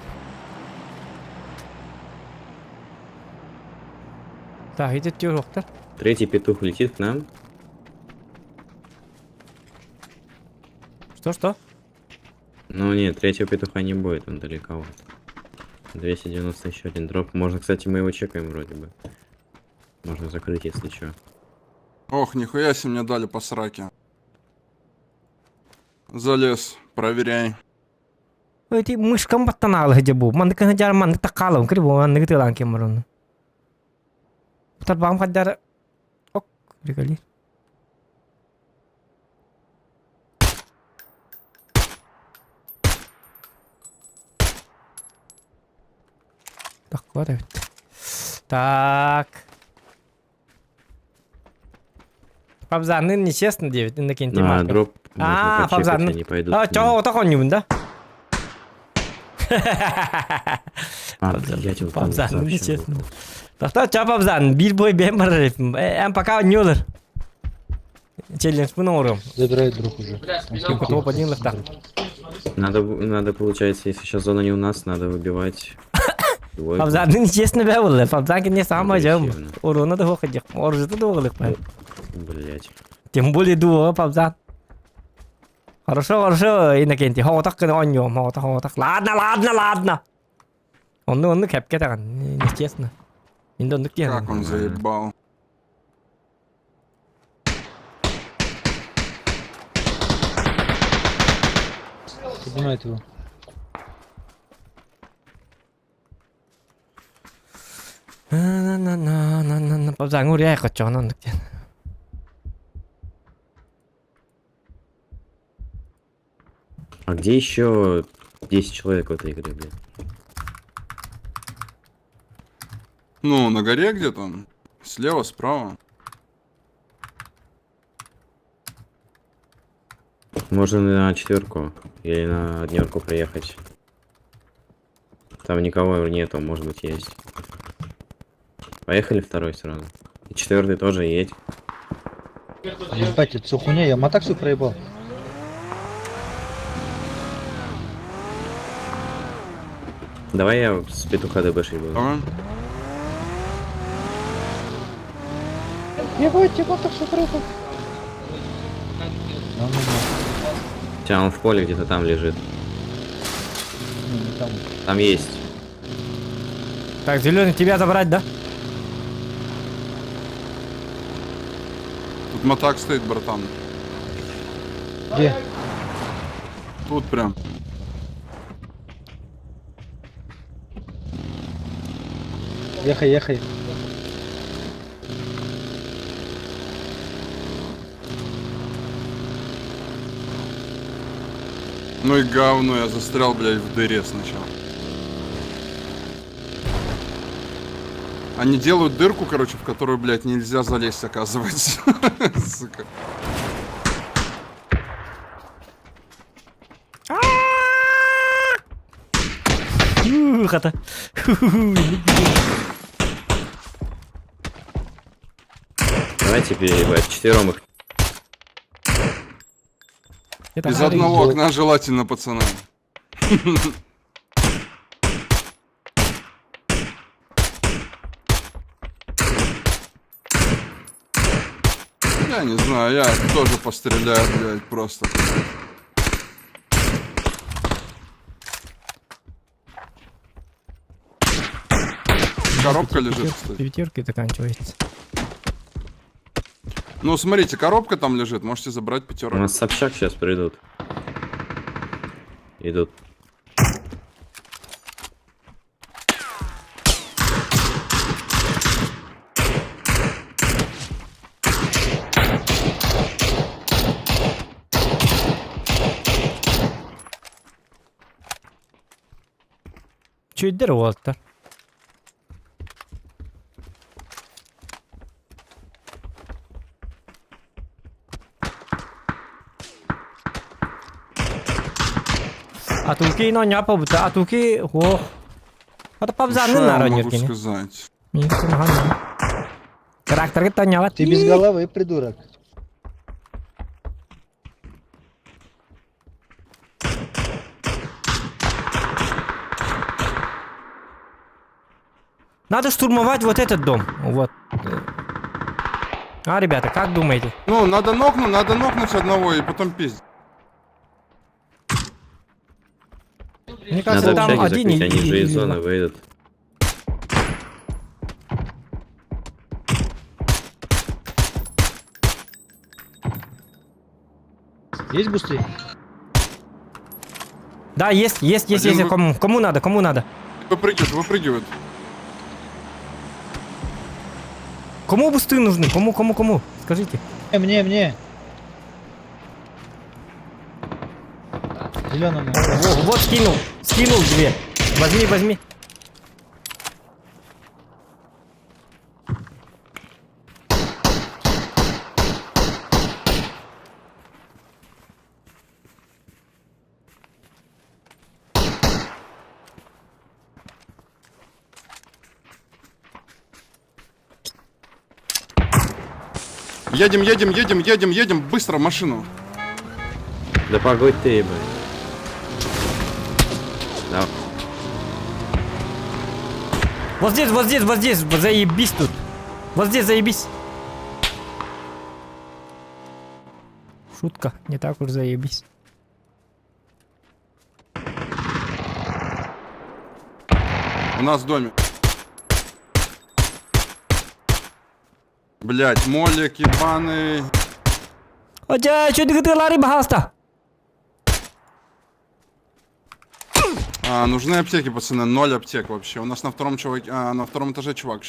Speaker 4: Так, идет тюрохтар.
Speaker 18: Третий петух летит к нам.
Speaker 4: Что-что?
Speaker 18: Ну нет, третьего петуха не будет, он далековато. 290 еще один дроп. Можно, кстати, мы его чекаем вроде бы. Можно закрыть, если что.
Speaker 17: Ох, нихуя себе мне дали по сраке. Залез, проверяй.
Speaker 4: Эти мышкам баттанаалы дебу. Маннык хадьар маннык таккаалым кири бу маннык тылан кем барон. Тарбаам хадьар ок рикали. Так, вот эбит. Так. Пабзанын нечестно 9, иннокентий
Speaker 18: На
Speaker 4: Марков.
Speaker 18: дроп можно
Speaker 4: А,
Speaker 18: почекать,
Speaker 4: Пабзанын.
Speaker 18: они пойдут.
Speaker 4: А,
Speaker 18: к
Speaker 4: чё,
Speaker 18: ним.
Speaker 4: вот так он да?
Speaker 18: А, блядь, он там
Speaker 4: Пабзанын
Speaker 18: вообще
Speaker 4: нечестно. Тохтоо, чё Пабзан, бир бой бэм барар Эм пока не олар. Челлендж мы оҥоруом.
Speaker 11: Забирает друг уже.
Speaker 4: Топ один лыхта.
Speaker 18: Надо, надо, получается, если сейчас зона не у нас, надо выбивать. двойку.
Speaker 4: Пабзанын нечестно бә булды. Пабзан не самое жам.
Speaker 18: Агрессивно.
Speaker 4: Урона да хоходик. Оружие да оглык.
Speaker 18: Блять.
Speaker 4: Тем более дуо Пабзан. Хорошо, хорошо, Иннокентий. Хоҕотох гына оонньуом, хоҕотох, хоҕотох. Ладно, ладно, ладно. Онну, онну кэпкэ таҕан, нечестно. Инде оннук диэн.
Speaker 17: Как он заебал.
Speaker 11: Поднимает его.
Speaker 4: На-на-на-на-на-на. Пабзан уряй хочоҕун оннук диэн.
Speaker 18: А где еще 10 человек в этой игре, блядь?
Speaker 17: Ну, на горе где-то. Слева, справа.
Speaker 18: Можно на четверку или на однерку приехать. Там никого нету, может быть, есть. Поехали второй сразу. И четвертый тоже едь.
Speaker 11: Ебать, это всё хуйня, я матаксу проебал.
Speaker 18: Давай я с петуха ДБшить буду.
Speaker 17: Давай.
Speaker 11: Ебать, я матаксу проебал. Ну-ну-ну.
Speaker 18: Хотя он в поле где-то там лежит.
Speaker 11: Не, не там.
Speaker 18: Там есть.
Speaker 4: Так, зеленый, тебя забрать, да?
Speaker 17: Тут мотак стоит, братан.
Speaker 11: Где?
Speaker 17: Тут прям.
Speaker 11: Ехай, ехай.
Speaker 17: Ну и говно, я застрял, блядь, в дыре сначала. Они делают дырку, короче, в которую, блядь, нельзя залезть, оказывается. Сука.
Speaker 4: Хата.
Speaker 18: Давайте переебать. Четвером их.
Speaker 17: Из одного окна желательно, пацаны. Я не знаю, я тоже постреляю, блядь, просто. Коробка лежит, кстати.
Speaker 4: Пятерки заканчивается.
Speaker 17: Ну, смотрите, коробка там лежит, можете забрать
Speaker 18: У
Speaker 17: пятерок.
Speaker 18: нас Собчак сейчас придут. Идут.
Speaker 4: Чүйдер уолаттар. Атуки но не побута, атуки, ох. Это
Speaker 17: Что
Speaker 4: пабзаны
Speaker 17: я
Speaker 4: на
Speaker 17: могу
Speaker 4: ранеркине.
Speaker 17: сказать?
Speaker 4: Характер это
Speaker 11: Ты без головы, придурок.
Speaker 4: Надо штурмовать вот этот дом. Вот. А, ребята, как думаете?
Speaker 17: Ну, надо нокнуть, надо нокнуть одного и потом пиздить.
Speaker 4: Мне кажется,
Speaker 18: Надо
Speaker 4: там
Speaker 18: общаги
Speaker 4: один
Speaker 18: закрыть, они же
Speaker 4: или
Speaker 18: из
Speaker 4: два.
Speaker 18: зоны выйдут.
Speaker 11: Есть бусты?
Speaker 4: Да, есть, есть, есть,
Speaker 17: Один
Speaker 4: есть.
Speaker 17: вы-
Speaker 4: Кому, кому надо, кому надо?
Speaker 17: Выпрыгивают, выпрыгивают.
Speaker 4: Кому бусты нужны? Кому, кому, кому? Скажите.
Speaker 11: Мне, мне. Зеленому.
Speaker 4: Во, вот скинул, скинул две. Возьми, возьми.
Speaker 17: Едем, едем, едем, едем, едем, быстро в машину.
Speaker 18: Да погодь ты, ебать. Да.
Speaker 4: Вот здесь, вот здесь, вот здесь, заебись тут. Вот здесь заебись. Шутка, не так уж заебись.
Speaker 17: У нас в доме. Блять, молик ебаный.
Speaker 4: Хотя, что ты Ларри пожалуйста?
Speaker 17: А, нужны аптеки, пацаны, ноль аптек вообще. У нас на втором чуваке, а, на втором этаже чувак.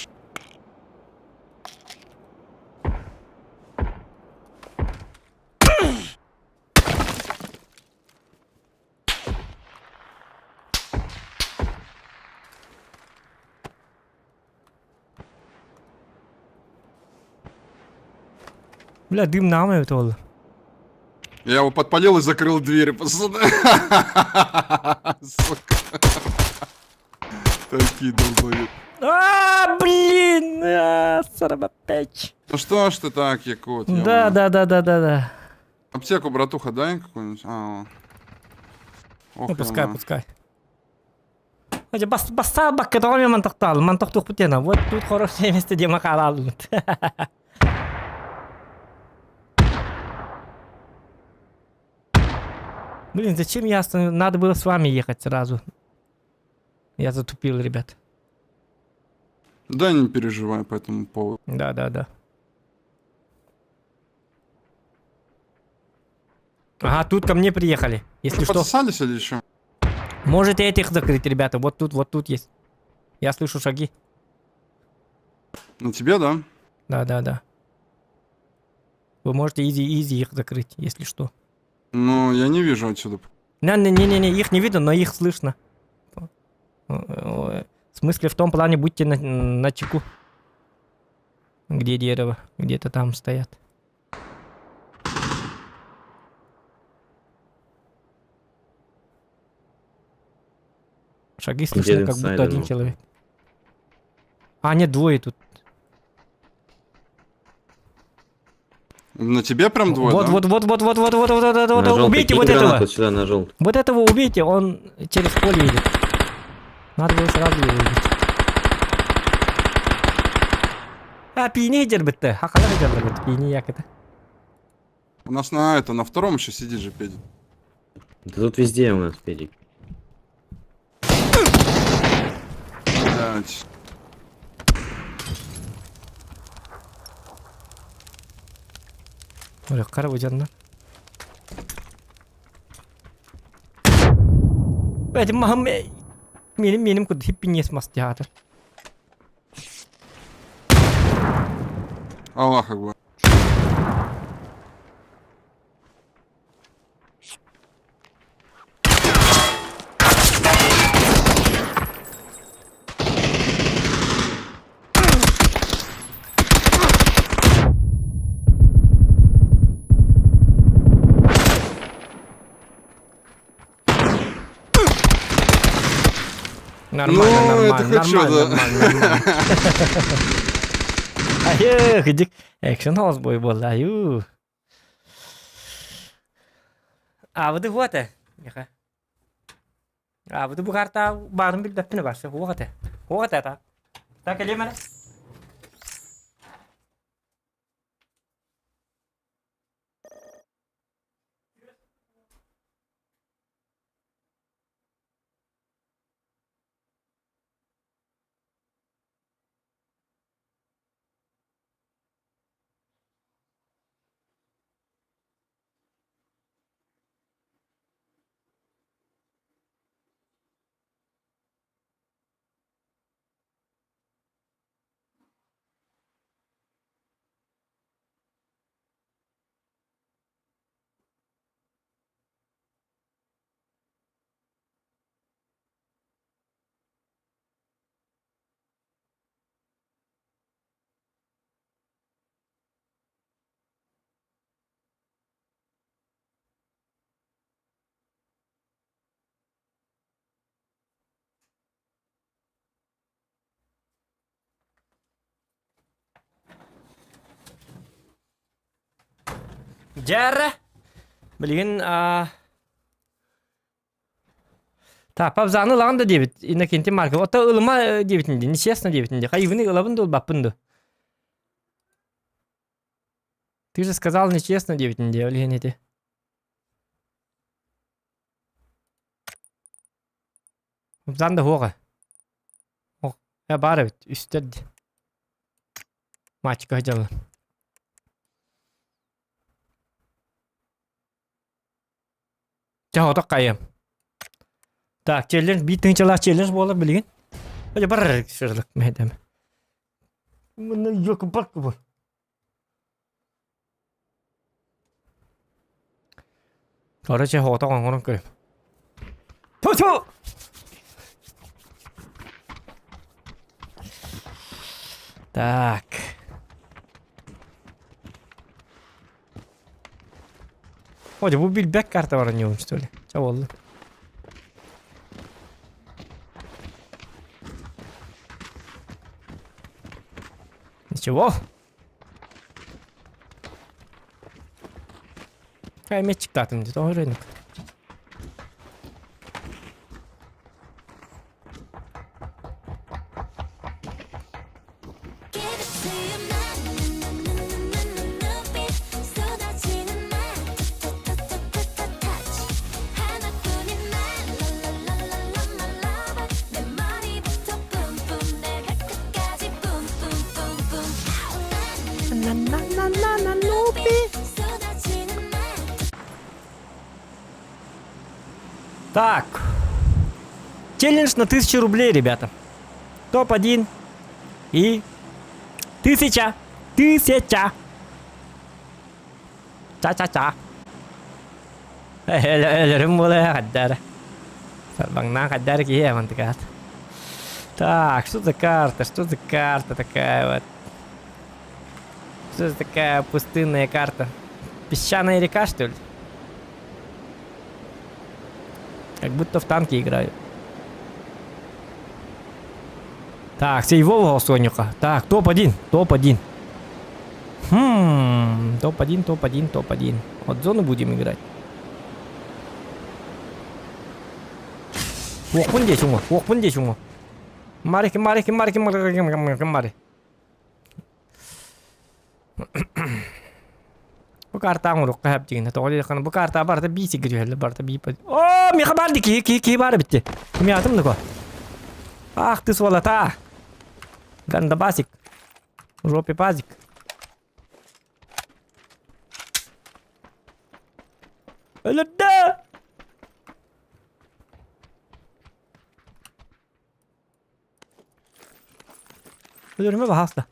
Speaker 4: Бля, дым нам это было.
Speaker 17: Я его подпалил и закрыл дверь, пацаны. Сука. Такие долбоебы.
Speaker 4: А, блин, а, сарабапеч.
Speaker 17: Ну что ж ты так, Якут?
Speaker 4: Да,
Speaker 17: ё-моё.
Speaker 4: да, да, да, да, да.
Speaker 17: Аптеку, братуха, дай какую-нибудь. А, о. Ох,
Speaker 4: Ну, пускай,
Speaker 17: ё-моё.
Speaker 4: пускай. Хотя бас баста бакка тоҕо мантахтаал, мантахтух путена. Вот тут хорошее место, где макалал. Блин, зачем я остановил? Надо было с вами ехать сразу. Я затупил, ребят.
Speaker 17: Да не переживай по этому поводу.
Speaker 4: Да, да, да. Ага, тут ко мне приехали. Если что.
Speaker 17: Подсосались или еще?
Speaker 4: Можете этих закрыть, ребята. Вот тут, вот тут есть. Я слышу шаги.
Speaker 17: На тебе, да?
Speaker 4: Да, да, да. Вы можете easy-easy их закрыть, если что.
Speaker 17: Ну, я не вижу отсюда.
Speaker 4: Не-не-не-не, их не видно, но их слышно. В смысле, в том плане, будьте на, на чеку. Где дерево? Где-то там стоят. Шаги слышны, как будто один
Speaker 18: inside,
Speaker 4: человек. А, нет, двое тут.
Speaker 17: На тебе прям двое,
Speaker 4: Вот,
Speaker 17: да?
Speaker 4: вот, вот, вот, вот, вот, вот, вот, вот, вот,
Speaker 18: На
Speaker 4: вот,
Speaker 18: желтый.
Speaker 4: убейте
Speaker 18: Кинь
Speaker 4: вот
Speaker 18: гранату
Speaker 4: этого.
Speaker 18: сюда на желтый.
Speaker 4: Вот этого убейте, он через поле едет. Надо было сразу его убить. А, пини дербетте. Хакала дербетте. Пини як это.
Speaker 17: У нас на это, на втором еще сидит же педик.
Speaker 18: Да тут везде у нас педик.
Speaker 17: Блять.
Speaker 4: Ой, кара выдерна. Блять, мам, меним меним куд хиппинес мастиатр.
Speaker 17: Аллах акбар.
Speaker 4: Нормально,
Speaker 17: Ну, это
Speaker 4: нормально,
Speaker 17: хоть что,
Speaker 4: нормально,
Speaker 17: да.
Speaker 4: нормально, нормально. Аю, иди. Экшен хаус бой был, аю. А, вот и вот, э. А, вот и бугарта барым билбеппин барсы, вот э. Вот это. Так, кэлиэм эрэ. Дьэ билигин Так, пабзаны ылаҕын да диэбит Иннокентий Марков. Ото ылыма диэбитин дии, нечестно диэбитин дии. Хайыбыны ылабын да ылбаппын да. Ты же сказал нечестно диэбитин дии, ол иһин ити. Зан да хуоҕа. Э баар эбит, үстэр дии. Мачка дьалла. Чэ, отох хайыам. Так, челлендж, биир тыһыынчалаах челлендж буолар билигин. Ой, бар шерлок мэдэм. Мына ёк бак бу. Короче, отох оҥорон көрүм. Ту-ту! Так. Ой, бу билбэт карта бар ньуум, что ли? Ча болду. Ничего. Кай метчиктаатым дии, тоҕо рынок. Так. Челлендж на 1000 рублей, ребята. Топ-1 и тысяча. Тысяча. Ча-ча-ча. Өлөрүм буолуо хаддар. Сарбаҥнаан хаддар киһи мантыкаат. Так, что за карта? Что за карта такая вот? Что за такая пустынная карта? Песчаная река, что ли? Как будто в танки играю. Так, сейвового Сонюха. Так, топ-1, топ-1. Хм, топ-1, топ-1, топ-1. Вот зону будем играть. Уохпун диэчи уҥа, уохпун диэчи уҥа. Марики, марики, марики, марики, марики, марики. Бу картаҕа оҥоруохха сөп дьиҥинэ. Тоҕо диэтэххинэ бу картаҕа барыта бии сиргэ түһэллэр, барыта бии Оо, миэхэ баар дии киһи, киһи, киһи баар эбит дии. Кимиатым да Ах ты сволота! Гандабасик. В жопе пазик. Өлөрдө! Өлөрүмэ баһааста.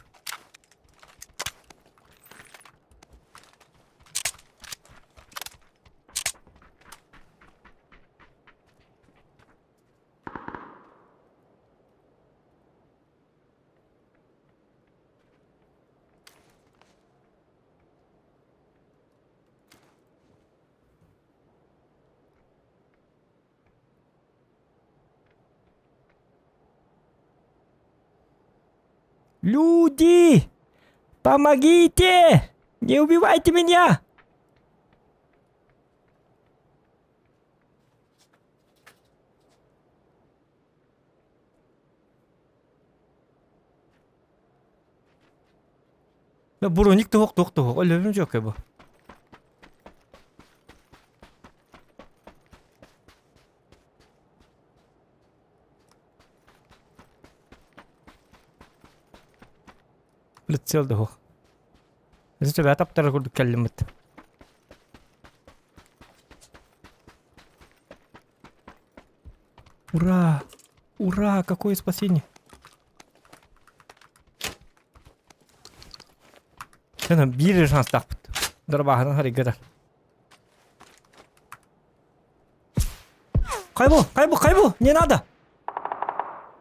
Speaker 4: Люди! Помогите! Не убивайте меня! Броник туох туох туох өлөрүм жок бу. Прицел да суох. Өссө таптара курдук кэллиммит. Ура! Ура! Какое спасение! Сен биир шанстаахпыт. Дарбааһынан харыйгата. Хайбу, хайбу, хайбу, не надо.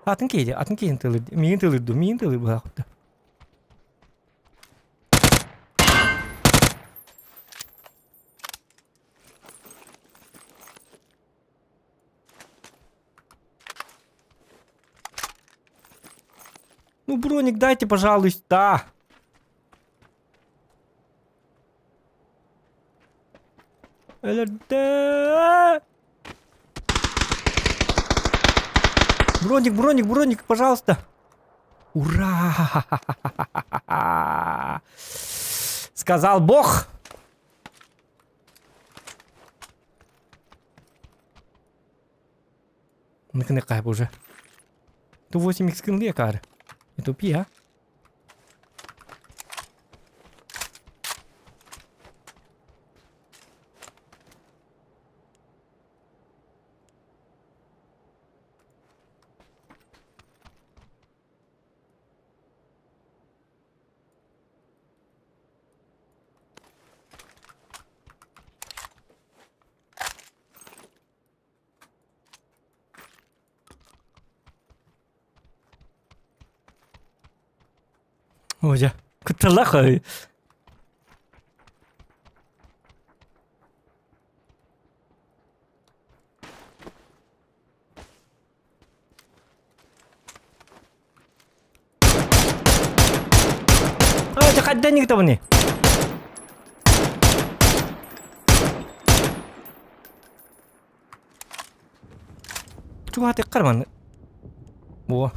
Speaker 4: Атын киһи, атын киһин тылыр, миин тылырду, миин тылыр быһаахпыт. Ну, броник дайте, пожалуйста. ЛРД! Броник, броник, броник, пожалуйста. Ура! Сказал Бог. Ныкны уже. Ту 8 х кын Не тупи, а? О, дьэ, кытталлах А, дьэ, хайдан нигтабыны? Чугаатык карман. Буо.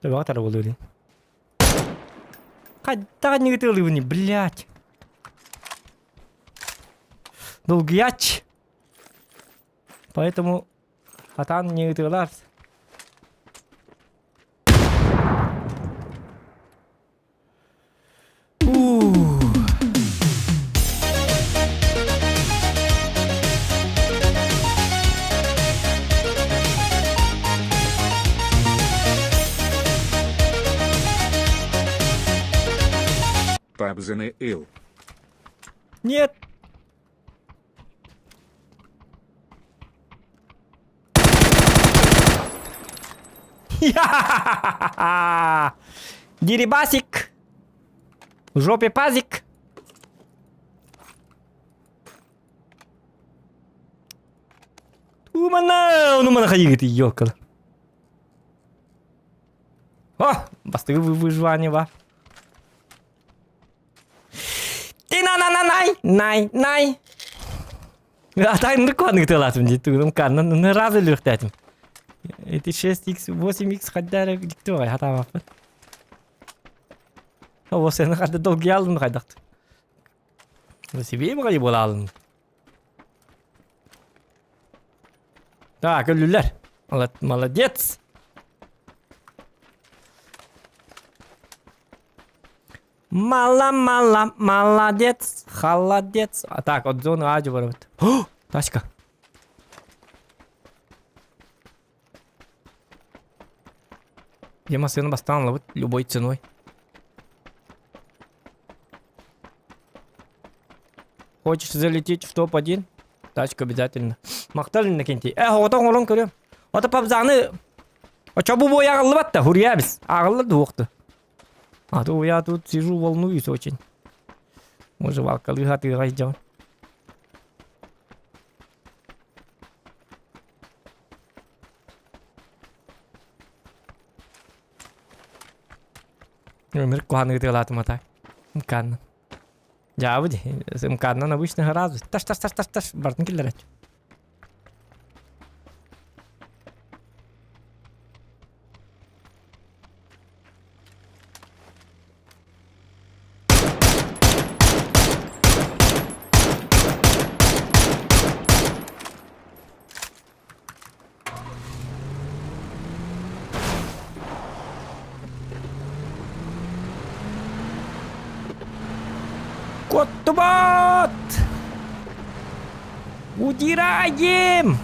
Speaker 4: Төбөҕө тара буолуо дии. Хайдах нигтылыбыны, блядь. Долгуйач. Поэтому хатаан нигтылар.
Speaker 5: Пабзаны ил.
Speaker 4: Нет! Дерибасик! В жопе пазик! Умана! Ну мана хайыгыт ёкала. О! Бастыгы выживание ба. Ти на на на най най най. Атай ныкваннык тылатым дии тугунум каннан ны разы лүхтэтим. Эти 6x 8x хаддара диктугай хатаабаппын. О сен хадда долгий алдым хайдакт. Себе гай бола алдым. Так, өлүлэр. Молодец. Мала-мала, молодец, холодец. А так, от зоны А барабыт. Тачка. Дема сына бастан ловит любой ценой. Хочешь залететь в топ-1? Тачку обязательно. Махтал Иннокентий. Э, оҕотон олон көрүөм. Ото пабзаны Очо бу бой аҕыллыбат да, хуруйабис. Аҕылла дуохту. А то я тут сижу, волнуюсь очень. Может, валкалыга тыга идем. Өмір куһаны ытыалаатым ата. Мканна. Дьаабы ди. Мканнан обычно гораздо. Таш таш таш таш таш бартын киллерет. Куоттубат! Удираем!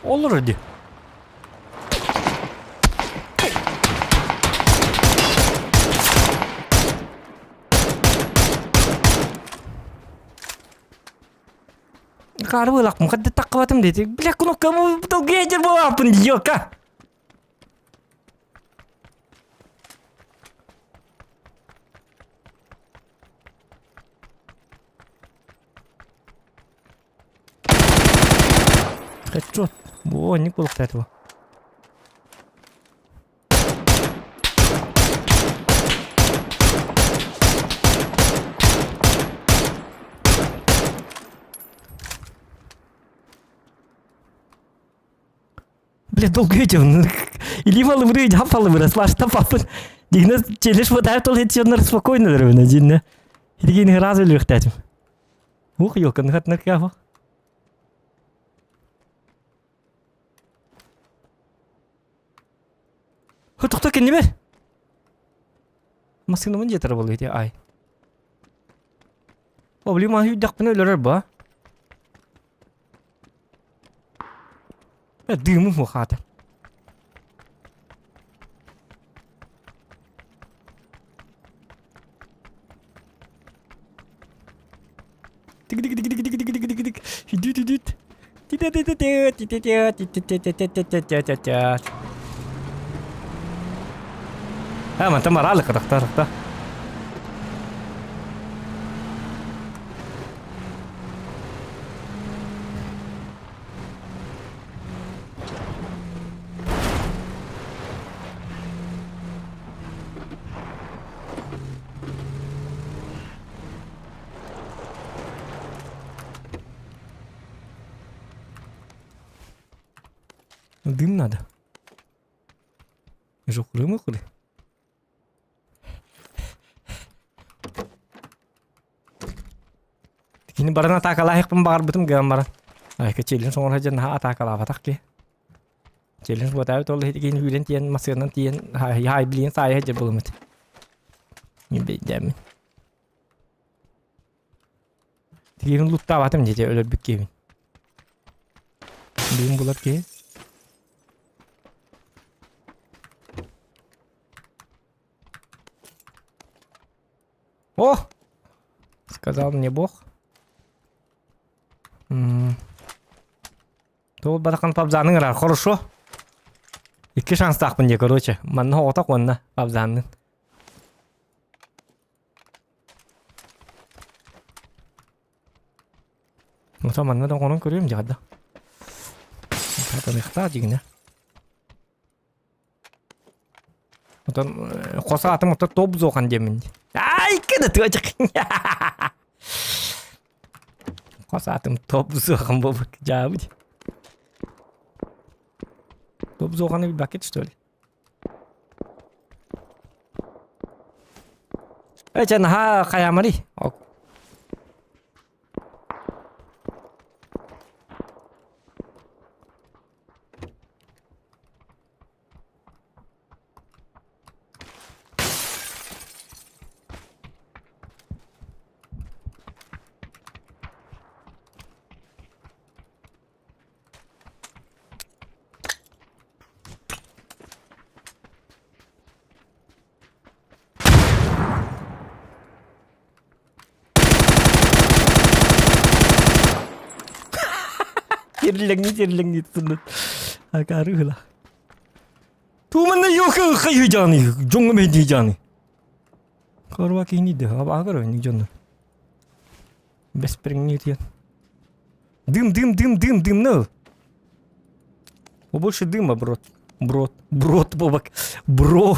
Speaker 4: Olur hadi. Карбылакпын хадды таккабатым дети. Бля, кнопкамы долгейдер болапын ёка. Хедшот. Во, не этого. Бля, долго этим. Или малыбыры, хапалыбыры, слашта папын. Дигне челеш ватар тол хетчоннар спокойно дөрөбүнэ динне. Хиргин разы лүхтәтим. Ух, ёлка, хат накафа. Тохто кэннибэр. Массыынабын дьиэтэр буолуо ити ай. О, блин, маһы үйдэхпинэ өлөрөр ба. Э, дымым хата. Тик-тик-тик-тик-тик-тик-тик-тик. Идут-идут. А, мантан бараалы кытахта рахта. Дым надо. Жухры мухры. Кини баран атаакалаахпын баҕарбытым гынан баран. Айка челлендж оҥоро дьэн наһаа атаакалаабатах ки. Челлендж буотаабыт ол иһит киин үүрэн тиийэн массыынан тиийэн хаай билиэн саайа сылдьар буолуммут. Бэйдэммин. Тигиһин луттаабатым дии өлөрбүт киһибин. Бүгүн булар киһи. О! Сказал мне бог. М. Туол барахан пабзаның ырар, хорошо. Икки шанстаахпын дии, короче. Манна оҕотох уонна пабзааннын. Ота манна да оҥорон көрүөм дьаҕарда. Хатаныахтаах дьиҥинэ. Отон хос аатым ото топ зохан диэммин. Ай, кыда тыачык. Хос аатым топ зохан буолбут дьаабыт. Топ зоханы билбэккит что ли? Э, чэ, наһаа хайаамарый. Ок. Тирлэҥнии тирлэҥнии тутуннут. Акаары ыла. Тууманна ёка хайы жаны, жоңго меди жаны. Корва кини де, абагыр ни жонно. Бэспэриҥнии тиэн. Дым, дым, дым, дым, дым, ну. Побольше дыма, брат. Брат, брат, бобак. Бро.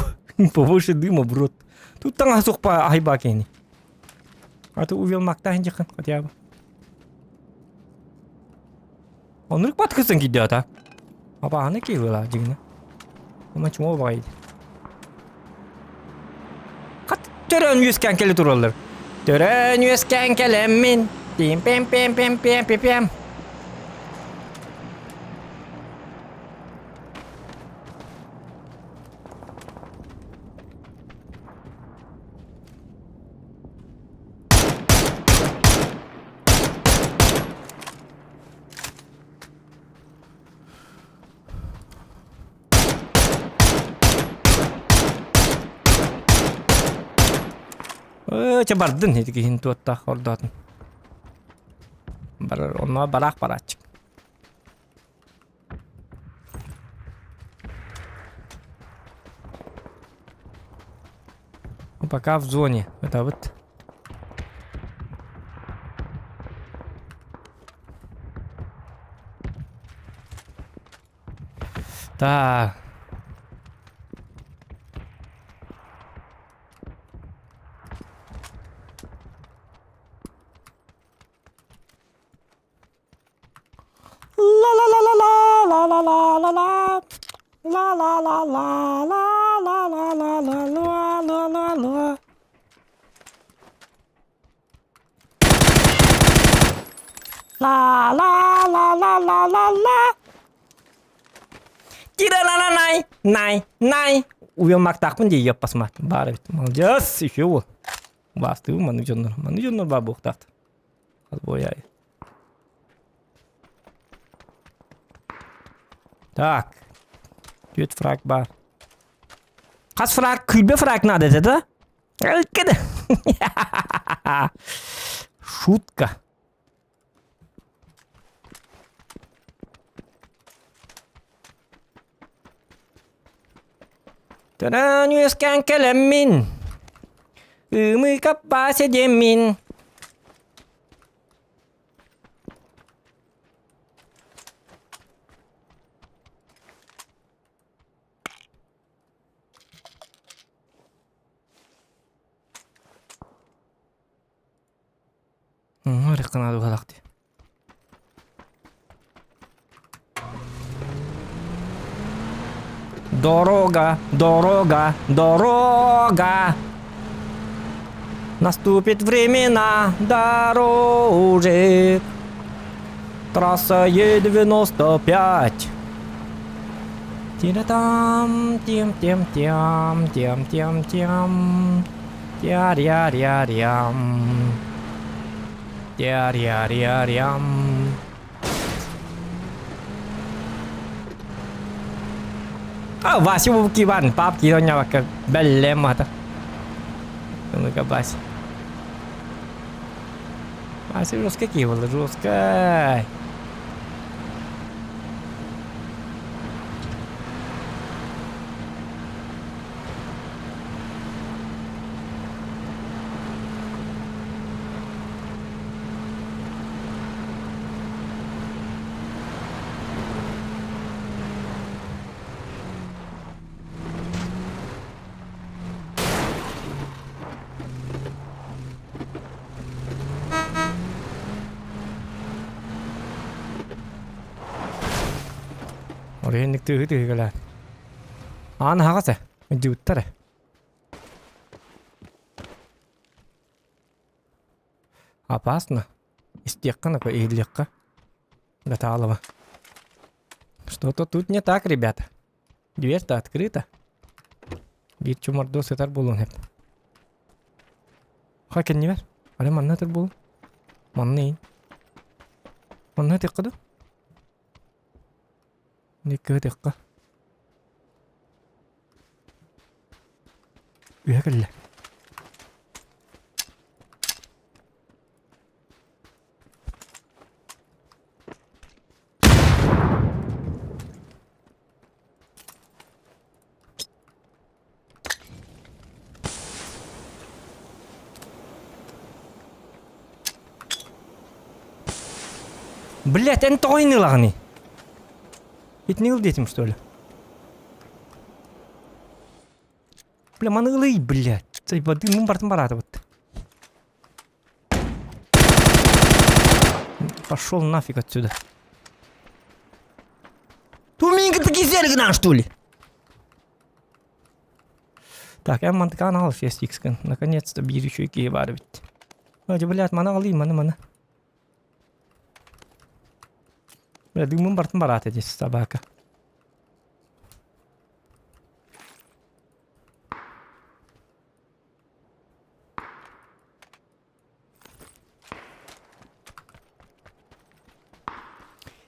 Speaker 4: Побольше дыма, брат. Тут таҥаһа сухпа айба кини. А ты увел мактаһын дьихан хотя бы. Оннук баткысын кийдэ ата. Абааны киһила дьиҥнэ. Ома чумо баҕайы. Төрөөн үөскээн кэлэ тураллар. Төрөөн үөскээн кэлэммин. Пим пим пим пим пим пим пим. Ээ, чэ бардын ити киһин туоттаах ордоотун. Бар, онно бараах барааччык. Ну, пока в зоне. Это вот. Так. Ла-ла-ла-ла-ла-ла-ла-ла-ла-ла. Ла-ла-ла-ла-ла-ла-ла-ла-ла-ла-ла. Ла-ла-ла-ла-ла-ла-ла. Тира-ла-ла-най, най, най. Уйаммактаахпын дии яппасмаат. Баар эбит. Молодец, еще уол. Убаастыыбын маннык дьоннор. Маннык дьоннор баар буолуохтаахтар. Отбояй. Так. Түөрт фраг баар. Хас фраг? Күлбэ фраг надо это, да? Шутка. Төрөөн үөскээн кэлэммин, ымыы каппаа диэммин. Рыккына дуһалах дии. Дорога, дорога, дорога. Наступит времена дорожек. Трасса Е95. Тира-там, тем-тем-тем, тем-тем-тем. Тя-ря-ря-рям. Тя-ря-ря-рям. А, Вася Вукиван, папки онявака, бэллемата. Ну-ка, Вася. Вася жестко кивала, жестко. Орыһыннык тыһы тыһыгалаан. Аан аһаҕас ээ, дьыбыттар ээ. Опасно. Истиэххэ нако иһиллиэххэ. Гаталова. Что-то тут не так, ребята. Дверь-то открыта. Биир чумордуу сытар буолуон сөп. Ха кэннибэр. Ары манна ытыр буолун. Манна иин. Манна ытыахха дуу? Икки ытыахха. Үһэ кэллэ. Блять, эн тоҕо ылаҕыный? Итини ыл диэтим что ли? Бля, маны ылый, блядь. Воды мун бартын бараатыбыт. Пошел нафиг отсюда. Туминка таки гынан, что ли? Так, эн мантыкаан аҕал 6x-кын. Наконец-то биир үчүгэй киһи баар эбит. Дьэ, блядь, маны аҕалыый, маны, маны. Бля, дыымын бартын бараата дии, собака.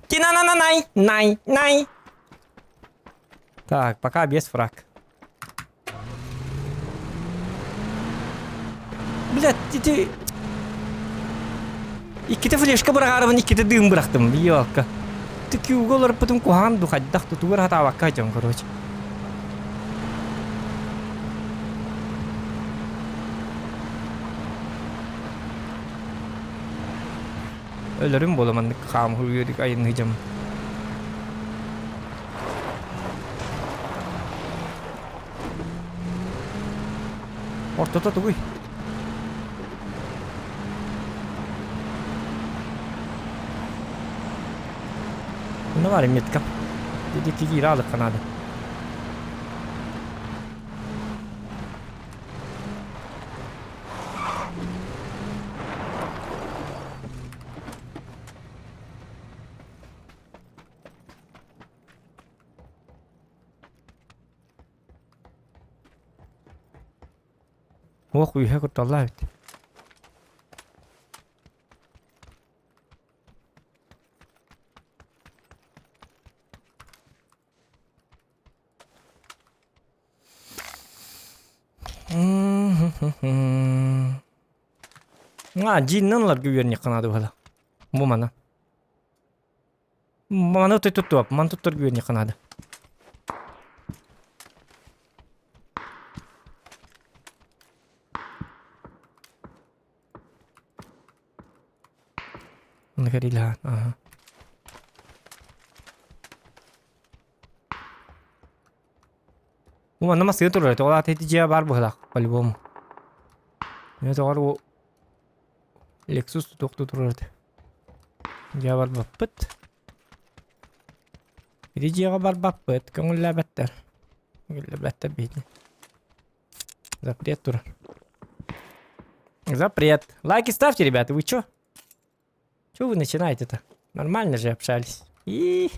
Speaker 4: Тина-на-на-най, най, най. Так, пока без фраг. Блядь, ты... Иккитэ флешка быраҕаарыбын иккитэ дыым бырахтым, ёлка. Ты күүгэ олорпутум куһаҕан ду хайдах тутугар хатаабакка дьон, короче. Өлөрүм буола маннык хаамыһы үөрүк айанныы дьам. Ортото тугуй? Мына бар метка. Диди киира алыкка надо. Ох, үһэ кутталлаах эбит. А, дьииннэн ыларга үөрэннэххэ наада быһыылаах. Бу маны. Маны туттуоп, маны туттарга үөрэннэххэ наада. Оны кэрилэһэн, аха. Бу манна массыына турар, тоҕо аата ити дьиэ баар быһыылаах, по-любому. Мин тоҕо бу Lexus тутуохтуу турар этэ. Дьиэ барбаппыт. Ити дьиэҕэ барбаппыт, көҥүллээбэттэр. Көҥүллээбэттэр биһиги. Запрет турар. Запрет. Лайки ставьте, ребята, вы чё? Чё вы начинаете-то? Нормально же общались. И...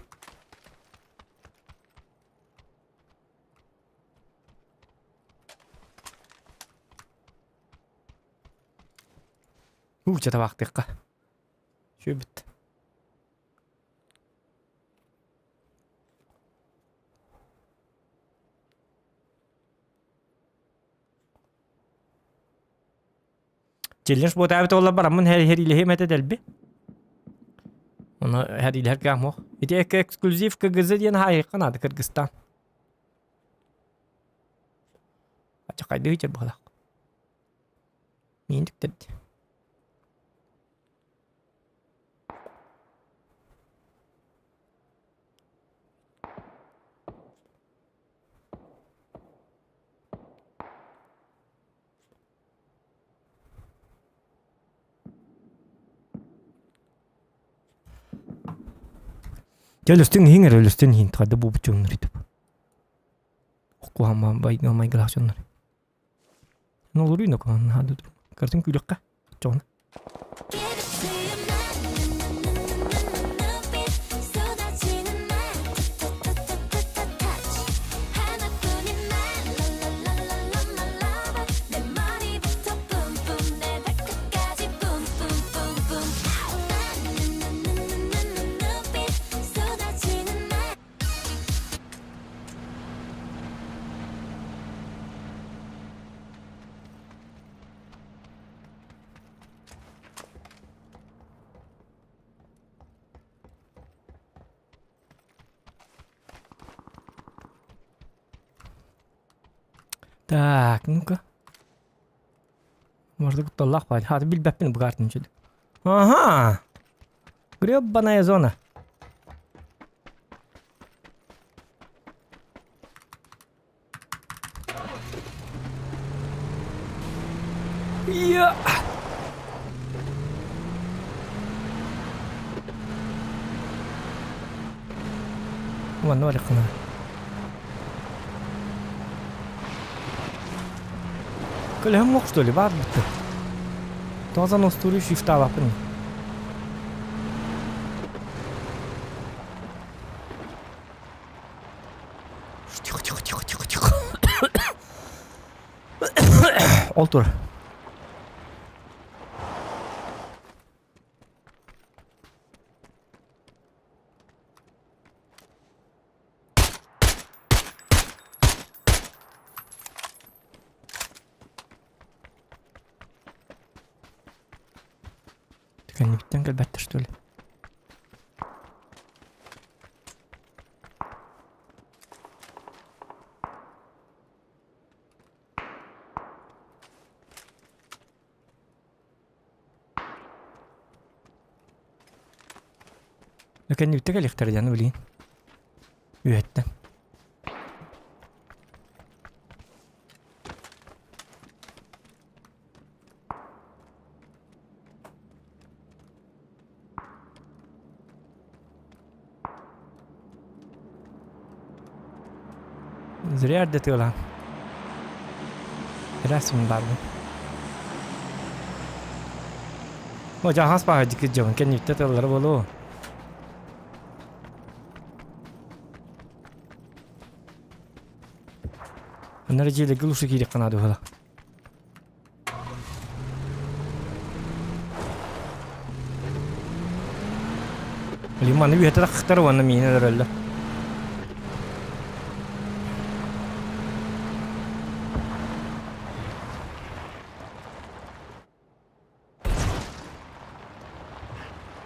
Speaker 4: Уу, чэ табаахтыахха. Сүөбүт. Челлендж буотаабыт буоллар бараммын хэриилэһиэм этэ дэлби. Ону хэриилэһэр кыах муох. Ити эксклюзив КГЗ диэн хаайыахха наада Кыргызстан. Ачакайдыы ичэр быһалаах. Миин түктэрди. Дьэ өлөстүн иһиҥ эрэ өлөстүн иһин хайда буолбут дьоннор итип. Куһаҕан майгылаах дьоннор. Нолоруй нокоон наһаа Картын күүлэххэ чоҕуна. Так, ну-ка. Может, кутталлаах баар. Хата билбэппин бу картаны чүд. Ага! Гребаная зона. Я! Уонна барыаххына. Көлөһөм мох что ли баар бутта. Тоҕо устуур шифтаабаппын. Тихо, тихо, тихо, тихо, тихо. Ол тур. Кэнниттэн кэлбэттэр что ли? Кэнниттэн кэлиэхтэрэ диэн билигин. Үөһэттэн. Зря эрдэ тыалаан. Эрэсмин баарбын. О, дьаһас баҕа дьикит дьон кэнниттэ тыллара буолуо. Аннары дьиэлэргэ лучше киириэххэ наада буолла. Лиманы үөтэ тахтар уонна миинэ өлөрөллөр.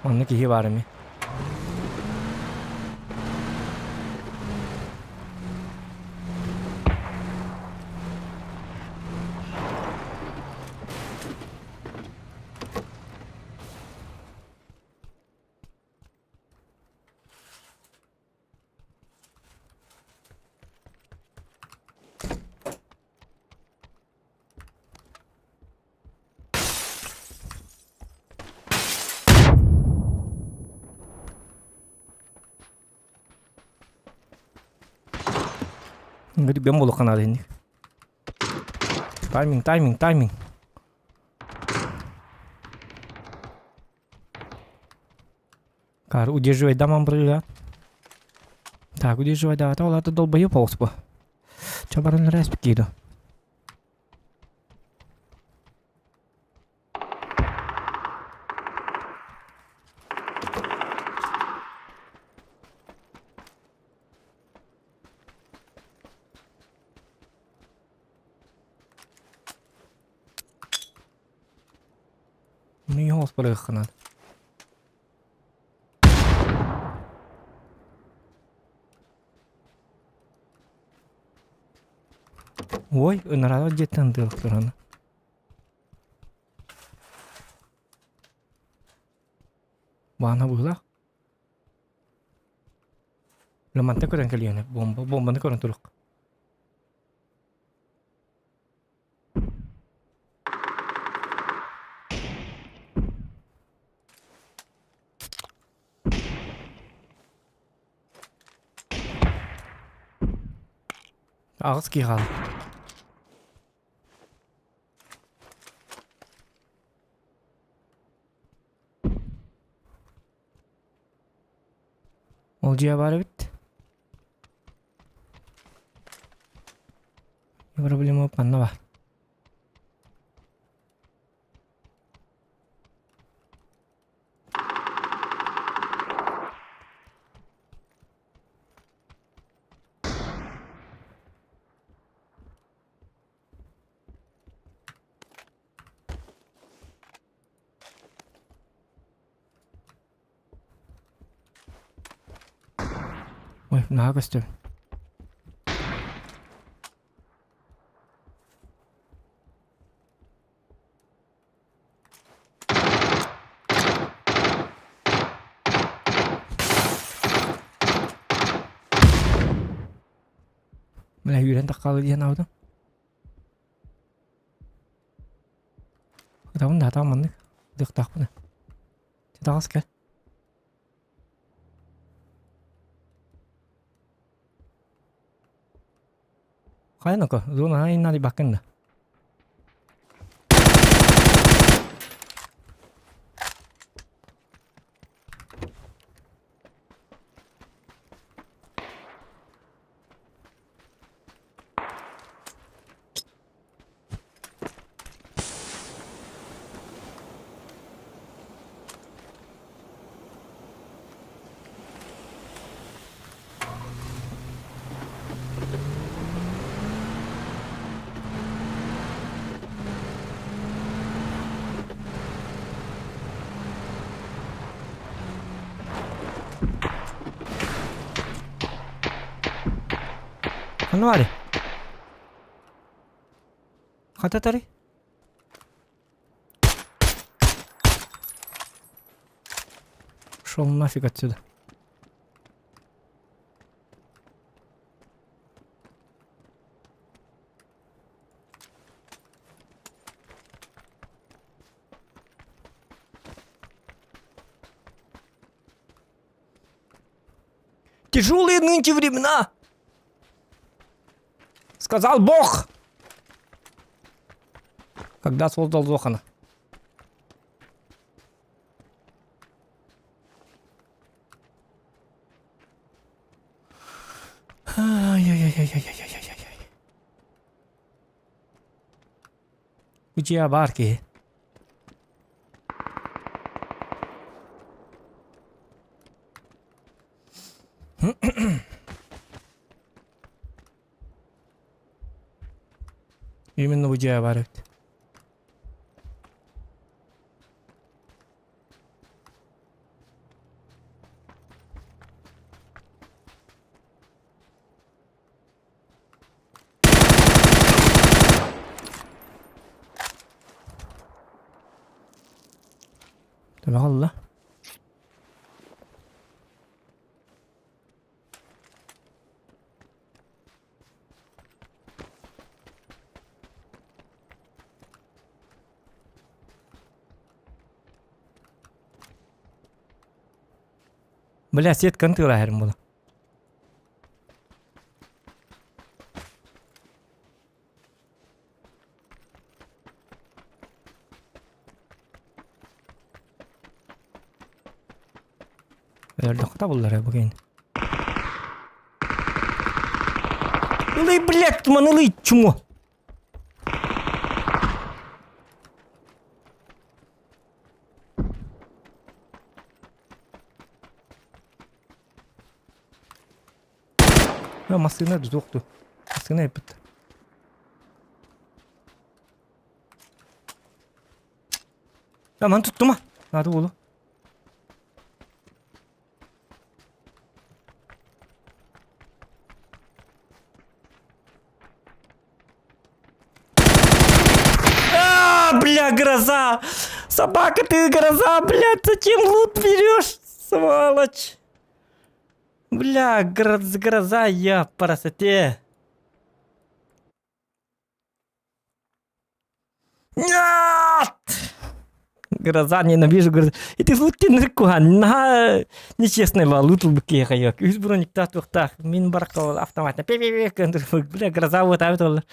Speaker 4: Онно киһи баар ими. Грибем буолуохха наада инник. Тайминг, тайминг, тайминг. Кар удерживай даман брыга. Так, удерживай да, ол аты долбоеб оҕус бу. Чабарын рэспик Ну, оҕус барыаххынан. Ой, ыныралар дьиэттэн тыалыктарана. Баана быһыылаах. Романтан көрөн кэлиэнэ бомба бомбаны көрөн турук. Аҕыс киһи хаалла. Ол дьиэ баар эбит. Проблема манна баар. Ой, наһаа көстөр. Бля, үүрэн таххаалы диэн аабытым. Ытабын да атаҕым маннык. Дыахтаахпын. Таҕыс кэл. Хайа ноко, зона айннари баккын да. Ханна баарый? Хата тарый? Шел нафиг отсюда. Тяжелые нынче времена! Сказал Бог! Когда создал Зохана. Ай-яй-яй-яй-яй-яй-яй-яй. Где барки? Именно в идея варит. Valla. Бля, сетканы тыылаһарым була. Өлдөххө табыллар бу киһини. Ылый, блядь, туман ылый, чмо. Массыына суохту. Массыына эппит. Аман туттума. Надо было. А, бля, гроза! Собака ты, гроза, блядь, зачем лут берешь, сволочь? Бля, гроз, гроза, я по красоте. Нет! Гроза, ненавижу гроза. И ты лут на нечестный ла лут букеха хайок. Үс броник туохтаах мин баракка автомат. Пи пи пи бля, гроза вот а это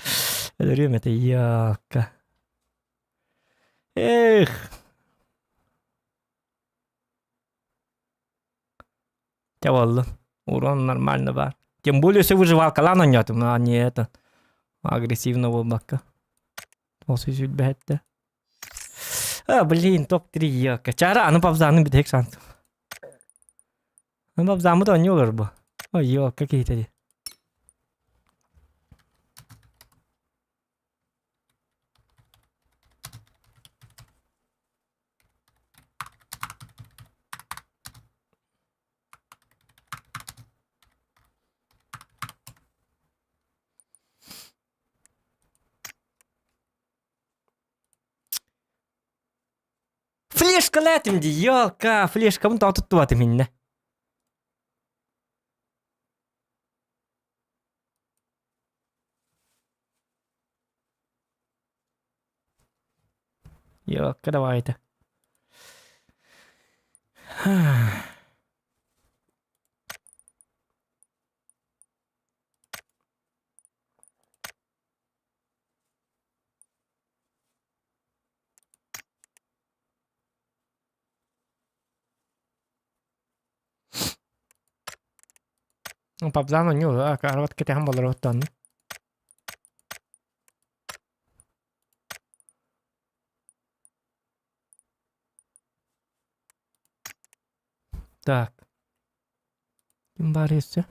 Speaker 4: Время это яка. Эх. Чаваллы. Урон нормально бар. Тем более, если выживалка лана нет, а не это. Агрессивно буолбакка. Ол сүлбэһэтте. А, блин, топ-3 яка. Чара, аны пабзаны бүтэһик шанс. Аны пабзамы да не олар бу. Ой, ё, какие-то. Флешкалаатым дии, ёлка, флешкабын тоҕо туттубатым иннэ. Ёлка, давайте. Пабзан оонньуу, арбат кэтэһэн буолар оттон. Так. Ким баар өссө?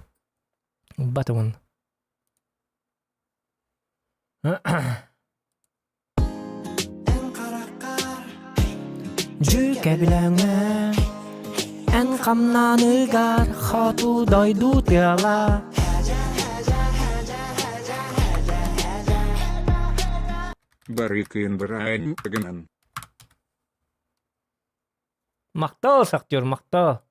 Speaker 4: Ылбат уон. Дьүкэбилэҥэ эн хамнаныгар хоту дойду тыала.
Speaker 5: Барыкын бырааһынньыгынан.
Speaker 4: Махтал, шахтер, махтал.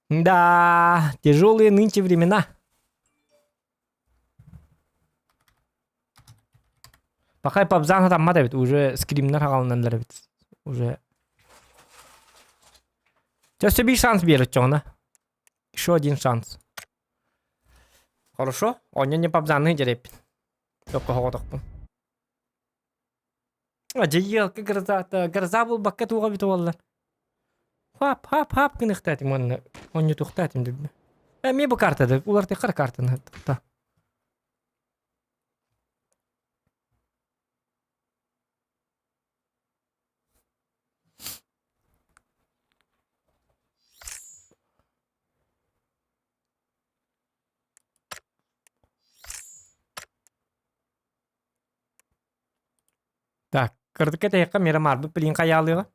Speaker 4: Да, тяжелые нынче времена. Пока пабзан хатаммат эбит, уже скримнер хагалынандар эбит. Уже. Өссө биир шанс биэрэр чоҕуна. Еще один шанс. Хорошо, онньо не пабзаны дьэрэппин. Токко хоҕотохпун. Дьайыалка грозата, гроза булбакка туоҕа бүтэ буоллар. Хап, хап, хап гыныхтаатым уонна онньутуохтаатым дебби. Эмиэ бу картада, улартыххар картаны та. Так, кырдыкка тэйэххэ Мирамарбыт билин хайаалыаҕа.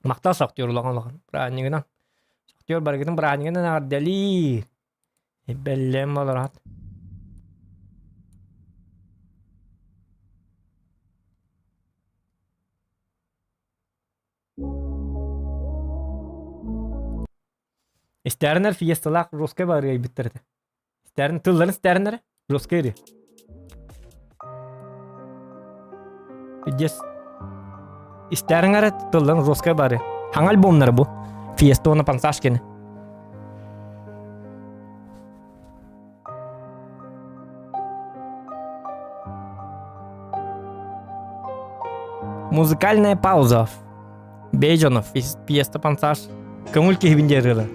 Speaker 4: Махтал шахтер улахан улахан бырааһынньыгынан. Шахтер барыгытын бырааһынньыгынан эҕэрдэлиир. Бэллэм олорат. Истээринэр фиесталаах русскай барыайбыттар этэ. Истээрин тылларын истээриннэрэ русскай ырыа. Пиздец. Истээриҥ эрэ тылларын русскай бары. Хаҥа альбомнара бу. Фиеста уонна Пансашкины. Музыкальная пауза. Бейжонов, пьеста Пансаш. Көҥүл киһибин диэн ырыалар.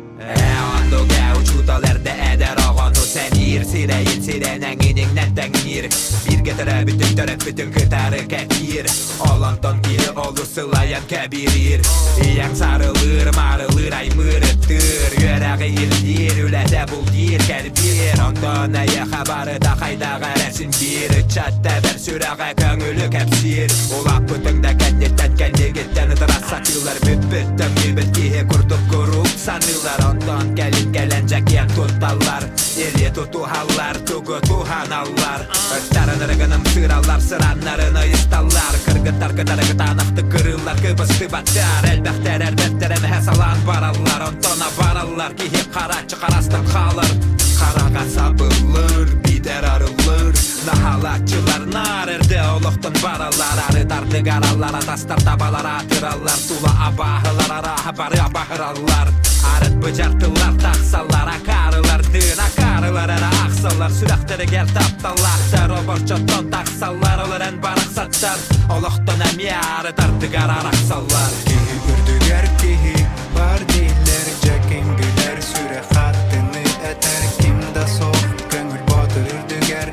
Speaker 2: Учуутал эрдэ эдэр оҕону сэниир Сирэйин сирэнэҥ иниҥнэн тэҥниир Бииргэ төрөөбүтүн төрөппүтүн кытары кэпиир Ол онтон киһи олус сылайан кэбириир Ийэҥ сарылыыр, маарылыыр, аймыыр, ыттыыр Үөрэҕи ирдиир, үлэтэ бултиир, кэрбиир Онтон эйиэхэ барыта хайдах эрэ син биир Ыччат тэбэр сүрэҕэ көҥүлү кэпсиир Улааппытыҥ да кэнниттэн кэннигиттэн ытыра сатыыллар Бүппүт төҥнүбүт киһи курдук куруук саныыллар Онтон кэлин кэлэн дьэ киэн тутталлар Илии тутуһаллар, тугу туһаналлар Ыттарын ырыгыным сыыраллар, сыраннарын ыйысталлар Кыргыттар кытары кытаанахтык кырыыллар, кыбыстыбаттар Элбэхтэр эрбэттэр эмэһэ салаан бараллар Онтон абараллар, киһи харааччы харастан хаалар Хараҕа сабыллыр, биитэр арыллыр Наһаалааччылар наар эрдэ олохтон бараллар Арыт ардыгар аллар атастар табалар аатыраллар Тула абааһылар арааһа бары абаһыраллар Арыт быдьар тыллар тахсаллар акаарылардыын акаарылар эрэ ахсаллар Сүрэхтэригэр тапталлаахтар оборчоттон тахсаллар Ол эрэн барахсаттар олохтон эмиэ арыт ардыгар арахсаллар
Speaker 19: Киһи үрдүгэр киһи бар дииллэр дьэ ким билэр сүрэх аттыны этэр ким да суох көҥүл боотур үрдүгэр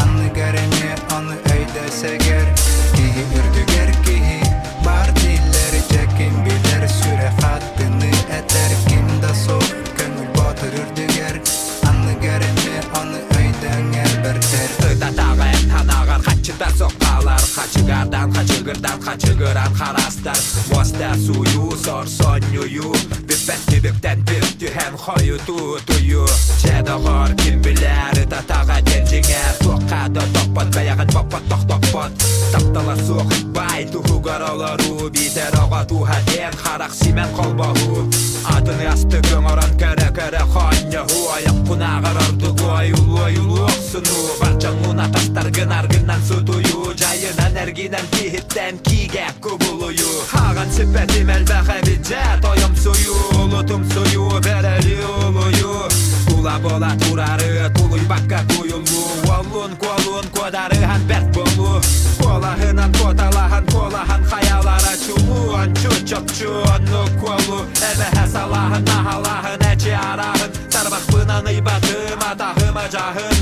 Speaker 19: анныгар эмиэ ону өйдөсөгөр киһи үрдүгэр киһи бар дииллэр дьэ ким билэр сүрэх аттыны этэр ким да суох көҥүл боотур үрдүгэр анныгар эмиэ ону өйдөҥөр бэртэр
Speaker 2: Ытатаҕа танаҕар хаччыта соккалар Хачыгардан хачыгырдан хачыгыран харастар Муоста сууйуу сор сонньуйуу Бүппэт түбүктэн бүк түһэн хойутуу утуйуу Чэ доҕор ким билэр ытатаҕа диэн дьиҥэр Туохха да топпот бэйэҕин боппот тохтоппот Таптала суох баай туһугар олоруу Биитэр оҕо тууһа диэн харах симэн холбоһуу Атыны астык оҥорон көрө-көрө хоонньоһуу Айаххунааҕар ордугу ойулуу ойулуу охсунуу Бар дьоҥҥун атастаргын аргыннан сутуйуу Дьайынан эргинэн киһиттэн киигэ кубулуйуу Хаҕан сиппэтим элбэх эбит дьэ тойомсуйуу Улутумсуйуу бэрэлии улуйуу Тула буола турары тулуйбакка туйуллуу Уоллун куолун куодарыһан бэрт буолуу Куолаһынан куоталаһан куолаһан хайалара чулуу Ончу чопчу оннук куолу Эбэһэ салааһын наһалааһын эчи арааһын Тарбахпынан ыйбатым атаһым адьаһын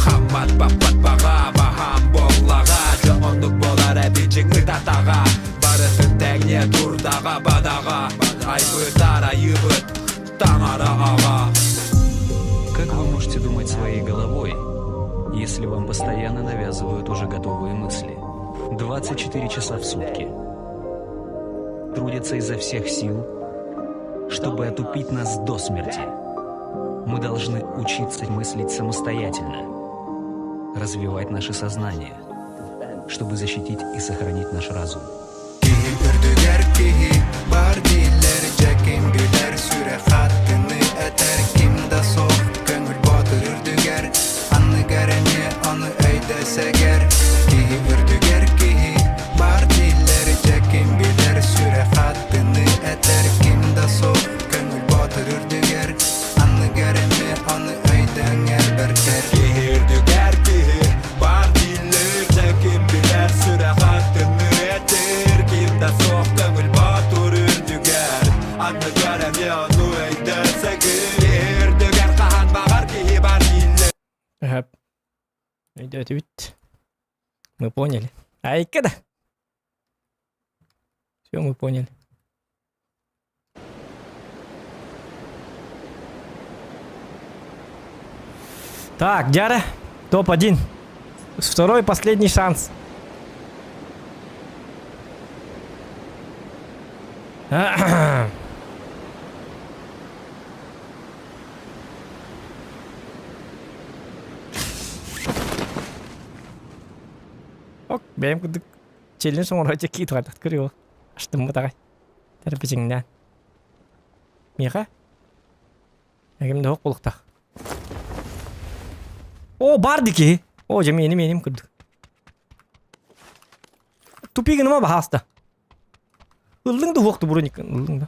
Speaker 2: Хаммат баппат баҕа баһаам буоллаҕа Дьэ оннук буолар эбит дьиҥ ытатаҕа Барытын тэҥниэ турдаҕа бадаҕа Айбытар айыыбыт таҥара аҕа
Speaker 20: Как вы можете думать своей головой, если вам постоянно навязывают уже готовые мысли? 24 часа в сутки. Трудятся изо всех сил, чтобы отупить нас до смерти. Мы должны учиться мыслить самостоятельно. Развивать наше сознание, чтобы защитить и сохранить наш разум.
Speaker 19: Киһи үрдүгэр киһи бар дииллэр дьэ ким билэр сүрэх аттыны этэр ким да суох көҥүл боотур үрдүгэр анныгар эмиэ ону өйдөсөгөр киһи үрдүгэр киһи бар дииллэр дьэ ким билэр сүрэх аттыны этэр ким да суох көҥүл боотур үрдүгэр анныгар эмиэ ону өйдөҥөр бэртэр
Speaker 2: Киһи үрдүгэр киһи бар дииллэр дьэ ким билэр сүрэх аттыны этэр ким да суох көҥүл боотур үрдүгэр анныгар эмиэ ону өйдөсөгөр Киһи үрдүгэр хаһан баҕар киһи бар дииллэр
Speaker 4: Ага. Өйдөөтүбүт. Мы поняли. Айка да. Все, мы поняли. Так, Дяра, топ-1. Второй последний шанс. Ок, бэйэм курдук челлендж оҥорооччу киит барбат көрүө. Аштыммыт аҕай. Тэрпичиҥнээн. Миэхэ? Эгим да буолуохтаах. О, бар дики. О, дьэ миэним миэним курдук. Тупи гыныма баһааста. Ыллыҥ да уһуохту броник ыллыҥ да.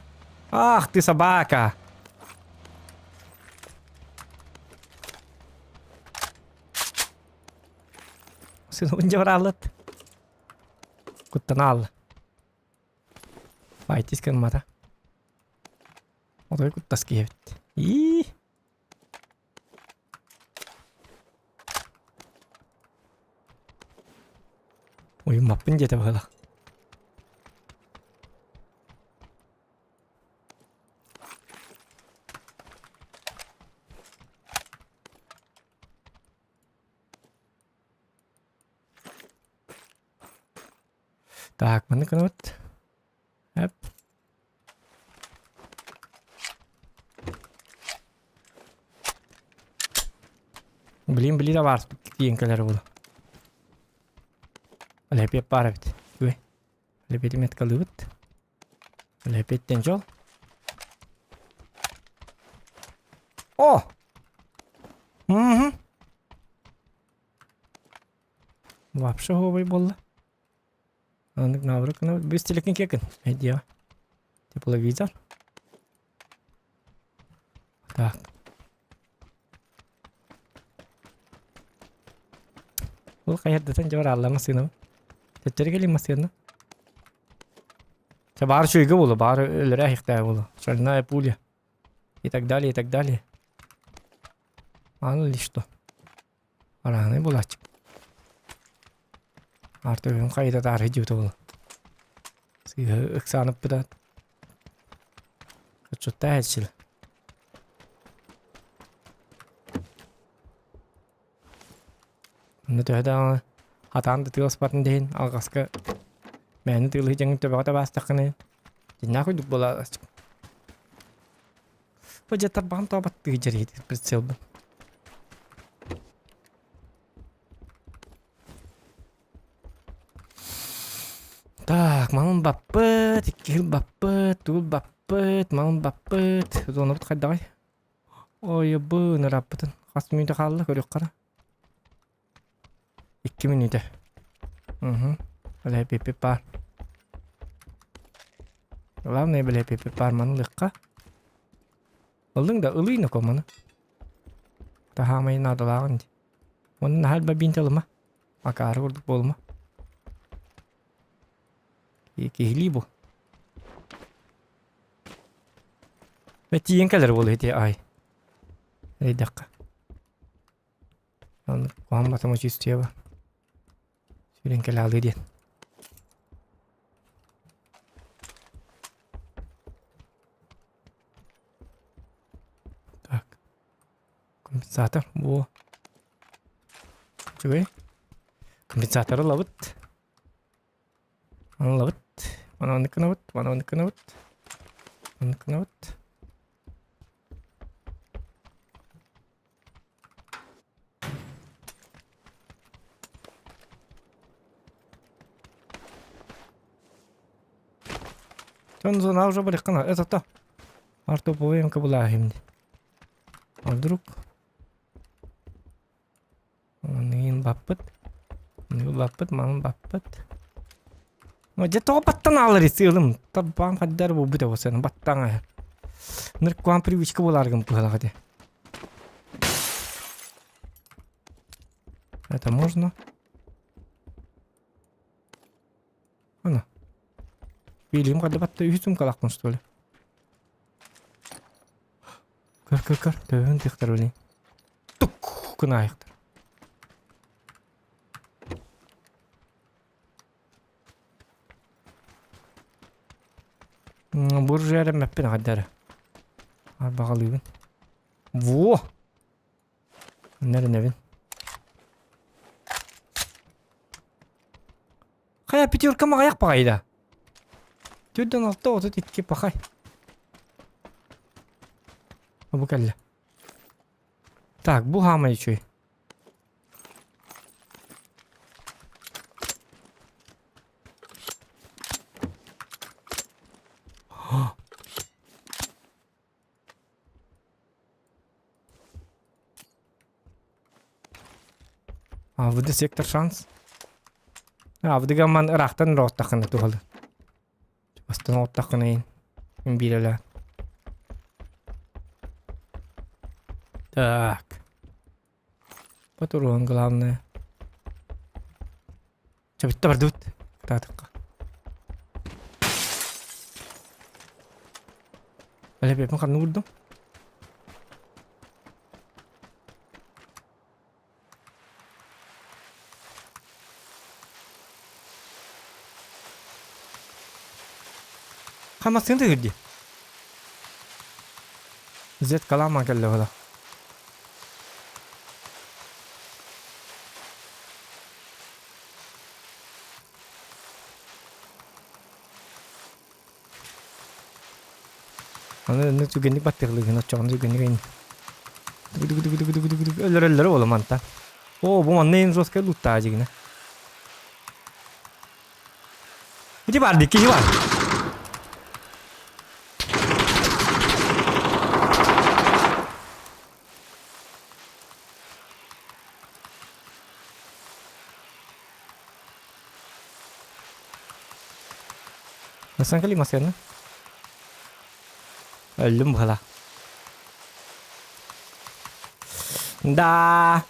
Speaker 4: Ах ты собака. Сыныбын дьабарааллат. Куттанаалла. Файтис гыммата. Отой куттас киһи эбит. Ии. Уйуммаппын диэтэ быһыылаах. Так, маннык гынабыт. Эп. Блин, блин, бар тиийэн кэлэр буолу. Лэпиэп баар эбит. Үгүй. Лэпиэти меткалыыбыт. Лэпиэттэн дьол. О! Угу. Вообще оһуобай буолла. Аннык наоборот гына бис телекин кекин. Эдиа. Тепловизор. Так. Ол хайардатан дьэ бараалла массыынам. Төттөрү кэлин массыына. Чэ баар үчүгэйгэ буолуо, баар өлөрө иһихтээ буолуо. Шальная пуля. И так далее, и так далее. Мало ли что. Арааһынай буолааччы. Артыгын хайда таарый диэбитэ буолуо. Сыыһа ыксаанаппыта отчуттаах этчил. Онно төһө даҕаны хатаан да тыаласпатын да иһин алҕаска мээнэ тыалыһы дьаҥын төбөҕө табаастаххына дьиннээх курдук буолааччы. Бу дьэ тарбаҕын тоҕо баттыы дьэриһит прицелбын. Так, малын баппыт, иккиһил баппыт, тугул баппыт, малын баппыт. Зонабыт хайдаҕай? Ой, бу ыныраппытын. Хас мүнүүтэ хаалла көрүөххэ 2 мүнүүтэ. Угу. Бля, паар. Главное, бля, паар маны ылыахха. Ыллыҥ да ылый ноко маны. Таһаамай наадалааҕын дии. Уонна наһаа элбэх биинтэ ылыма. Акаары курдук буолума. Киһилии бу. Тиийэн кэлэр буолуо ити ай. Эрэйдэххэ. Куһаҕан батама чувствуеба. Сүүрэн кэлэ аалыы диэн. Так. Компенсатор. Во. Үчүгэй. Компенсатор ылабыт. Аны ылабыт. Маны маннык гынабыт. Маны маннык гынабыт. Маннык гынабыт. Тон зона уже барыххана. Это то. Артоповый МК была химди. А вдруг? Аныгын баппыт. Аныгы баппыт, манын баппыт. Ну, дьэ тоҕо баттан аалар сыылым. Табаан хаддар буолбут эбосен баттаң аһар. Ныркуан привычка буолааргын пыһалаҕа дии. Это можно? Ана. Билим хадда батта үһүс сумкалаахпын что ли? Көр, көр, көр. Төбөбүн тыктар билин. Тук гына айыктар. Буржуя мэппин аҕайдара. Арбаҕалыыбын. Во! Нэринэбин. Хайа пятерка маҕайах баҕайда. Төрдөн алта 32 пахай. Бу кэллэ. Так, бу хаамай үчүгэй. АВД сектор шанс. АВД-га ман ыраахтан роттахына туһалы. Бастан оттахына ин. Биирэлэ. Так. Патрон главное. Чэ бүтте бардыбыт. Кытаатыкка. Әле ханны урдум. Хамасын тыгырди. Зет калама келле бала. Аны аны түгэнник баттыгылыгын оччоҕун түгэнник ин. Өлөр-өлөр ола манта. О, бу манна ин жесткая лутта дигинэ. Ити бар дикки бар. Насан кали масяны? Өллүм быһала. Да.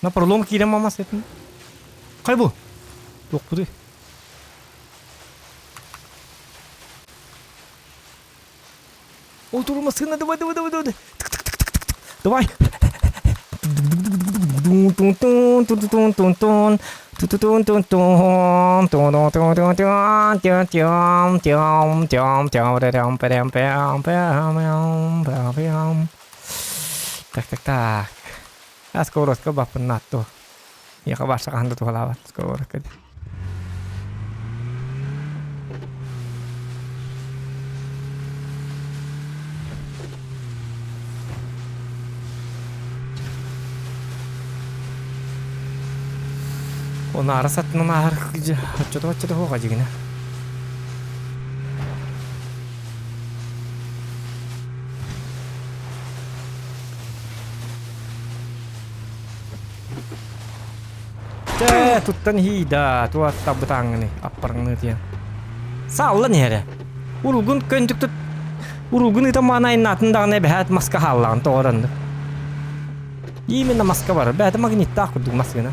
Speaker 4: На пролом киирэн мама сетин. Кай бу? Туох буду? О, турма сына, давай, давай, давай, давай. Давай. Так, так, так. А сковородка баппын наатту. Яха барса ханда туһалаабат сковородка. Онаара саттынан ааһар оччото-оччото суоҕа дьигинэ. Чэ, туттан иһии да, туаттабытааҥҥыный, аппарыҥныы тиэн. Сааллан иһэрэ. Уругун көнтүк тут уругун ыта маанайнаатын даҕаны эбэһээт маска хааллаҕын тоҕороннук. Именно маска барар. Бэйэтэ магниттаах курдук массыына.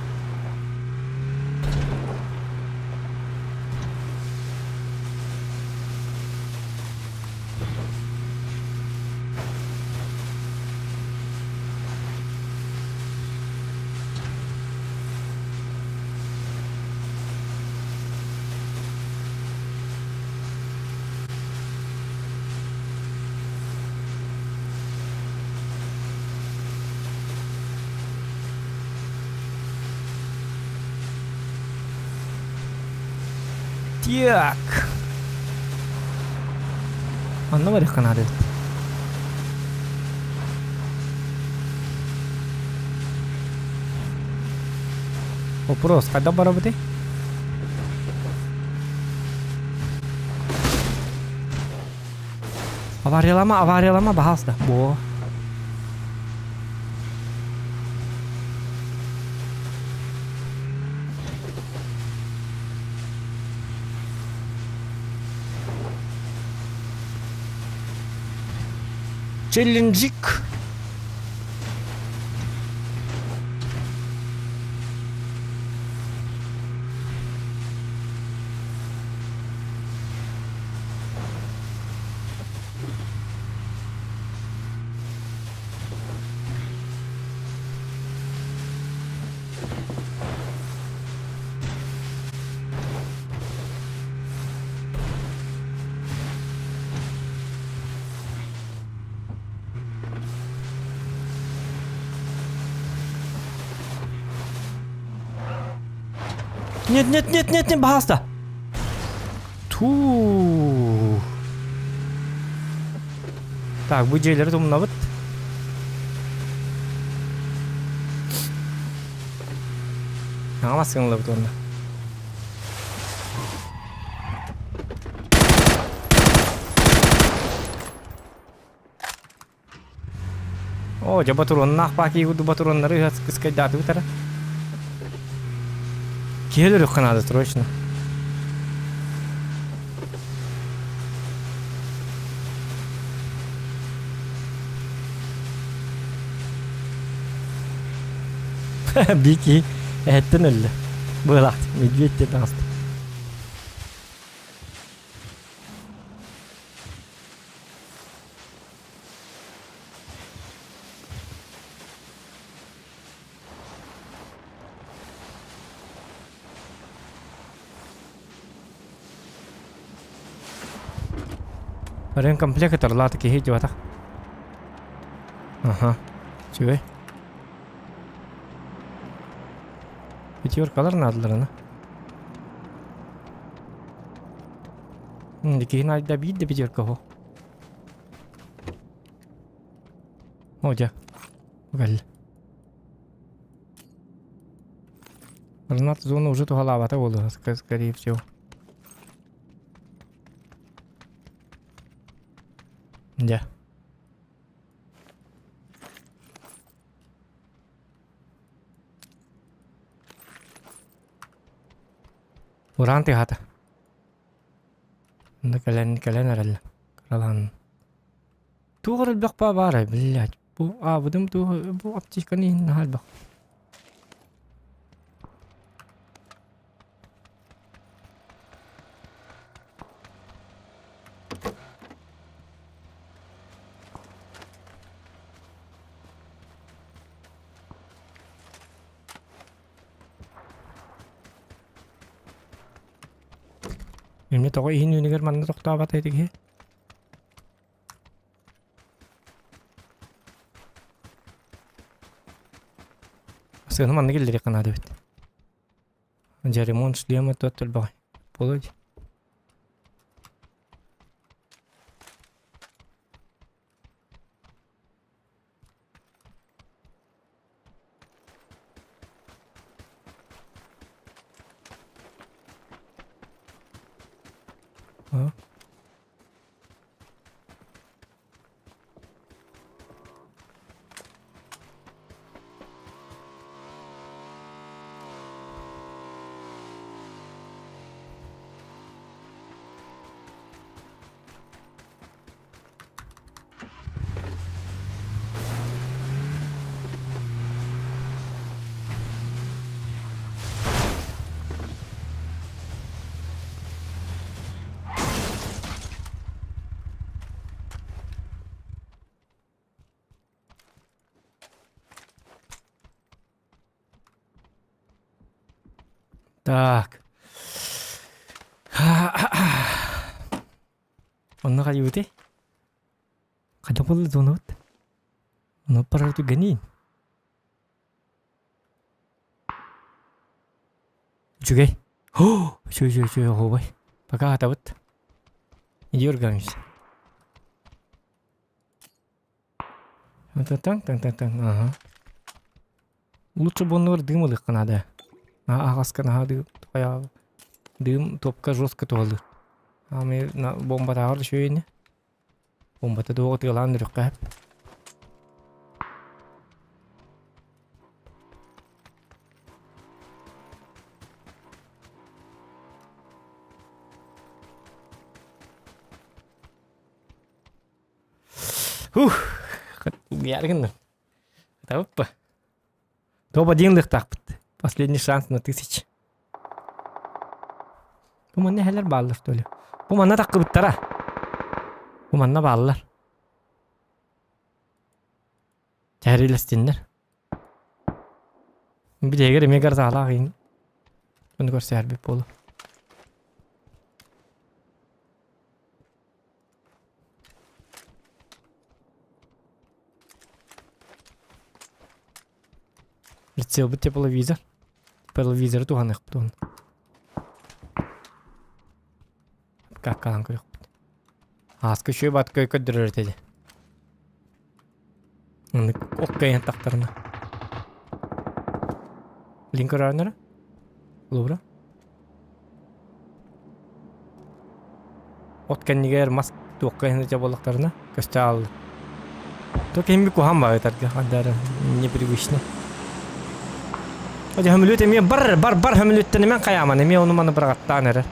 Speaker 4: Так. Онно барыахха наада эбит. Вопрос, когда барабыты? Авариялама, авариялама, пожалуйста. Во. Челленджик. Нет, нет, нет, нет, нет, пожалуйста. Ту. Так, бу дьиэлэри тумнабыт. Аҥалас гынылыбыт уонна. Оо, дьэ ботуруоннаах баакии курдук ботуруоннары ыһа кыскайдаатыбыт эрэ. Киһи өлөрүөххэ наада срочно. Биир киһи эһэттэн өллө. Быалаах медведь диэн таҕыста. Ремкомплект ытарлаата киһи дьыбатах. Аха. Үчүгэй. Пятеркалар наадаларына. Киһин айда биир да пятерка хо. О, дьэ. Кэллэ. Гранат зона уже туһалаабата буолуо, скорее всего. Дьэ. Ураан тыаһаата. Онно кэлэн кэлэн эрэллэр. Кыралаан. Туох эрэ элбэх баа баарай, блядь. Бу аабытым туох бу аптечканы иһин наһаа элбэх. Эмне тоҕо иһин үүнүгэр манна тохтообот этигиһи? Сыана манна киллэриэххэ наада эбит. Дьэ ремонт шлема туот элбэҕэй. Буолуо дии. А? Так. Онно хайыбытый? Хайдах буолла зонабыт? Ону барар түгэниин. Үчүгэй. О, үчүгэй, үчүгэй, үчүгэй, оһуобай. Пока хатабыт. Дергаемся. Таң, таң, таң, таң, ага. Лучше бы оннугар дым ылыахха наада. Наһаа аһаҕаска наһаа дыым хайаҕа дыым топка жестко туһалыыр. Аамай бомбатааҕар да үчүгэй ини. Бомбата туох ытыалаан үрүххэ сөп. Ух, гынным. Оппа. Топ-1 лыхтаахпыт. Последний шанс на тысяч. Бу манна эһэлэр бааллар что ли? Бу манна таххыбыттара. Бу манна бааллар. Тэһэрилэстиннэр. Билиэгэр эмиэ гарзаалаах иин. Ону көрсөөрбүт буолу. Прицелбыт тепловизор. Тепловизоры туһаныахпыт уонна. Каккалаан көрүөхпүт. Ааска үчүгэй батка көрдөрөр этэ дии. Оннук оккайан тахтарына. Лин көрөөннөрө? Лубра? От кэннигэр мас туохха иһин буоллахтарына көстө аалла. То киһим куһаҕан баҕайы ытарга ханна непривычно. Одьа хөмүлүөт эмиэ бар бар бар хөмүлүөттэн эмэн хайааман эмиэ ону маны быраҕаттаан эрэр.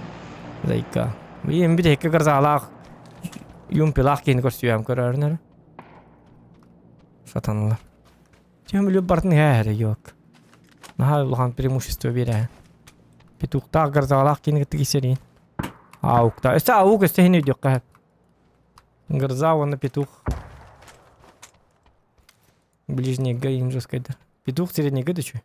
Speaker 4: Зайка. Ийэм бүтэһиккэ гырзаалаах юмпилаах киһини көрсүөм көрөөрүн эрэ. Сатаналар. Хөмүлүөт бартын иһэ эрэ yok. Наһаа улахан преимущество биэрэ. Петухтаах гырзаалаах киһини кытта кисэрин. Аукта. Өссө аук өссө иһин өйдүөххэ сөп. Гроза уонна петух. Ближнийга им жесткайда. Петух среднийга да чү.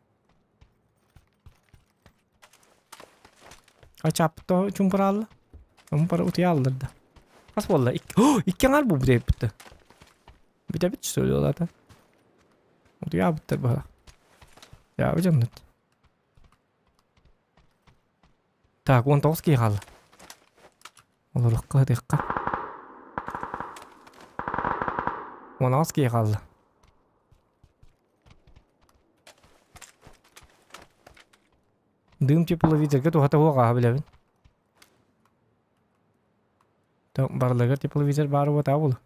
Speaker 4: А чапто чумпуралла. Чумпура утуяллар да. Хас буолла? Икки аҥар бу бүтэ Бүтэбит сөйлүөлата. Утуйаабыттар быһа. Яабы дьоннут. Так, 19 киһи хаалла. Олоруохха, ытыахха. 18 киһи хаалла. Дым тепловизорга туһата суох ааһа билэбин. Барыларыгар тепловизор баар буотаа буолуо.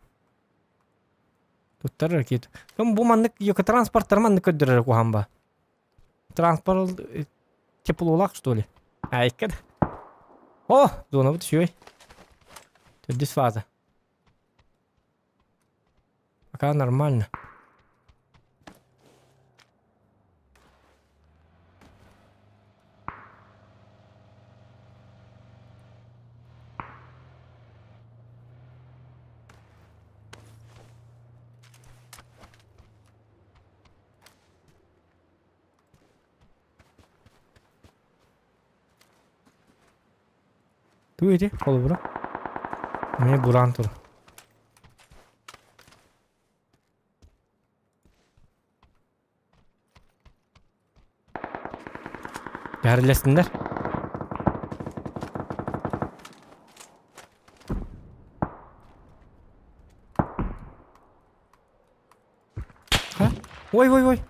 Speaker 4: Туттар ракета. Бу маннык транспорттар маннык көрдөрөр куһаҕан ба. Транспорт теплолаах что ли? Айка да. О, зонабыт үчүгэй. Төрдүс фаза. Пока нормально. Туу ити холобура. Эмиэ бураан тур. Бәрілесіңдер. Ха? Ой, ой, ой.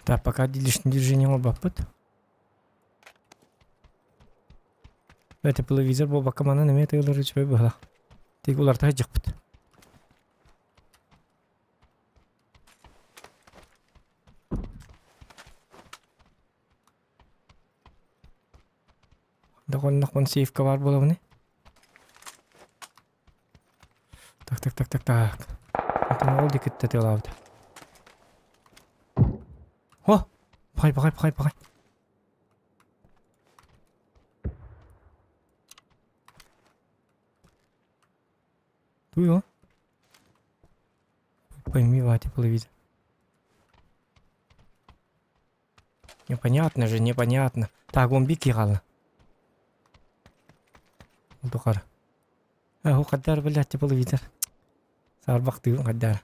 Speaker 4: Так, пока лишний движение оҥорбоппут. Тепловизор буолбакка манан эмиэ тыалар үчүгэй быһалаах. Тик уларта сылдьыахпыт. Дохоннохпун сейфка баар буолабыный? Так, так, так, так, так. Атын ол диэки тыалаабыт. О! Пахай, пахай, пахай, пахай. Туй Пойми, Ватя, телевизор. Непонятно же, непонятно. Так, он бики гала. Духар. Аху қадар, блядь, телевизор. Сарбақтығын қадар.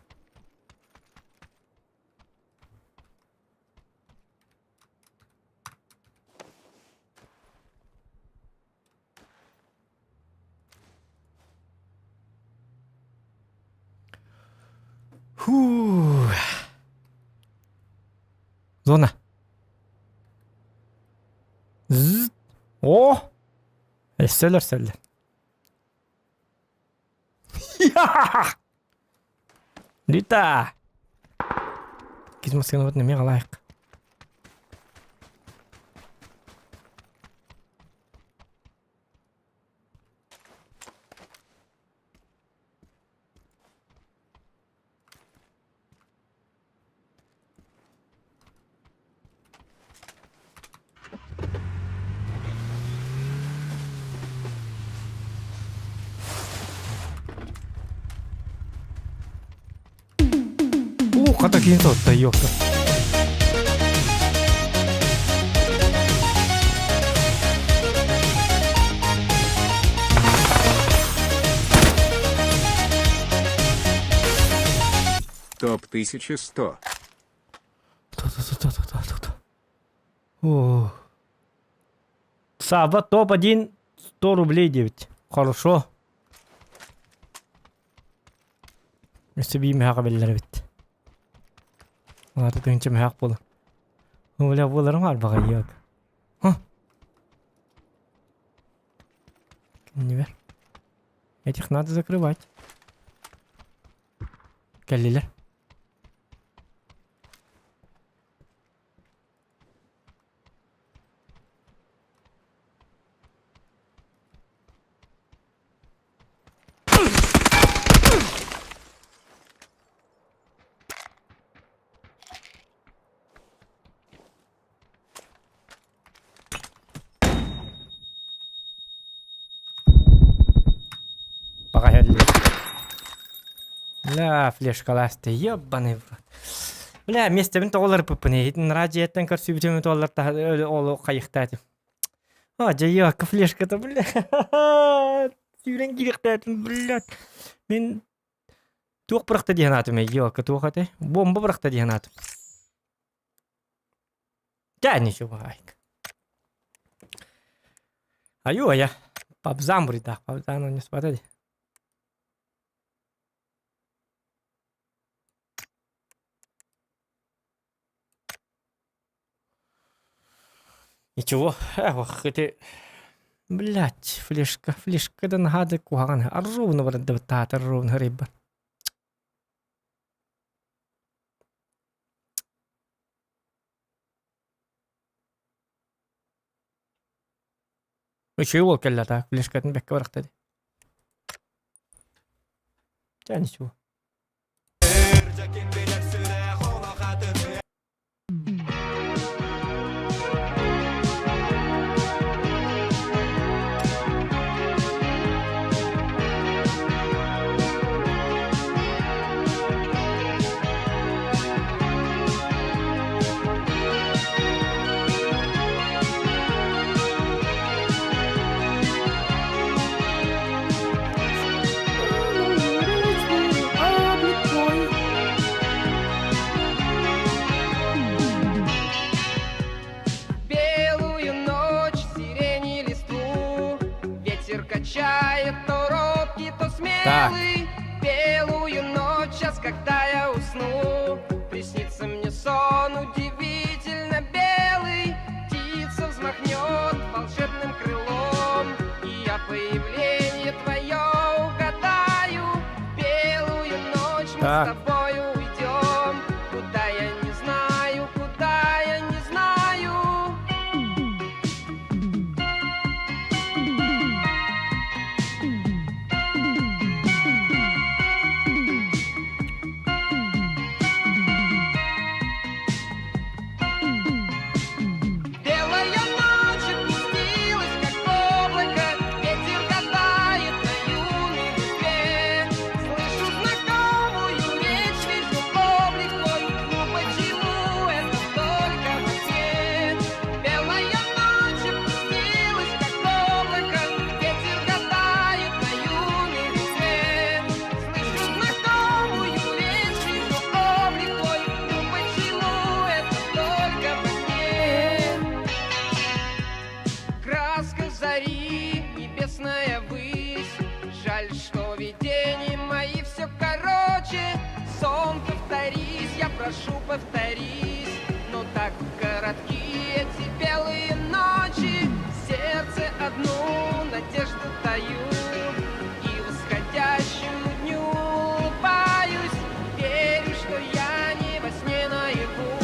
Speaker 4: Фу. Зона. Ззz. О! Өссөлөр сөллөр. Лита! Кизмасканы вот неме қалайық. О, хата киин сотта, ёпта.
Speaker 5: Топ 1100.
Speaker 4: Ту-ту-ту-ту-ту-ту. О. Саба топ-1 100 рублей 9. Хорошо. Өссө биир мөһөҕө биллэр эбит. Улаата тыһыынча мөһөөх буолар. Бля, буоларым арбаҕа йок. Киннибэр. Этих надо закрывать. Кэллилэр. Баҕа Бля, флешкалаасты, ебаный в рот. Бля, миэстэбин тоҕолорпуппун иһитин радиоттан көрсүбүтүм туоллар ол хайыхтаатым. А, дьайыакка флешката, бля. Сүүрэн кириэхтээтим, блядь. Мин туох бырахта диэн аатым ёлка туох этэй? Бомба бырахта диэн аатым. Дьэ, ничего, айк. Аю, ая. Пабзам буридах, пабзам не спатади. Ничего, эх, ити Блять, флешка, флешка да наһаа да куһаҕан ровно барардыбыт ровно харайбар. Үчүгэй уол кэллэ так, флешкатын бэккэ барахта дии. Чэ, ничего.
Speaker 2: Белую ночь сирени листву Ветер качает то робкий, то смелый Белую ночь, сейчас, когда я усну Приснится мне сон удивительно белый Птица взмахнет волшебным крылом И я появление твое угадаю Белую ночь мы
Speaker 4: Так.
Speaker 2: с тобою уйдем Куда я не знаю, куда я не знаю Белая ночь опустилась, как облако, Ветер гадает на юной листве.
Speaker 19: Прошу, повторись, но так коротки эти белые ночи. В сердце одну надежду таю и восходящему дню улыбаюсь. Верю, что я не во сне наяву.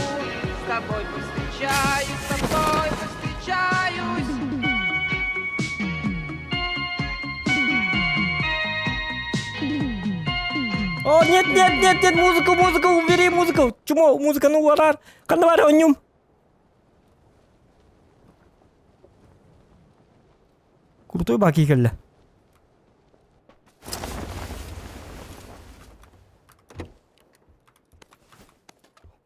Speaker 19: С тобой повстречаюсь, с тобой повстречаюсь.
Speaker 4: О, нет, нет, нет, нет, музыку, музыку, убери музыку. Чмо, музыка, ну, арар. Ханна баар онньум. Крутой баки кэллэ.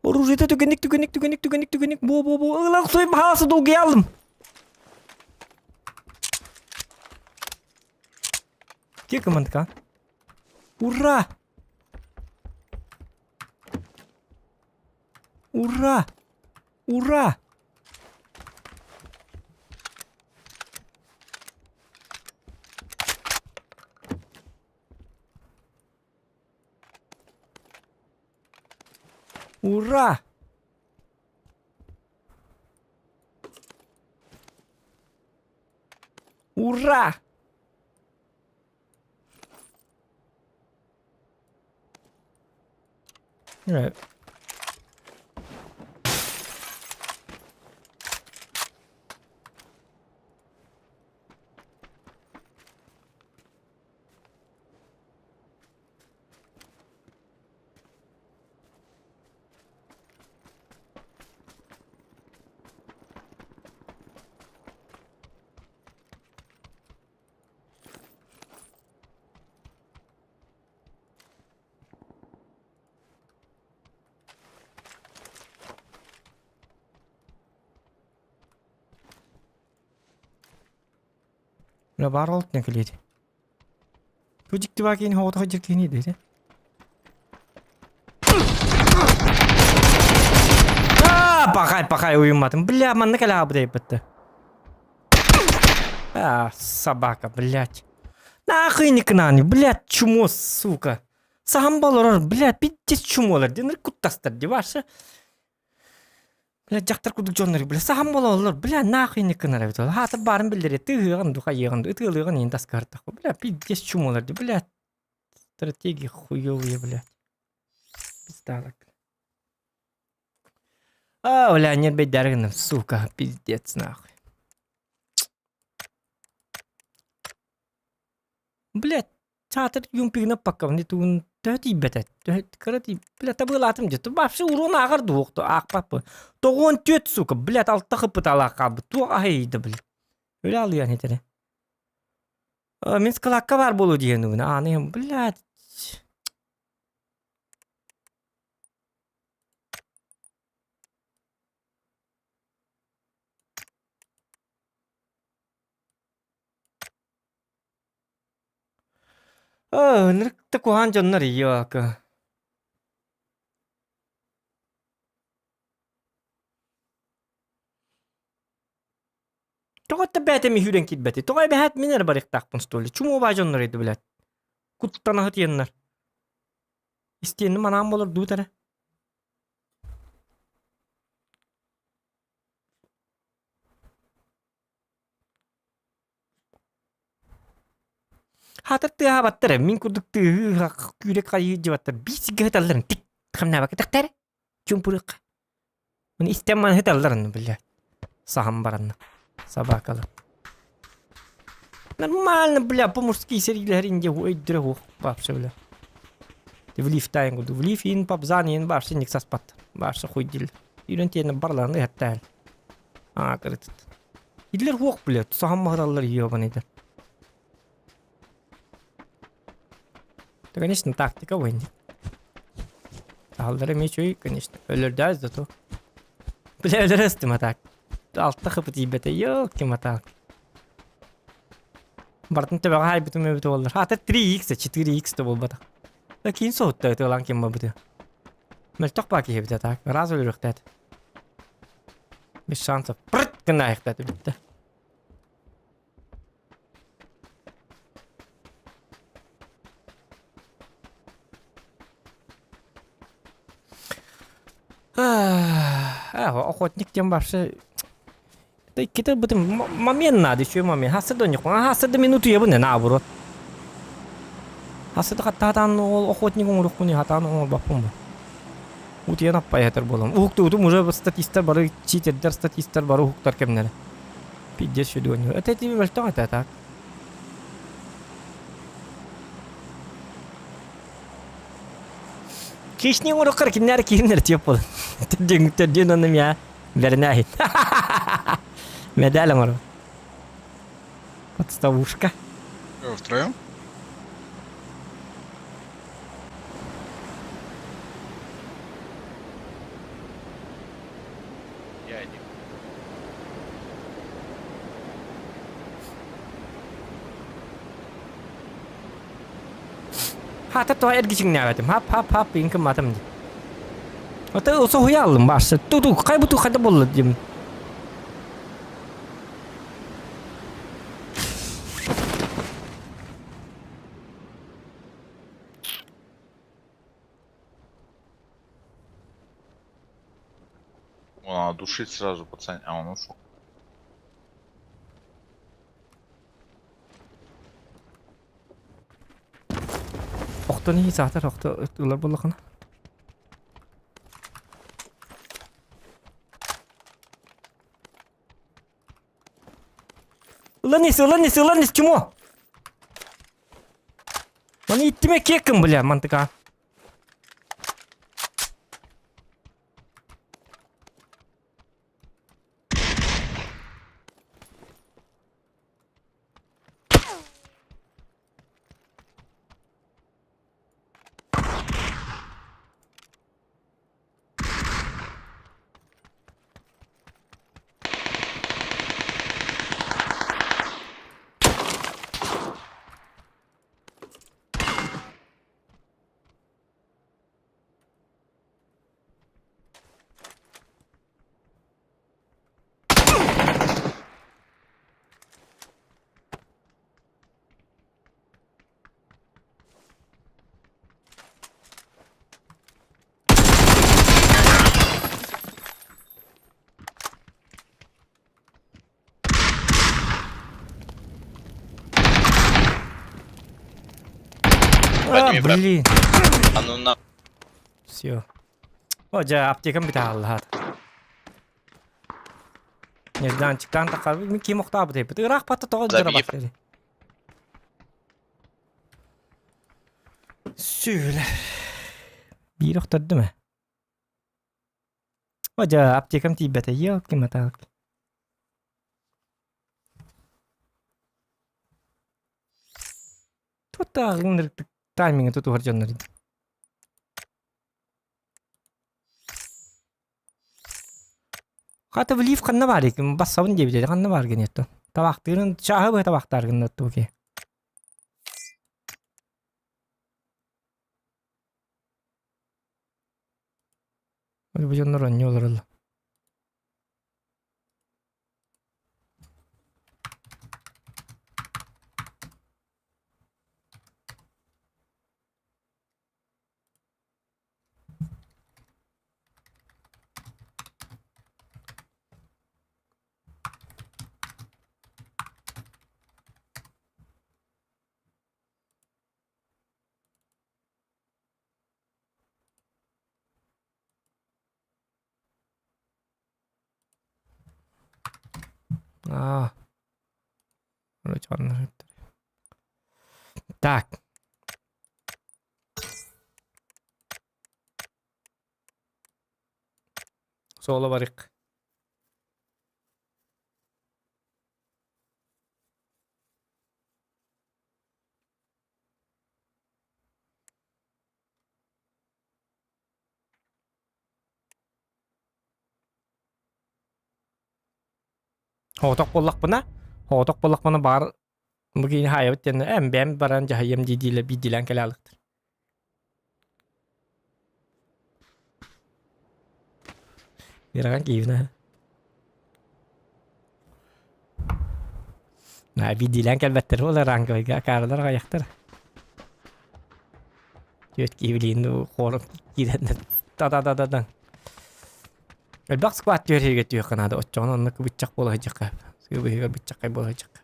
Speaker 4: Оружиета түгэнник, түгэнник, түгэнник, түгэнник, түгэнник. Бу, бу, бу. Ылах суй баһаасы долгуйа алдым. Где командка? Ура! Ура! Ура! Ура! Ура! Right. Бля, баар олтuna кэлиэти. Бу дьикти баа киһини хоҕото сылдьар киһини диэтэ. Аа, пахай, пахай уйумматым. Бля, манна кэлэ хаалбыт эбиппит. А, собака, блядь. Нахуй не кнани, блядь, чмо, сука. Саһан болорор, блядь, пиздец чмолар. Динер куттастар, ди ваша. Бля, дьахтар курдук дьоннор, бля, саһан бололлор, бля, нахуй не кынар эбит. Хаата баарын биллери, тыһыгын, духайыгын, ытыалыгын иин таскартах. Бля, пиздец чмолар, ди, блядь. Стратегии хуёвые, блядь. Пиздалок. А, бля, нет, бедяргин, сука, пиздец, нахуй. Блядь, саатар юмпигна паккабын тугун төһө тиийбэтэ төһө кыра тиий бля табыылаатым дьэ вообще урон ааҕар дуохту аахпаппын тоҕуон түөрт сука блядь алта хыппыталаах хаалбыт туох аһыйда блядь өлө алыйан этэрэ мин складка баар буолуо диэн угуна ааны блядь Оо, ынырык да куһаҕан дьоннор йоко. Тоҕо да бэйэтэ мүһүүрэн киирбэтий? Тоҕо эбэһээт мин эрэ барыахтаахпын что ли? Чумуобаа дьоннор ити блядь. Куттана сытыйаннар. Истиэннэ манаан буолар дуу эрэ. Хаатыр тыаһаабаттар ээ, мин курдук тыаһыы күүрэ хайыы дьыбаттар биир сиргэ сыталларын тик хамнаабакка тэхтээр чуумпуруохха. Маны истэн маны сыталлар онно бля. Саһан баранна. Собакалар. Нормально, бля, по-мужски сэриилэһэр инде өйдөрө суох вообще, бля. В лифт тайын курдук. В лифт иин папзан иин вообще ник саспат. Вообще хуй дил. Үрэн тиэнэ барлааны ыһаттаан. Аа, кырытыт. Идлер хуох, блядь, саһан маһыраллар ебаный-да. Да, конечно, тактика войны. Сахаллара эмиэ үчүгэй, конечно. Өлөрдөөс зато. Бля, өлөрөстүм а так. Алта хп тиийбэтэ, ёлки-моталки. Бартын төбөҕө хаайбытым эбит буоллар. Ата 3x, 4x да буолбатах. Да киин соһутта ытыалаан ким барбыты. Мөлтөх баа киһи эбит а так. Раз өлөрүөхтээт. Без шансов. Прыт гына айахтаат бүттэ. Охотник диэн вообще Икките бутым момент надо еще момент. Хасыр да ньукун. Хасыр да минуту ебын наоборот. Хасыр да хаттаатаан ол охотник оҥорукпун хатаан оҥорбаппын бу. Утуйан аппай этер буолам. Уһуктуутум уже статистар бары читердер статистар бары уһуктар кэмнэрэ. Пиздец сүдүөнү. Это тебе мөлтөх этэ так. Кишни оҥоруккар кимнэр киирнэр тиэп буолан. Төрдүн онно мия бэринээһин. Медаль оҥору. Подставушка.
Speaker 15: Втроем? Я один.
Speaker 4: Хата тоҕо эргичиҥнээбэтим. Хап хап хап иҥкимматым дии. Ото соһуйа аллым баарса. Ту-ту хай буту хайда буолла диим.
Speaker 15: О, надо душить сразу, пацан. А он ушел.
Speaker 4: Охтон иһи саатар охто ылар буоллахына. Ылан ис, ылан ис, ылан ис, чмо! Маны иттиме кеккин, бля, мантыка. А, блин.
Speaker 14: А ну на.
Speaker 4: Все. О, дьэ, аптекам бүтэ хаалла. Нежданчиктан тахар мин ким охтаабыт эбит. Ыраах патта тоҕо
Speaker 14: Забей.
Speaker 4: дьарабат Сүүлэ. Биир охтордум ээ. О, дьэ, аптекам тиийбэтэ. Елки-моталки. Туттааҕыҥ таймиҥы тутуһар дьоннор. Хата влив ханна баар бассабын диэбит ханна баар гинеттон. Табахтыырын чааһы быһа табахтаар гыннатту ки. Бу дьоннор онньу олороллор. Аа. Так. Суола барык. Оҕотох буоллахпына, оҕотох буоллахпына баар бу киһини хаайабыт диэн эм бэйэм баран дьаһайыам дии-диилэр биирдиилээн кэлэ алыктар. Ыарахан киһибин аа. Наа биирдиилээн кэлбэттэр буолар ранговыйга акаарылар аҕыйахтар. Түөрт киһи билигин хором киирэннэр та-та-та-та-таҥ. Элбэх склад түһэр түһүөххэ наада. Оччоҕуна онно кыбыччах буола сылдьыахха. Сыа быыһыгар быччаххай буола сылдьыахха.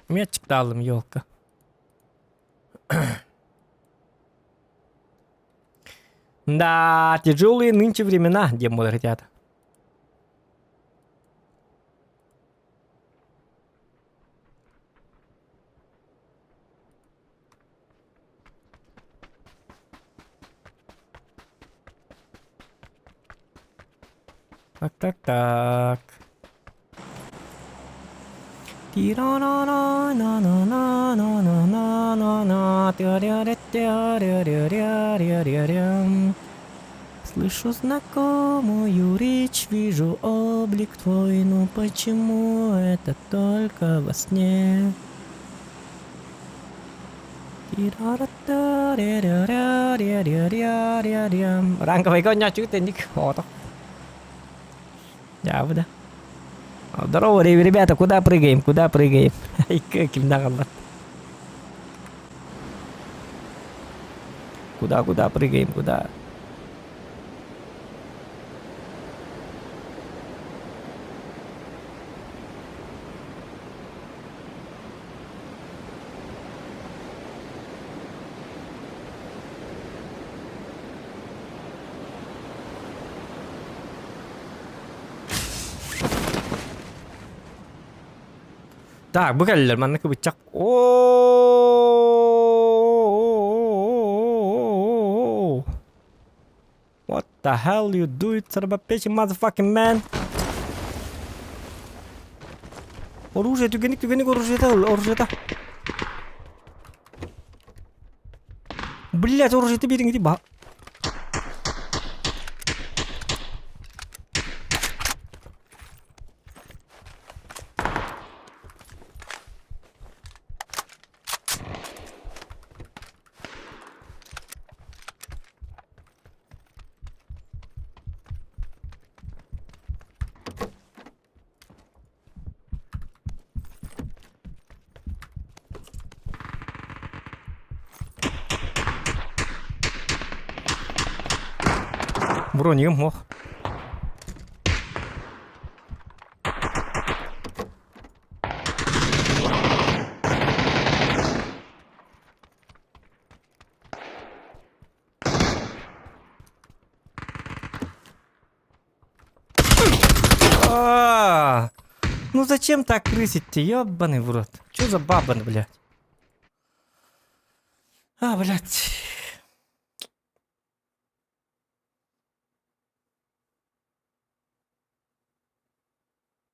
Speaker 4: Мячик даалым елка. Да, тяжелые нынче времена, диэн буолар этиата. Так, так, так. Слышу знакомую речь, вижу облик твой, ну почему это только во сне? Ранговый конячок тенник. Да. Здорово, ребята, куда прыгаем, куда прыгаем? Ким Куда, куда прыгаем, куда? Так, бу кэллилэр манна кыбыччах. О! What the hell you do, son of a bitch, motherfucking man? Оружие, түгэнник, түгэнник оружиета, оружиета. Блять, оружиета бириҥ ба. Бронигым ох. А, ну зачем так крысить-то, ёбаный в рот? Чё за баба, блядь? А, блядь.